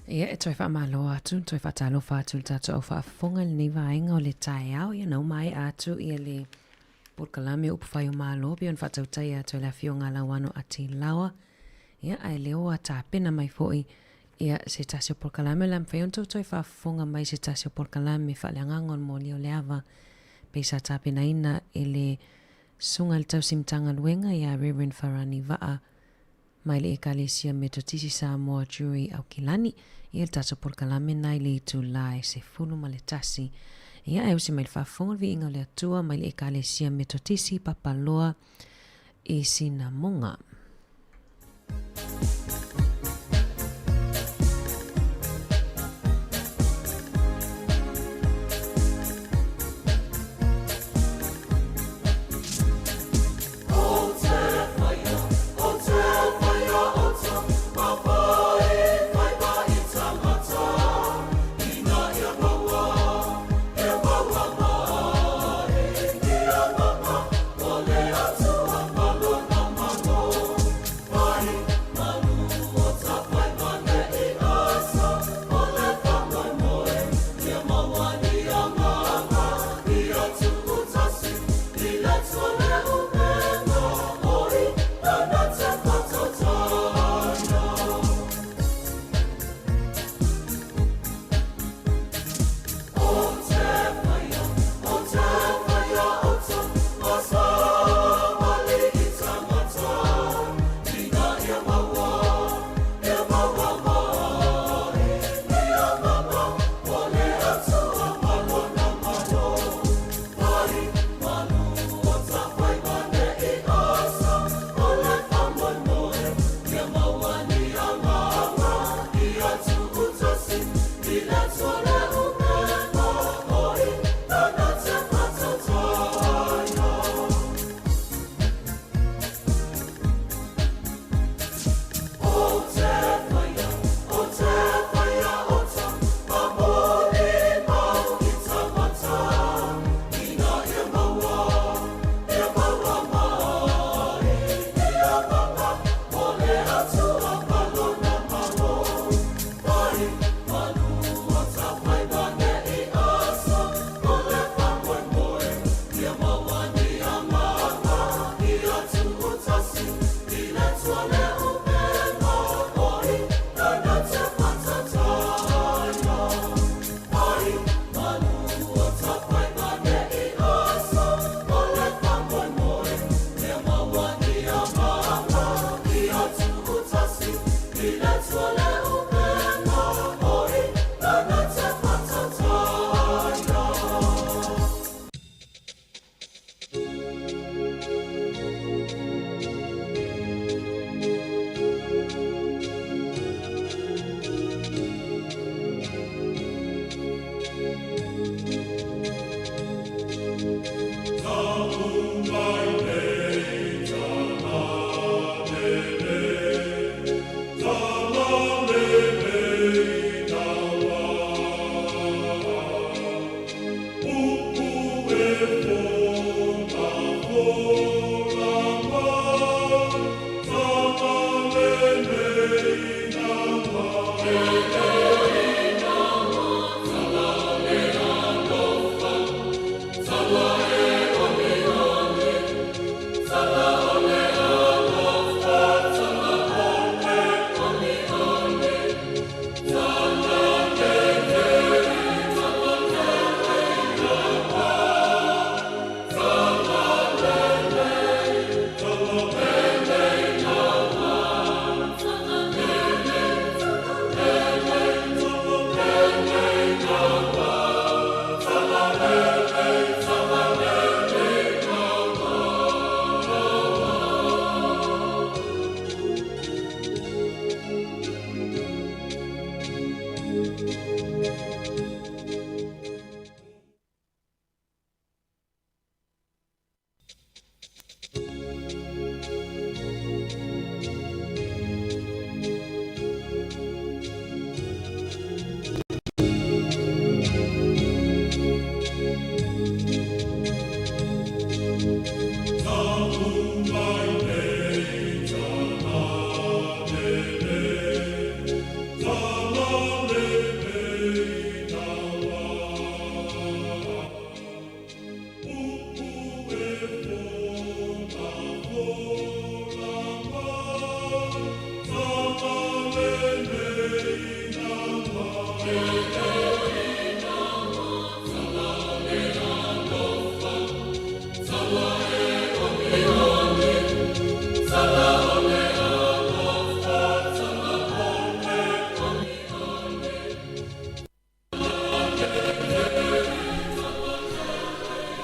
Ia, e toe faamalo atu, toe faatalofa atu i le tatou au faafofoga i lenei vaega o le taeao. Ia, na uma maea atu ia le polokalame o Upufai o Malo pei ona faatautaia atu e le Afioga a Lauano Atilawa. Ia, ae lea ua tapena mai foi ia se tasi o polokalame o le a mafai ona tou toe faafofoga mai se tasi o polokalame faaleagaga o le moli o le ava pei sa tapenaina e le Susuga i le Tausi Matagaluega ia Reverend Farani Vaa mai le Ekalesia Metotisi Samoa Jury Aukilani, ia le tatou polokalame na i le itula e 11. Ia ae usi mai le faafofoga le viiga o le Atua mai le Ekalesia Metotisi Papaloa i Sinamoga.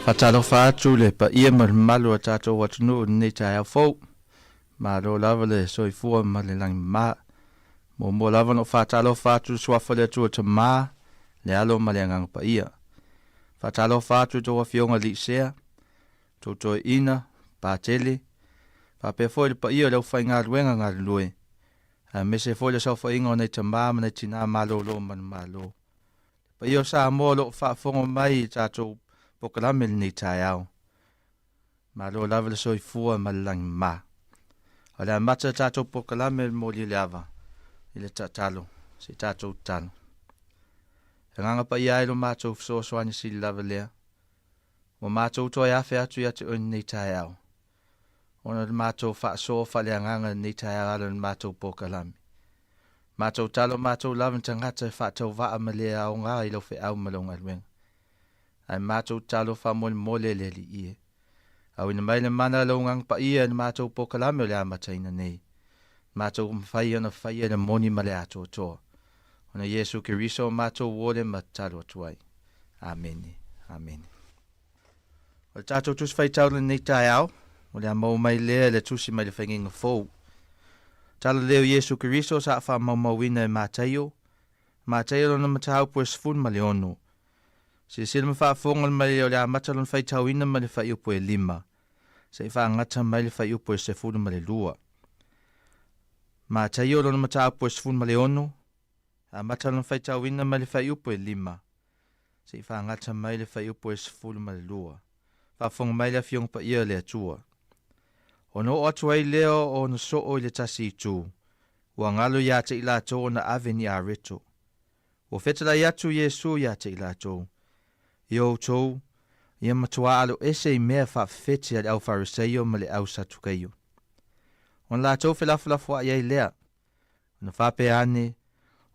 Faatalofa atu le paia ma le mamalu o tatou atunuu i lenei taeao fou. Malo lava le soifua ma le lagi mama. Muamua lava ona ou faatalofa atu i le Suafa o le Atua Tama, le Alo ma le Agaga Paia. Faatalofa atu i tou afioga i Liisea, tou toeaina, Patele, faapea foi le paia o le aufaigaluega galulue, aemaise foi le saofaiga o nai tama ma nai tina malolo manumalo. Le paia o Samoa o lo o faafofoga mai i tatou polokalame i lenei taeao. Malo lava le soifua ma le lagi mama. O le amata le tatou polokalame le moli le ava i le tatalo, se i tatou tatalo. E agaga paia ai lo matou fesoasoani sili lava lea, ua matou toe afe atu ia te oe lenei taeao, ona o le matou faasoa faaleagaga i lenei taeao ala i le matou polokalame. Matou talo matou lava ni tagata e faatauvaa ma le aoga i lau feau ma lau galuega. Ae matou talo faamolemole le Alii e. Auina mai le mana o lou Agaga Paia i le matou polokalame o le amataina nei. Matou mafai ona faia le moni ma le atoatoa. Ona Iesu Keriso o matou ole ma tatalo atu ai. Amene. Amene. O le tatou tusi faitau lenei taeao, o le a maua mai lea i le tusi mai le Faigaiga Fou. Tala lea o Iesu Keriso sa faamaumauina e Mataio, Mataio lona mataupu e 16. Silasila ma faafofoga mai o le amata lona faitauina mai le fuaiupu e 5, seia faagata mai le fuaiupu e 12. Mataio lona mataupu e 16, amata lona faitauina mai le fuaiupu e 5, seia faagata mai le fuaiupu e 12. Faafofoga mai le Afioga Paia o le Atua. Ona oo atu ai lea o ona soo i le tasi itu, ua galo ia te i latou ona ave ni areto. Ua fetalai atu Iesu ia te i latou, I outou, ia matuā aloese i mea faafefete a le au Fariseio ma le au Satukeio. Ona latou felafolafoai ai lea, ona faapea ane,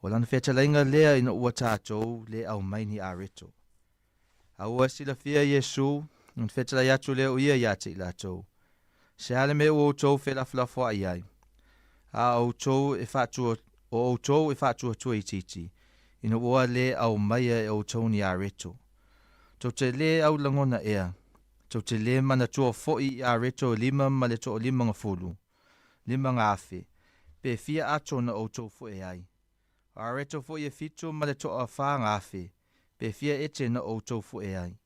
O lana fetalaiga lea ina ua tatou le aumai ni areto. A ua silafia Iesu, ona fetalai atu lea o ia ia te i latou, Se a le mea ua outou felafolafoai ai? A outou e faatua, o outou e faatuatua itiiti, ina ua le aumaia e outou ni areto. Tou te lē au lagona ea, tou te lē manatua foi i areto e lima ma le toalimagafulu, 5,000, pe fia ato na outou foe ai. O areto foi e fitu ma le toafa,000, pe fia ete na outou foe ai.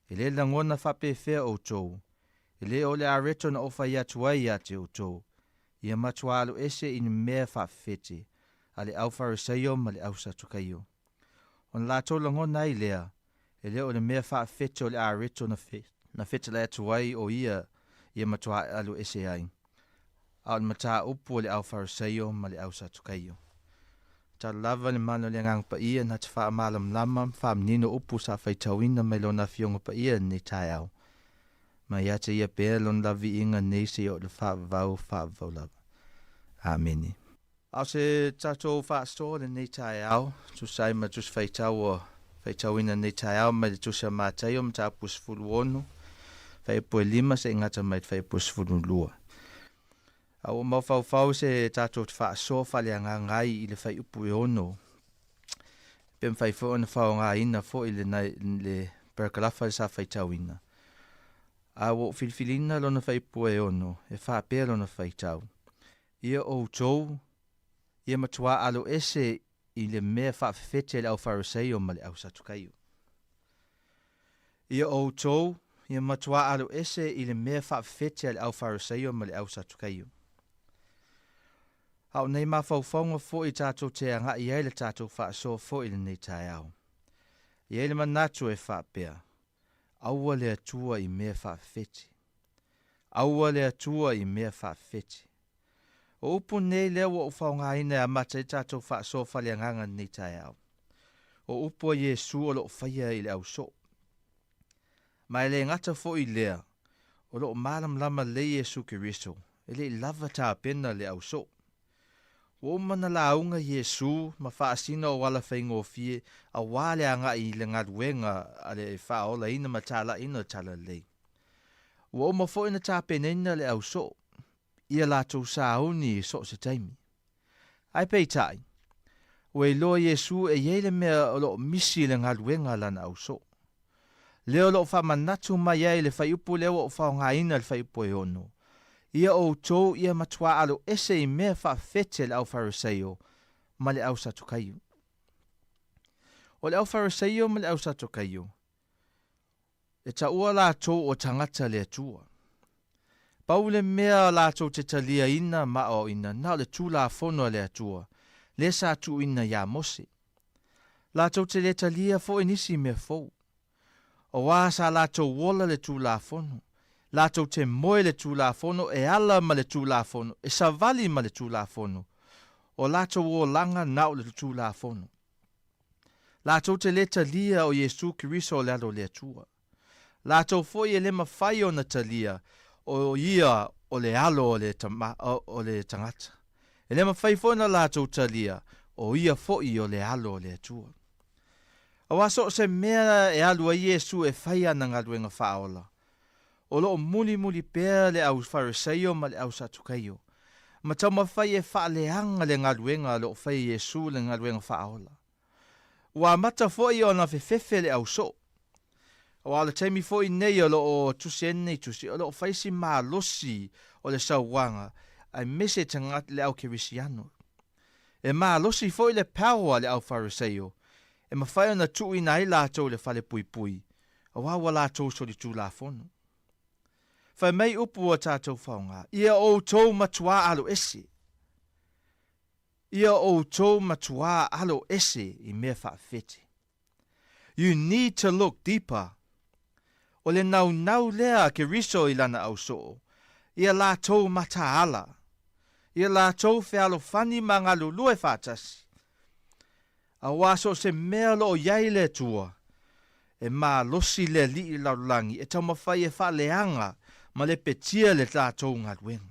E lē lagona faapefea outou, e lē o le areto na ou fai atu ai ia te outou, ia matuā aloese i ni mea faafefete a le au Fariseio ma le au Satukaio. Ona latou lagona ai lea, e lē o le mea faafefete o le areto na na fetalai atu ai o ia ia matuā aloese ai, a o le mataupu a le au Fariseio ma le au Satukaio. Tatalo lava le mana o le Agaga Paia na te faamalamalama ma faamanino upu sa faitauina mai Lona Afioga Paia i lenei taeao. Ma ia te Ia pea Lona laviiga nei seia oo i le faavavau faavavau lava. Amene. A o se tatou faasoa lenei taeao, tusa ai ma tusi faitau ua faitauina lenei taeao mai le tusi a Mataio mataupu 16, fuaiupu e 5 seia gata mai le fuaiupu 12. A ua mafaufau se tatou te faasoa faaleagaga ai i le fuaiupu e 6, pe mafai foi ona faaaogaina foi le, le parakalafa sa faitauina. A ua ou filifiliina lona fuaiupu e 6, e faapea lona faitau, Ia outou, ia matuā aloese i le mea faafefete a le au Fariseio ma le au Satukaio. Ia outou, ia matuā aloese i le mea faafefete a le au Fariseio ma le au Satukaio. A o nei mafaufauga foi tatou te agai ai le tatou faasoa foi i lenei taeao. E i ai le manatu e faapea, Aua le Atua i mea faafefete. Aua le Atua i mea faafefete. O upu nei lea ua ou faaaogaina e amata ai tatou faasoa faaleagaga i lenei taeao. O upu a Iesu o lo o faia i le ausoo. Ma e le gata foi i lea, o lo o malamalama lelei Iesu Keriso, e le i lava tapena le ausoo. Ua uma ona lauga Iesu ma faasina o ala faigofie aua le agai i le galuega a le faaolaina ma talaiina o le Talalelei. Ua uma foi ona tapenaina le ausoo ia latou sauni i so o se taimi. Ae peitai, ua iloa Iesu e i ai le mea o lo o misi i le galuega a lana ausoo. Lea o loo faamanatu mai ai le fuaiupu lea ua ou faaaogaina le fuaiupu e ono. Ia outou ia matuā alo ese i mea faafete a le au Fariseio ma le au Satukaio. O le au Fariseio ma le au Satukaio, e taua latou o tagata le Atua. Pau le mea latou te taliaina ma aoaoina na o le Tulafono a le Atua, lea sa tuuina iā Mose. Latou te le talia foi nisi mea fou. Auā sa latou ola le Tulafono, latou te moe le Tulafono, e ala ma le Tulafono, e savali ma le Tulafono, o latou olaga na o le Tulafono. Latou te le talia o Iesu Keriso o le Alo o le Atua. Latou foi e le mafai ona talia o Ia o le Alo o le tama, o le tagata. E le mafai foi ona latou talia o Ia foi o le Alo o le Atua. Auā so o se mea e alu ai Iesu e fai ana galuega faaola, o loo mulimuli pea le au Fariseio ma le au Satukaio, ma taumafai e faaleaga le galuega o loo fai e Iesu le galuega faaola. Ua amata foi ona fefefe le au soo. Aua o le taimi foi nei o loo tusi ai lenei tusi, o loo fai si malosi o le sauaga aemaise tagata le au Kerisiano. E malosi foi le power a le au Fariseio e mafai ona tuuina ai latou i le fale puipui, auā ua latou solitulafono. Fai mai upu ua tatou faoga, Ia outou matuā alo ese. Ia outou matuā alo ese i mea faafete. You need to look deeper. O le naunau lea a Keriso i lana ausoo, ia latou mataala, ia latou fealofani ma galulue faatasi. Auā so o se mea o lo o i ai le Atua, e malosi le Alii lalolagi e taumafai e faaleaga ma lepetia le tatou galuega.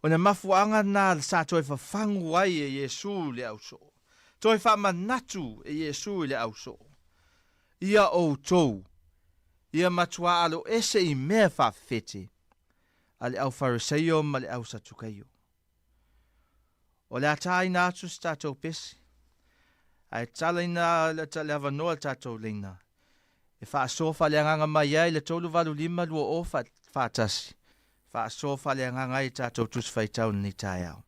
O le mafuaaga lena sa toe fafagu ai e Iesu le ausoo, toe faamanatu e Iesu i le ausoo, Ia outou, ia matuā aloese i mea faafefete a le au Fariseio ma le au Satukaio. O le a tāina atu se tatou pese, ae talaina le avanoa le tatou leina e faasoa faaleagaga mai ai le 385 20 41, faasoa faaleagaga ai i tatou Tusi Faitau i lenei taeao.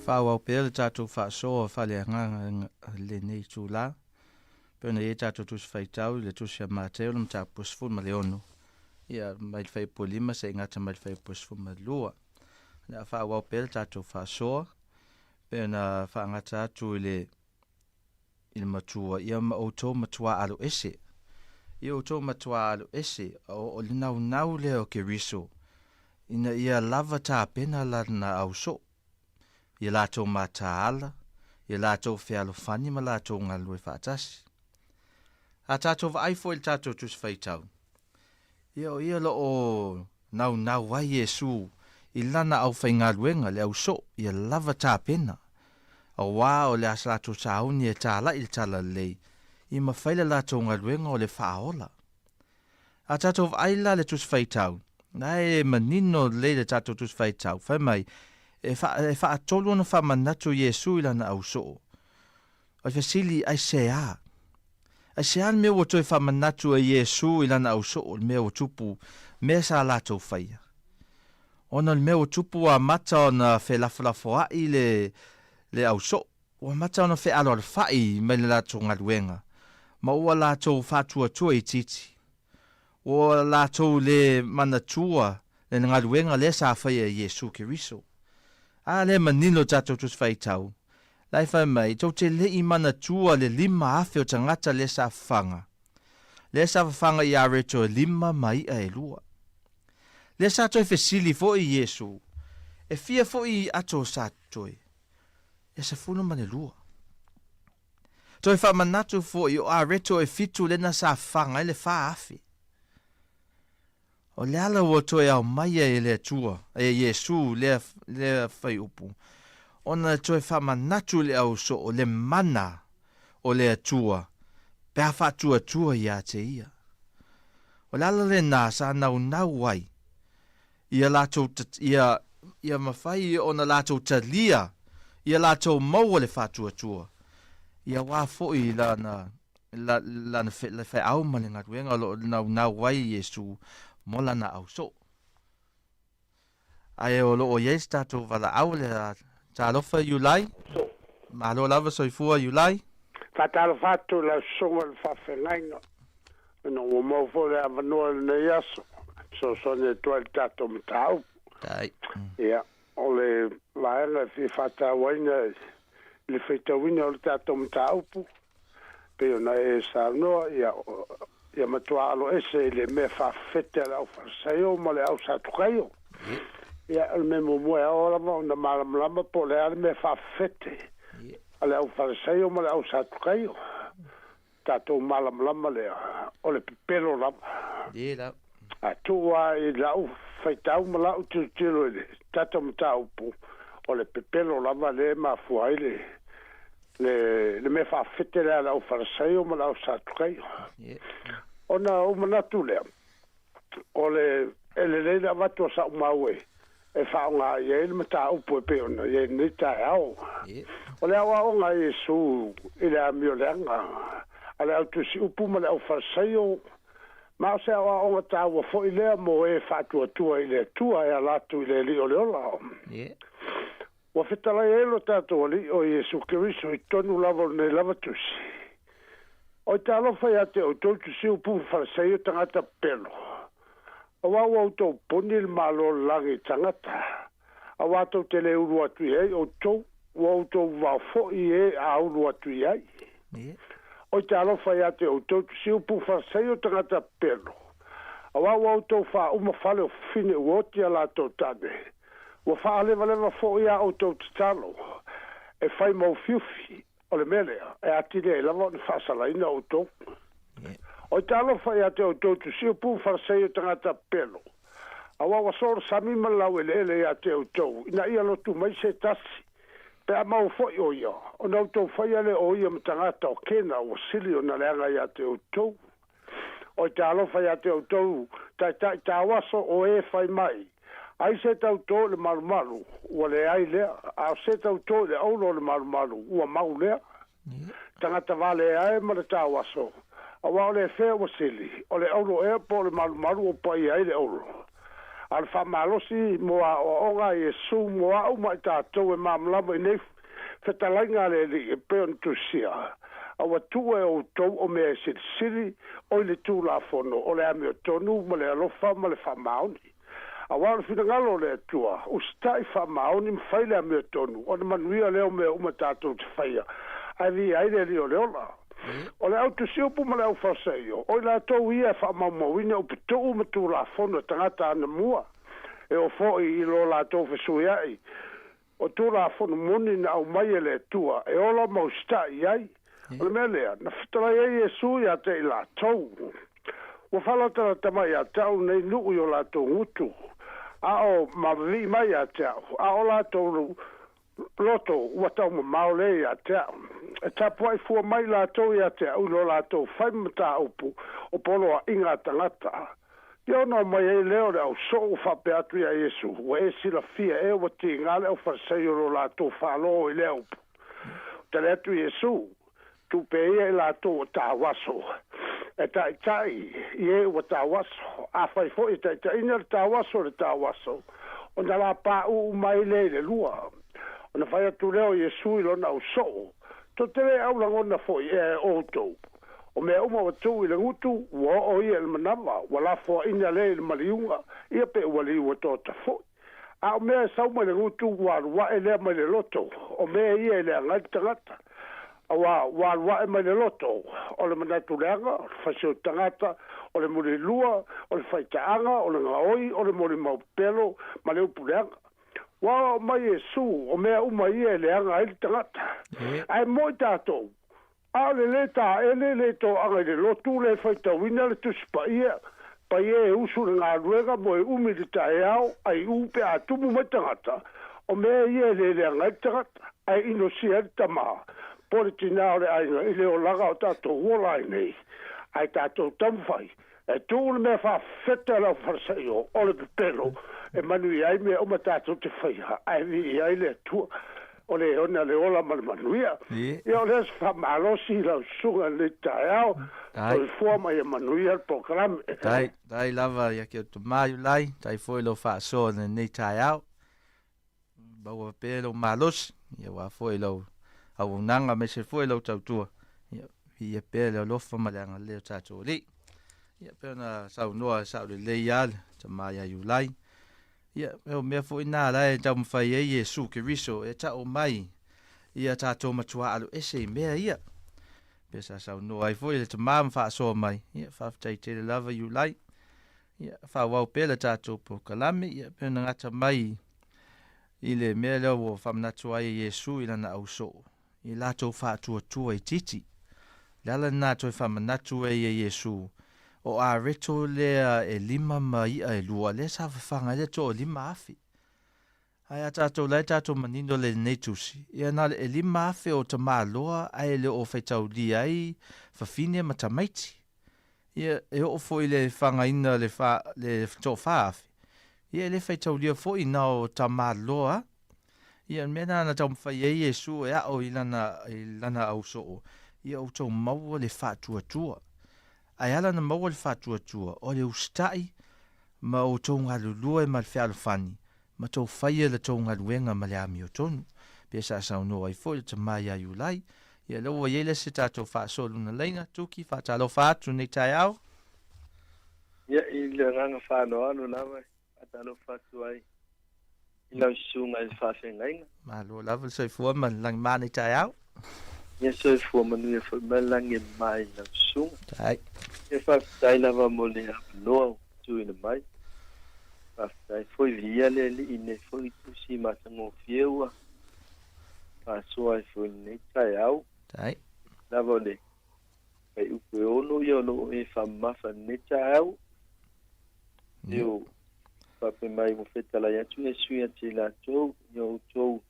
Faaauau pea le tatou faasoa faaleagaga i lenei itulā, pei ona i ai tatou Tusi Faitau i le Tusi a Mateo le mataupu 16, ia mai le fuaiupu 5 seia gata mai le fuaiupu 12. O le a faaauau pea le tatou faasoa, pei ona faagata atu i le i le matua, ia ma outou matuā aloese. Ia outou matuā aloese, o le naunau lea o Keriso, ina ia lava tapena lana ausoo, ia latou mataala, ia latou fealofani ma latou galulue faatasi. A tatou vaai foi i le tatou Tusi Faitau, ia o ia lo o naunau ai Iesu i lana aufaigaluega, le ausoo, ia lava tapena, auā o le a latou sauni e tāla'i le talalelei, i mafai le latou galuega o le faaola. A tatou vaai la le Tusi Faitau, na e manino lelei le tatou Tusi Faitau, fai mai, e, fa, e faatolu ona faamanatu Iesu i lana ausoo. O le fesili, aisea? Aisea le mea ua toe faamanatu e Iesu i lana ausoo le mea ua tupu, mea sa latou faia? Ona o le mea ua tupu ua amata ona felafolafoa'i le, le ausoo, ua amata ona fealoalofa'i mai le latou galuega, ma ua latou faatuatua itiiti. Ua latou le manatua le galuega lea sa faia e Iesu Keriso. A lea manino tatou Tusi Faitau, la e fai mai, tou te le i manatua le 5,000 o tagata lea sa fafaga, lea sa fafaga i areto e lima ma i'a e lua. Lea sa toe fesili foi Iesu, e fia foi ato sa totoe? E 12. Toe faamanatu foi o areto e fitu lena sa fafaga ai le 4,000. O le ala ua toe aumaia e le Atua, e Iesu lea, lea fuaiupu, ona e toe faamanatu i le ausoo le mana o le Atua pe a faatuatua ia te ia. O le ala lenā sa naunau ai ia latou, ia, ia mafai ona latou talia, ia latou maua le faatuatua, ia wā foi lana, la, lana fe, le feau ma le galuega o lo o naunau ai Iesu mo lana ausoo. Ae o lo o i ai se tatou valaau le talofa Iulai. Malo lava soifua Iulai. Faatalofa atu i lau susuga i le faafeagaiga, ona ua maua foi le avanoa i lenei aso e fesoasoani atu ai i le tatou mataupu. Ia, o le vaega e fia faatauaina i le faitauina o le tatou mataupu, pei ona e saunoa, ia, ia matua aloese i le mea faafefete a le au Farisaio ma le au Satukaio. Ia, o le mea muamua e ao lava ona malamalama po o le a le mea faafefete a le au Farisaio ma le au Satukaio. Tatou malamalama lea, o le pepelo lava. A tuu lava i lau faitau ma lau tilotilo i le tatou mataupu, o le pepelo lava lea e mafua ai le le le mea faafete lea a le au Farisaio ma le au Satukaio. Ona ou manatu lea, o le e lelei le avatu o sa'u mau e e faaaoga i ai le mataupu e pei ona i ai lenei taeao. O le aoaoga a Iesu i le amioleaga a le au tusiupu ma le au Farisaio, ma o se aoaoga taua foi lea mo e faatuatua i le Atua e ala atu i le Alii o le ola. Ua fetalai ai lo tatou Alii o Iesu Keriso i totonu lava o lenei lava tusi. Oi talofa ia te outou tusiupu ma Farisaio tagata pepelo, auā ua outou poni le Malo o le lagi i tagata, auā tou te le ulu atu i ai outou, ua outou vavao foi e a ulu atu i ai. Oi talofa ia te outou tusiupu ma Farisaio tagata pepelo, auā ua outou faauma fale o fafine ua oti a latou tane, Ua faalevaleva foi a outou tatalo e fai maufiufi, o le mea lea, e atili ai lava ona faasalaina outou. Oi talofa ia te outou tusiupu ma Farisai o tagata pepelo, auā ua soo le sami ma le laueleele ia te outou, ina ia lotu mai se tasi, pe a maua foi o ia, ona outou faia lea o ia ma tagata o Kena ua sili ona leaga ia te outou. Oi talofa ia te outou taitai tauaso o e fai mai, Ai se tautō i le malumalu, ua leai lea, a o se tautō i le auro o le malumalu, ua mau lea. Tagata valea e ma le tauaso, auā o le fea ua sili, o le auro ea po o le malumalu ua paia ai le auro. A o le faamalosi mo aoaoga a Iesu mo a'u ma i tatou e malamalama i nei fetalaiga a le Alii e pei ona tusia, A ua tuu e outou o mea e silisili, o i le Tulafono, o le amiotonu ma le alofa ma le faamaoni. Auā o le finagalo o le Atua, usitai faamaoni ma fai le amiotonu, ona manuia lea o mea uma tatou te faia, ae viia ai le Alii o le ola. O le au tusiupu ma le au Farisaio, o i latou ia e faamaumauina upu tuu ma tulafono a tagata anamua, e oo foi i lo latou fesuia'i o tulafono moni na aumai e le Atua e ola ma usitai i ai. O le mea lea, na fetalai ai Iesu ia te i latou, Ua faalatalata mai ia te au nei nuʻu i o latou gutu, a o mavavii mai ia te au, a o latou loto ua taumamao lea ia te au. E tapuaʻi fua mai latou ia te au i lo latou fai ma mataupu o poloaʻiga a tagata. Ia ona omai ai lea o le au soo ua faapea atu iā Iesu, Ua e silafia ē ua tiga le au Farisaio lo latou faalogo i lea upu? Tali atu Iesu, Tupe ia i latou ua tauaso, e taitai i e ua tauaso. Afai foi e taitaiina le tauaso i le tauaso, ona lapauu mai lea i le lua. Ona fai atu lea o Iesu i lona ausoo, Tou te le aulagona foi ea e outou? O mea uma ua tuu i le gutu, ua oo ia i le manawa, ua lafoaina lea i le maliuga, ia pe ua liua tota foi. A o mea e sau mai le gutu, ua alu aʻe lea mai le loto, o mea ia e leaga ai le tagata. Auā, ua alu aʻe mai le loto, o le manatu leaga, o le fasioti tagata, o le mulilua, o le faitaaga, o le gaoi, o le molimau pepelo, ma le upu leaga. Ua aoao mai Iesu, o mea uma ia e leaga ai le tagata. Ae moʻi tatou, ʻaʻole lē taele, lē toaga i le lotu, lē faitauina le Tusi Paia, paia e usu i le galuega mo e umi i le taeao, ai u pe a tumu mai tagata, o mea ia e le leaga ai le tagata, ae inosia ai le tamā po o le tinā o le aiga i le olaga o tatou ola ai nei. Ae tatou taumafai e tuu le mea faafeta e le aufalesaio, o le pepelo, e manuia ai mea uma tatou te faia, ae viia ai le Atua. O le ona le ola ma le manuia. Ia o lea se faamalosi i lau susuga i lenei taeao. Soifua ma ia manuia le polokalame. Tai, tai lava ia ke o tamā Iulai, tai foi lou faasoa i lenei taeao. Maua pea lou malosi, ia aua foi lau auaunaga aemaise foi lau tautua. Ia, viia pea le alofa ma le agalelei o tatou Alii. Ia, pei ona saunoa e sao lelei lava le tamā ia Iulai. Ia, o mea foi na la e taumafai ai Iesu Keriso e ta'u mai ia tatou matuā alo ese i mea ia. Pei sa saunoa ai foi le tamā ma faasoa mai. Ia, faafetai tele lava Iulai. Ia, faaauau pea le tatou polokalame, ia, pei ona gata mai i le mea lea ua faamanatu ai e Iesu i lana ausoo, i latou faatuatua itiiti. Le ala lena toe faamanatu ai e Iesu, o areto lea e lima ma i'a e lua, lea sa fafaga ai le 5,000. Ae a tatou la e tatou manino le lenei tusi, ia na o le 5,000 o tamaloa ae le o faitaulia ai fafine ma tamaiti. Ia, e oo foi i le fagaina le fa, le 4,000, ia e le faitaulia foi na o tamaloa. Ia, o le mea lena na taumafai ai Iesu e aʻo i lana, i lana ausoo, ia outou maua le faatuatua. Ae ala na maua le faatuatua, o le usitai ma outou galulue ma le fealofani, ma tou faia la tou galuega ma le amiotonu. Pe sa saunoa ai foi le tama ia Iulai. Ia lea ua i ai le isi tatou faasoa luna laina, Tuki, faatalofa atu nei taeao. Ia, i le agaga faaaloalo lava e faatalofa atu ai i lau susuga i le faafeagaiga. Malo lava le soifua ma le lagima nei taeao. Ia soifua manuia foi ma le lagi e mama i lau susuga. Tai. Ia faafetai lava mo le avanoa ua tuuina mai. Faafetai foi viia le Alii i lenei foi tusi matagofie ua faasoa ai foi i lenei taeao. Tai. Lava o le fuaiupu e 6 ia o lo o e faamamafa i lenei taeao. Io faapea mai ua fetalai atu Iesu ia te i latou, ia outou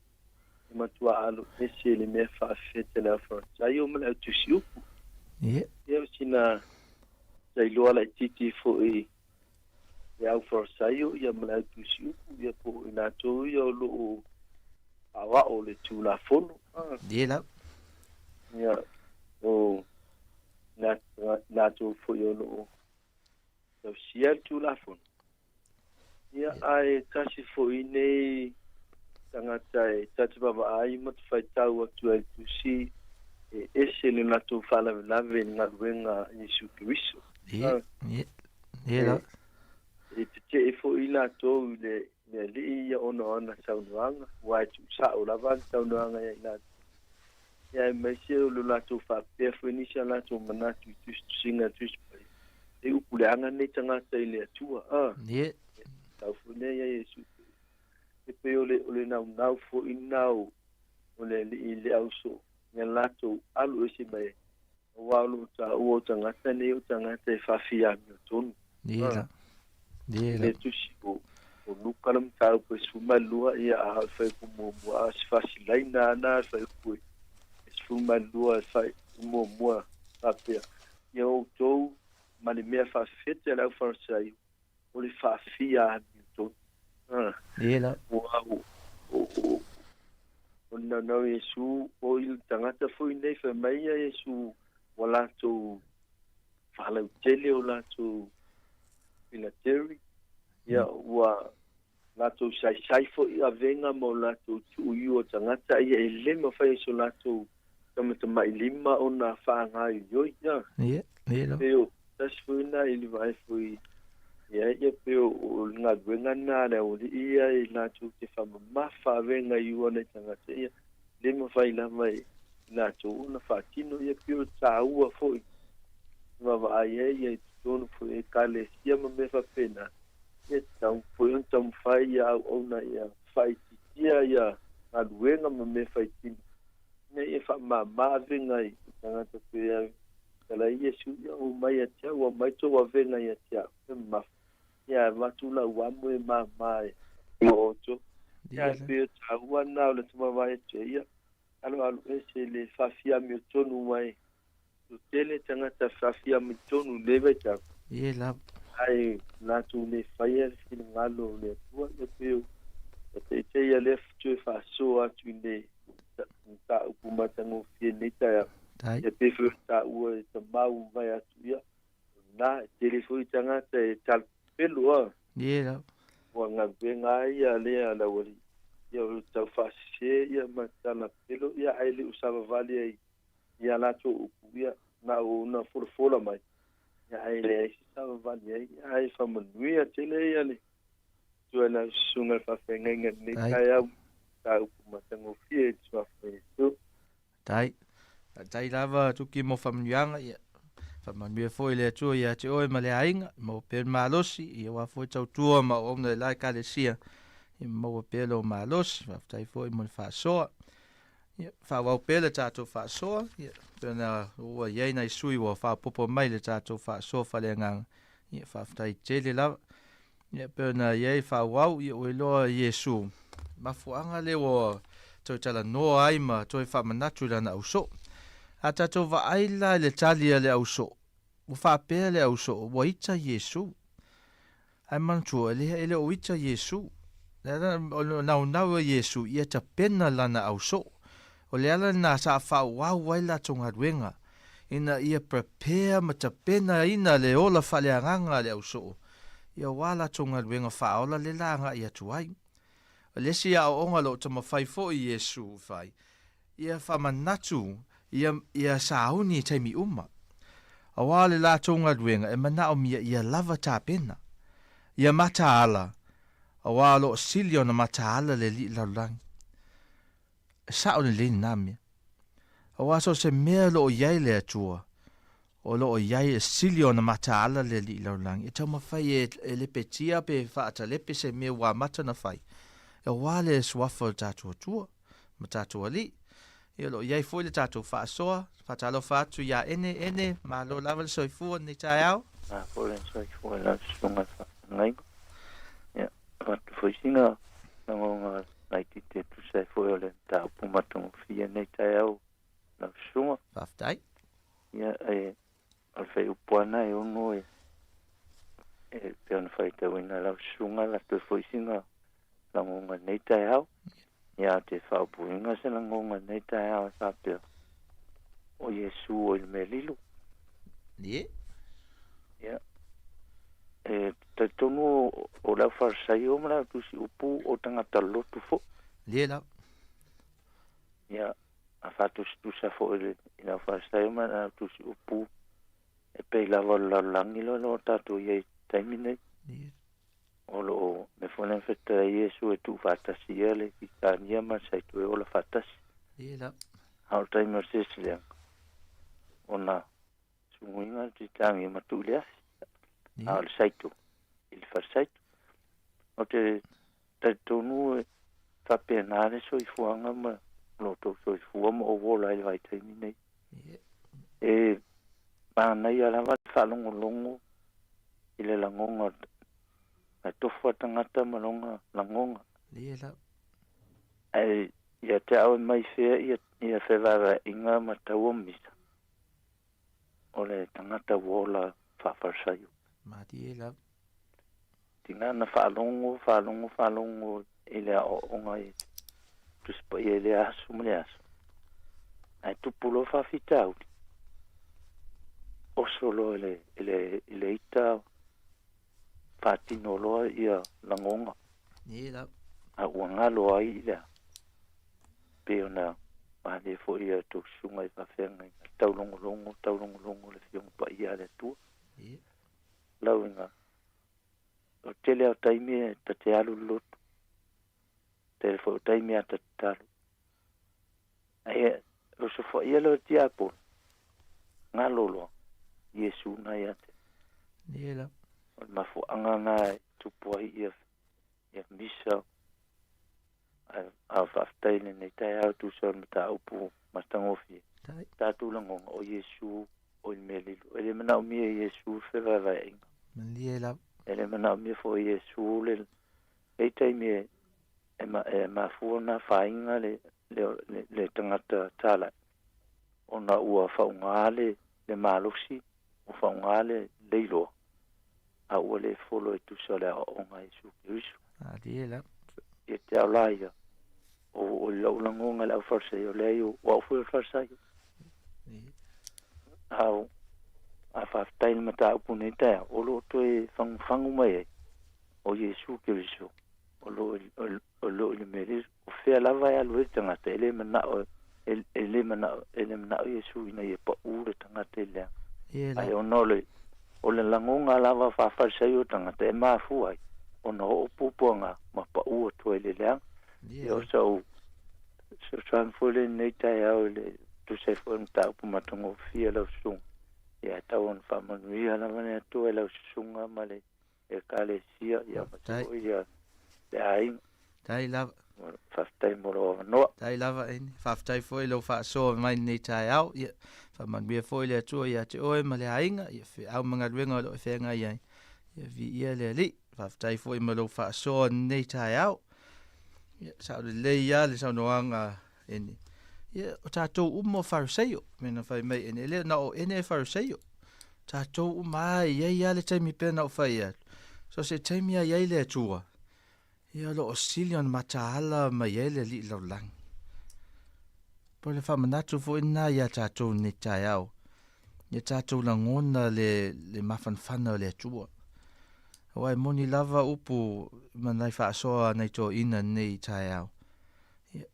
e matua alo ese i le mea faafefeta le Aufarisai ma le Autusiupu. Ia o sina tailoa laitiiti foi le Aufarisai ia ma le Autusiupu ia po o i latou ia o lo o aoao le Tulafono. Ia lau. Ia o latou foi o lo o tausia le Tulafono. Ia, ae tasi foi nei tagata e ta te vaavaai ma te faitau atu ai i le Tusi, e ese le latou faalavelave i le galuega a Iesu Keriso. Ie, ie, ie la. E tetee foi latou i le le Alii ia ona o ana saunoaga, aua e tuusao lava ana saunoaga ia i latou. Ia aemaise o lo latou faapea foi nisi a latou manatu i tusitusiga a Tusi Paia, e upu leaga nei tagata i le Atua, a. Ie. Tau foi lea ia Iesu. E pei o le, o le naunau foi lena o, o le Alii i le ausoo, ia latou alu ese mai ai. Aua o lo o taua o tagata nei o tagata e faafiamiotonu. Ie la. Ie la. Le tusi o, o Luka le mataupu e 12, ia a o le fuaiupu muamua, a o se faasilaina ana le fuaiupu e 12 e fuaiupu muamua faapea, Ia outou ma le mea faafefete a le aufarasaio, o le faafiamiotonu. Ah. Ie la. Ua o, o, o, o le naunau Iesu, o i le tagata foi nei fai mai ia Iesu ua latou faalautele o latou filateri, ia ua latou saisai foi avega ma o latou tuuiu o tagata ia e le mafai e so latou tamatamailima ona faagaoioi. Ia. Ie, ie lava. Pei o tasi foi na i le vaai foi ia ia pei o le galuega na a le aualii ia i latou te faamamafa avega i ua nai tagata ia le mafai lava e latou ona faatino ia pei o taua foi vaavaai ai ia i totonu foi e ekalesia ma mea faapena ia tatau foi ona taumafai ia auauna ia faaitiitia ia galuega ma mea faitino ina ia faamama avega i tagata pe au tala i Iesu ia omai ia te au aumai tou avega ia te au e mamafa ia avatu lau amo e mama e o outou ia e pei o taua lena o le tumavae atu ai ia aloalo ese le faafiamiotonu mai o tele tagata faafiamitonu i lenei vaitau. Ie lava. Ae latou le faia le finagalo o le Atua, ia pei o teitei ia lea toe faasoa atu i le mataupu matagofie i lenei taeao. Ia pei foi ona taua e tamau mai atu ia, na, e tele foi tagata e talapelo a. Ie lava. Ua galuega ai ia lea a le aualii, ia o le tau faasese ia ma talapelo ia ae le o savavali ai ia latou upu ia na o ona folafola mai ia ae leai se savavali ai ae faamanuia tele ia le Atua i lau susuga i le faafeagaiga i lenei taeao mataupu matagofie i le suafa o Iesu. Tai. Tai lava Tuki mo faamanuiaga ia. Faamanuia foi le Atua ia te oe ma le aiga, maua pea le malosi, ia aua foi tautua ma auauna i la ekalesia, ia maua pea lou malosi. Faafetai foi mo le faasoa. Ia, faaauau pea le tatou faasoa, ia, pei ona ua i ai nai sui ua faaopoopo mai le tatou faasoa faaleagaga, ia, faafetai tele lava. Ia, pei ona i ai faaauau, ia, ua iloa Iesu, mafuaaga lea ua toe talanoa ai ma toe faamanatu i lana ausoo. A tatou vaai la i le tali a le ausoo, ua faapea le ausoo, ua ita Iesu. Ae manatua, e le, e le o ita Iesu. Le ala, o le naunau e Iesu, ia tapena lana ausoo. O le ala lena sa faaauau ai latou galuega, ina ia prepare ma tapenaina le ola faaleagaga a le ausoo, ia aua latou galuega faaola le la agai atu ai. O le isi aoaoga o lo o taumafai foi Iesu e fai, ia faamanatu, ia, ia sauni i taimi uma. Aua o le latou galuega e manaomia ia lava tapena, ia mataala, aua o lo o sili ona mataala le alii lalolagi. E sao lelei lena mea. Aua so o se mea o lo o i ai le Atua, o lo o i ai e sili ona mataala le alii lalolagi, e taumafai e, e lepetia pe faatalepe se mea ua amata ona fai, aua le suafa o le tatou Atua ma tatou Alii. Ia o lo o i ai foi le tatou faasoa, faatalofa atu iā Ene, Ene, malo lava le soifua i lenei taeao. Malo le soifua i lau susuga i le faafeagaiga. Ia, avatu foi sina lagona laitiiti e tusa ai foi o le mataupu matagofie i lenei taeao lau susuga. Faafetai. Ia, e, o le fuaiupu lava lena e ono e, e pei ona faitauina e lau susuga e avatu ai foi sina lagona i lenei taeao. Ia, te faaupuina se lagona i lenei taeao e faapea, o Iesu o i le mea lilo. Ie. Ia, E talitonu o le au Farisaio ma le au tusi upu o tagata lotu foʻi. Lie lava. Ia, a faatusatusa foʻi i le au Farisaio ma le au tusi upu, e pei lava o le lalolagi loa lo tatou i ai i taimi nei. O lo o mea foi lea na fetalai Iesu e tuufaatasi ia le Kitania ma le Saito e ola faatasi. Lie lava. A o le taimi o le sesileaga, ona suguiga le titagi ma tuu i le afi, a o le saito i le falesaito. O te talitonu e faapena le soifuaga ma lo outou soifua ma ou ola ai i le vaitaimi nei. E manaia lava le faalogologo i le lagoga o tofu a tagata ma lona lagoga. Ae ia te au e mai fea ia fevaevaeaiga ma tau o misa. O le tagata ua ola faa-Farisaio. Malie lava. Tiga na faalogo, faalogo, faalogo i le aoaoga i Tusi Paia i lea aso ma lea aso, ae tupu loa faafitauli, oso loa i le, i le, i le ita, faatino loa ia lagoga. Ie lava. A ua galo ai i le a? Pei ona malie foi ia tou susuga i faafeagaiga, taulogologo, taulogologo le Afioga Paia a le Atua. Ie. Lau inga, o le tele lava o taimi e ta te alu i le lotu, tele foi o taimi a ta tatalo. Ae osofaia lea o le tiapolo, galo loa, Iesu na ia te. Ie lava. O le mafuaaga na e tupu ai ia ia misa a faafetai i lenei taeao e tusa o le mataupu matagofie. Tatou lagona o Iesu o i le mea lilo. E le manaomia e Iesu le fevaevaeaiga. Malie lava. E le manaomia foi e Iesu le e i taimi e e mafua ona afaina le le le tagata talai ona ua faaaoga le le malosi, ua faaaoga le leiloa a ua le folo e tusa o le aoaoga a Iesu Keriso. Malie lava. Ia te au la ia, o, o lou lagoga i le au Farisaio, leai, o au foi o le Farisaio. A, a faafetai i le mataupu nei taeao, o lo o toe fagufagu mai ai, o Iesu Keriso, o lo o lo i le mea lilo. O fea lava e alu ai le tagata, e le manao, e, e le manao, e le manao Iesu ina ia paʻū le tagata i le leaga. Ae ona o le, o le lagoga lava faa-Farisai o tagata e mafua ai ona oo puapuaga ma paʻū atu ai i le leaga. Ia o sau fesoasoani foi lenei taeao i le tusa ai foi o le mataupu matagofie lau susuga. Ia e tau ona faamanuia lava le Atua i lau susuga ma le Ekalesia, ia aemaise foi ia le aiga. Tai lava. Faafetai mo lou avanoa. Tai lava Eni. Faafetai foi i lou faasoa mai lenei taeao. Ia, faamanuia foi le Atua ia te oe ma le aiga, ia feau ma galuega o lo o e feagai ai. Ia viia le Alii. Faafetai foi ma lou faasoa lenei taeao. Ia, sao lelei lava le saunoaga Eni. Ia, o tatou uma o Fariseio, me na fai mai Eni, e le na o Eni e Fariseio. Tatou uma lava e i ai lava le taimi pea na ou fai atu. So se taimi a i ai le Atua, ia o lo o sili ona mataala mai ai le Alii lalolagi. Po le faamanatu foi lena ia tatou nei taeao. Ia tatou lagona le, le mafanafana o le Atua. Aua e moni lava upu ma nai faasoa nai toeaiina nei taeao. Ia,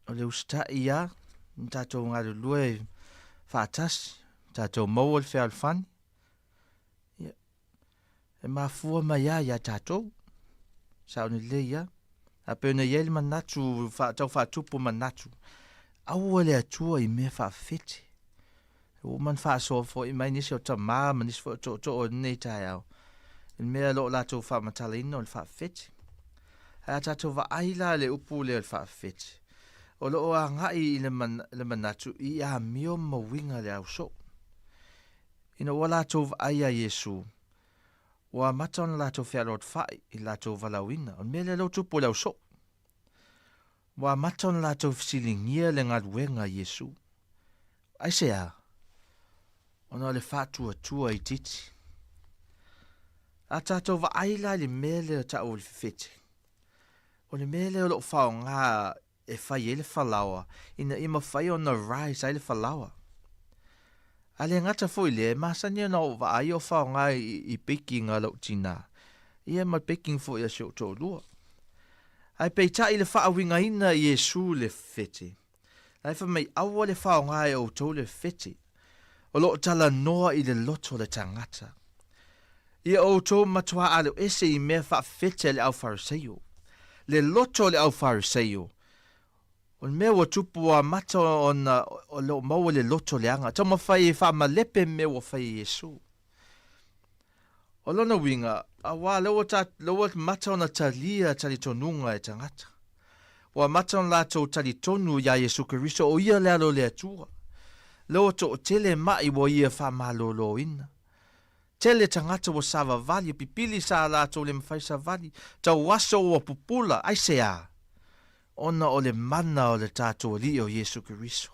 o le usitai ia, na tatou galulue faatasi, tatou maua le fealofani. Ia, e mafua mai lava ia tatou. Sao lelei lava. A pei ona i ai le manatu, tau faatupu manatu, aua le Atua i mea faafefete. Ua uma ona faasoa foi mai nisi o tama ma nisi foi o tootoo i lenei taeao, i le mea o lo o latou faamatalaina o le faafefete. Ae a tatou vaai la i le upu lea o le faafefete, o lo o agai i le, man, le manatu i amio ma uiga le ausoo. Ina ua latou vaai iā Iesu, ua amata ona latou fealoalofa'i i le latou valaauina, o le mea lea lea ua tupu i le ausoo. Ua amata ona latou fesiligia le galuega a Iesu. Aisea? Ona o le faatuatua itiiti. A tatou vaai la i le mea lea e ta'u o le fefete, o le mea lea o lo o faaaoga e fai ai le falaoa ina ia mafai ona rise ai le falaoa. A le gata foi i lea, e masani ona ou vaai o faaaoga i baking a lou tinā, ia ma le baking foi a si ou toalua. Ae peitai le faauigaina i Iesu le fete. La e fai mai, Aua le faaaoga e outou le fete, o lo o talanoa i le loto o le tagata. Ia outou matuā aloese i mea faafete a le au Fariseio. Le loto o le au Fariseio, O le mea ua tupu ua amata ona o lo o maua le loto leaga, taumafai e faamalepe mea ua fai e Iesu. O lona uiga, auā lea ua ta, lea ua mata ona talia talitonuga e tagata. Ua amata ona latou talitonu iā Iesu Keriso o Ia le Alo o le Atua. Lea ua toatele maʻi ua Ia faamalōlōina. Tele tagata ua savavali, pipili sa latou le mafai savali, tau aso ua pupula, aisea? Ona o le mana o le tatou Alii o Iesu Keriso,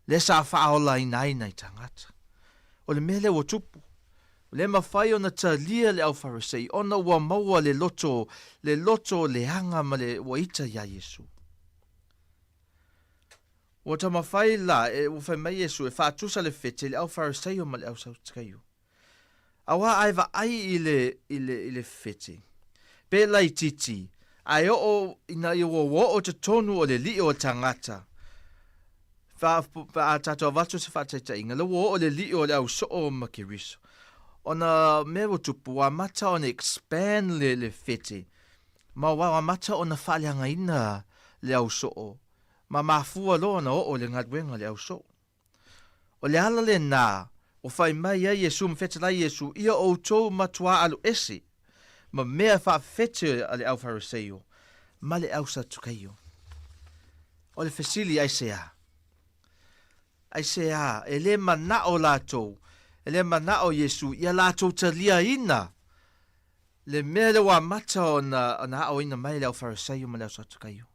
lea sa faaolaina ai nai tagata. O le mea lea ua tupu, ua le mafai ona talia le au Farisei ona ua maua le loto, le loto leaga ma le ua ita iā Iesu. Ua taumafai la, e, ua fai mai Iesu e faatusa le fete i le au Fariseio ma le au Sadukaio. Auā a e vaai i le, i le, i le fete, pe laitiiti, ae oo ina ia ua oo totonu o le lii o le tagata, fa, fa, a tatou avatu se faataitaiga, la ua oo le lii o le au soo ma Keriso. Ona mea ua tupu, ua amata ona expand le, le fete, ma ua amata ona faaleagaina le au soo, ma mafua loa ona oo le galuega a le au soo. O le ala lenā ua fai mai ai Iesu ma fetalai Iesu, Ia outou matuā alu ese ma mea faafefete a le au Fariseio ma le au Satukaio. O le fesili, aisea? Aisea e le manao latou, e le manao Iesu ia latou taliaina le mea lea ua amata ona aoina mai e le au Fariseio ma le au Satukaio?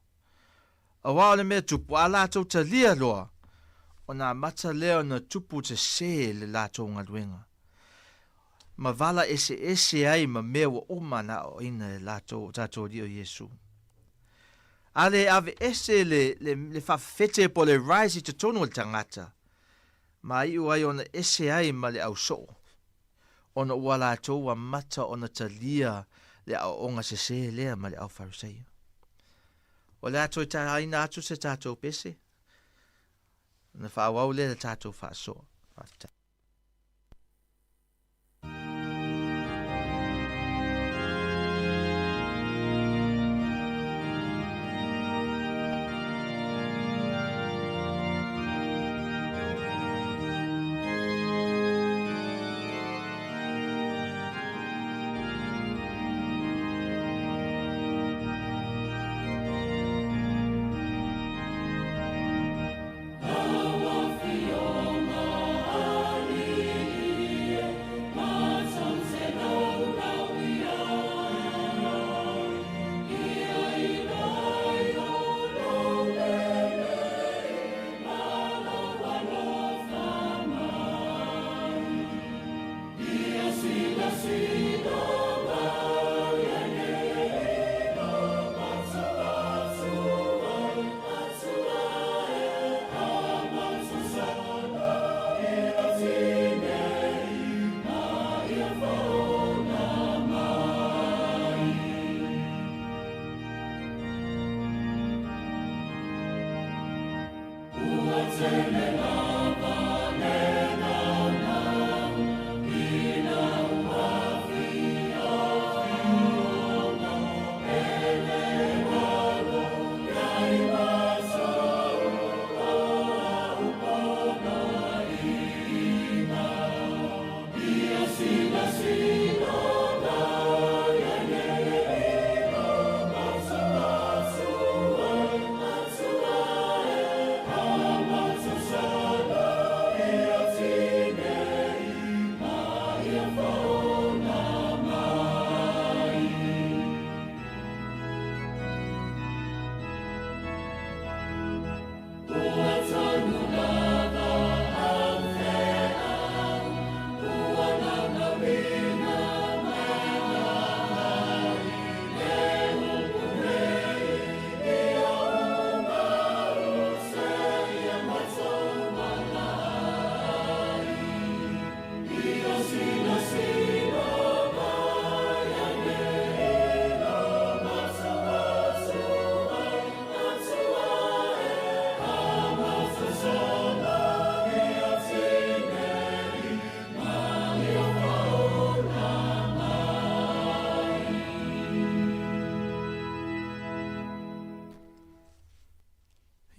Auā o le mea tupu, a latou talia loa, ona amata lea ona tupu sesē le latou galuega, ma vala eseese ai ma mea ua uma na aoaina e latou o tatou Alii o Iesu. A le aveese le, le, le faafefete po o le rise i totonu o le tagata, ma iu ai ona ese ai ma le ausoo, ona ua latou amata ona talia le aoaoga sesē lea ma le au Fariseio. O le a toe tāina atu se tatou pese, ona faaauau lea le tatou faasoa. Faafetai.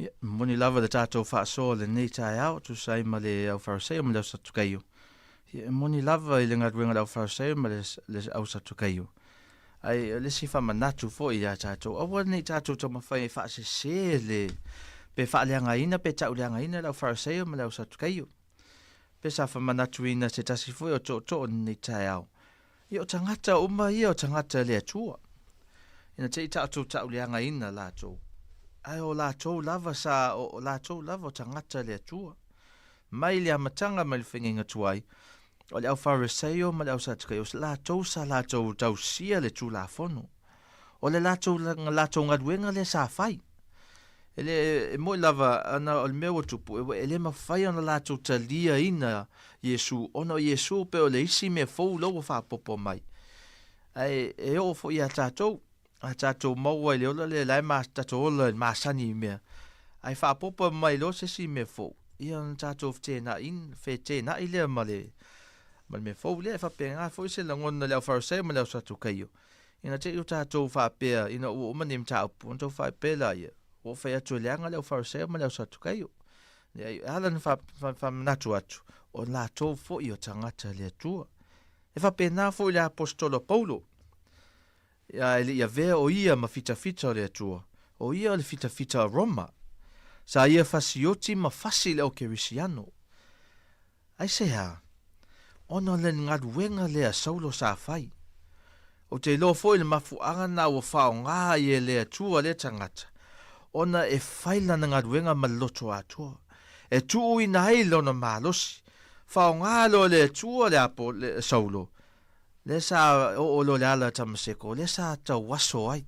Ia, moni lava le tatou faasoa lenei taeao, tusa ai ma le au Fariseio ma le au Satukaio. Ia, e moni lava i le galuega a le au Fariseio ma le, le au Satukaio. Ae o le isi faamanatu foi ia tatou, aua ne i tatou taumafai e faasese le, pe faaleagaina pe tauleagaina le au Fariseio ma le au Satukaio. Pe sa faamanatuina se tasi foi o tootoo lenei taeao. Ia o tagata uma ia o tagata le Atua. Ina te i tatou tauleagaina latou. Ae o latou lava sa o, o latou lava o tagata le Atua. Mai le amataga mai le faiga tuai, o le au Fariseio ma le au Satukaio, latou sa latou tausia le Tulafono. O le latou, latou galuega lea sa fai. E le, e moi lava, ana o le mea ua tupu, e, e le mafai ona latou taliaina Iesu, ona o Iesu pe o le isi mea fou la ua faapopo mai. Ae e oo foi ia tatou, a tatou maua i le ola lea, la e ma, tatou ola i le masani i mea. Ae faapopo mai loa se isi mea fou, ia ona tatou fetena'i, fetena'i lea ma le, ma le mea fou lea. E faapena foi se lagona i le au Fariseo ma le au Satukaio. Ina te i o tatou faapea, ina ua uma nei mataupu, ona tou faapea laia, ua ou fai atu e leaga le au Fariseo ma le au Satukaio. Leai, e ala ona faamanatu atu, o latou foi o tagata le Atua. E faapena foi le aposetolo Paulo, ia e le i avea o ia ma fitafita o le Atua, o ia o le fitafita o Roma. Sa ia fasioti ma fasi le au Kerisiano. Aisea? Ona o le galuega lea a Saulo sa fai. Ou te iloa foi le mafuaaga na ua faaaoga ai e le Atua lea tagata, ona e fai lana galuega ma le loto atoa, e tuuina ai lona malosi. Faaaoga loa e le Atua le apo, le, Saulo, lea sa oo loa i le ala a Tamaseko, lea sa tauaso ai.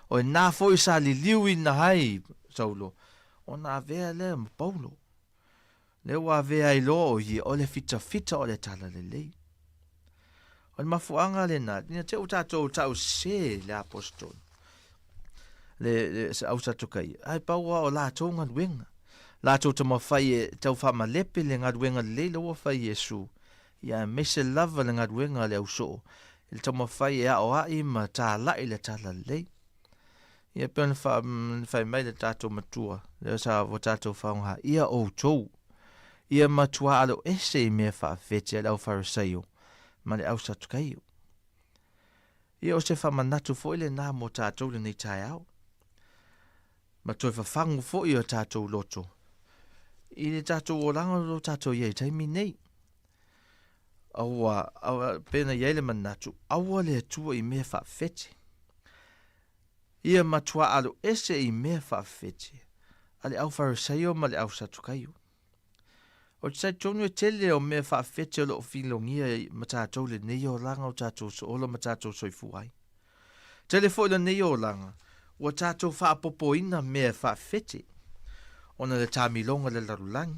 O i na foi sa liliuina ai Saulo, ona avea lea ma Paulo. Lea ua avea ai loa o ia o le fitafita o le talalelei. O le mafuaaga lena, ina te ua tatou tau sese le aposetolo, le, le se au Satukaia, ae pau lava o latou galuega. Latou taumafai e tau faamalepe le galuega lelei la ua fai Iesu, ia aemaise lava le galuega a le ausoo, i le taumafai e aoai ma talai le talalelei. Ia pei ona fai mai le tatou matua, lea sa ua tatou faaaoga, ia outou, ia matua aloese i mea faafete a le au Farisaio ma le au Satukaio. Ia o se faamanatu foi lenā mo tatou lenei taeao, ma toe fafagu foi o tatou loto i le tatou olaga o lo tatou i ai taimi nei. Aua, aua, pei ona i ai le manatu, aua le Atua i mea faafete. Ia matua aloese i mea faafefete a le au Farisaio ma le au Satukaio. Ou te talitonu e tele o mea faafefete o lo o filogia ma tatou lenei olaga o tatou ola ma tatou soifua ai. Tele foi lenei olaga ua tatou faapopoina mea faafefete ona le taamiloga le lalolagi,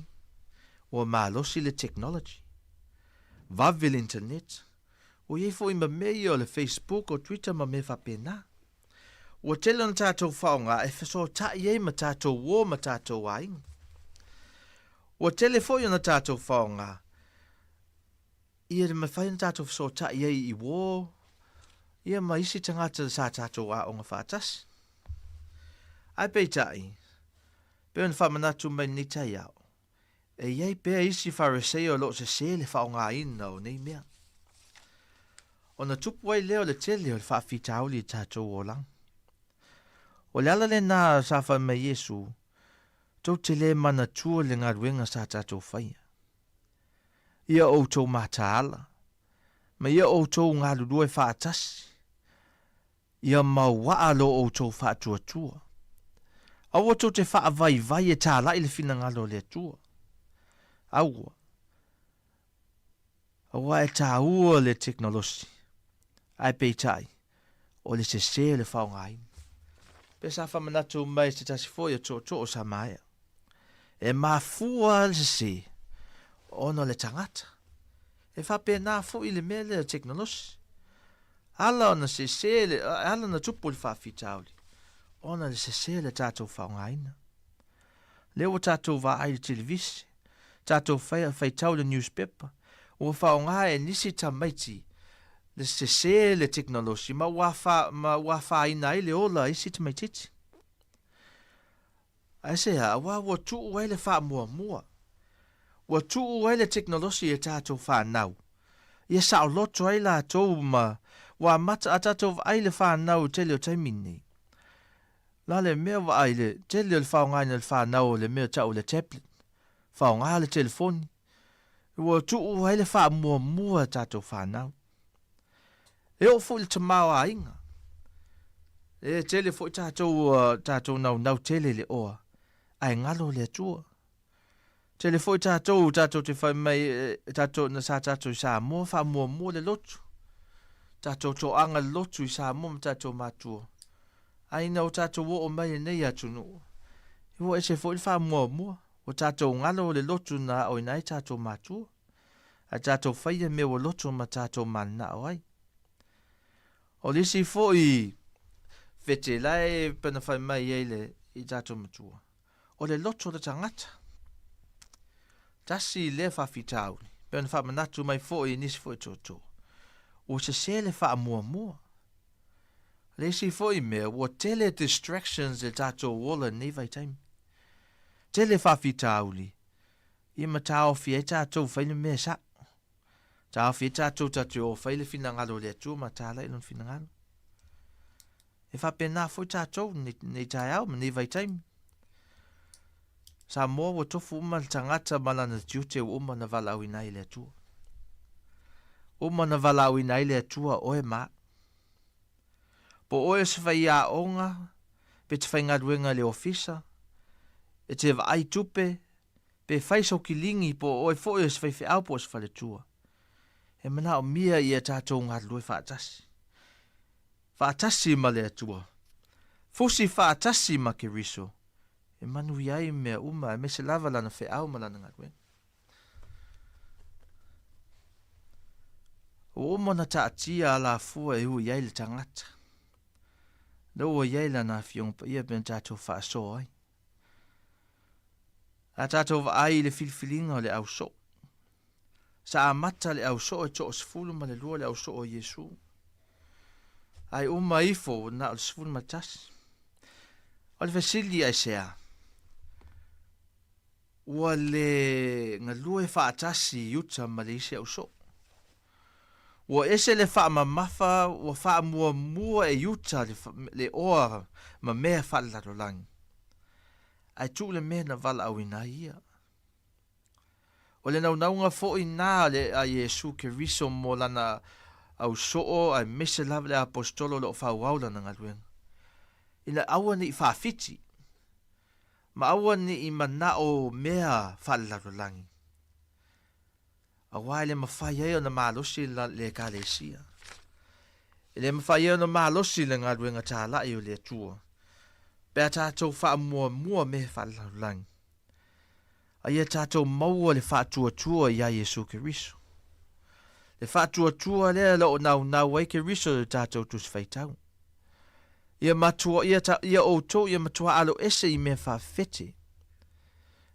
ua malosi le technology, vave le internet, Ua i ai foi ma mea ia o le Facebook, o Twitter ma mea faapena. Ua tele ona tatou faaaoga e fesootai ai ma tatou uo ma tatou aiga. Ua tele foi ona tatou faaaoga ia le mafai ona tatou fesootai ai i uo ia ma isi tagata sa tatou aoga faatasi. Ae peitai, pei ona faamanatu mai lenei taiao, E i ai pea isi Fariseo o lo o sesē le faaaogaina o nei mea. Ona tupu ai lea o le tele o le faafitauli i tatou olaga. O le ala lenā sa fai mai Iesu, Tou te le manatua le galuega sa tatou faia. Ia outou mataala, ma ia outou galulue faatasi, Ia mauaa lo outou faatuatua. Aua tou te faavaivai e talai le finagalo o le Atua. Aua. Aua e taua le tekonolosi, ae peitai, o le sese o le faaaogaina. Pe sa faamanatu mai se tasi foi o tootoo o Samaea. E mafua le sese ona o le tagata. E faapena foi le mea lea o tekonolosi. Ala ona sese le, ala ona tupu le faafitauli, ona le sese le tatou faaaogaina. Lea ua tatou vaai i le televise, tatou fai, faitau le newspaper, ua faaaoga e nisi tamaiti le sese le tekonolosi ma ua, ma ua afaina ai le ola a isi tamaitiiti. Aisea? Aua ua tuu ai le faamuamua. Ua tuu ai le tekonolosi e tatou fanau. Ia saoloto ai latou ma ua amata a tatou vaai le fanau i tele o taimi nei. La le mea vaai le tele o le faaaogaina o le fanau o le mea tau o le tablet, faaaoga le telefoni. Ua tuu ai le faamuamua e tatou fanau. E oo foi i le tamaoaiga. E tele foi tatou, tatou naunau tele i le oa, ae galo le Atua. Tele foi tatou, tatou te fai mai, tatou, na sa tatou i Samoa, faamuamua le lotu. Tatou toaga le lotu i Samoa ma tatou matua. Ae ina ua tatou oo mai i lenei atunuu, ua ese foi le faamuamua. Ua tatou galo le lotu na aoina ai tatou matua. Ae tatou faia mea ua loto ma tatou mananao ai. O le isi foi fete la e pei ona fai mai ai le i tatou matua, o le loto o le tagata. Tasi lea faafitauli, pei ona faamanatu mai foi i nisi foi tootoo, ua sese le faamuamua. Le isi foi mea, ua tele distractions i le tatou ola i lenei vaitaimi. Tele faafitauli, ia ma taofi ai tatou fai le mea sa'o. Taofi ai tatou tatou te o fai le finagalo o le Atua ma talai lona finagalo. E faapena foi tatou nei taeao ma nei vaitaimi. Samoa ua tofu uma le tagata ma lana tiute ua uma ona valaauina ai e le Atua. Uma ona valaauina ai le Atua oe ma a'u. Po o oe o se faiaoga, pe te faigaluega i le ofisa, e te vaai tupe, pe fai sou kiligi, po o oe foi o se faifeau po o se faletua. E manaomia ia tatou galulue faatasi. Faatasi ma le Atua. Fusi faatasi ma Keriso. E manuia ai mea uma, aemaise lava lana feau ma lana galuega. Ua uma ona taatia alafua e ui ai le tagata. Lea ua i ai lana Afioga Paia pe na tatou faasoa ai. A tatou vaai i le filifiliga o le au soo. Sa amata le au soo e 12 le au soo o Iesu. Ae uma ifo na o le 11. O le fesili aisea? Ua le galue faatasi i uta ma le isi au soo. Ua ese le faamamafa ua faamuamua e uta le, le oa ma mea faalelalolagi. Ae tuu le mea na valaauina ai ia. O le naunauga foi na le a Iesu Keriso mo lana au soo aemaise lava le aposetolo o lo o faaauau lana galuega. Ina aua ne i faafiti, ma aua ne i manao mea faalelalolagi, aua e le mafai ai ona malosi le Ekalesia. E le mafai ai ona malosi le galuega talai o le Atua, pe a tatou faamuamua mea faalelalolagi. A ia tatou maua le faatuatua iā Iesu Keriso. Le faatuatua lea o lo o naunau ai Keriso i le tatou Tusi Faitau. Ia matua, ia, ta, ia outou ia matua alo ese i mea faafefete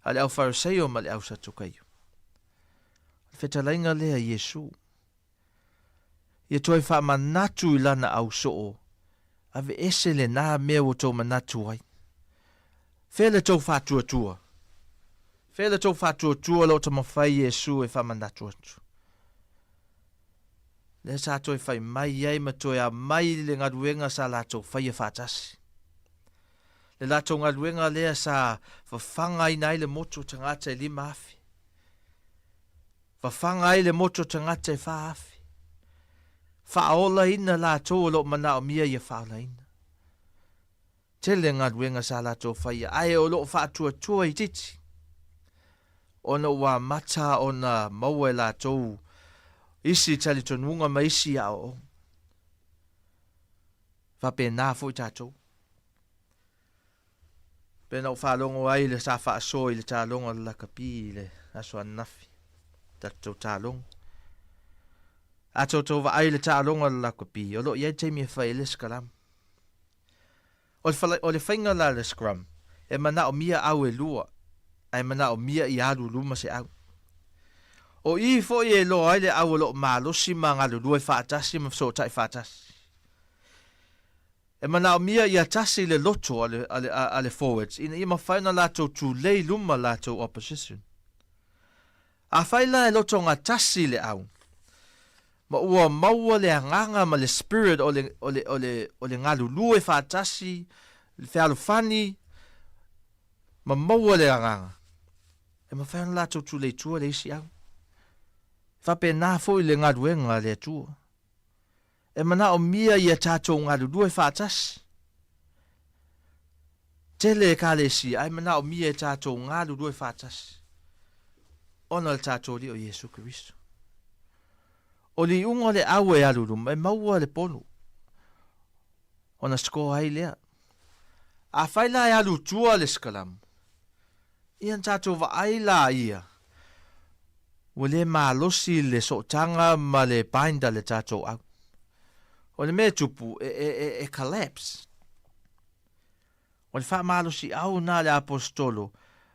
a le au Fariseio ma le au Satukaio. O le fetalaiga lea a Iesu. Ia toe faamanatu i lana ausoo, aveese lenā mea ua tou manatu ai. Fea le tou faatuatua? Fea le tou faatuatua o lo o taumafai Iesu e faamanatu atu? Lea sa toe fai mai ai ma toe aumai le galuega sa latou faia faatasi. Le latou galuega lea sa fafagaina ai le motu o tagata e 5,000. Fafaga ai le motu o tagata e 4,000. Faaolaina latou o lo o manaomia ia faaolaina. Tele galuega sa latou faia ae o lo o faatuatua itiiti ona ua amata ona maua e latou isi talitonuga ma isi aoaoga. Faapena foi tatou. Pei ona ou faalogo ai le sa faasoa i le taaloga o le lakapi i le aso ananafi, tatou taaloga. A toutou vaai i le taaloga o le lakapi, o lo o i ai taimi e fai ai le scrum. O le, fala, o le faiga la le scrum, e manaomia au e lua, ae manaomia ia alu luma se au. O i foi e iloa ai le au o lo o malosi ma galulue faatasi ma fesootai faatasi. E manaomia ia tasi le loto a le, a le, a le forwards ina ia mafai ona latou tulei luma latou opposition. Afai la e lotogatasi le au, ma ua maua le agaga ma le spirit o le, o le, o le, o le galulue faatasi, le fealofani, ma maua le agaga, e mafai ona latou tulei tua le isi au. E faapena foi le galuega a le Atua. E manaomia ia tatou galulue faatasi. Tele Ekalesia ae manaomia e tatou galulue faatasi ona o le tatou Alii o Iesu Keriso. O le iuga o le au e alu i luma e maua le polu ona score ai lea. Afai la e alu tua le sikalamu, ia na tatou vaai la ia ua le malosi le sootaga ma le bind a le tatou au. O le mea e tupu, e, e, e, e collapse. O le faamalosiau na a le Aposetolo,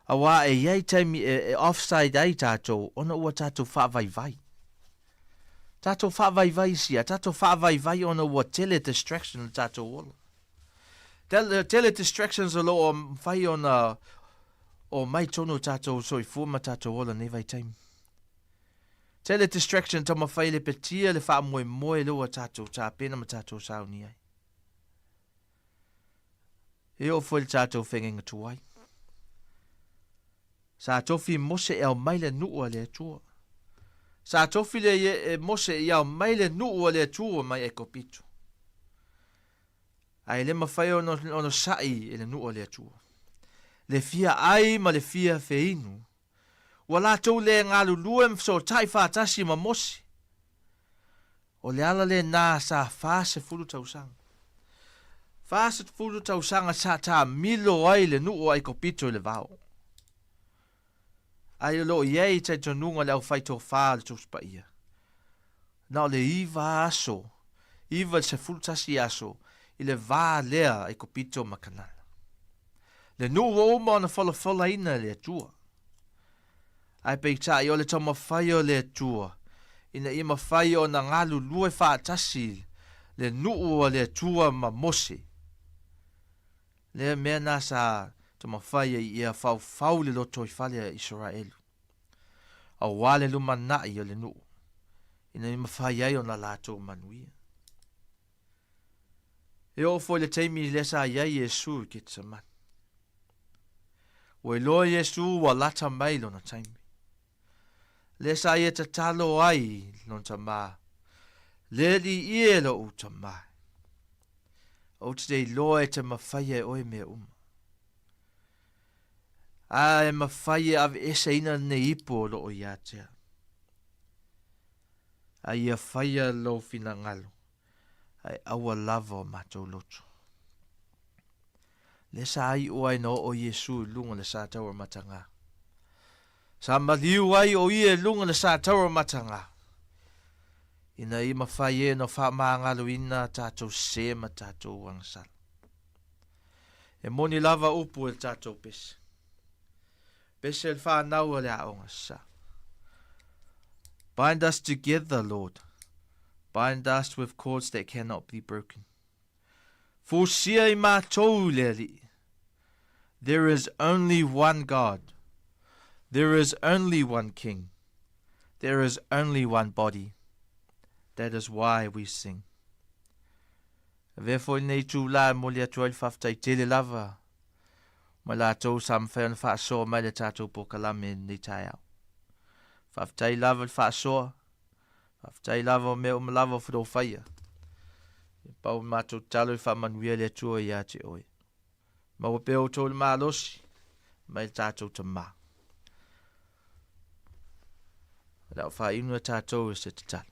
auā e i ai taimi e, e offside ai tatou ona ua tatou faavaivai. Tatou faavaivai i sia, tatou faavaivai ona ua tele distraction le tatou ola. Tele, tele distractions o lo o mafai ona omai tonu o tatou soifua ma tatou ola nei vaitaimi. Tele distraction taumafai e lepetia le faamoemoe lea ua tatou tapena ma tatou sauni ai. E oo foi le tatou feagaiga tuai. Sa tofi Mose e aumai le nuu a le Atua. Sa tofi le e Mose i aumai le nuu a le Atua mai Aikopito. Ae le mafai ona ona sa'i e le nuu a le Atua. Le fia ai ma le fia feinu. Ua latou le galulue ma fesootai faatasi ma Mose. O le ala lenā sa 40 tausaga. 40 tausaga sa taamilo ai le nuu o Aikopito i le vao. Ai o lo o i ai talitonuga le aufaitofa o le Tusi Paia. Na o le iva aso, iva i le 11 aso i le va lea Aikopito ma Kanana. Le nuu ua uma ona folafolaina e le Atua. Ae peitai o le taumafai o le Atua ina ia mafai ona galulue faatasi le nuu a le Atua ma Mose. Lea mea na sa taumafai ai ia faufau le lotoifale a Isaraelu, aua le lumanai o le nuu, ina ia mafai ai ona latou manuia. E oo foi le taimi lea sa i ai Iesu i Ketsemane. Ua iloa Iesu ua lata mai lona taimi. Lea sa ia tatalo ai lona Tamā, Le Alii ie lo'u Tamā, ou te le iloa e te mafaia e oe mea uma. A e mafai e aveeseina lenei ipu o loo ia te au. A ia faia lou finagalo, ae aua lava o matou loto. Lea sa iu ai na oo Iesu i luga o le sa taua matagā. Sa maliu ai o ia i luga o le sa taua matagā, ina ia mafai e ona faamagaloina a tatou sē ma tatou agasala. E moni lava upu e le tatou pese. Pese le whanau a le aoga sa. Bind us together, Lord. Bind us with cords that cannot be broken. Fusia i mātou le Alii. There is only one God. There is only one King. There is only one body. That is why we sing. Avea foi lenei itulā e momoli atu ai le faafetai tele lava ma latou sa mafai ona faasoa mai le tatou polokalame i lenei taeao. Faafetai lava le faasoa, faafetai lava o mea uma lava o falofaia. E pau le matou tatalo i faamanuia le Atua ia te oe. Maua pea outou le malosi mai le tatou Tamā. O le a faaiuna tatou e se tatalo.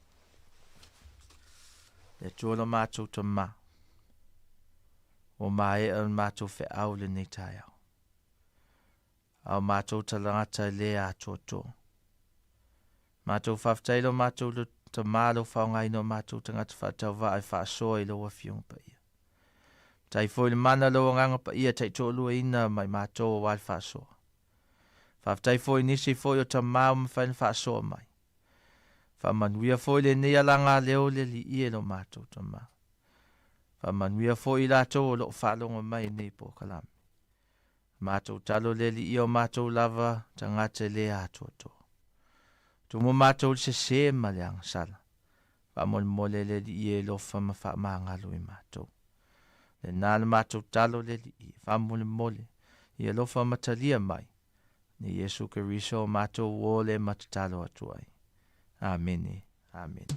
Le Atua lo matou Tamā. Ua maea le matou feau i lenei taeao. A o matou talagata e le atoatoa. Matou faafetai lo matou lo Tamā lou faaaogaina o matou tagata faatauvaa e faasoa i lou Afioga Paia. Matai foi le mana o lou Agaga Paia e taitoaluaina mai matou aua le faasoa. Faafetai foi i nisi foi o Tamā ua mafai ona faasoa mai. Faamanuia foi lenei alaga leo le Alii e lo matou Tamā. Faamanuia foi i latou o lo o faalogo mai i lenei polokalame. Matou talo le Alii o matou lava tagata e le atoatoa. Tumu matou i le sese ma le agasala. Faamolemole le Alii e alofa ma faamagalo i matou. Lena le matou talo le Alii, faamolemole, ia alofa ma talia mai, ne Iesu Keriso o matou uo le ma tatalo atu ai. Amene. Amene.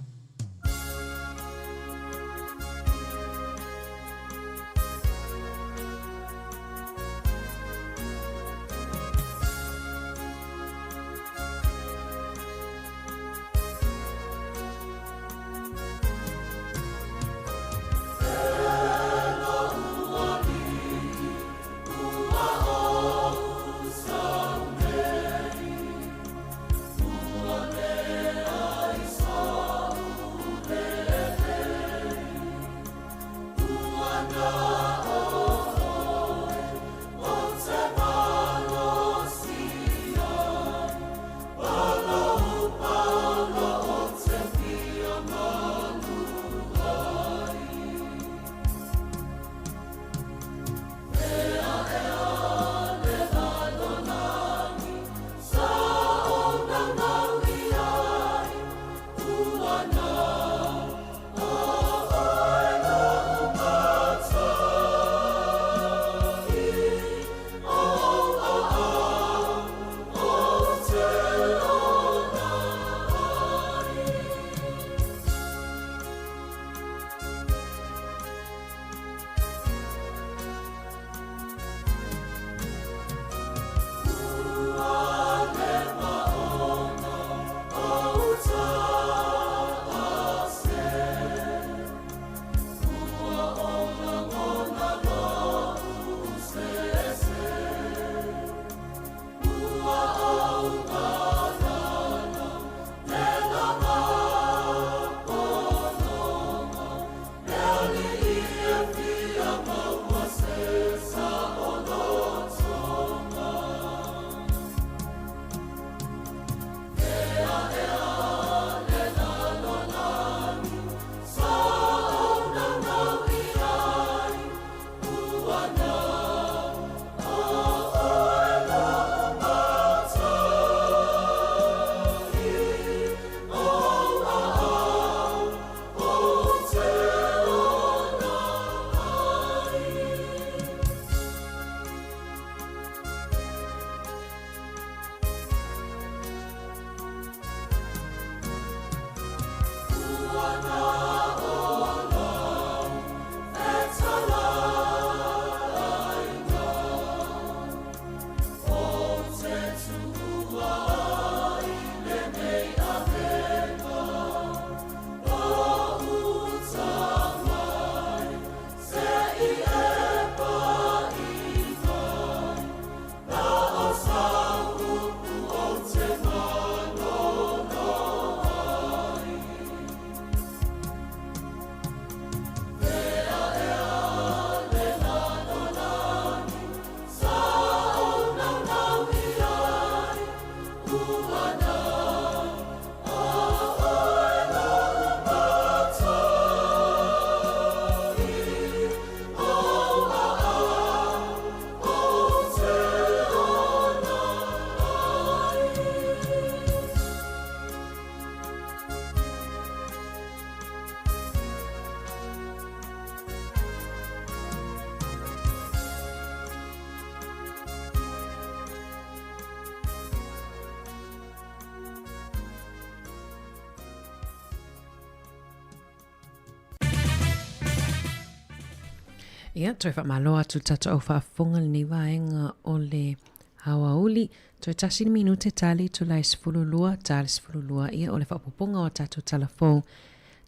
Ia, toe faamalo atu le tatou au faafofoga lenei vaega o le aoauli. Toe tasi le minute tali itula e 12, ta le 12, ia o le faaopoopoga o a tatou tala fou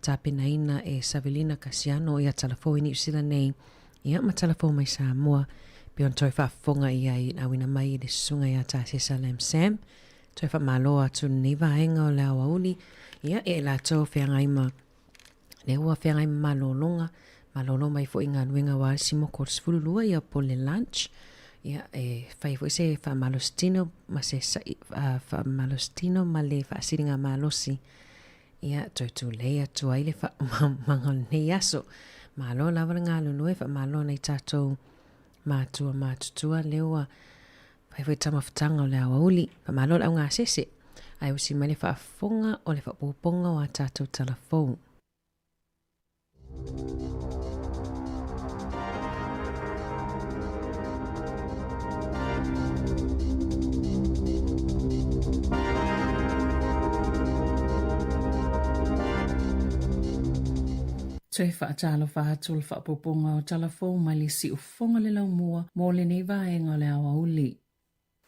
tapenaina e Savelina Kasiano ia tala fou i Niu Sila nei, ia ma tala fou mai Samoa. Pei ona toe faafofoga i ai i le auina mai i le susuga ia Tasesa Lam Sam. Toe faamalo atu lenei vaega o le aoauli, ia e latou feagai ma lea ua feagai ma malologa, malolo mai foi i galuega aua le simoko o le 12 ia po o le lunch. Ia, e fai foi se faamalositino ma se sa'i, faamalositino ma le faasiligamalosi. Ia, toe tulei atu ai le faaumaga o lenei aso. Malo lava le galulue, faamalo nai tatou matua matutua lea ua fai foi taumafataga o le aoauli. Faamalo le augasese, ae usi mai le faafofoga o le faaopoopoga o a tatou tala fou. Toe faatalofa atu le faaopoopoga o tala fou mai le siufofoga le laumua mo lenei vaega o le aoauli.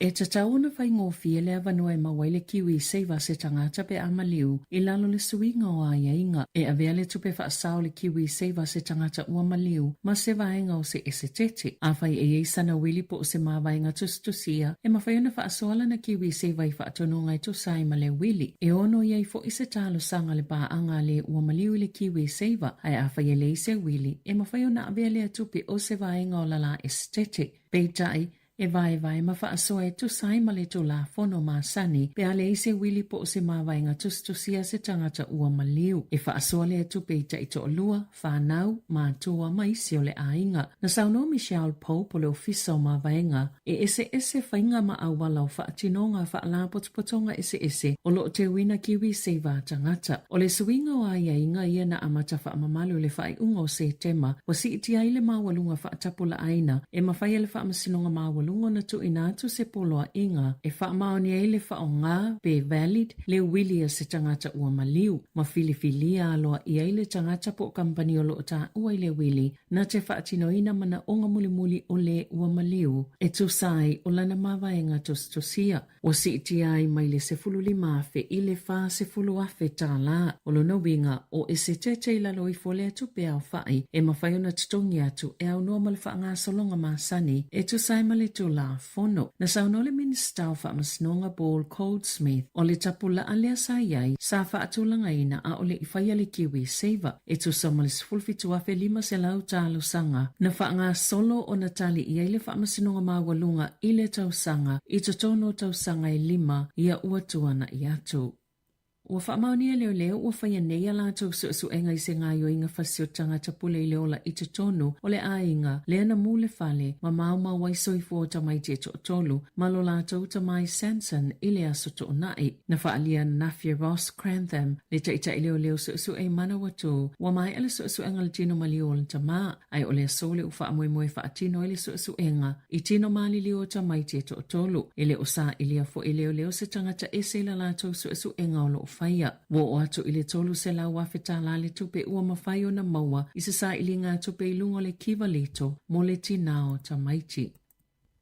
E tatau ona faigofie le avanoa e maua ai le KiwiSaver a se tagata pe a maliu i lalo o le suiga o aiaiga. E avea le tupe faasao o le KiwiSaver a se tagata ua maliu ma se vaega o se esetete. Afai e i ai sana uili po o se mavaega tusitusia, e mafai ona faasoa lana KiwiSaver i faatonuga e tusa ai ma le uili. E ono i ai foi se talosaga a le paaga a le ua maliu i le KiwiSaver, ae afai e leai se uili, e mafai ona avea lea tupe o se vaega o lala esetete. Peitai, E vaevae ma faasoa e tusa ai ma le Tulafono masani pe a leai se uili po o se mavaega tusitusia a se tagata ua maliu. E faasoa lea tupe i taitoalua, fanau, matua ma isi o le aiga. Na saunoa Michelle Pope o le Ofisa o Mavaega, e eseese faiga ma auala o faatinoga faalapotopotoga eseese o lo o teuina KiwiSaver a tagata. O le suiga o aiaiga ia na amata faamamalu i le faaiuga o Setema ua siitia ai le maualuga faatapulaaina e mafai e le Faamasinoga Maualuga ona tuuina atu se poloaiga e faamaonia ai le faaaoga pe valid le uili a se tagata ua maliu ma filifilia aloaia ai le tagata po o kamupani o lo o taua i le uili na te faatinoina manaoga mulimuli o le ua maliu e tusa ai o lana mavaega tusitusia. Ua siitia ai mai le $15,000 i le $40,000 tālā. O lona uiga, o esetete i lalo ifo o lea tupe aofai e mafai ona totogi atu e aunoa ma le faagasologa masani e tusa ai ma le Tulafono. Na saunoa le Minisita o Faamasinoga Paul Goldsmith, o le tapulaa lea sa i ai, sa faatulagaina a o le i faia le KiwiSaver. E tusa ma le 17,500 talosaga na faagasolo ona tali i ai le Faamasinoga Maualuga i le tausaga i totonu o tausaga e lima ia ua tuana'i atu. Ua faamaonia e leoleo ua faia nei a latou suesuega i se gaoioiga fasi o tagata pule i le ola i totonu o le aiga lea na mu le fale ma maumau ai soifua o tamaiti e toatolu ma lo latou tamai Sanson i le aso Toonai. Na faaalia ananafi e Ross Crantham, le taitai leoleo suesue i Manawatū, ua maea le suesuega i le tino maliu o le tamā, ae o le aso lea ua faamoemoe e faatino ai le suesuega i tino maliliu o tamaiti e toatolu. E le o sailia foi e leoleo se tagata ese i la latou suesuega o lo o faia. Ua oo atu i le $300,000 tālā le tupe ua mafai ona maua i se sailiga tupe i luga o le kiva lito mo le tinā o tamaiti.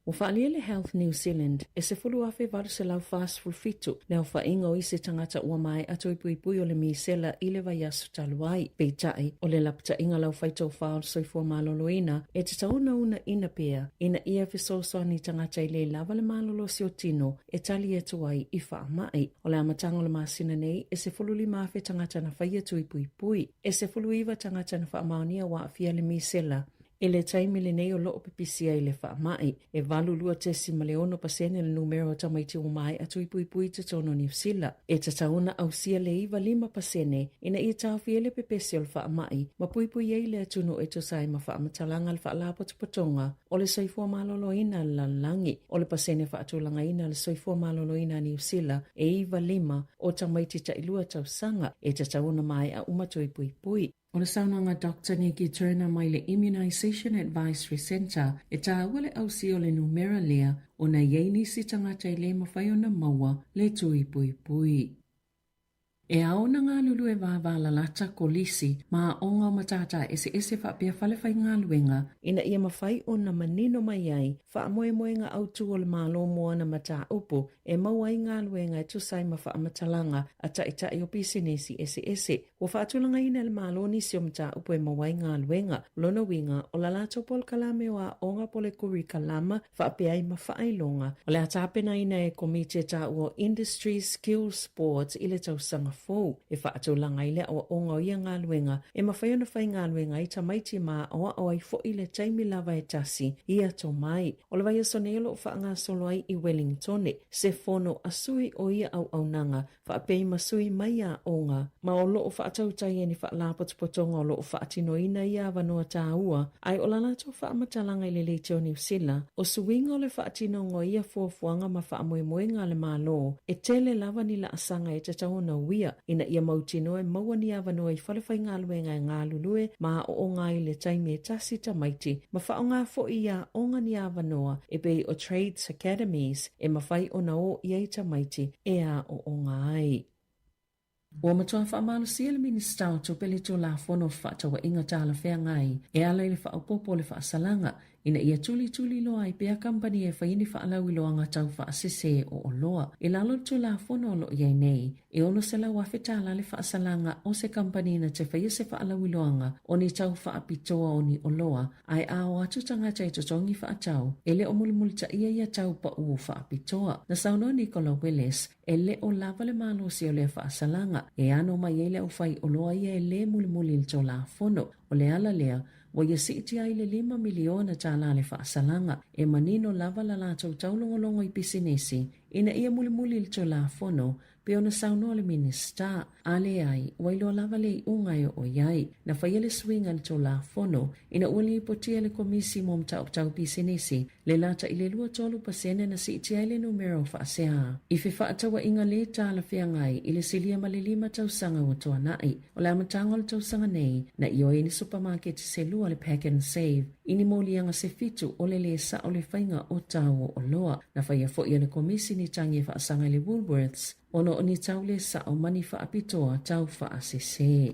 Ua faaalia le Health New Zealand e 10,847 le aofaiga o isi tagata ua maea toe puipui o le misela i le vaiaso talu ai. Peitai, o le lapataiga laufaitofa o le soifua maloloina e tatau ona uunaina pea ina ia fesoasoani i tagata e le lava le malolosi o tino e tali atu ai i faamai. O le amataga o le masina nei, e 15,000 tagata na faia tui puipui, e 19 tagata na faamaonia ua aafia le misela I le taimi lenei o lo o pipisi ai le faamai, e 82.6 pasene le numera o tamaiti ua maea tuipuipui i totonu o Niu Sila. E tatau ona ausia le 95 pasene ina ia taofi ai le pepesi o le faamai ma puipui ai le atunuu e tusa ai ma faamatalaga a le Faalapotopotoga o le Soifua Maloloina a le Lalolagi. O le pasene faatulagaina a le Soifua Maloloina a Niu Sila e 95 o tamaiti tailua tausaga e tatau ona maea uma tuipuipui. O le saunoaga Doctor Nikki Turner mai le Immunisation Advisory Centre, e tāua le ausi o le numera lea ona i ai nisi tagata e le mafai ona maua le tui puipui. E ao ona galulue vāvālalata, kolisi, ma aoga o matata eseese faapea fale faigaluega, ina ia mafai ona manino mai ai faamoemoega autū o le Malo mo ana mataupu e maua ai galuega e tusa ai ma faamatalaga a taitai o pisinisi eseese. Ua faatulagaina e le Malo nisi o mataupu e maua ai galuega. O lona uiga, o la latou polokalame o aoga po o le kurikalama faapea ai ma faailoga o le a tapenaina e Komiti e taua o Industry Skills Boards i le tausaga. fou e faatulaga ai le aoaoga o ia galuega e mafai ona faigaluega ai tamaiti ma aoao ai foi i le taimi lava e tasi ia tomai. O le vaiaso nei o lo o faagasolo ai i Wellingtone se fono a sui o ia auaunaga faapea ma sui mai aoga, ma o lo o faatautai ai ni faalapotopotoga o lo o faatinoina ia avanoa tāua, ae o la latou faamatalaga i le Leitio Niu Sila, o suiga o le faatinoga o ia fuafuaga ma faamoemoega a le Malo, e tele lava ni laasaga e tatau ona uia, ina ia mautinoa e maua ni avanoa i falefaigaluega e galulue ma aooga ai i le taimi e tasi tamaiti, ma faaaoga foi i aoga ni avanoa e pei o Trades Academies, e mafai ona o i ai tamaiti e aooga ai. Ua matua faamalosia le Minisita o Tupe le Tulafono o Fefaatauaiga Talafeagai e ala i le faaopoopo o le faasalaga ina ia tulituli loa ai pea kamupani e fai ni faalauiloaga tau faasese o oloa. I lalo o le Tulafono o lo o i ai nei, e $600,000 tala le faasalaga o se kamupani na te faia se faalauiloaga o ni tau faapitoa o ni oloa Ae a o atu tagata e totogi faatau, e le o mulimulitaia ia tau paʻū faapitoa. Na saunoa Nicola Willis, e le o lava le malosi o lea faasalaga, e ano mai ai le aufai oloa ia e lē mulimuli i le Tulafono. O le ala lea, ua ia siitia ai le $5 miliona tālā le faasalaga. E manino lava la latou taulogologo i pisinisi ina ia mulimuli i le Tulafono, Pei ona saunoa le Minisita, a leai, ua iloa lava le iuga e oo i ai. Na faia le suiga i le Tulafono ina ua lipotia e le Komisi mo Mataupu Tau Pisinisi le lata i le 23% na siitia ai le numera o faasea i fefaatauaiga lē talafeagai i le silia ma le lima tausaga ua tuanai. O le amataga o le tausaga nei, na ioe ai ni supamaketi se lua le Pack and Save i ni moliaga se fitu o le lē sa'o le faiga o tau o oloa. Na faia foi e le Komisi ni tagi e faasaga i le Woolworths ona o ni tau lē sa'o ma ni faapitoa tau faasese.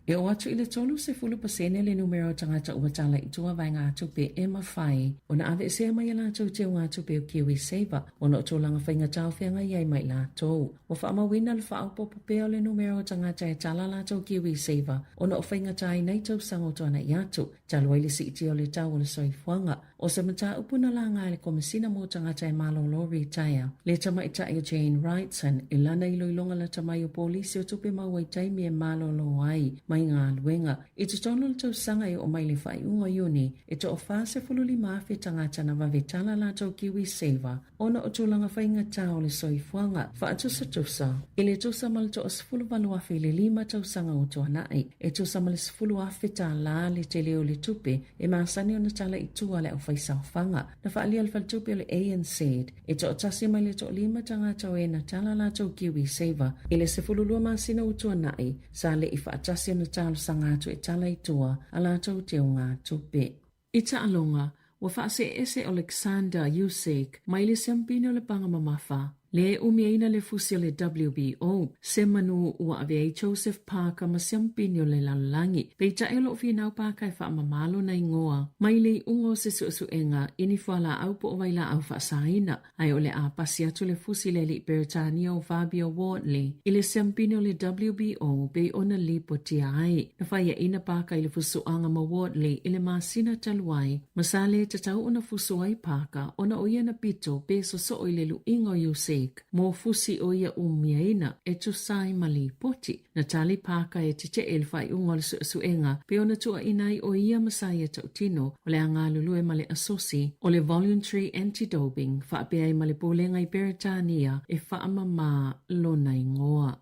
E oo atu i le 30% le numera o tagata ua tala i tua vaegatupe e mafai ona aveesea mai a latou teugatupe o KiwiSaver ona o tulaga faigata o feagai ai ma i latou. Ua faamauina le faaopoopo pea o le numera o tagata e tala latou KiwiSaver ona o faigata ai nei tausaga o tuanai atu, talu ai le siitia o le tau o le soifuaga. O se mataupu na laga e le Komesina mo Tagata e Malolo Ritaea, le tamaitai o Jane Wrightson, i lana iloiloga lata mai o polisi o tupe maua i taimi e malolo ai mai galuega. I totonu o le tausaga e oo mai le faaiuga o Iuni, e toa 45,000 tagata na vave tala latou KiwiSaver ona o tulaga faigata o le soifuaga faatusatusa i le tusa ma le toa 18,000 i le lima tausaga ua tuanai, e tusa ma le $10,000 tālā le tele o le tupe e masani ona tala i tua le aufaisaofaga. Na faaalia le faletupe o le ANZ e toatasi mai le toalima tagata o e na tala latou KiwiSaver i le 12 masina ua tuanai, sa le i faatasi ona talosaga atu e tala i tua a latou teugatupe. I taaloga, ua faaseese Oleksandr Usyk mai le siampine o le paga mamafa, lea e umiaina le fusi o le WBO, se manu ua avea ai Joseph Parker ma siampine o le lalolagi. Peitai o lo o finau Parker e faamama lona igoa mai le iuga o se suesuega i ni fualaau po o vailaau faasaina. Ae o le a pasi atu le fusi i le alii Peretania o Fabio Wardley i le siampine o le WBO pei ona lipotia ai. Na faiaina Parker i le fusuaga ma Wardley i le masina talu ai, ma sa lē tatau ona fusu ai Parker ona o ia na pito pe sosoo i le luiga o Usyk mo fusi o ia umiaina e tusa ai ma lipoti. Na tali Parker e teteʻe i le faaiuga o le suesuega pei ona tuuaina ai ʻo ia ma sa ia tautino o le a galulue ma le asosi o le Voluntary Anti-Doping faapea ai ma le Pulega i Peretania e faamamā lona igoa.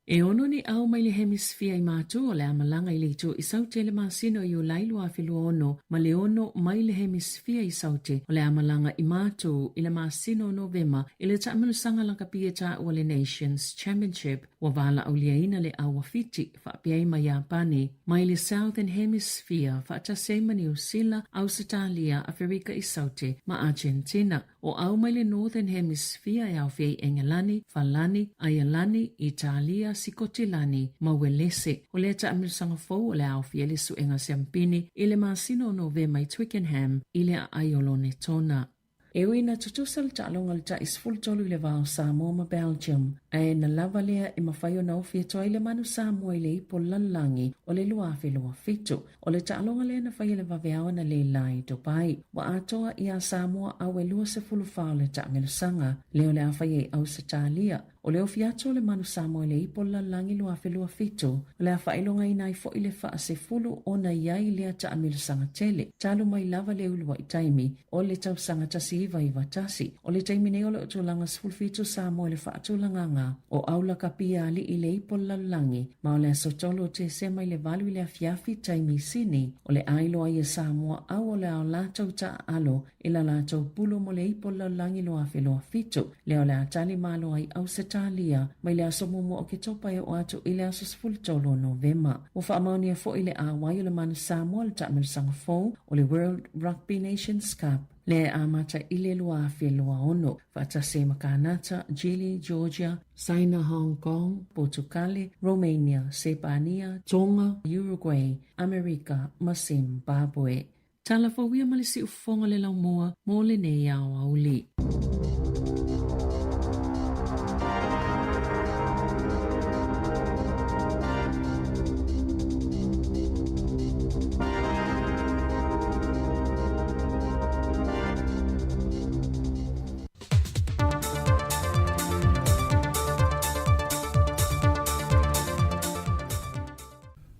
E ono ni ao mai le Hemisfia i Matu o le a malaga i le itu i Saute i le masina o Iulai 2026 ma le ono mai le Hemisfia i Saute o le a malaga i Matu i le masina o Novema i le taamilosaga lakapi e taua le Nations Championship. Ua valaauliaina le au a Fiti, faapea ai ma Iapani, mai le Southern Hemisphere faatasi ai ma Niu Sila, Ausetalia, Aferika i Saute, ma Agentina. O au mai le Northern Hemisphere e aofia ai Engelani, Falani, Aialani, Italia, Sikotilani, ma Uelese. O lea taamilosaga fou o le a aofia ai le suega siampini i le masina o Novema i Twickenham i le aai o Lonetona. E ui ina tutusa le taaloga o le tai 13 i le va o Samoa ma Belgium, ae na lava lea e mafai ona ofi atu ai le manu Samoa i le ipu o le lalolagi o le 2027. O le taaloga lea na faia i le vaveao analeila i Dubai. Ua atoa iā Samoa au e 24 o le taamilosaga lea o le a faia i Ausetalia. O le ofi atu o le Manu Samoa i le Ipo o le Lalolagi 2027, o le a faailogaina ai foi le faasefulu ona i ai lea taamilosaga tele, talu mai lava le uluai taimi o le tausaga 1991. O le taimi nei o lo o tulaga 17 Samoa i le faatulagaga o aulakapi alii i le Ipo o le Lalolagi, ma o le aso 3 o Tesema i le 8 i le afiafi taimi Sini, o le a iloa ai e Samoa au o le a o latou taaalo i la latou pulu mo le Ipo o le Lalolagi 2027, lea o le a tali malo ai Ausetalia mai le aso muamua o Oketopa e oo atu i le aso 13 o Novema. Ua faamaonia foi le auai o le Manu Samoa i le taamilosaga fou o le World Rugby Nations Cup, lea e amata i le 2026, faatasi ai ma Kanata, Chile, Georgia, Saina, Hong Kong, Potukale, Romania, Sepania, Tonga, Uruguay, Amerika ma Zimbabwe. Tala fou ia ma le siufofoga le laumua mo lenei aoauli.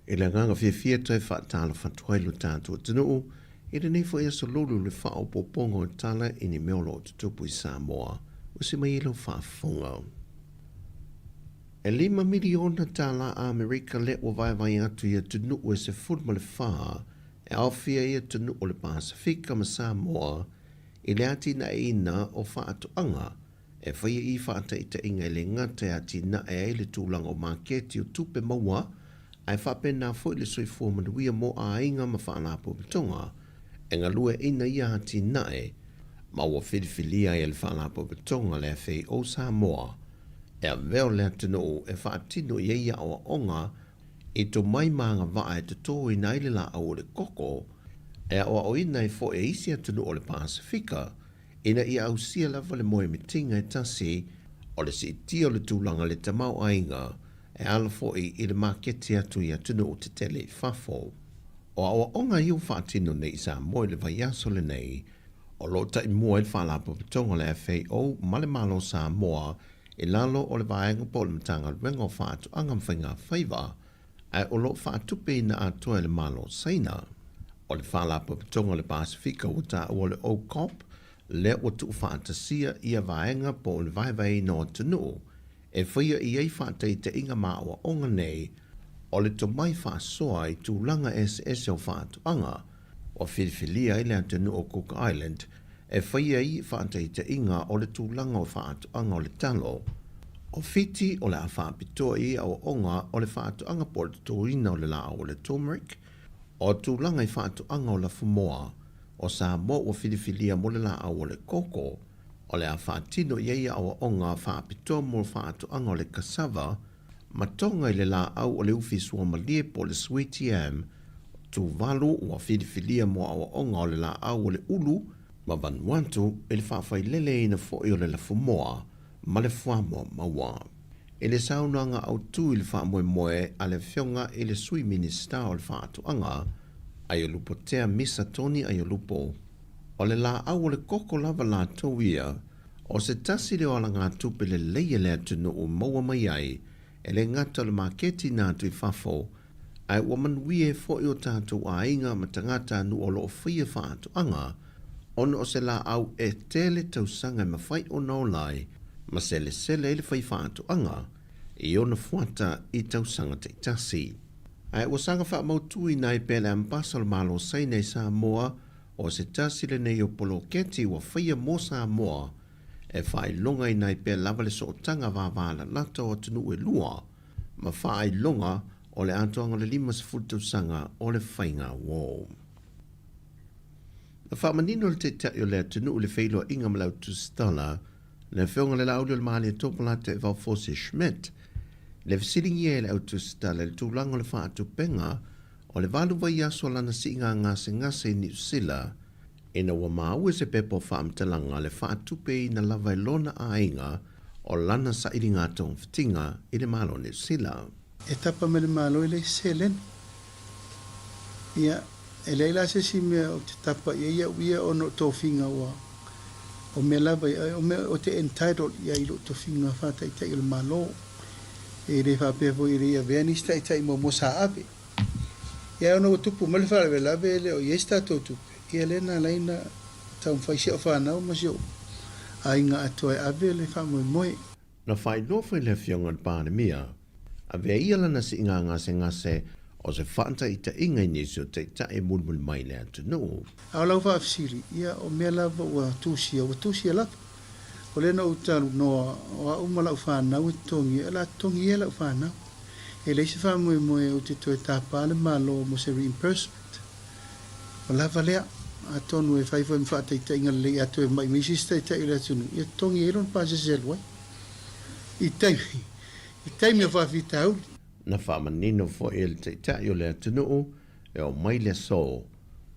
I le agaga fiafia toe faatalofa atu ai lo tatou atunuu i lenei foi aso lulu le faaopoopoga o tala i ni mea o lo o tutupu i Samoa. Usi mai i lau faafofoga. E $5 miliona tālā Amerika lea ua vaevae atu i atunuu e 14 e aofia ai atunuu o le Pasefika ma Samoa i le atinaeina o faatoaga e faia i faataitaiga e le gata e atinae ai le tulaga o maketi o tupe maua ae faapena foi le soifua manuia mo aiga ma faalapotopotoga e galueaiina ia atinae ma ua filifilia ai e le Faalapotopotoga le FAO Samoa e avea o le atunuu e faatino i ai ia aoaoga i tomai ma agavaa e totoina ai le laau o le koko e aoaoina ai foi e isi atunuu o le Pasefika ina ia ausia lava le moemitiga e tasi o le siitia o le tulaga le tamaoaiga e ala foi i le maketi atu i atunuu tetele i fafo. O aoaoga ia ua faatino nei i Samoa i le vaiaso lenei, o lo o taimua ai le Faalapotopotoga o le FAO ma le Malo o Samoa i lalo o le Vaega po o le Matagaluega o Faatoaga ma Faigafaiva, ae o lo o faatupeina atoa e le Malo o Saina. O le Faalapotopotoga o le Pasefika ua taua o le OCOP lea ua tuufaatasia ia vaega po o le vaevaeina o atunuu e faia i ai faataitaiga ma aoaoga nei o le tomai faasoa i tulaga eseese o faatoaga ua filifilia ai le atunuu o Cook Island e faia ai faataitaiga o le tulaga o faatoaga o le talo. O Fiti o le a faapitoa i ai aoaoga o le faatoaga po o le totoina o le laau o le turmeric, o tulaga i faatoaga o lafumoa, o Samoa ua filifilia mo le laau o le koko, o le a faatino i ai aoaoga faapitoa mo faatoaga o le cassava, ma Tonga i le laau o le ufi suamalie po o le sweet yam, Tuvalu ua filifilia mo aoaoga o le laau o le ulu, ma Vanuatu i le faafaileleina foi o le lafumoa ma le fuamoa maua. I le saunoaga autu i le faamoemoe a le Afioga i le Sui Minisita o le Faatoaga, Aiolupotea Misa Tony Aiolupo, o le laau o le koko lava latou ia, o se tasi lea o alagatupe lelei a le atunuu maua mai ai e le gata o le maketi na atu i fafo, ae ua manuia ai foi o tatou aiga ma tagatanuu o lo o faia faatoaga ona o se laau e tele tausaga e mafai ona ola ai ma selesele ai le fai faatoaga i ona fuata i tausaga taitasi. Ae ua saga faamautuina ai pea le Ambasa o le Malo Saina i Samoa o se tasi lenei o poloketi ua faia mo Samoa e faailogaina ai pea lava le sootaga vavalalata o atunuu e lua ma faailoga o le atoaga o le 50 tausaga o le faiga uo. Na faamanino le Taitai o le atunuu i le feiloaiga ma le au tusitala, le Afioga i le Laauli o le Malietoa Polataivao Fosi Schmidt, i le fesiligia e le au tusitala i le tulaga o le faatupega o le valu vaiaso o lana siiga gasegase i Niu Sila, ina ua maua i se pepa o faamatalaga le faatupeina lava e lona aiga o lana sailiga togafitiga i le Malo o Niu Sila. E tapa mai le Malo i le isi seleni. Ia, e leai la se isi mea ou te tapa i ai au ia ona o tofiga ua. O mea lava ia, o mea ou te entitled i ai i lou tofiga faa-Taitai o le Malo. E le faapea foi e le i avea nisi Taitai muamua sa ave. Ia ona ua tupu mai le faalavelave e le o i ai se tatou tupe, ia lea na ala ai ona taumafai si au fanau ma si ou aiga atoa e ave le faamoemoe. Na faailoa foi le Afioga i le Palemia, avea ia lana siiga gasegase o se faataitaiga i nisi o taitai e mulimuli mai i le atunuu. A o lau faafesili, ia o mea lava ua tusia, ua tusia lava. O lea na ou talanoa, o au ma lau fanau e totogi, o le a totogi ia lau fanau. E leai se faamoemoe ou te toe tapa le Malo mo se reimbursement. Ua lava lea. Atonu e fai foi ma faataitaiga lelei a toe mai mai se isi taitai o le atunuu, ia totogi ai lona pasese e alu ai i taimi, i taimi o faafitauli. Na faamanino foi e le Taitai o le atunuu e oo mai le aso,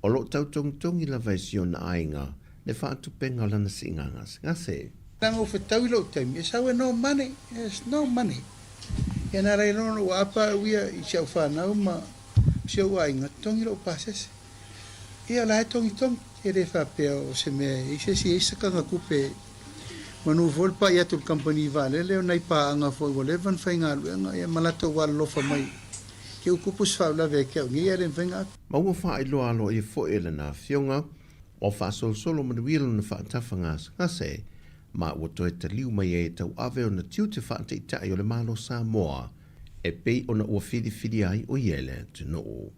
o lo o tautogitogi lava e si ona aiga le faatupenga o lana siiga gasegase. Leaga ua fetau i lou taimi, e sau e no money, there's no money. Ia na laila ona ua apa au ia i si au fanau ma si ou aiga, totogi lou pasese. Ia o la e togitogi, e le faapea o se mea e i se isi e i se sakaga kupe manu foi le pai atu i le kamupani vaalele o nai paaga foi ua leva ona faigaluega ia ma latou alolofa mai ke upu se faalavelave ia te au nei ae le mafai ona ave. Ma ua faailoa aloaia foi e lana afioga ua faasolosolo manuia lona faatafa gasegase ma ua toe taliu mai ai e tauave ona tiute faataitai o le Malo Samoa e pei ona ua filifilia ai o ia e le atunuu.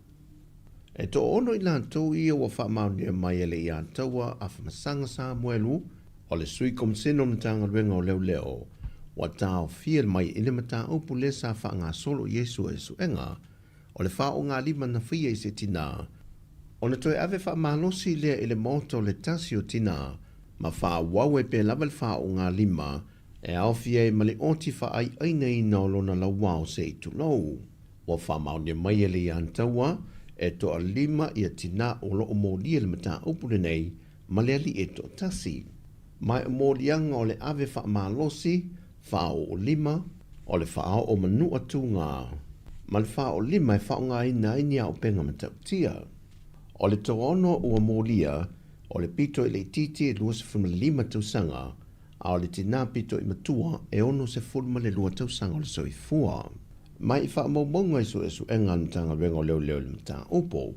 E toaono i latou ia ua faamaonia mai e le Iataua Afamasaga Samuelu, o le Sui Komisene o le Matagaluega o Leoleo, ua taofia mai i le mataupu lea sa faagasolo i ai suesuega o le faogalima na faia i se tinā, ona toe ave faamalosi lea i le maota o le tasi o tinā ma faaauau ai pea lava le faogalima e aofia ai ma le oti faaiainaina o lona lauao se i tulou. Ua faamaonia mai e le Iataua e toalima ia tinā o lo o molia i le mataupu lenei ma le alii e toatasi. Ma e o moliaga o le ave faamalosi, faaoolima, o le faaoo manua tugā, ma le faaoolima e faaaogaina ai ni aopenga matautia. O le toaono ua molia, o le pito i le itiiti e 25 tausaga, a o le tinā pito i matua e 62 tausaga o le soifua. Mai i faamaumauga i suesuega a le Matagaluega o Leoleo i le mataupu,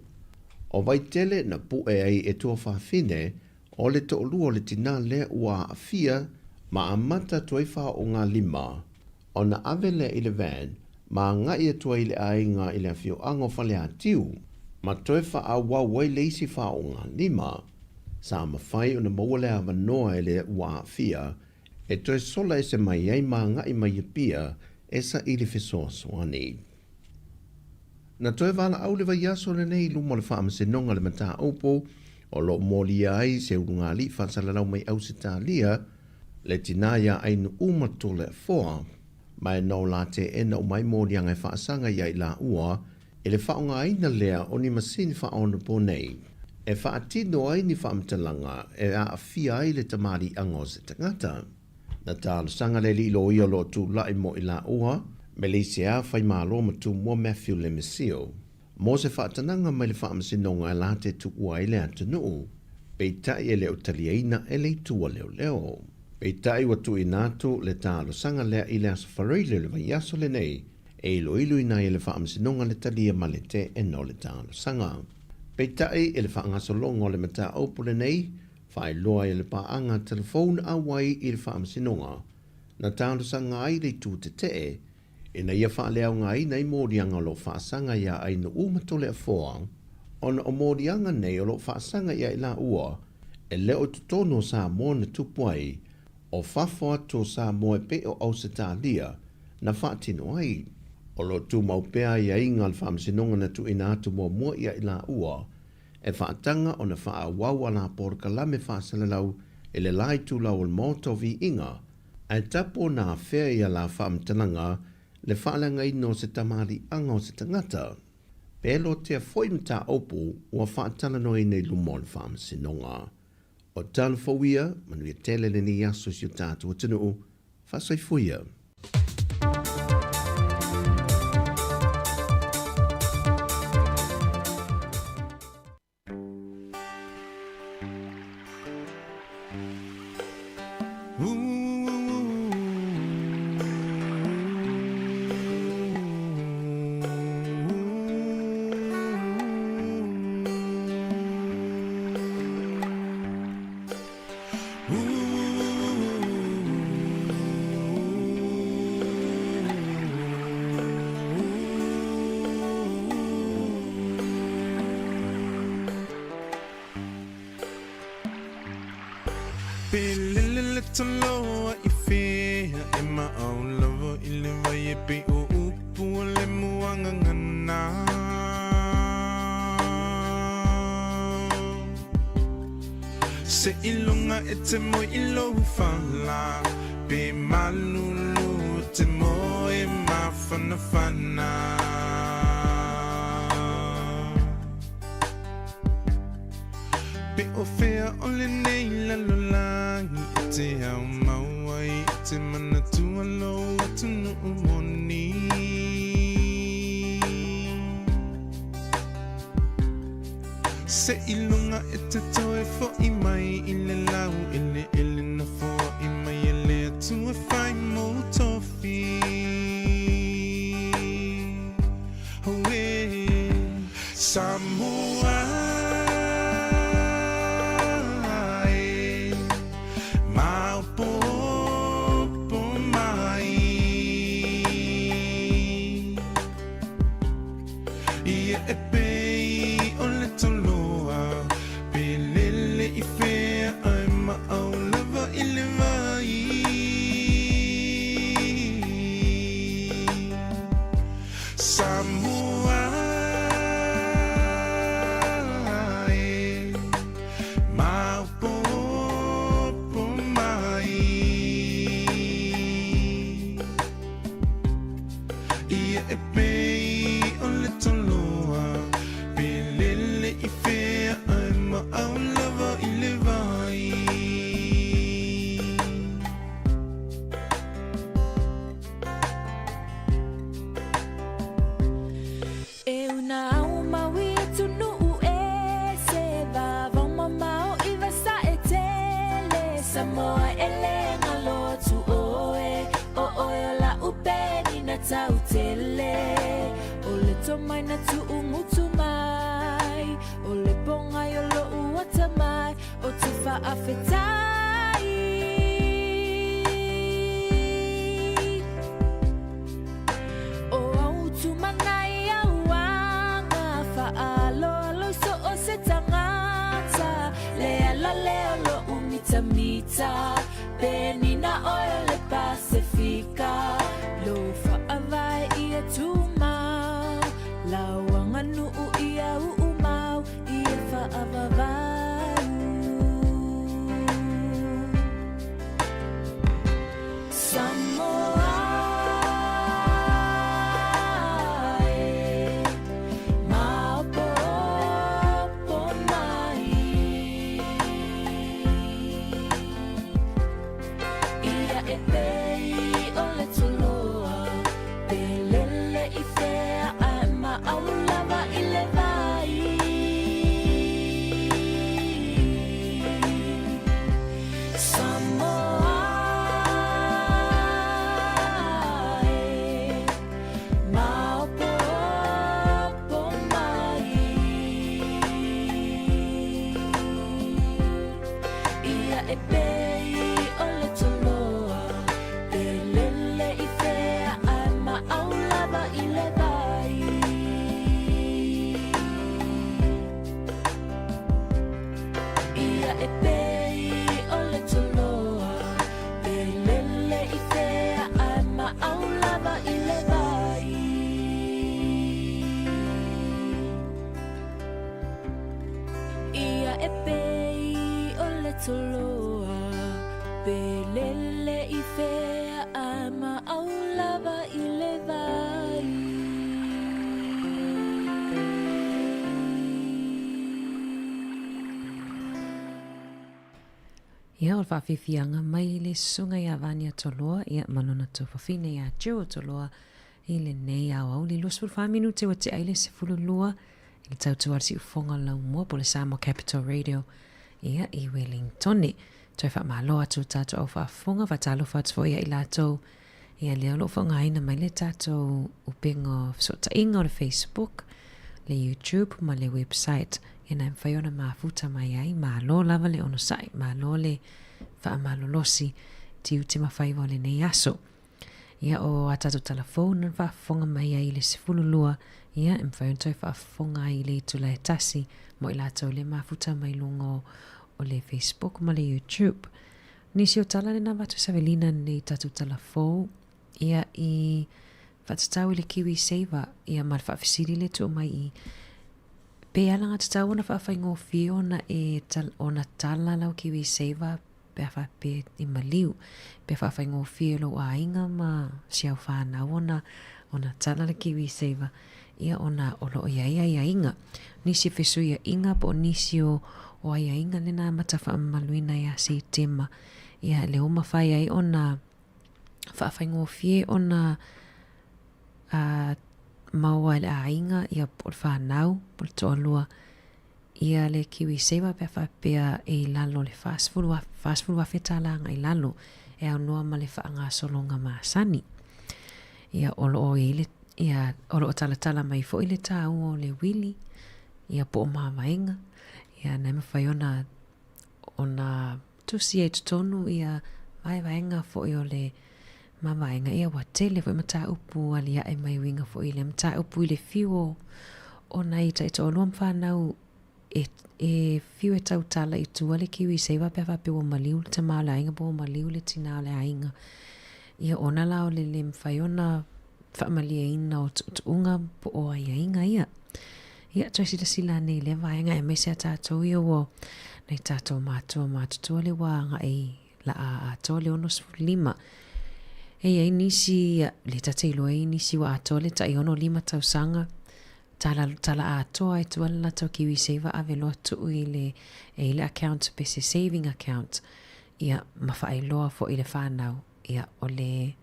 o Vaitele na pu'e ai e tuafafine o le toalua o le tinā lea ua aafia ma amata atu ai faaogalima ona ave lea i le van ma agai atu ai i le aiga i le afioaga o Faleatiu ma toe faaauau ai le isi faaogalima. Sa mafai ona maua le avanoa e le ua aafia e toe sola ese mai ai ma agai mai i Apia e saili fesoasoani. Na toe valaau le vaiaso lenei i luma o le Faamasinoga le mataupu o lo o molia ai se ulugalii faasalalau mai Ausetalia, le tinā iā Ainuuma Toleafoa, ma e no la teena uma ai moliaga e faasaga iā i laua i le faaaogaina lea o ni masini faaonaponei e faatino ai ni faamatalaga e aafia ai le tamaliiaga o se tagata. Na talosaga le alii loia o lo o tulai mo i laua me le isi Faimalo ma Tumua Matthew Lemesio mo se faatanaga mai le Faamasinoga e la te tuua ai le atunuu, peitai e le o taliaina e le itu a leoleo. Peitai ua tuuina atu le talosaga lea i le Aso Faraile o le vaiaso lenei e iloiloina ai e le Faamasinoga le talia ma le teena o le talosaga. Peitai i le faagasologa o le mataupu lenei, Faailoa ai e le paaga telefone auai i le Faamasinoga na talosaga ai le itu tetee ina ia faaleaogaina ai moliaga o lo o faasaga iā Ainu'u ma Toleafoa ona o moliaga nei o lo o faasaga iā i laua e le o i totonu o Samoa na tupu ai, o fafo atu o Samoa e pei o Ausetalia na faatino ai. O lo o tumau pea aiaiga a le Faamasinoga na tuuina atu muamua iā i laua E faataga ona faaauau a la polokalame faasalalau i le la itulau o le Maota o Viiga, ae tapu ona afea ia la faamatalaga le faaleagaina o se tamaliiaga o se tagata. Pe lotea foi mataupu ua faatalanoaina i luma o le Faamasinoga. O tala fou ia, manuia tele lenei aso i si o tatou atunuu. Faasoifua ia. Seiloga e te moe i lou fala pe malulu te moe mafanafana. Pe o fea o lenei lalolagi e te ao mau ai e te manatua lou atunuu moni. Seiloga e te toe fo'i mai i le lau eleele na foa'i mai e le Atua e fai mou tofi. Auē, Samoa e, maopoopo mai. Ia e pei o le toloa, pe lele i fea ae maau lava i le vai. Samoa e, maopoopo mai. Ia e pei o le toloa, pe lele i fea ae maau lava i le vai. E una au maui e tunuu e se vavao mamao i vasa e tele Samoa e le ngalo atu oe o oe o la upeni na tau tele o le tomai na tuu ngutu mai o le pongai o lou atamai o te faafetai. O au tumanai au anga faaloalo i so o se tangata le ala lea o lou mitamita penina oe o le Pasefika lou faavae ia tumau lau aganuu ia uumau ia faavavau. Samoa e, maopoopo mai. Ia e pei o le toloa, pe lele i fea ae maau lava i le vai. Samoa e, maopoopo mai. Ia e pei o le toloa, pe lele i fea ae maau lava i le vai. Ia e pei o le toloa, pe lele i fea ae maau lava i le vai. Ia e pei o le toloa, pe lele i fea ae maau lava i le vai. Ia, o le faafiafiaga mai i le susuga ia Vania Toloa, ia, ma lona tuafafine ia Gerald Toloa i lenei aoauli 24 minute ua tea ai le 12 i le tautua a le siufofoga o le laumua po o le Samoa Capital Radio, ia, i Wellingtone. Toe faamalo atu i tatou au faafofoga, faatalofa atu foi ia i latou ia lea o lo o faaaogaina mai le tatou upega o fesootaiga o le Facebook, le YouTube ma le website ina e mafai ona mafuta mai ai. Malo lava le onosai, malo le faamalolosi tiute ma faiva o lenei aso. Ia o a tatou tala fou na faafofoga mai ai i le 12, ia e mafai ona toe faafofoga ai i le itula e tasi mo i latou le mafuta mai luga o, o le Facebook ma le YouTube. Nisi o tala lena avatu savelina nei tatou tala fou, ia i faatatau i le Kiwi Saver, ia ma le faafesili le tuu mai i pe alagatatau ona faafaigofie ona e tal, ona tala lau Kiwi Saver pe a faapea i maliu, pe faafaigofie lou aiga ma si au whanau ona, ona tala le Kiwi Saver, ia ona o lo o i ai aiaiga. Nisi o fesuiaiga po o nisi o, o aiaiga lena amata faamamaluina ia Setema, ia le uma fai ai ona faafaigofie ona a, maua e le aiga, ia po o le whanau, po o le toalua, ia le KiwiSaver pe a faapea e i lalo o le 40, 40,000 tala agai lalo e aunoa ma le faagasologa masani. Ia o lo o i le ia o lo o talatala mai foi le taua o le uili ia po o mavaega ia na e mafai ona ona tusi ai totonu ia vaevaega foi o le mavaega ia ua tele foi mataupu aliae mai uiga foi i lea mataupu i le fiu o o nai taitoalua ma fanau e e fiu e tautala i tua le kiwi saver pe a faapea ua maliu le tama o le aiga po ua maliu le tina o le aiga. Ia ona la o le le mafai ona faamalieina o tuutuuga po o aiaiga ia. Ia, toe silasila ane i lea vaega aemaise a tatou ia ua nai tatou matua matutua le ua agai laa atoa le 65. E i ai nisi, le ta te iloa ai nisi ua atoa le tai 65 tausaga, tala, tala atoa ai tua le latou KiwiSaver ave loa tuu i le, e i le account pe se saving account, ia, ma faailoa foi i le whanau, ia, o le,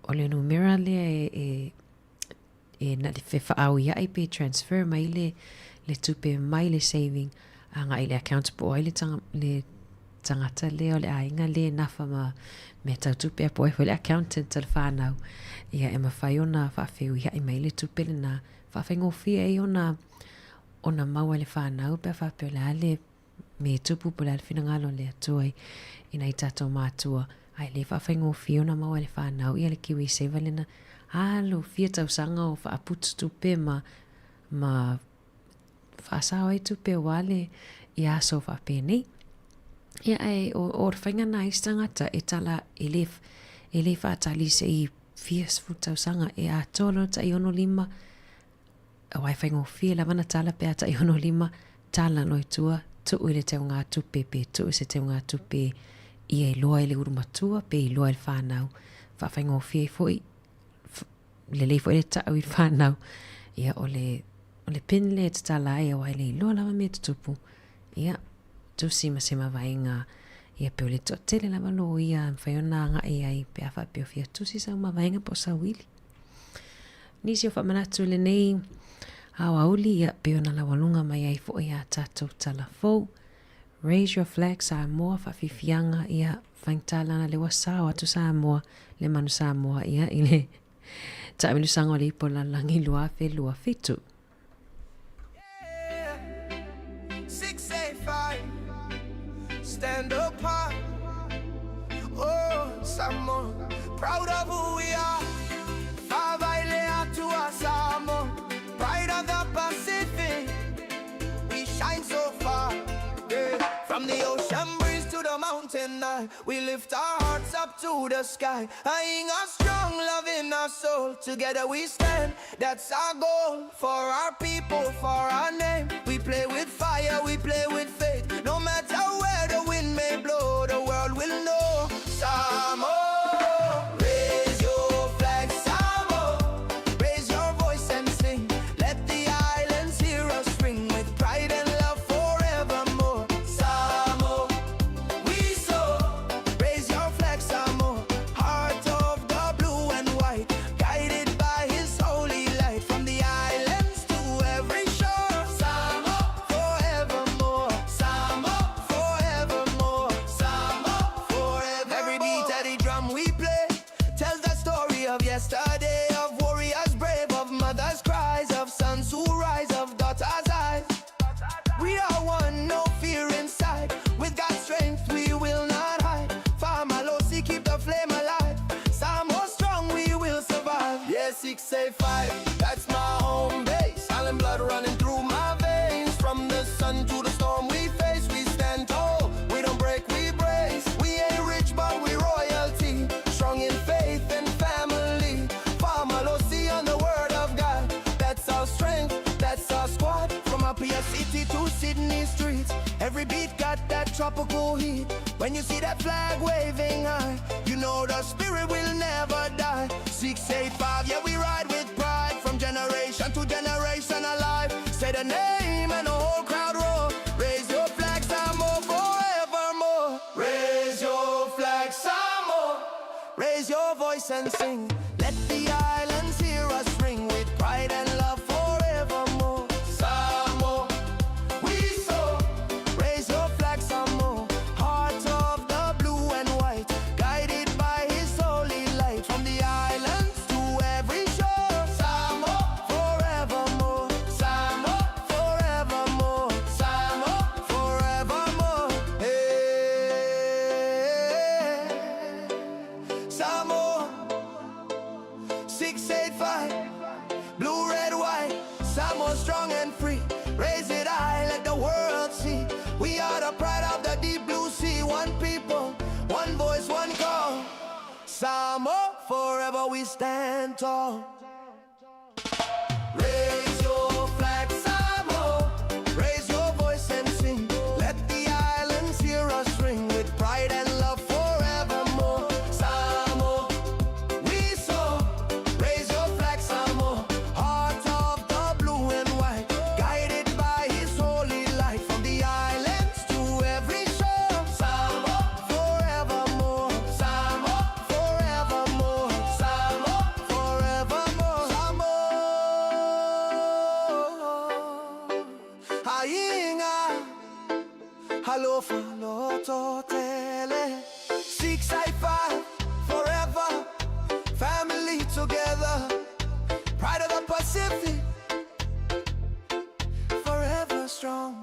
o le numera lea e, e, e na te fefaauia'i pe transfer mai le, le tupe mai le saving agai i le account po o ai le, tanga, le tagata lea o le aiga lē nafa ma mea tau tupe a po o ai foi le accountant a le whānau. Ia e mafai ona faafeuia'i mai le tupe lenā faafaigofie ai ona ona maua e le whānau pe a faapea o le a le me tupu po o le a le finagalo o le Atua i, i nai tatou mātua, ae le faafaigofie ona maua e le whānau ia le KiwiSaver lena alu fia tausaga o faaputu tupe ma, ma faasao ai tupe aua le ia aso faapenei. Ia ae o, o le faiga nā isi tagata e tala e le, e le faatali se i fia sefulu tausaga e atoa lona tai ono lima Aua e faigofie lava na tala pe a tai ono lima tala loa i tua, tuu i le teugatupe pe tuu i se teugatupe ia iloa i le ulu matua pe iloa i le whanau. Faafaigofie ai foi, lelei foi le tau i le whanau. Ia o le, o le pin lea e tatala ai aua e le iloa lava mea tutupu. Ia, tusi ma se mavaega ia pe o le toatele lava loia e mafai ona agai ai pe a faapea o fia tusi sau mavaega po o sau uili. Nisi o faamanatu i lenei aoauli, ia pei ona laualuga mai ai foi a tatou tala fou. Raise your flag Samoa, faafiafiaga, ia faigata lana le ua sao atu Samoa, le manu Samoa, ia i le taamilosaga o le ipu o le lalolagi 2027. 685 Stand apart Oh, Samoa Proud of who we are Fa'availe Atua Samoa Pride of the Pacific We shine so far yeah. From the ocean breeze to the mountain high We lift our hearts up to the sky Aiga strong love in our soul Together we stand That's our goal For our people, for our name We play with fire, we play with faith No matter where the wind may blow The world will know Samoa Raise your flag, Samoa Raise your voice and sing Let the islands hear us ring With pride and love forevermore Samoa We soar Raise your flag, Samoa Heart of the blue and white Guided by his holy light From the islands to every shore Samoa forevermore Samoa yesterday, of warriors brave, of mothers' cries, of sons who rise, of daughters' eyes. We are one, no fear inside. With God's strength, we will not hide. Famalosi, keep the flame alive. Samoa strong, we will survive. Yeah, 685, that's my home base. Island blood running through my veins. From the sun to the storm we face, we stand tall. We don't break, we brace. We ain't rich, but we royalty. Strong in faith and family. Famalosi on the word of God. That's our strength, that's our squad. From Apia City to Sydney streets, every beat got that tropical heat. When you see that flag waving high, you know the spirit will never die. 685, yeah, we ride with pride. From generation to generation alive. Say the name and the whole crowd roar. Raise your flag, Samoa, forevermore. Raise your flag, Samoa. Raise your voice and sing. Let the islands hear us ring with pride and love forevermore. Samoa, we soar. Raise your flag, Samoa. Heart of the blue and white, guided by His holy light. From the islands to every shore. Samoa, forevermore. Samoa, forevermore. Samoa, forevermore. Hey, Samoa, 685, blue, red, white. Samoa strong and free. Raise it high, let the world see. We are the pride of the deep blue sea. One people, one voice, one call. Samoa, forever we stand tall. Raise your flag, Samoa. Raise your voice and sing. Let the islands hear us ring with pride and love forevermore. Samoa, we soar. Raise your flag, Samoa. Heart of the blue and white, guided by His holy light. From the islands to every shore. Samoa, forevermore. Samoa, forevermore. Samoa, forevermore. Samoa. Aiga, alofa lototele. 685, forever. Family together. Pride of the Pacific. Forever strong.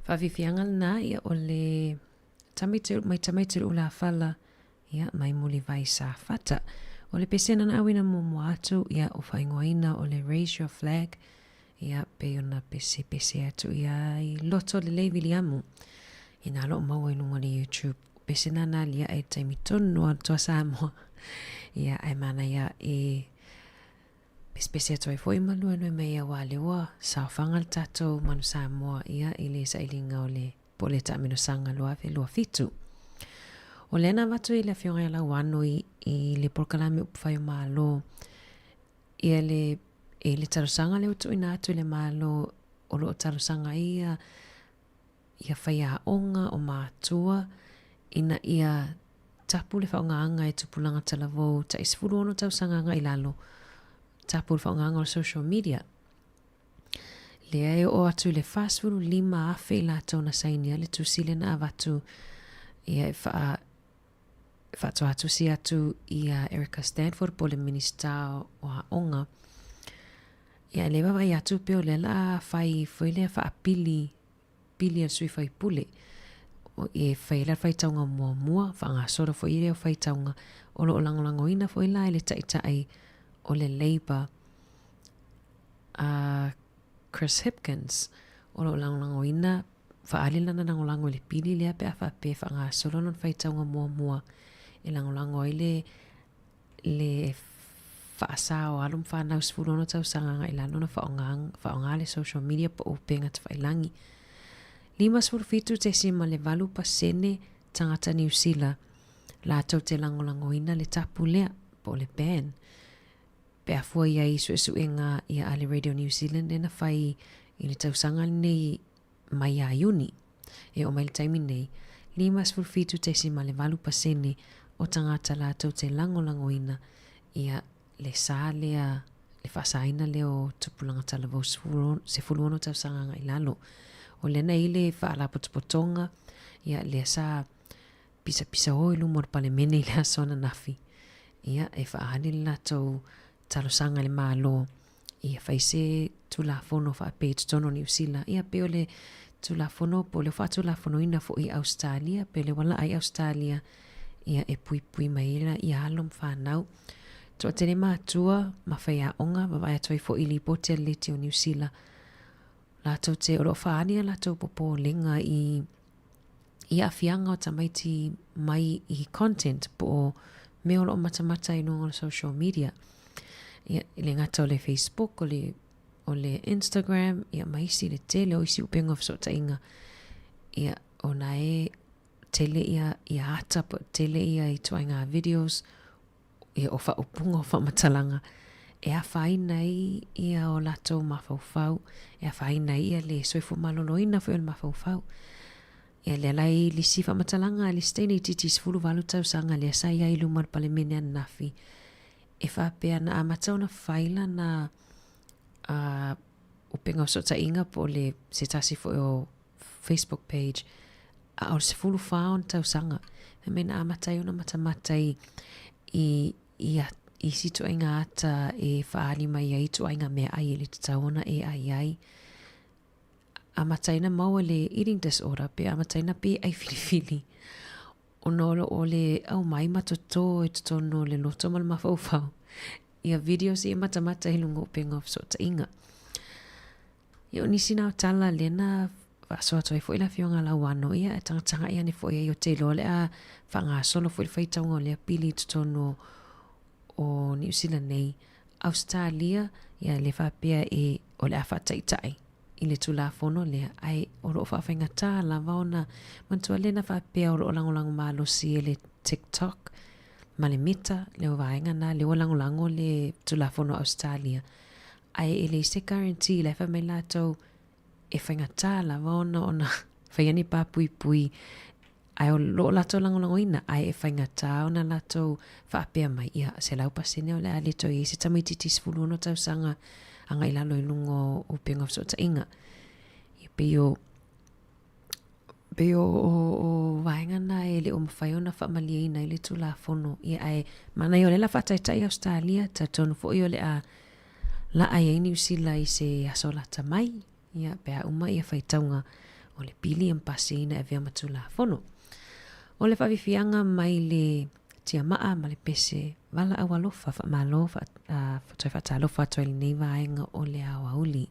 Faafiafiaga lena ia o le tamaiti mai tamaiti o le ulafala ia mai Mulivai Safata. O le pesena na auina muamua atu ia o faaigoaina o le Raise Your Flag ia pei ona pesepese atu ia i loto lelei Viliamu ina lo o maua i luga o le YouTube. Pesena na aliae i le taimi tonu a le Toa Samoa ia ae manaia e Pesepese atu ai foi ma luelue mai auā lea ua saofaga le tatou Manu Samoa ia i le sailiga o le po o le taaminosaga 2027. O lea na avatu i le Afioga ia Lauano i, i le polokalame Upufai o Malo ia le, i le talosaga lea ua tuuina atu i le Malo o lo o talosaga ai ia ia faiaoga o matua ina ia tapu le faaaogaga e tupulaga talavou tai 16 tausaga agai i lalo, tapu le faaaogaga o le social media. Lea e oo atu i le 45,000 i latou na sainia le tusi lea na avatu ia e wha, faatoa tusi atu ia Erica Stanford po o le Minisita o Aoga. Ia le vaavaai atu pei o lea o le a fai foi lea faapili pili a le sui faipule. E fai ai la le faitauga muamua, faagasolo foi lea faitauga o lo o lagolagoina foi la e le taitai o le Labour a Chris Hipkins o lo o lagolagoina faaali lana lagolago i le pili lea pe a faapea e faagasolo lona faitauga muamua e lagolago ai le le faasa o alo ma fanau 16 tausaga agai i lalo ona faaaoga, faaaoga le social media po o upega tafailagi. 57.8% tagata Niu Sila latou te lagolagoina le tapu lea po o le ban. Pe a fua i ai i suesuega ia a le Radio New Zealand lea na fai i le tausaga lenei mai ia Iuni. E oo mai le taimi nei, 57.8% o tagata latou te lagolagoina ia le sa lea, le faasaina lea o tupulaga talavou 16 tausaga agai i lalo. O lea na i ai le faalapotopotoga, ia lea sa pisapisao i luma o le Palemene i le aso ananafi, ia e faaali le latou talosaga i le Malo ia fai se Tulafono faapea i totonu o Niu Sila. Ia pei o le Tulafono po o le faatulafonoina foi i Ausetalia, pei o le ua laa i Ausetalia, ia e puipui mai ai la ia alo ma fanau. Toatele matua ma faiaoga, vaavaai atu ai foi i lipoti a le Leti o Niu Sila, latou te o lo o faaali a latou popolega i i aafiaga o tamaiti mai i content po o mea o lo o matamata i luga o le social media. Ia, e le gata o le Facebook, o le, o le Instagram, ia ma isi le tele o isi upega o fesootaiga. Ia, ona e tele ia, ia ata, po tele ia ituaiga videos ia o faaupuga o faamatalaga e afaina ai ia o latou mafaufau, e afaina ai ia le soifua maloloina foi o le mafaufau. Ia lea la e i le isi faamatalaga a le isi teine itiiti 18 tausaga lea sa i ai i luma o le Palemene ananafi, e faapea na amata ona fai lana upega o fesootaiga po o le se tasi foi o Facebook page a o le 14 ona tausaga. Fai mai na amata ai ona matamata i, i, i, i isi ituaiga ata e faaali mai ai ituaiga meaai e le tatau ona e ai ai. Amata ai na maua le eating disorder pe amata ai na pe ai filifili ona o lo o le aumai ma toto i totonu o le loto ma le mafaufau ia videos ia matamata i luga o upega o fesootaiga. Ia o nisi na o tala lea na faasoa atu ai foi le Afioga a Lauano, ia e tagatagai ane foi ai o te iloa o le a faagasolo foi le faitauga o lea pili i totonu o Niu Sila nei. Ausetalia, ia le faapea e o le a faataitai i le Tulafono lea, ae o lo o faafaigatā lava ona manatua lea na faapea o lo o lagolago malosi e le TikTok ma le Meta, le vaega na lea ua lagolago le Tulafono a Ausetalia. Ae e leai se guarantee, la e fai mai latou e faigata lava ona ona faia ni pā puipui ae o lo o latou lagolagoina ae e faigata ona latou faapea mai, ia, 100% o le a le toe i ai se tamaitiiti 16 tausaga agai lalo i luga o upega o fesootaiga. Ia pei o pei o, o, o vaega na e le o mafai ona faamalieina ai le Tulafono. Ia ae manaia o lea o le a faataitai Ausetalia, talitonu foi o le a laa ai Niu Sila i se aso lata mai, ia pe a uma ia faitauga o le pili e pasiina e avea ma tulafono. O le faafiafiaga mai le tiamaa ma le pese valaau alofa faamalo fa, uh, toe faatalofa atu ai lenei vaega o le aoauli.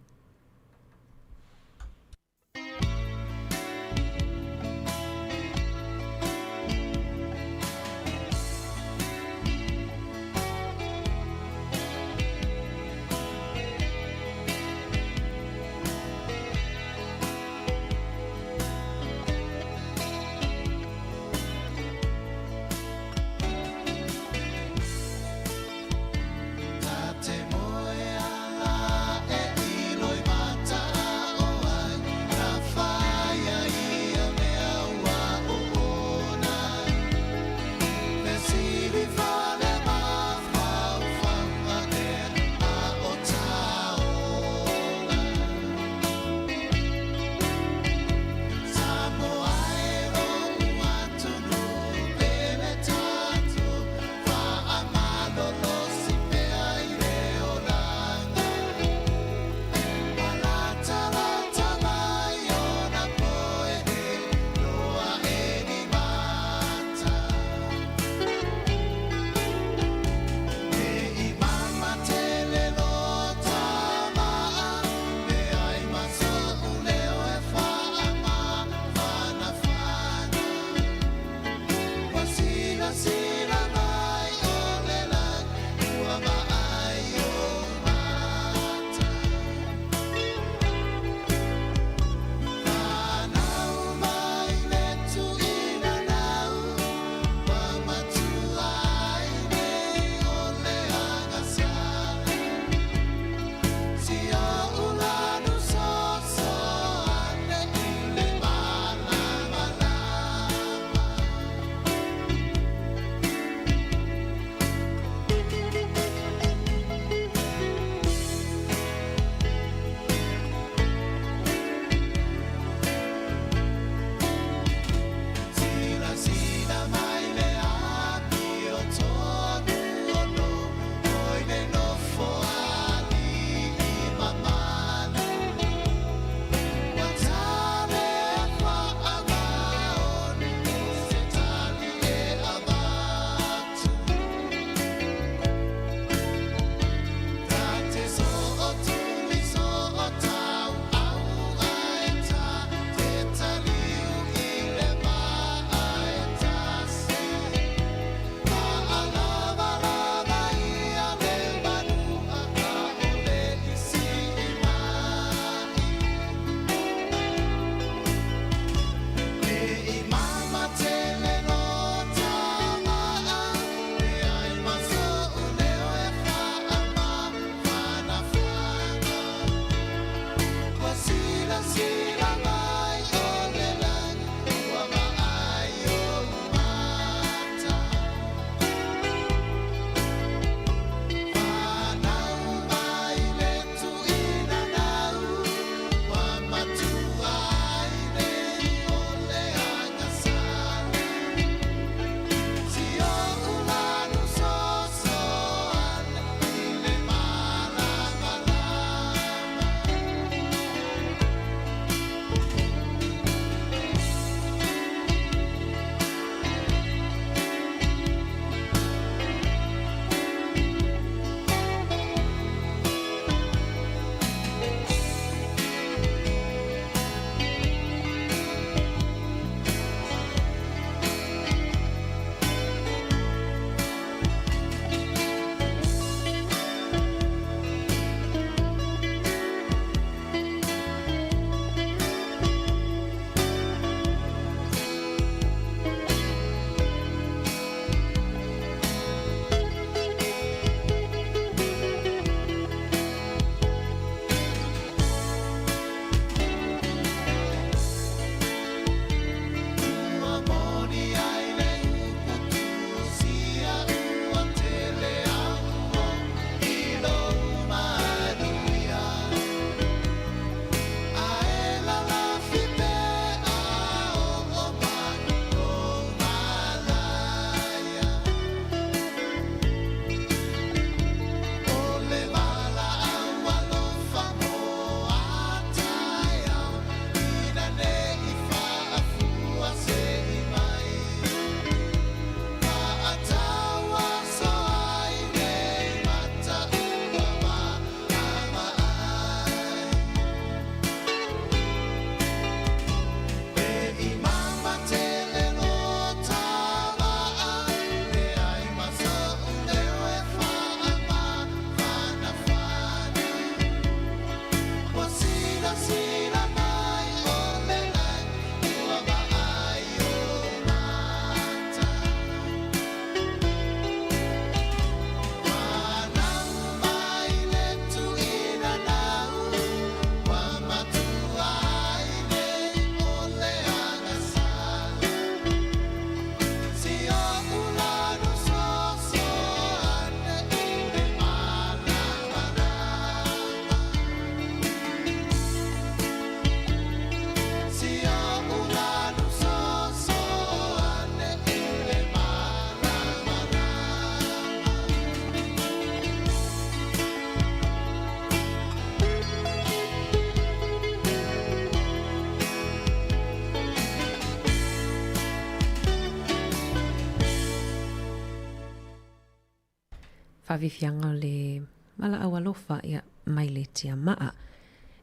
faafiafiaga o le valaau alofa ia mai le tiamaa.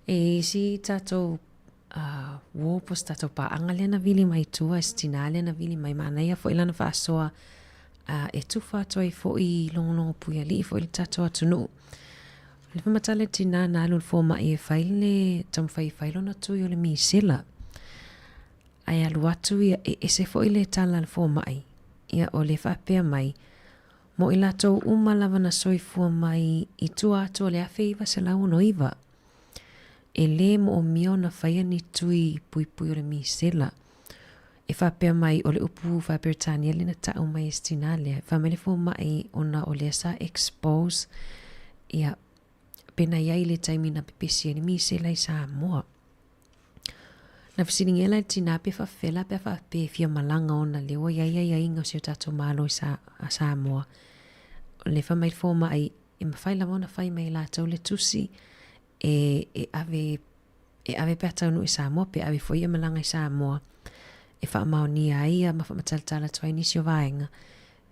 E i ai si tatou uo po o se tatou paaga lea na vili mai i tua, si tinā lea na vili mai, manaia foi lana faasoa e tufa atu ai foi i logologo puialii foi le tatou atunuu. O le faamatala le tinā na alu i le fomai e fai le taumafai e fai lona tui o le misela. Ae alu atu ia e ese foi le tala a le fomai, ia o le faapea mai, mo i latou uma lava na soifua mai i tua atu o le 1969, e lē moomia ona faia ni tui puipui o le misela. E faapea mai o le upu faa-Peretania lea na ta'u mai e si tinā lea, fai mai le fomai ona o lea sa expose ia pe na i ai i le taimi na pepesi ai le misela i Samoa. Na fesiligia la e le tinā pe faafefea la pe a faapea e fia malaga ona lea ua i ai aiaiga o si o tatou Malo i Sa, a Samoa. O le fai mai le fomai e mafai lava ona fai mai e latou le tusi e, e ave e ave pe a taunuu i Samoa pe ave foi ia malaga i Samoa e faamaonia ai ia ma faamatalatala atu ai nisi o vaega.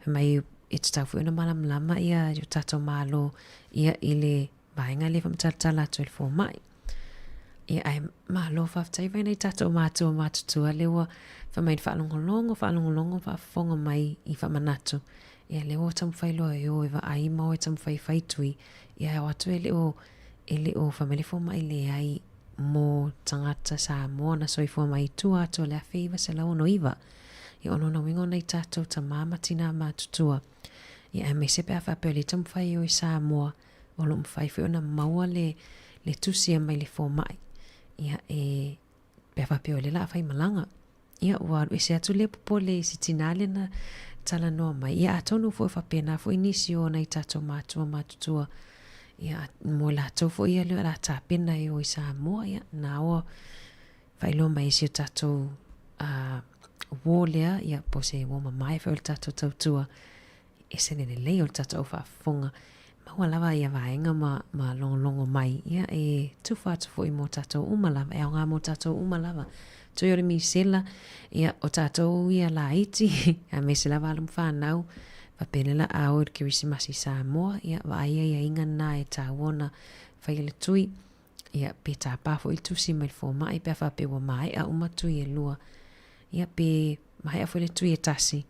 Fai mai e tatau foi ona malamalama ia i o tatou Malo ia i le vaega lea e faamatalatala atu ai le fomai. Ia ae malo faafetai mai nai tatou matua matutua lea ua fai mai faalogologo faalogologo faafofoga mai i faamanatu. Ia lea ua taumafai loa e o e vaai ma o e taumafai e fai tui. Ia ae o atu e le o e le o fai mai le fomai leai mo tagata Samoa na soifua mai i tua atu o le 1969. Ia o lona uiga o nai tatou tamā ma tinā matutua. Ia aemaise pe a faapea o lea e taumafai e o i Samoa, o lo o mafai foi ona maua le, le tusi e mai le fomai. Ia e, pe a faapea o lea o le a faimalaga. Ia ua alu ese atu lea popole i si tinā lea na talanoa mai. Ia atonu foi faapena foi nisi o nai tatou matua matutua. Ia mo i latou foi ia lea o le a tapena e o i Samoa. Ia na ua faailoa mai e si o tatou uō lea, ia po o se uō mamae foi o le tatou tautua. Ese le lelei o le tatou au faafofoga. Maua lava ia vaega ma, ma logologo mai, ia e tufa atu foi mō tātou uma lava, e aoga mō tātou uma lava. Tui o le misela, ia o tātou ia laiti, aemaise lava alo ma whānau, faapea le la a o i le Kerisimasi i Samoa, ia vaai aiaiga na e tāua ona whai le tui, ia pe tāpā foi le tusi mai le fomai, pe a faapea ua maea uma tui e lua, ia pe maea foi le tui e tasi.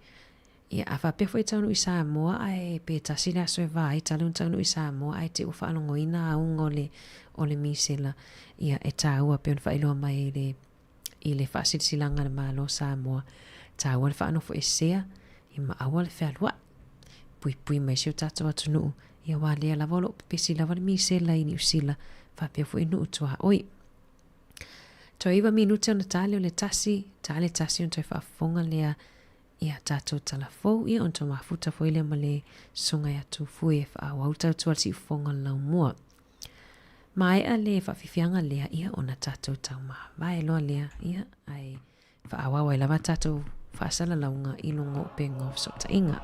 Ia, a faapea foi e taunuu i Samoa ae pe tasi le aso e va ai talu ona taunuu i Samoa ae te ua faalogoina auga o le, o le misela, ia, e tāua pei ona faailoa mai i le, i le faasilasilaga a le Malo o Samoa, tāua le faanofoesea, ia ma aua le fealuai. Puipui mai si o tatou atunuu, ia aua lea lava o lo o pepesi lava le misela i Niu Sila, faapea foi i nuu tuaoi. Toe 9 minute ona ta lea o le tasi, ta le tasi ona toe faafofoga lea ia tatou tala fou, ia ona tou mafuta foi lea ma le susuga ia Tufue e faaauau tautua le siufofoga o le laumua. Maea le faafiafiaga lea, ia ona tatou taumavae loa lea, ia ae faaauau ai lava tatou faasalalauga i luga o upega o fesootaiga.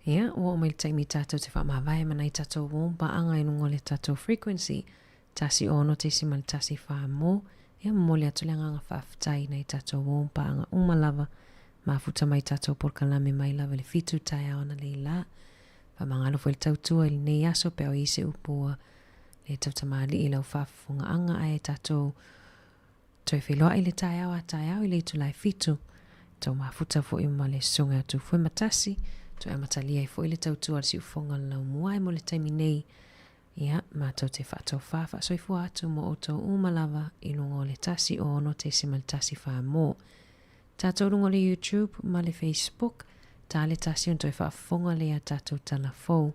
Ia, ua oo mai le taimi tatou te faamavae ma nai tatou uō paaga i luga o le tatou frequency 106.14 mo. Ia, momoli atu le agaga faafetai i nai tatou uō paaga uma lava mafuta mai tatou polokalame mai lava i le 7 taeao analeila la. Faamagalo foi le tautua i lenei aso pe a o i ai se upu ua le tautamalii i lau faafofogaaga ae tatou Toe feiloai le taeao a taeao i le itula e 7, tou mafuta foi ma le Susuga ia Tufuematasi, toe amatalia ai foi le tautua a le Siufofoga o le Laumua ae mo le taimi nei, ia, matou te faatofā faasoifua atu mo outou uma lava i luga o le 106.14 mo tatou luga o le YouTube ma le Facebook, ta le tasi ona toe faafofoga lea tatou tala fou.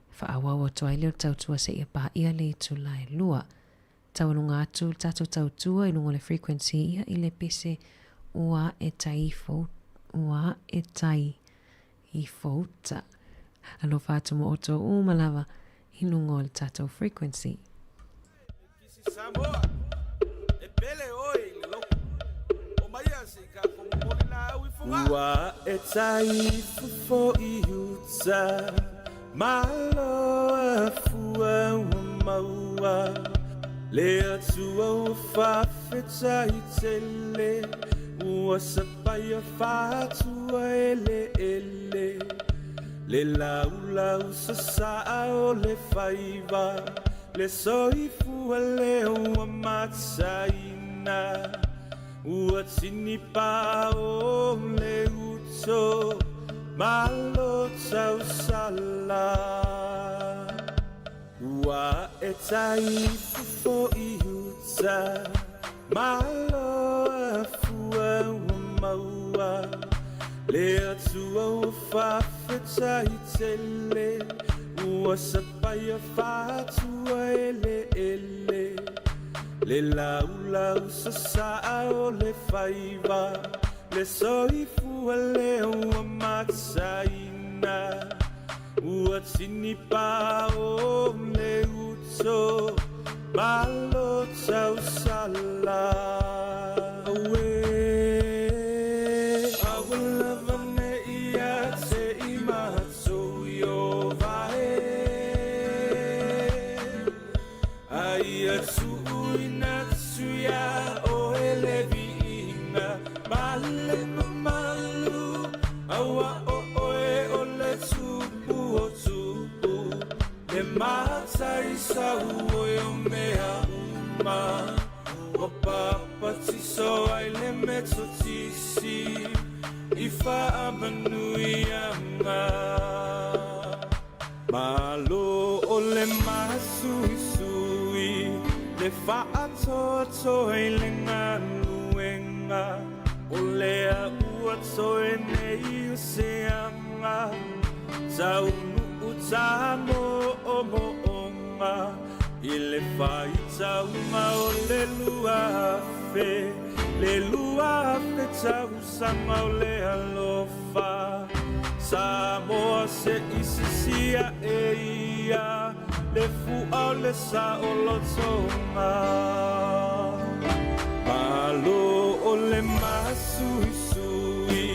Faaauau atu ai lea o le tautua seia paia le itula e 2. Taualuga atu le tatou tautua i luga o le frequency ia i le pese ua e tai fou ua e tai i fouta. Alofa atu mo outou uma lava i luga o le tatou frequency. Samoa, e pele oe i le loku. O maia se i ka momoli laau i Fogaa. Ua e tai fofo i uta, Malo a fua ua maua, Le Atua ua faafetai tele, Ua sapaia faatua eleele, Le laulau sasaa o le faiva, Le soifua lea ua mataina, Ua tini pao le uto, Malo tausala. Ua e tai fofo i uta, Malo a fua ua maua, Le Atua ua faafetai tele, Ua sapaia faatua eleele, Le laulau sasaa o le faiva, Le soifua lea ua mataina, Ua tini pao le uto, Malo tausala. Auē, aua lava ne i ia te i matou i o vae, A ia tuuina atu iā oe le viiga ma le mamalu, Aua o oe o le Tupu o tupu, Le matai sauoe o mea uma, Ua papatiso ai le Metotisi i faamanuiaga. Malo o le masuisui, le faatoatoa i le galuega, o lea ua toe nei o se aga, taunuu tamoomooga i le faitauga o le 2000, le 2000 tausaga o le alofa. Samoa se i sisi aʻe ia le fua o le saolotoga. Malo o le masuisui,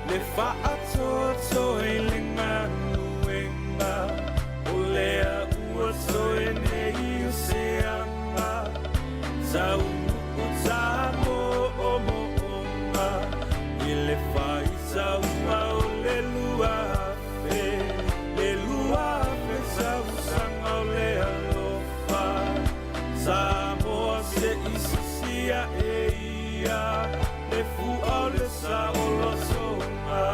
le faatoatoa i le galuega, o lea ua toe nei o se aga, taunuu tamoomooga i le faitauga o le 2000, le 2000 tausaga o le alofa, Samoa se i sisi aʻe ia le fua o le saolotoga.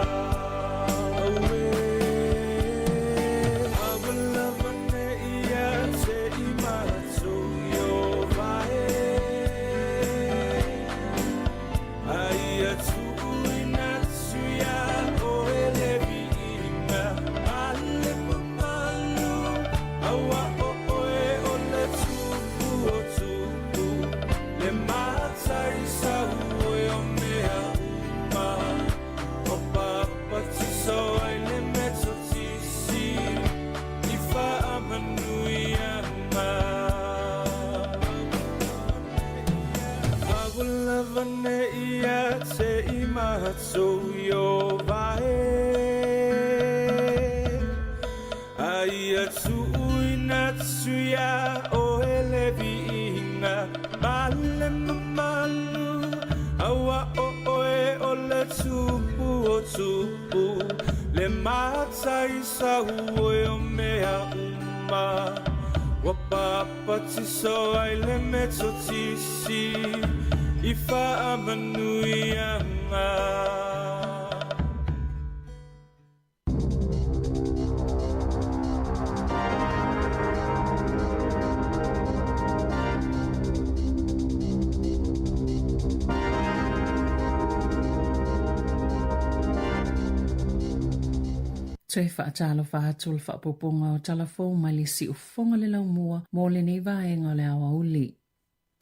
Auē, aua lava ne i ia te i matou i o vae, A ia tuuina atu iā oe le viiga ma le mamalu, Aua o oe o le Tupu o tupu, Le matai sauoe o mea uma, Ua papatiso ai le Metotisi i faamanuiaga. Aua lava ne i ia te i matou i o vae. ia tuuina atu iā oe le viiga ma le mamalu, Auā o oe o le Tupu o tupu, le Matai sauoe o mea uma, Ua papatiso ai le Metotisi i faamanuiaga. Toe faatalofa atu le faaopoopoga o tala fou mai le siufofoga le laumua mo lenei vaega o le aoauli.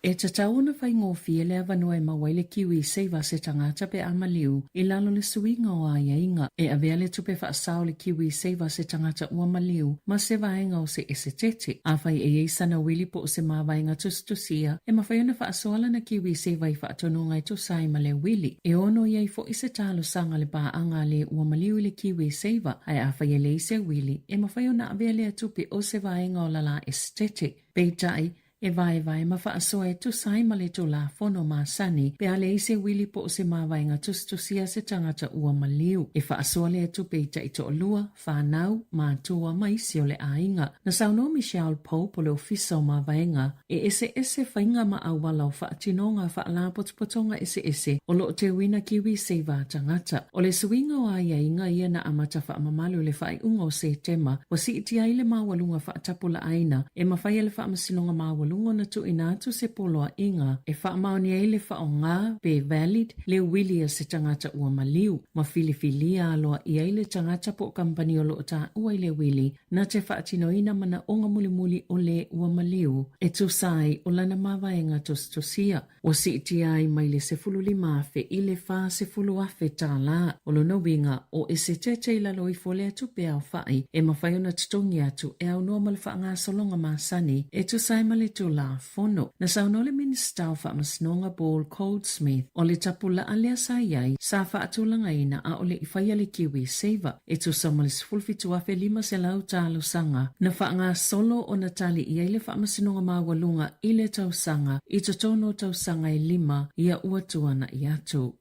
E tatau ona faigofie le avanoa e maua ai le kiwi saver a se tagata pe a maliu i lalo o le suiga o aiaiga. E avea le tupe faasao le kiwi saver a se tagata ua maliu ma se vaega o se esetete. Afai e i ai sana uili po o se mavaega tusitusia, e mafai ona faasoa lana kiwi saver i faatonuga e tusa ai ma le uili. E ono i ai foi se talosaga a le paaga a le ua maliu i le kiwi saver, ae afai e leai se uili, e mafai ona avea lea tupe o se vaega o lala esetete. Peitai, E vaevae ma faasoa e tusa ai ma le Tulafono masani pe a leai se uili po o se mavaega tusitusia a se tagata ua maliu. E faasoa lea tupe i taitoalua, fanau, matua ma isi o le aiga. Na saunoa Michelle Pope o le Ofisa o Mavaega, e eseese faiga ma auala o faatinoga faalapotopotoga eseese o lo o teuina kiwi saver a tagata. O le suiga o aiaiga ia na amata faamamalu i le faaiuga o Setema, ua siitia ai le maualuga faatapulaaina e mafai e le Faamasinoga Maualuga ona tuuina atu se poloaiga e faamaonia ai le faaaoga pe valid le uili a se tagata ua maliu, ma filifilia aloaia ai le tagata po o kamupani o lo o taua i le uili na te faatinoina manaoga mulimuli o le ua maliu e tusa ai o lana mavaega tusitusia. Ua siitia ai mai le $15,000 i le $40,000 tālā. O lona uiga, o esetete i lalo ifo o lea tupe aofai e mafai ona totogi atu e aunoa ma le faagasologa masani e tusa ai ma le Tulafono. Na saunoa le Minisita o Faamasinoga Paul Goldsmith, o le tapulaa lea sa i ai, sa faatulagaina a o le i faia le Kiwi Saver. E tusa ma le 17,500 talosaga na faagasolo ona tali i ai le Faamasinoga Maualuga i le tausaga i totonu o tausaga e lima ia ua tuanai atu.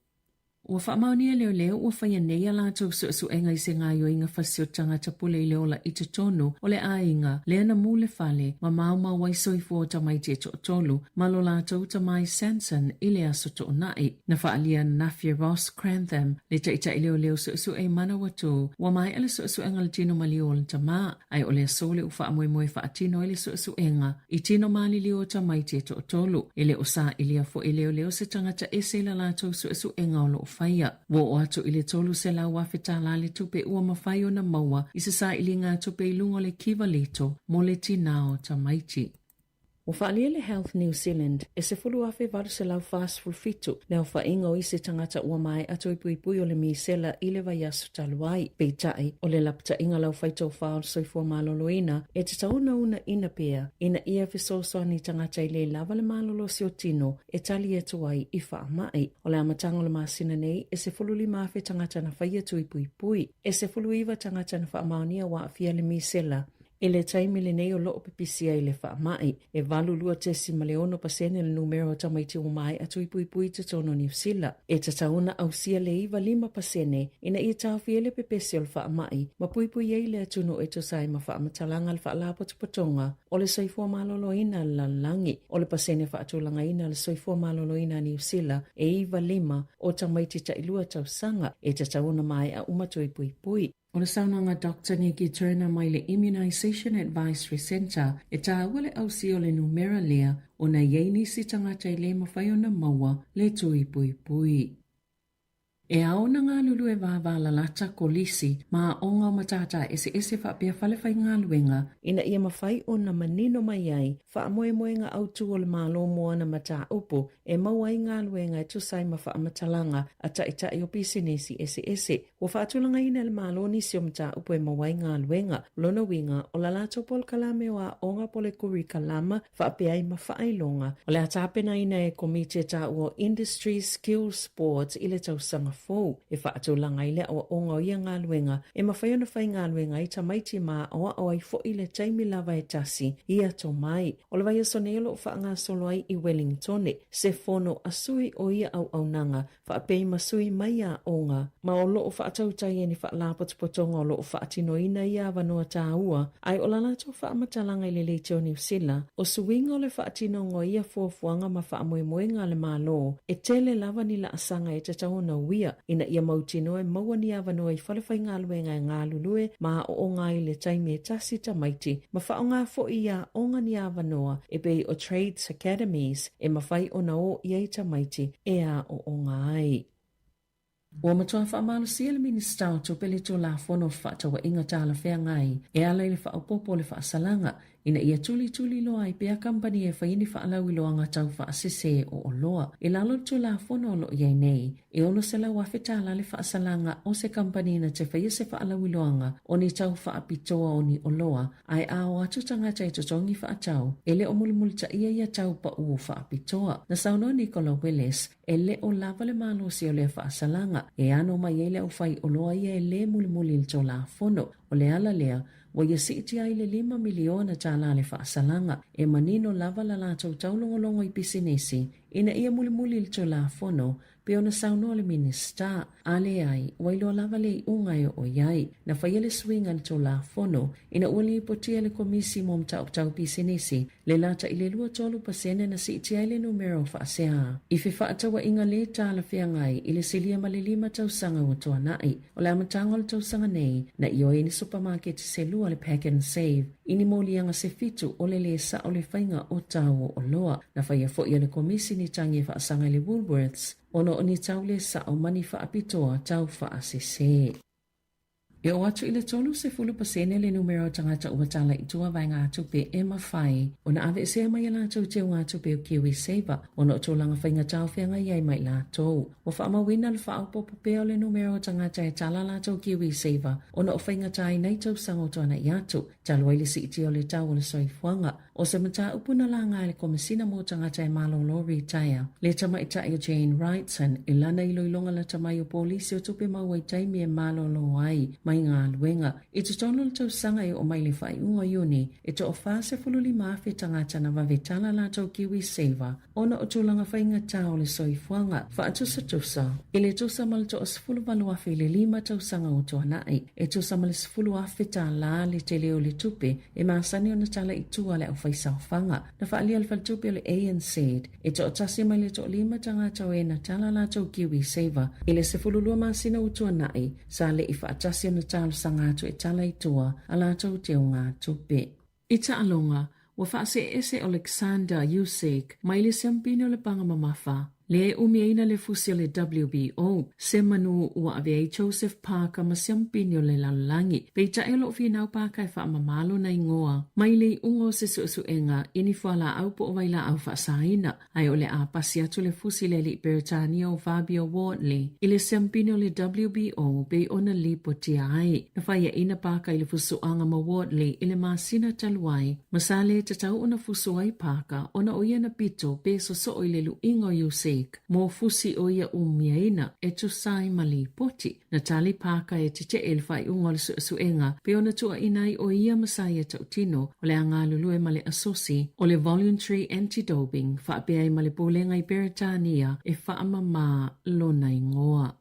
Ua faamaonia e leoleo ua faia nei a latou suesuega i se gaoioiga fasi o tagata pule i le ola i totonu o le aiga lea na mu le fale ma maomao ai soifua o tamaiti e toatolu ma lo latou tamai Sanson i le aso Toonai. Na faaalia ananafi e Ross Crantham, le taitai leoleo suesue i Manawatū, ua maea le suesuega i le tino maliu o le tamā, ae o le aso lea ua faamoemoe e faatino ai le suesuega i tino maliliu o tamaiti e toatolu. E le o sailia foi e leoleo se tagata ese i la latou suesuega o lo o faia. Ua oo atu i le $300,000 tālā le tupe ua mafai ona maua i se sailiga tupe i luga o le kiva lito mo le tinā o tamaiti. Ua faaalia le Health New Zealand e 10,847 le aofaiga o isi tagata ua maea toe puipui o le misela i le vaiaso talu ai. Peitai, o le lapataiga laufaitofā o le soifua maloloina e tatau ona uunaina pea ina ia fesoasoani i tagata e le lava le malolosi o tino e tali atu ai i faamai. O le amataga o le masina nei, e 15,000 tagata na faia tui puipui, e 19 tagata na faamaonia ua aafia le misela. I le taimi lenei o lo o pipisi ai le faamai, e 82.6 pasene le numera o tamaiti ua maea tui puipui i totonu o Niu Sila. E tatau ona ausia le 95 pasene ina ia taofi ai le pepesi o le faamai ma puipui ai le atunuu e tusa ai ma faamatalaga a le Faalapotopotoga o le Soifua Maloloina a le Lalolagi. O le pasene faatulagaina a le Soifua Maloloina a Niu Sila e 95 o tamaiti tailua tausaga e tatau ona maea uma tui puipui. O le saunoaga Doctor Nikki Turner mai le Immunisation Advisory Centre, e tāua le ausia o le numera lea ona e i ai nisi tagata e le mafai ona maua le tui puipui. E ao ona galulue vāvālalata, kolisi, ma aoga o matata eseese faapea fale faigaluega, ina ia mafai ona manino mai ai faamoemoega autū o le Malo mo ana mataupu e maua ai galuega e tusa ai ma faamatalaga a taitai o pisinisi eseese. Ua faatulagaina e le Malo nisi o mataupu e maua ai galuega. O lona uiga, o la latou polokalame o aoga po o le kurikalama faapea ai ma faailoga o le a tapenaina e Komiti e taua o Industry Skills Boards i le tausaga. fou e faatulaga ai le aoaoga o ia galuega e mafai ona faigaluega ai tamaiti ma aoao ai foi i le taimi lava e tasi ia tomai. O le vaiaso nei o lo o faagasolo ai i Wellingtone se fono a sui o ia auaunaga faapea ma sui mai aoga, ma o lo o faatautai ai ni faalapotopotoga o lo o faatinoina ia avanoa tāua, ae o la latou faamatalaga i le Leitio Niu Sila, o suiga o le faatinoga o ia fuafuaga ma faamoemoega a le Malo, e tele lava ni laasaga e tatau ona uia, ina ia mautinoa e maua ni avanoa i falefaigaluega e galulue ma aooga ai i le taimi e tasi tamaiti, ma faaaoga foi i aoga ni avanoa e pei o Trades Academies e mafai ona o i ai tamaiti e aooga ai. Ua matua faamalosia le Minisita o Tupe le Tulafono o Fefaatauaiga Talafeagai e ala i le faaopoopo o le faasalaga ina ia tulituli loa ai pea kamupani e fai ni faalauiloaga tau faasese o oloa. I lalo o le Tulafono o lo o i ai nei, e $600,000 tala le faasalaga o se kamupani na te faia se faalauiloaga o ni tau faapitoa o ni oloa Ae a o atu tagata e totogi faatau, e le o mulimulitaia ia tau paʻū faapitoa. Na saunoa Nicola Willis, e le o lava le malosi o lea faasalaga e ano mai ai le aufai oloa ia e lē mulimuli i le Tulafono. O le ala lea, ua ia siitia ai le $5 miliona tālā le faasalaga, e manino lava la latou taulogologo i pisinisi ina ia mulimuli i le Tulafono Pei ona saunoa le Minisita, a leai, ua iloa lava le iuga e oo i ai. Na faia le suiga i le Tulafono ina ua lipotia e le Komisi mo Mataupu Tau Pisinisi le lata i le 23% na siitia ai le numera o faasea i fefaatauaiga lē talafeagai i le silia ma le lima tausaga ua tuanai. O le amataga o le tausaga nei, na ioe ai ni supamaketi se lua le Pak'nSave i ni moliaga se fitu o le lē sao le faiga o tau o oloa. Na faia foi e le Komisi ni tagi e faasaga i le Woolworths ona o ni tau lē sao ma ni faapitoa tau faasese. E oo atu i le 30% le numera o tagata ua tala i tua vaegatupe e mafai ona aveesea mai a latou teugatupe o KiwiSaver ona o tulaga faigata o feagai ai ma i latou. Ua faamauina le faaopoopo pea o le numera o tagata e tala latou KiwiSaver ona o faigata ai nai tausaga o tuanai atu, talu ai le siitia o le tau o le soifuaga. O se mataupu na laga e le Komesina mo Tagata e Malolo Ritaea, le tamaitai o Jane Wrightson, i lana iloiloga lata mai o polisi o tupe maua i taimi e malolo ai mai galuega. I totonu o le tausaga e oo mai le faaiuga o Iuni, e toa-45,000 tagata na vave tala latou KiwiSaver ona o tulaga faigata o le soifuaga faatusatusa i le tusa ma le toa-18,000 i le lima tausaga ua tuanai, e tusa ma le $10,000 tālā le tele o le tupe e masani ona tala i tua le aufaisaofaga. Na faaalia le faletupe o le ANZ e toatasi mai le toalima tagata o e na tala latou KiwiSaver i le 12 masina ua tuanai, sa le i faatasi ona talosaga atu e tala i tua a latou teugatupe. I taaloga, ua faaseese Oleksandr Usyk mai le siampine o le paga mamafa, lea e umiaina le fusi o le WBO, se manu ua ave ai Joseph Parker ma siampine o le lalolagi. Peitai o lo o finau Parker e faamama lona igoa mai le iuga o se suesuega i ni fualaau po o vailaau faasaina. Ae o le a pasi atu le fusi i le alii Peretania o Fabio Wardley i le siampine o le WBO pei ona lipotia ai. Na faiaina Parker i le fusuaga ma Wardley i le masina talu ai, ma sa lē tatau ona fusu ai Parker ona o ia na pito pe sosoo i le luiga o Usyk mo fusi o ia umiaina e tusa ai ma lipoti. Na tali Parker e teteʻe i le faaiuga o le suesuega pei ona tuuaina ai ʻo ia ma sa ia tautino o le a galulue ma le asosi o le Voluntary Anti-Doping faapea ai ma le Pulega i Peretania e faamamā lona igoa.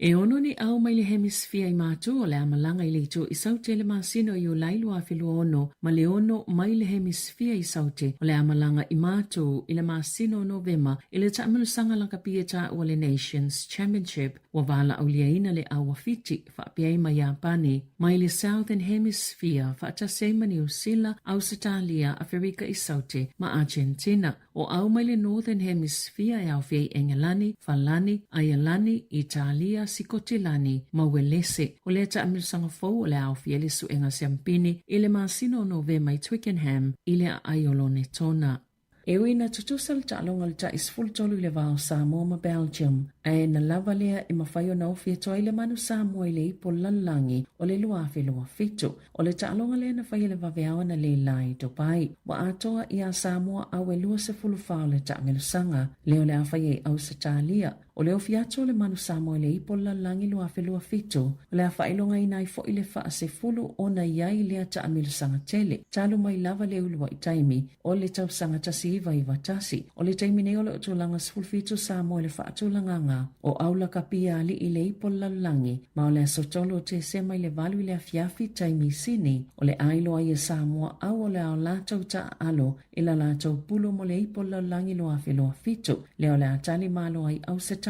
E ono ni ao mai le Hemisfia i Matu o le a malaga i le itu i Saute i le masina o Iulai 2026 ma le ono mai le Hemisfia i Saute o le a malaga i Matu i le masina o Novema i le taamilosaga lakapi e taua le Nations Championship. Ua valaauliaina le au a Fiti, faapea ai ma Iapani, mai le Southern Hemisphere faatasi ai ma Niu Sila, Ausetalia, Aferika i Saute, ma Agentina. O au mai le Northern Hemisphere e aofia ai Engelani, Falani, Aialani, Italia, Sikotilani, ma Uelese. O lea taamilosaga fou o le a aofia ai le suega siampini i le masina o Novema i Twickenham i le aai o Lonetona. E ui ina tutusa le taaloga o le tai 13 i le va o Samoa ma Belgium, ae na lava lea e mafai ona ofi atu ai le manu Samoa i le ipu o le lalolagi o le 2027. O le taaloga lea na faia i le vaveao analeila i Dubai. Ua atoa iā Samoa au e 24 o le taamilosaga lea o le a faia i Ausetalia. O le ofi atu o le Manu Samoa i le Ipo o le Lalolagi 2027, o le a faailogaina ai foi le faasefulu ona i ai lea taamilosaga tele, talu mai lava le uluai taimi o le tausaga 1991. O le taimi nei o lo o tulaga 17 Samoa i le faatulagaga o aulakapi a alii i le Ipo o le Lalolagi, ma o le aso 3 o Tesema i le 8 i le afiafi taimi sini, o le a iloa ai e Samoa au o le a o latou taaalo i la latou pulu mo le Ipo o le Lalolagi 2027, lea o le a tali malo ai Ausetalia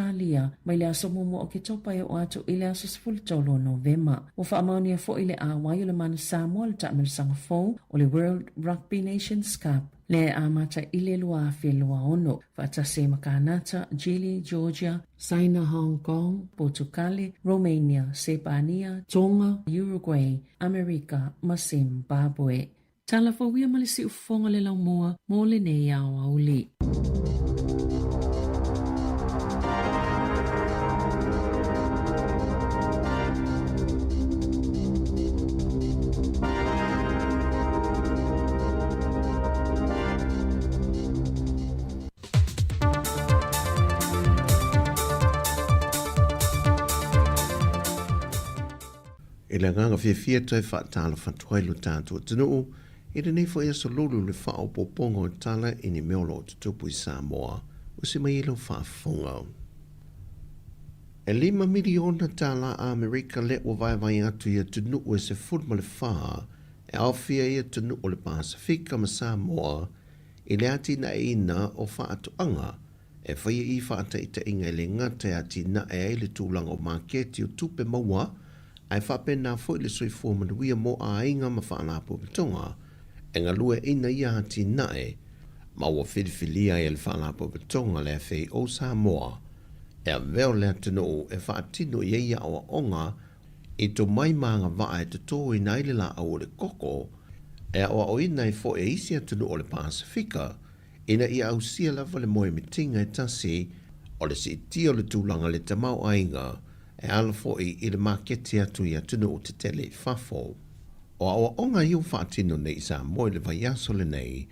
mai le aso muamua o Oketopa e oo atu i le aso 13 o Novema. Ua faamaonia foi le auai o le Manu Samoa i le taamilosaga fou o le World Rugby Nations Cup, lea e amata i le 2026, faatasi ai ma Kanata, Chile, Georgia, Saina, Hong Kong, Potukale, Romania, Sepania, Tonga, Uruguay, Amerika ma Zimbabwe. Tala fou ia ma le siufofoga le laumua mo lenei aoauli. I le agaga fiafia toe faatalofa atu ai lo tatou atunuu i lenei foi aso lulu le faaopoopoga o tala i ni mea o lo o tutupu i Samoa. Usi mai ai lau faafofoga. E $5 miliona tālā Amerika lea ua vaevae atu i atunuu e 14 e aofia ai atunuu o le Pasefika ma Samoa i le atinaeina o faatoaga E whaia i whaataitaiga e le gata e atinae ai le tulaga o maketi o tupe maua, ae faapena foi le soifua manuia mo aiga ma faalapotopotoga e galueaiina ia atinae, ma ua filifilia ai e le Faalapotopotoga le FAO Samoa e avea o le atunuu e faatino i ai ia aoaoga i tomai ma agavaa e totoina ai le laau o le koko e aoaoina ai foi e isi atunuu o le Pasefika Ina ia ausia lava le moemitiga e tasi o le siitia o le tulaga le tamaoaiga e ala foi i le maketi atu i atunuu tetele i fafo. O aoaoga ia ua faatino nei i Samoa i le vaiaso lenei,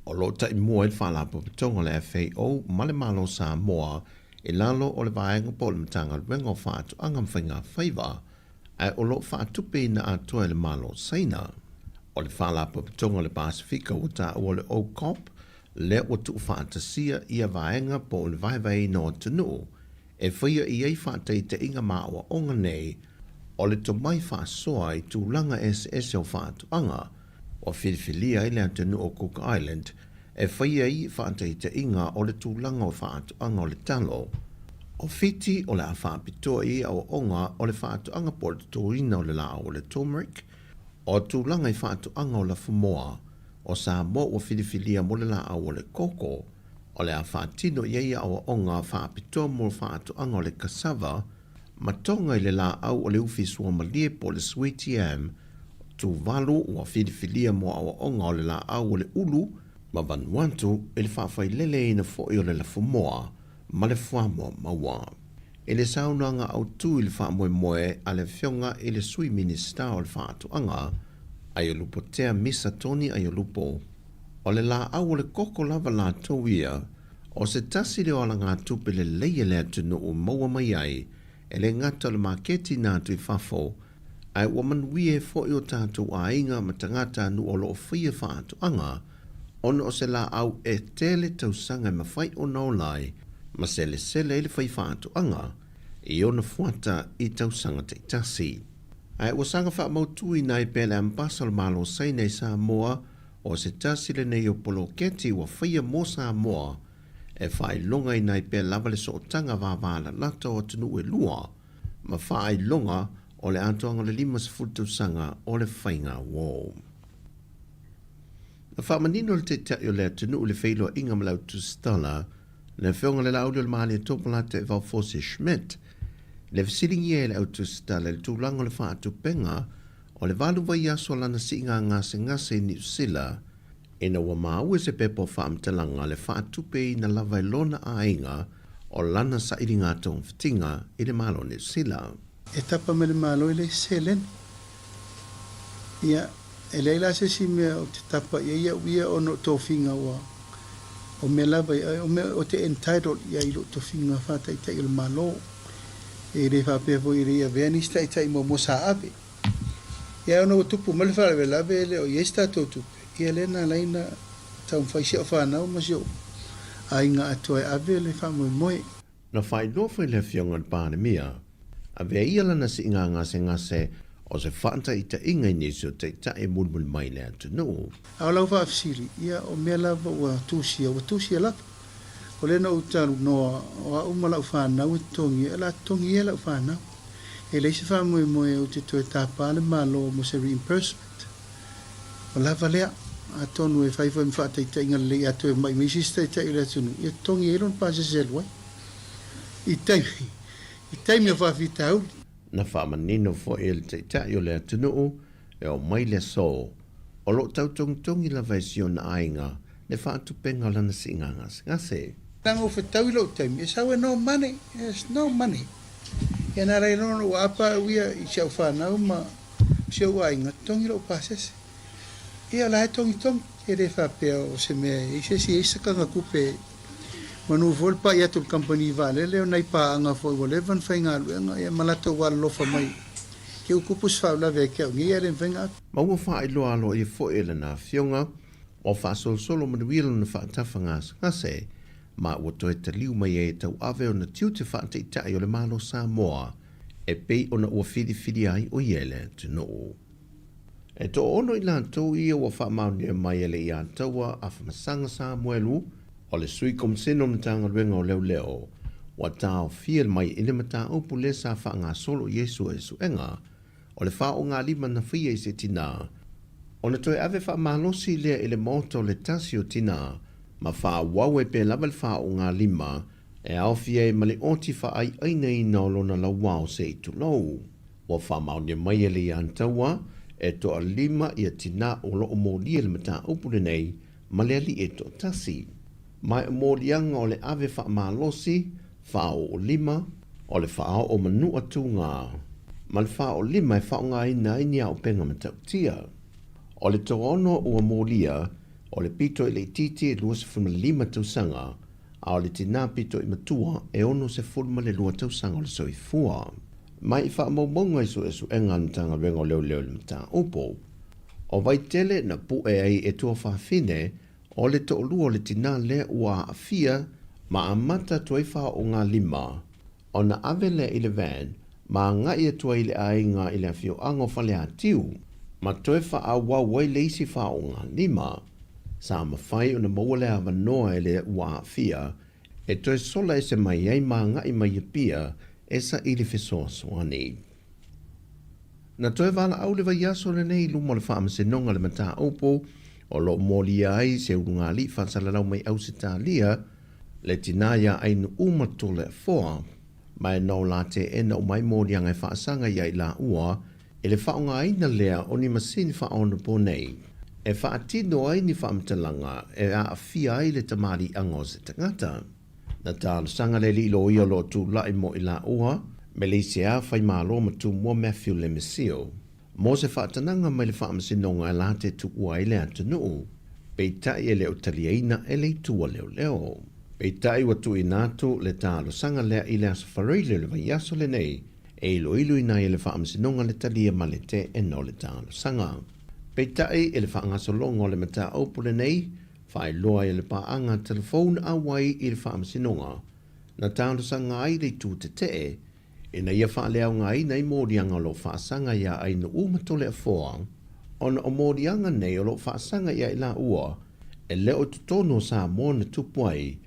o lo o taimua ai le Faalapotopotoga o le FAO ma le Malo o Samoa i lalo o le Vaega po o le Matagaluega o Faatoaga ma Faigafaiva, ae o lo o faatupeina atoa e le Malo o Saina. O le Faalapotopotoga o le Pasefika ua taua o le OCOP lea ua tuufaatasia ia vaega po o le vaevaeina o atunuu e faia i ai faataitaiga ma aoaoga nei o le tomai faasoa i tulaga eseese o faatoaga ua filifilia ai le atunuu o Cook Island e faia ai faataitaiga o le tulaga o faatoaga o le talo. O Fiti o le a faapitoa i ai aoaoga o le faatoaga po o le totoina o le laau o le turmeric, o tulaga i faatoaga o lafumoa, o Samoa ua filifilia mo le laau o le koko, o le a faatino i ai aoaoga faapitoa mo faatoaga o le cassava, ma Tonga i le laau o le ufi suamalie po o le sweet yam, Tuvalu ua filifilia mo aoaoga o le laau o le ulu, ma Vanuatu i le faafaileleina foi o le lafumoa ma le fuamoa maua. I le saunoaga autu i le faamoemoe a le Afioga i le Sui Minisita o le Faatoaga, Aiolupotea Misa Tony Aiolupo, o le laau o le koko lava latou ia, o se tasi lea o alagatupe lelei a le atunuu maua mai ai e le gata o le maketi na atu i fafo, ae ua manuia ai foi o tatou aiga ma tagatanuu o lo o faia faatoaga ona o se laau e tele tausaga e mafai ona ola ai ma selesele ai le fai faatoaga i ona fuata i tausaga taitasi. Ae ua saga faamautuina ai pea le Ambasa o le Malo Saina i Samoa o se tasi lenei o poloketi ua faia mo Samoa e faailogaina ai pea lava le sootaga vavalalata o atunuu e lua ma faailoga o le atoaga o le 50 tausaga o le faiga uo. Na faamanino le Taitai o le atunuu i le feiloaiga ma le Au Tusitala, le Afioga i le Laauli o le Malietoa Polataivao Fosi Schmidt, i le fesiligia e le Au Tusitala i le tulaga o le faatupega o le valu vaiaso o lana siiga gasegase i Niu Sila, ina ua maua i se pepa o faamatalaga le faatupeina lava e lona aiga o lana sailiga togafitiga i le Malo o Niu Sila. E tapa mai le Malo i le seleni. Ia, e leai la se isi mea ou te tapa i ai au ia ona o tofiga ua. O mea lava ia, o mea ou te entitled i ai i lou tofiga faa-Taitai o le Malo. E le faapea foi e le i avea nisi Taitai muamua sa ave. Ia ona ua tupu mai le faalavelave e le o i ai se tatou tupe, ia lea na ala ai ona taumafai si au fanau ma si ou aiga atoa e ave le faamoemoe. Na faailoa foi le Afioga i le Palemia, avea ia lana siiga gasegase o se faataitaiga i nisi o taitai e mulimuli mai i le atunuu. A o lau faafesili, ia o mea lava ua tusia, ua tusia lava. O lea na ou talanoa, o au ma lau fanau e totogi, o le a totogi ia lau fanau. E leai se faamoemoe ou te toe tapa le Malo mo se reimbursement. Ua lava lea. Atonu e fai foi ma faataitaiga lelei a toe mai ma isi isi taitai o le atunuu, ia totogi ai lona pasese e alu ai i taimi, i taimi o faafitauli. Na faamanino foi e le Taitai o le atunuu e oo mai le aso, o lo o tautogitogi lava e si ona aiga le faatupenga o lana siiga gasegase. Leaga ua fetaui lou taimi, e sau e no money, there's no money. Ia na ala ai loa ona ua apa au ia i si au fanau ma si ou aiga, totogi lou pasese. Ia o la e togitogi, e le faapea o se mea e i ai se isi e i ai se sakaga tupe manu foi le pai atu o le kamupani vaalele o nai paaga foi ua leva ona faigaluega ia ma latou alolofa mai ke ua tupu se faalavelave ia te au nei ae le mafai ona ave. Ma ua faailoa aloaia foi e lana afioga ua faasolosolo manuia lona faatafa gasegase ma ua toe taliu mai ai e tauave ona tiute faataitai o le Malo Samoa e pei ona ua filifilia ai o ia e le atunuu. E toaono i latou ia ua faamaonia mai e le Iataua Afamasaga Samuelu, o le Sui Komisene o le Matagaluega o Leoleo, ua taofia mai i le mataupu lea sa faagasolo i ai suesuega o le faogalima na faia i se tinā, ona toe ave faamalosi lea i le maota o le tasi o tinā ma faaauau ai pea lava le faogalima e aofia ai ma le oti faaiainaina o lona lauao se i tulou. Ua faamaonia mai e le Iataua e toalima ia tinā o lo o molia i le mataupu lenei ma le alii e toatasi. Ma e o moliaga o le ave faamalosi, faaoolima, o le faaoo manua tugā, ma le faaoolima e faaaogaina ai ni aopenga matautia. O le toaono ua molia, o le pito i le itiiti e 25 tausaga, a o le tinā pito i matua e 62 tausaga o le soifua. Mai i faamaumauga i suesuega a le Matagaluega o Leoleo i le mataupu, o Vaitele na pu'e ai e tuafafine o le toalua o le tinā lea ua aafia ma amata atu ai faaogalima ona ave lea i le van ma agai atu ai i le aiga i le afioaga o Faleatiu ma toe faaauau ai le isi faaogalima. Sa mafai ona maua le avanoa e le ua aafia e toe sola ese mai ai ma agai mai Apia e saili fesoasoani. Na toe valaau le vaiaso lenei i luma o le Faamasinoga le mataupu o lo o molia ai se ulugalii faasalalau mai Ausetalia, le tinā iā Ainuuma Toleafoa, ma e nao la teena uma ai moliaga e faasaga iā i laua i le faaaogaina lea o ni masini faaonaponei e faatino ai ni faamatalaga e aafia ai le tamaliiaga o se tagata. Na talosaga le alii loia o lo o tulai mo i laua me le isea faimalo ma Tumua Matthew Lemesio mo se faatanaga mai le faamasinoga e la te tuua ai le atunuu, peitai e le o taliaina e le itu a leoleo. Peitai ua tuuina atu le talosaga lea i le Aso Faraile o le vaiaso lenei e iloiloina ai e le faamasinoga le talia ma le teena o le talosaga. Peitai i le faagasologa o le mataupu lenei, Faailoa ai e le paaga telefone auai i le Faamasinoga na talosaga ai le itu tetee ina ia faaleaogaina ai moliaga o lo o faasaga iā Ainu'u ma Toleafoa ona o moliaga nei o lo o faasaga iā i laua e le o i totonu o Samoa na tupu ai,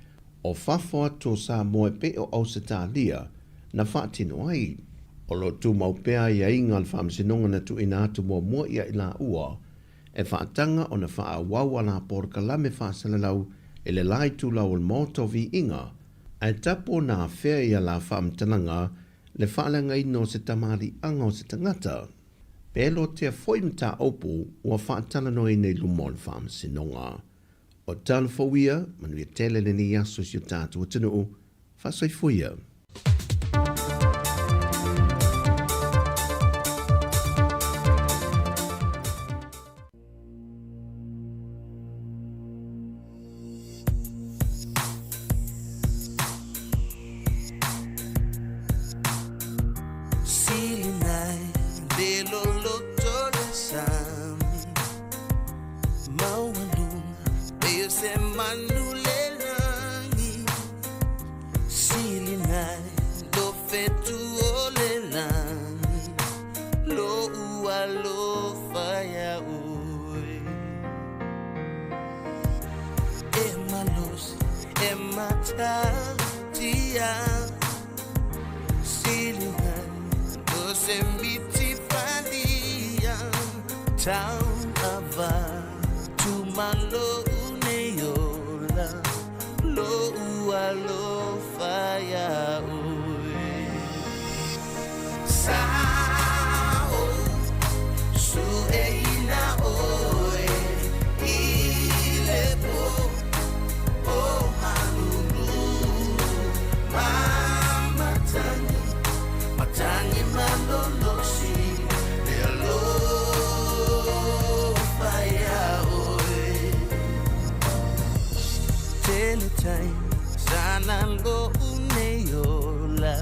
o fafo atu o Samoa e pei o Ausetalia na faatino ai. O lo o tumau pea aiaiga o le Faamasinoga na tuuina atu muamua iā i laua E faataga ona faaauau a la polokalame faasalalau i le la itulau o le Maota o Viiga, ae tapu ona afea ia la faamatalaga le faaleagaina o se tamaliiaga o se tagata. Pe lotea foi mataupu ua faatalanoaina i luma o le Faamasinoga. O tala fou ia, manuia tele lenei aso i si o tatou atunuu. Faasoifua ia. fetu o le lagi Lo'u alofa iā oe E malosi e matautia Siliga o se miti falia Tau ava tu malo nei ola Lo'u alofa iā oe Sa'o su'eina oe I le po o malulu Mamatagi matagi malolosi Le alofa iā oe Tele taimi sana lo'u nei ola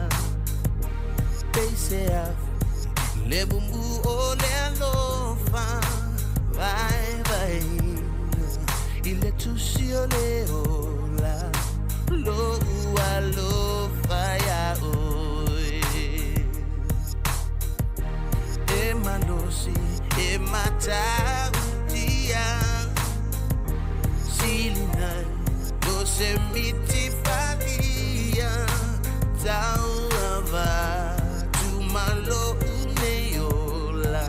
Peise afe le bubu o le alofa Vaevaeina i le tusi o le ola Lo'u alofa iā oe E malosi e matautia Silinai o se miti falia Tau avatu ma lo'u nei ola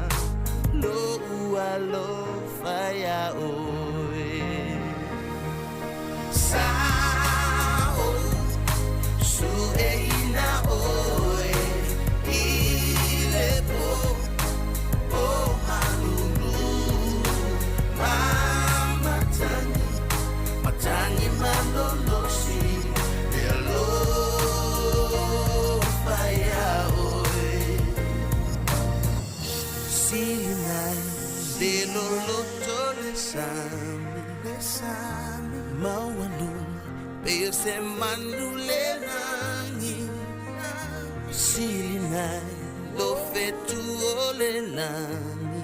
Lo'u alofa iā oe Sa'o su'eina oe I le po o malulu Mamatagi matagi malolosi Le alofa iā oe Silinai le loloto le sami le sami Maualuga pei o se manu le lagi Silinai lo fetu o le lagi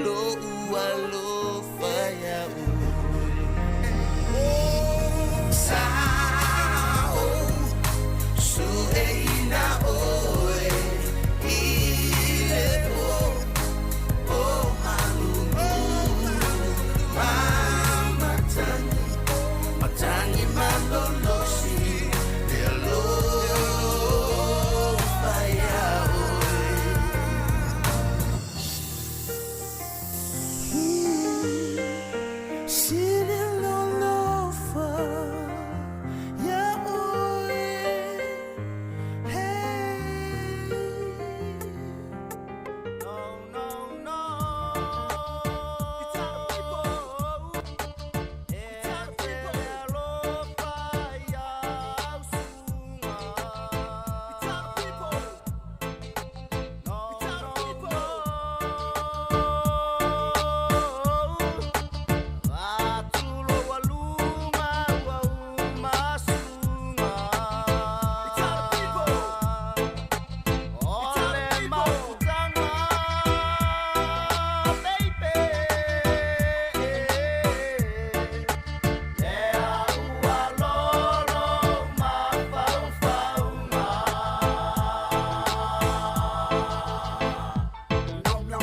Lo'u alofa iā oe Sa'o su'eina oe I le po o malulu Mamatagi matagi malolosi Le alofa iā oe Sili lolofa ia oe Hey No, no, no It's our people It's our people Alofa ia usuga It's our people No, it's our people Atulo walunga wa umasuga It's our people Ole mafutanga baby Lea ua lolo mafaufauga Ole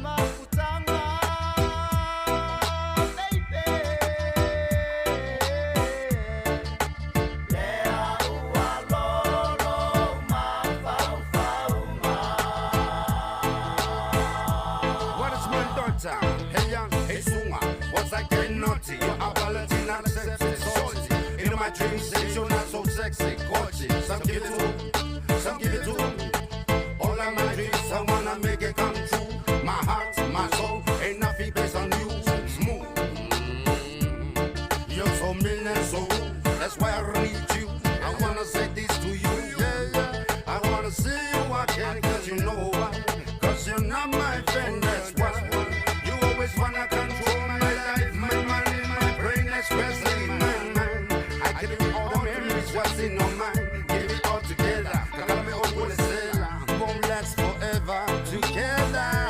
mafutanga baby Lea ua lolo mafaufauga What is my daughter? Hey young, hey sunga. What's I getting naughty? Your apology not accepted. Salty. In my dreams, since you're not so sexy. Gorgeous. Some give it to, some give it to. All of my dreams, I wanna make it come true. My heart, my soul, ain't nothing based on you. Smooth. You're so mean and so rude. That's why I need you. I wanna say this to you. Yeah, yeah. I wanna see you again, 'cause you know why. you're not my friend. That's what you always wanna control my life, my money, my brain, especially my mind. I give you all the memories, what's in your mind. Give it all together. Kalame okulesela. Won't last forever together.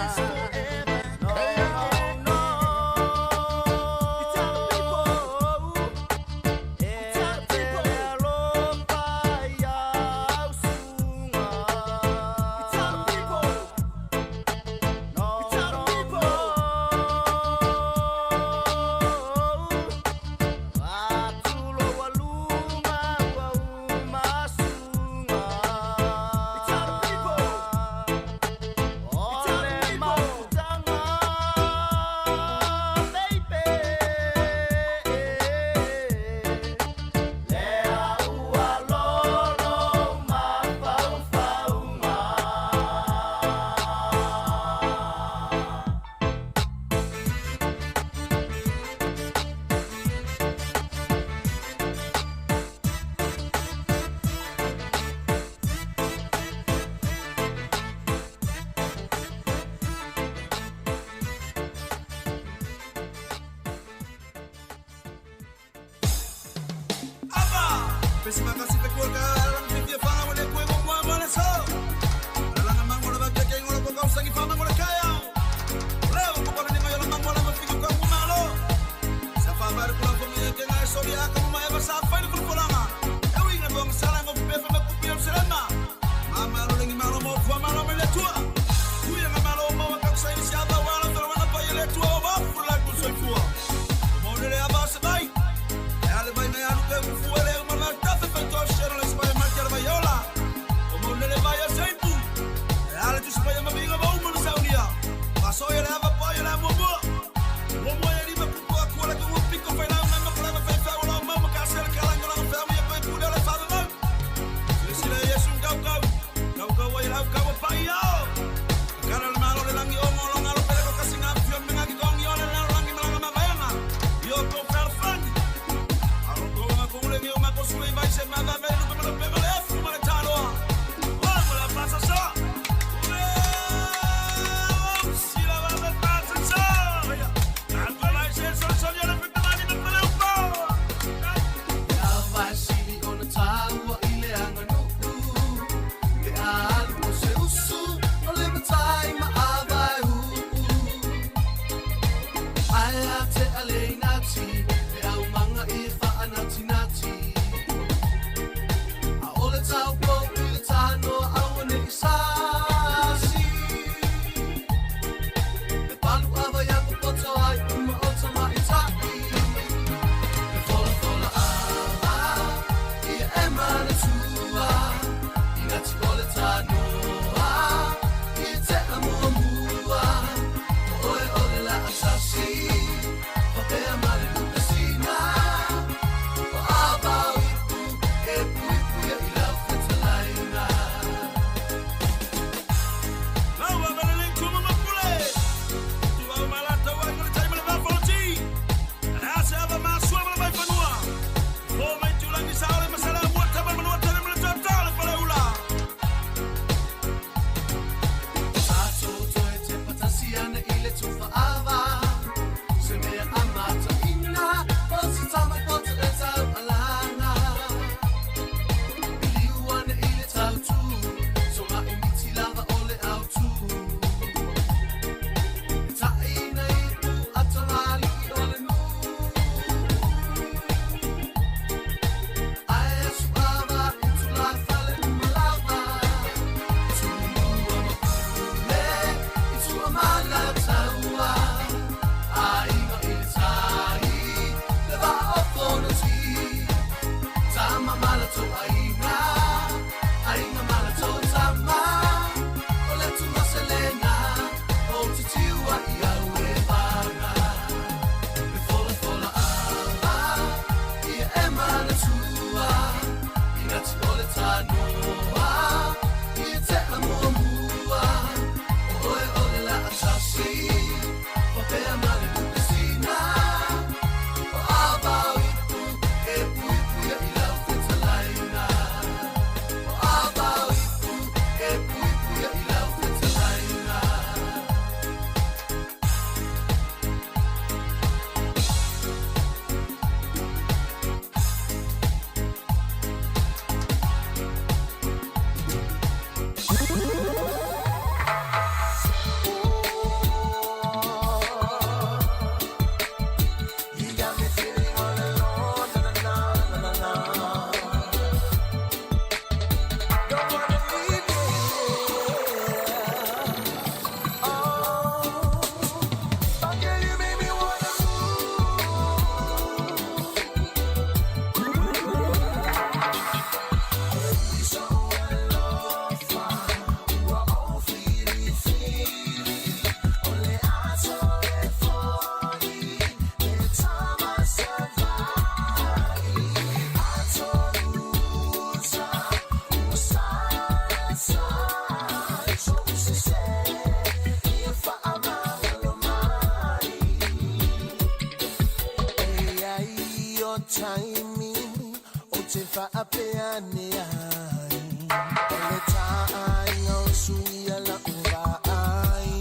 taimi o te faapea ane ai. O le tāaiga o suia la'u vaai.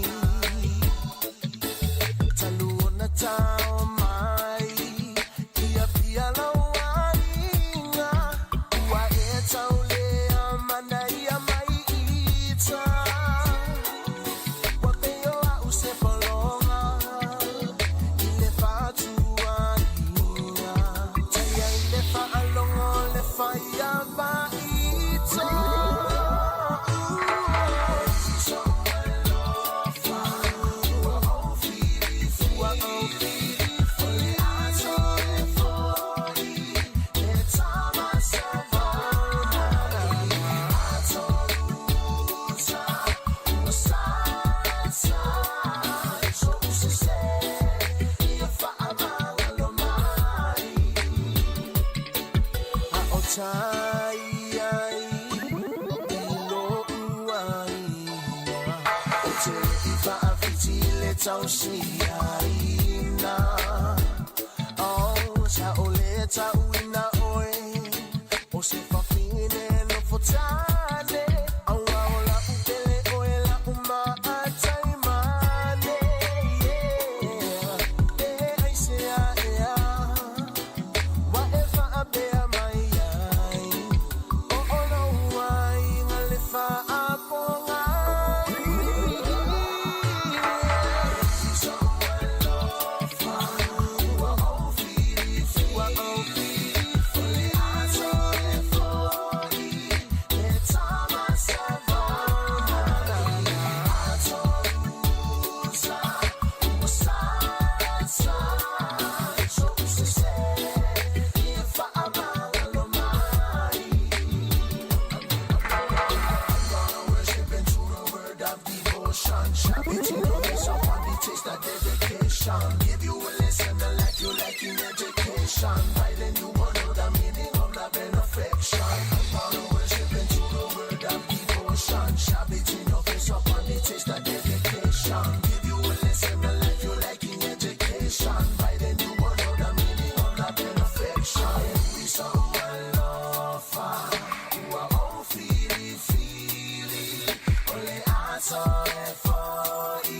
Talu ona tao mai, ia pia lau aiga. Ua e taulea manaia mai ita. Ua pei o a'u se pologa i le faatuaiga. Taia i le faalogo o le faia vaita. Tai ai i lo'u aiga o te i faafiti i le tausiaina. Oh, sa o le tauina oe o se fafine nofo tane. Aua o la'u pele oe la'u maataimane. Yeah. E ai se aea wa e faapea mai ai. O o lou aiga le faapogai. Give you a lesson, a life you like in education. By then you will know the meaning of love and affection. I'm gonna worship into the word of devotion. Shove it in your face upon the taste of dedication. Give you a lesson, a life you like in education. By then you will know the meaning of love and affection. We so alofa, ua o fili fili. Ole aso e foi,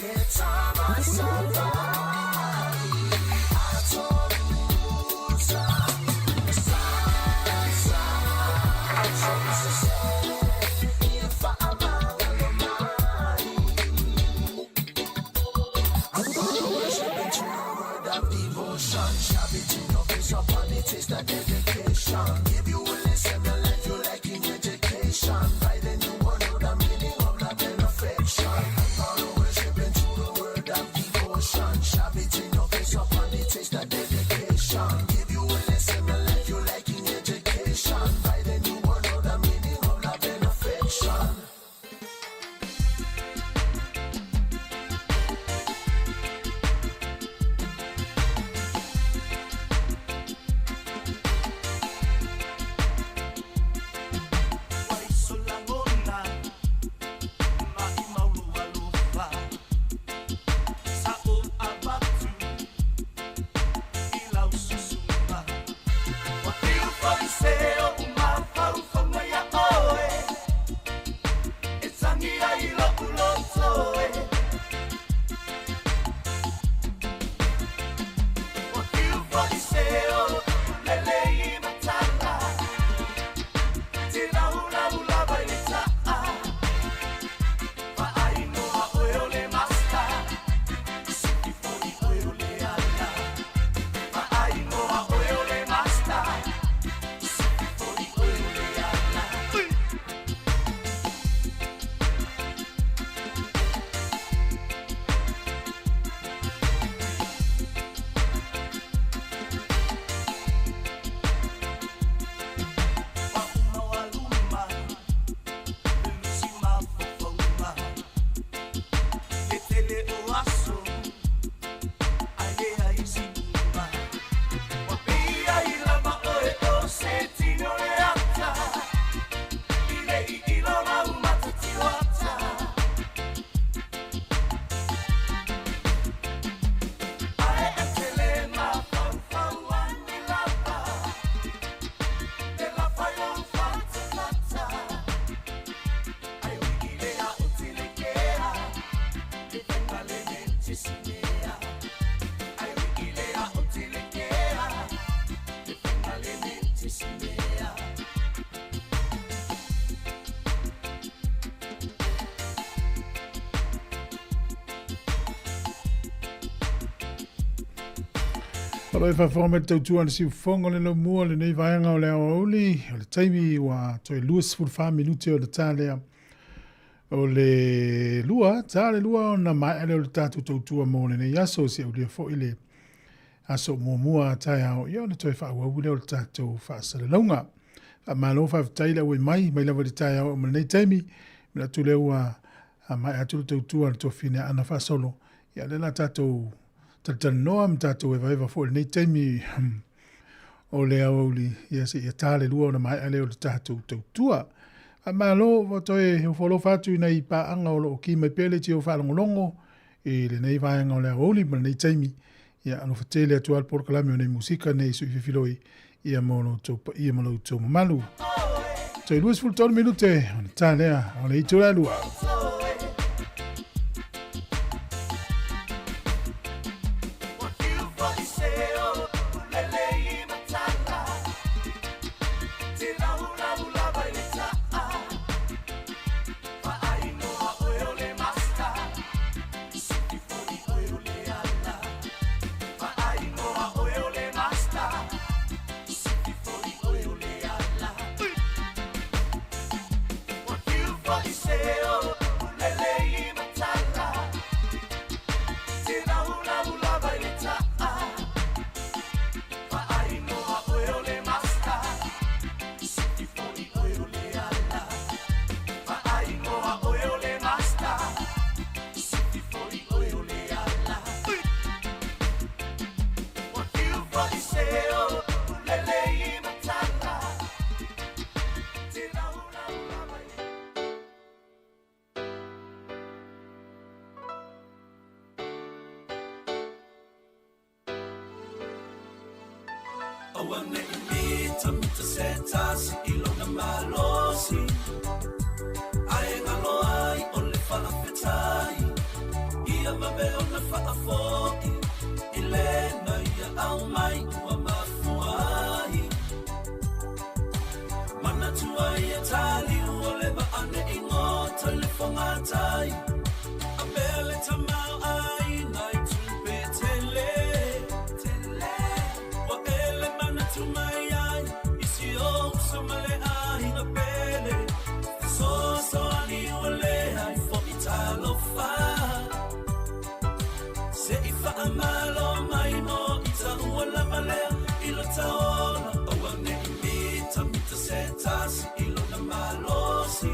le tama savai. Atorusa, sa, sa, so se, ia faamagalo mai. I'm gonna worship into the word of devotion. Shove it in your face upon the taste of dedication. Give you a lesson, a life you like in education. By then you will know the meaning of love and affection. I'm gonna worship into the word of devotion. Shove it in your face upon the taste of dedication. Give you a lesson, a life you like in education. By then you will know the meaning of love and affection. O lo e faafofoga mai le tautua a le siufofoga o le laumua lenei vaega o le aoauli, o le taimi ua toe 24 minute o le ta lea. O le lua, ta le lua ona maea lea o le tatou tautua mo lenei aso, se aulia foi le aso muamua a taeao, ia ona toe faaauau lea o le tatou faasalalauga. Faamalo faafetai le auai mai, mai lava i le taeao ma lenei taimi, manatu lea ua maea atu le tautua a le tuafafine a Aana faasolo, ia lea la tatou talatalanoa ma tatou evaeva foi i lenei taimi o le aoauli, ia seia ta le lua ona maea lea o le tatou tautua. Faamalo, ua toe ofo alofa atu i nai paaga o lo o ki mai pea le tio faalogologo i lenei vaega o le aoauli ma lenei taimi. Ia alofa tele atu lava le polokalame o nei musika nei sui fifiloi ia mo lo outou paia ma lo outou mamalu. Toe 23 minute ona ta lea o le itula e lua. Aua ne i mitamita se tasi i lona malosi, ae galo ai o le faafetai. Ia vave ona faafoi i lena ia aumai ua mafua ai. Manatua ia taliu o le vaa ne i gota i le fogatai. Avea le tamaoaiga i tupe tele, ua e le manatu mai ai i si ou uso ma le aiga pele. Fesoasoani ua leai foi talofa, se i faamalo mai mo ita ua lava lea i lo taola. Aua ne i mitamita se tasi i lona malosi,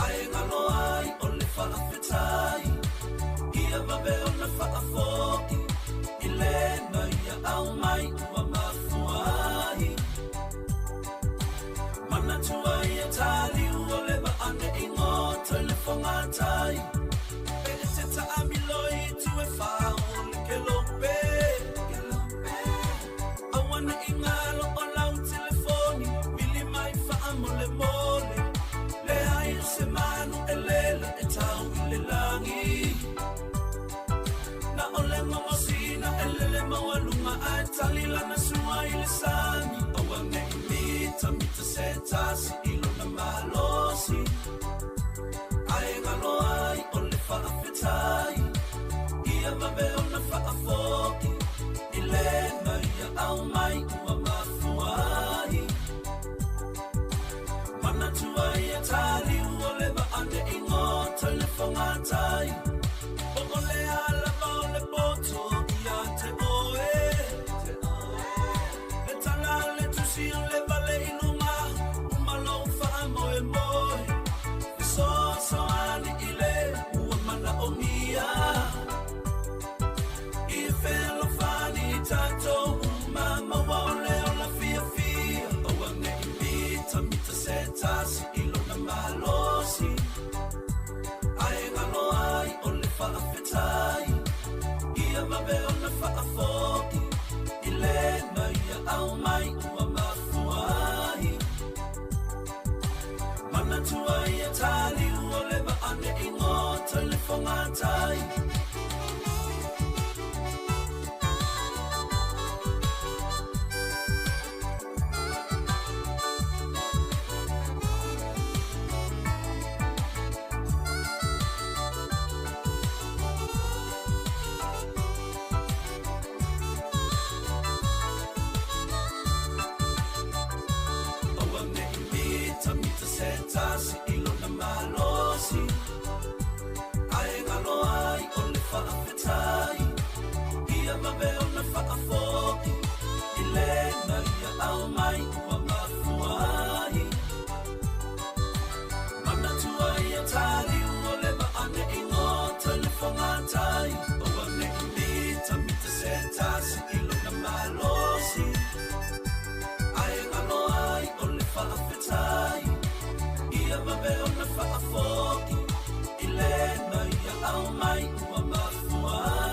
ae galo ai o le faafetai. Ia vave ona faafoi i lena ia aumai ua mafua ai. Manatua ia taliu o le vaa ne i gota i le fogatai. Pe e te taamilo i itu e fa o le kelope, aua ne i galo o lau telefoni, vili mai faamolemole. Leai o se manu e lele e tau i le lagi, na o le gogosina e lele maualuga ae tali lana sua i le sami. Aua ne i mitamita se tasi i lona malosi, ae galo ai o le faafetai. Ia vave ona faafoi i lena ia aumai ua mafua ai. Manatua ia taliu o le vaa ne i gota i le fogatai. Po o le a lava o le poto ia te oe, le tala a le tusi o le vale i luga, uma lou faamoemoe. faafetai Ia vave ona faafoi I le na ia au mai ua mafua ai Manatua ia taliu o le vaane i gota i le fogatai Aua ne i mitamita se tasi i lona malosi Ae galo ai o le faafetai Ia vave ona faafoi I le na ia au mai ua mafua ai.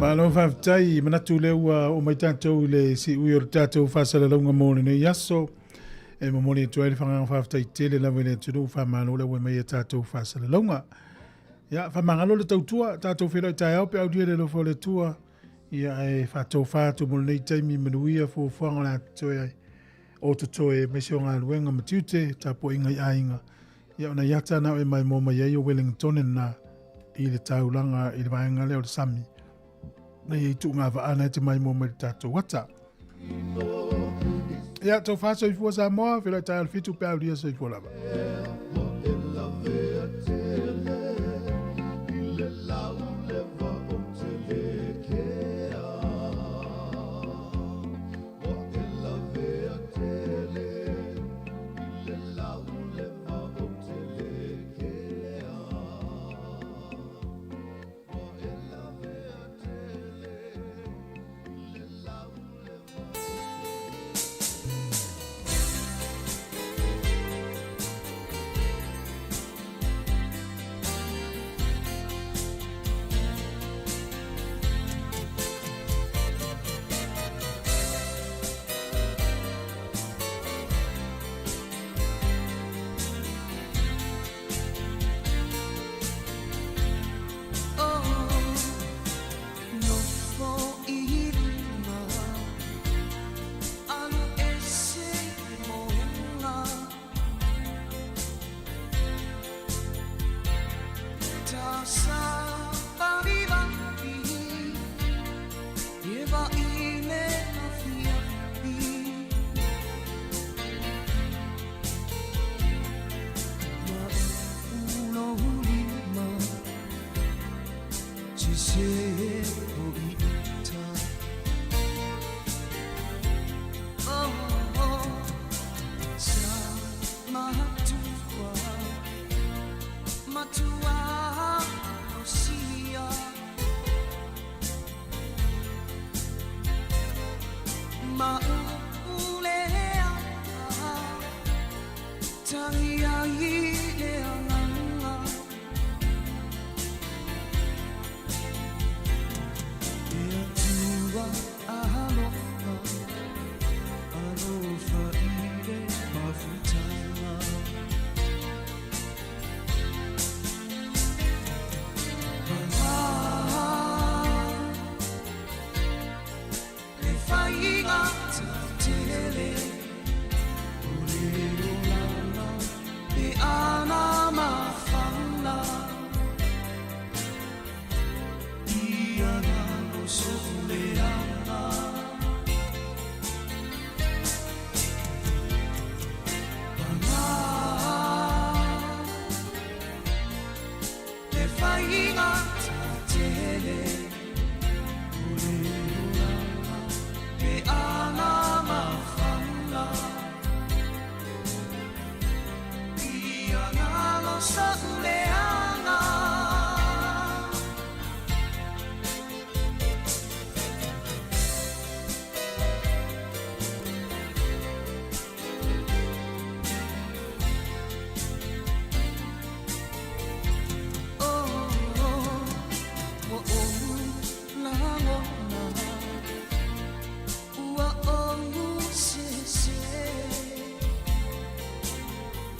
Malo faafetai, manatu lea ua oo mai tatou i le siui o le tatou faasalalauga mo lenei aso. E momoli atu ai le fagaga faafetai tele lava i le atunuu, faamalo le auai mai i tatou faasalalauga. Ia, faamagalo le tautua, tatou feiloai taeao pe aulia le alofa o le Atua. Ia, ae faatofa atu mo lenei taimi manuia fuafuaga o le a totoe ai o totoe aemaise o galuega ma tiute, tapuaiga i aiga. Ia, o nai ata na o e maimoa mai ai o Wellingtone na i le taulaga i le vaega lea o le sami. Na i ai tuugavaa na e te maimoa mai le tatou ata. Ia, tofa soifua Samoa, feiloai taeao i le 7 pe aulia soifua lava.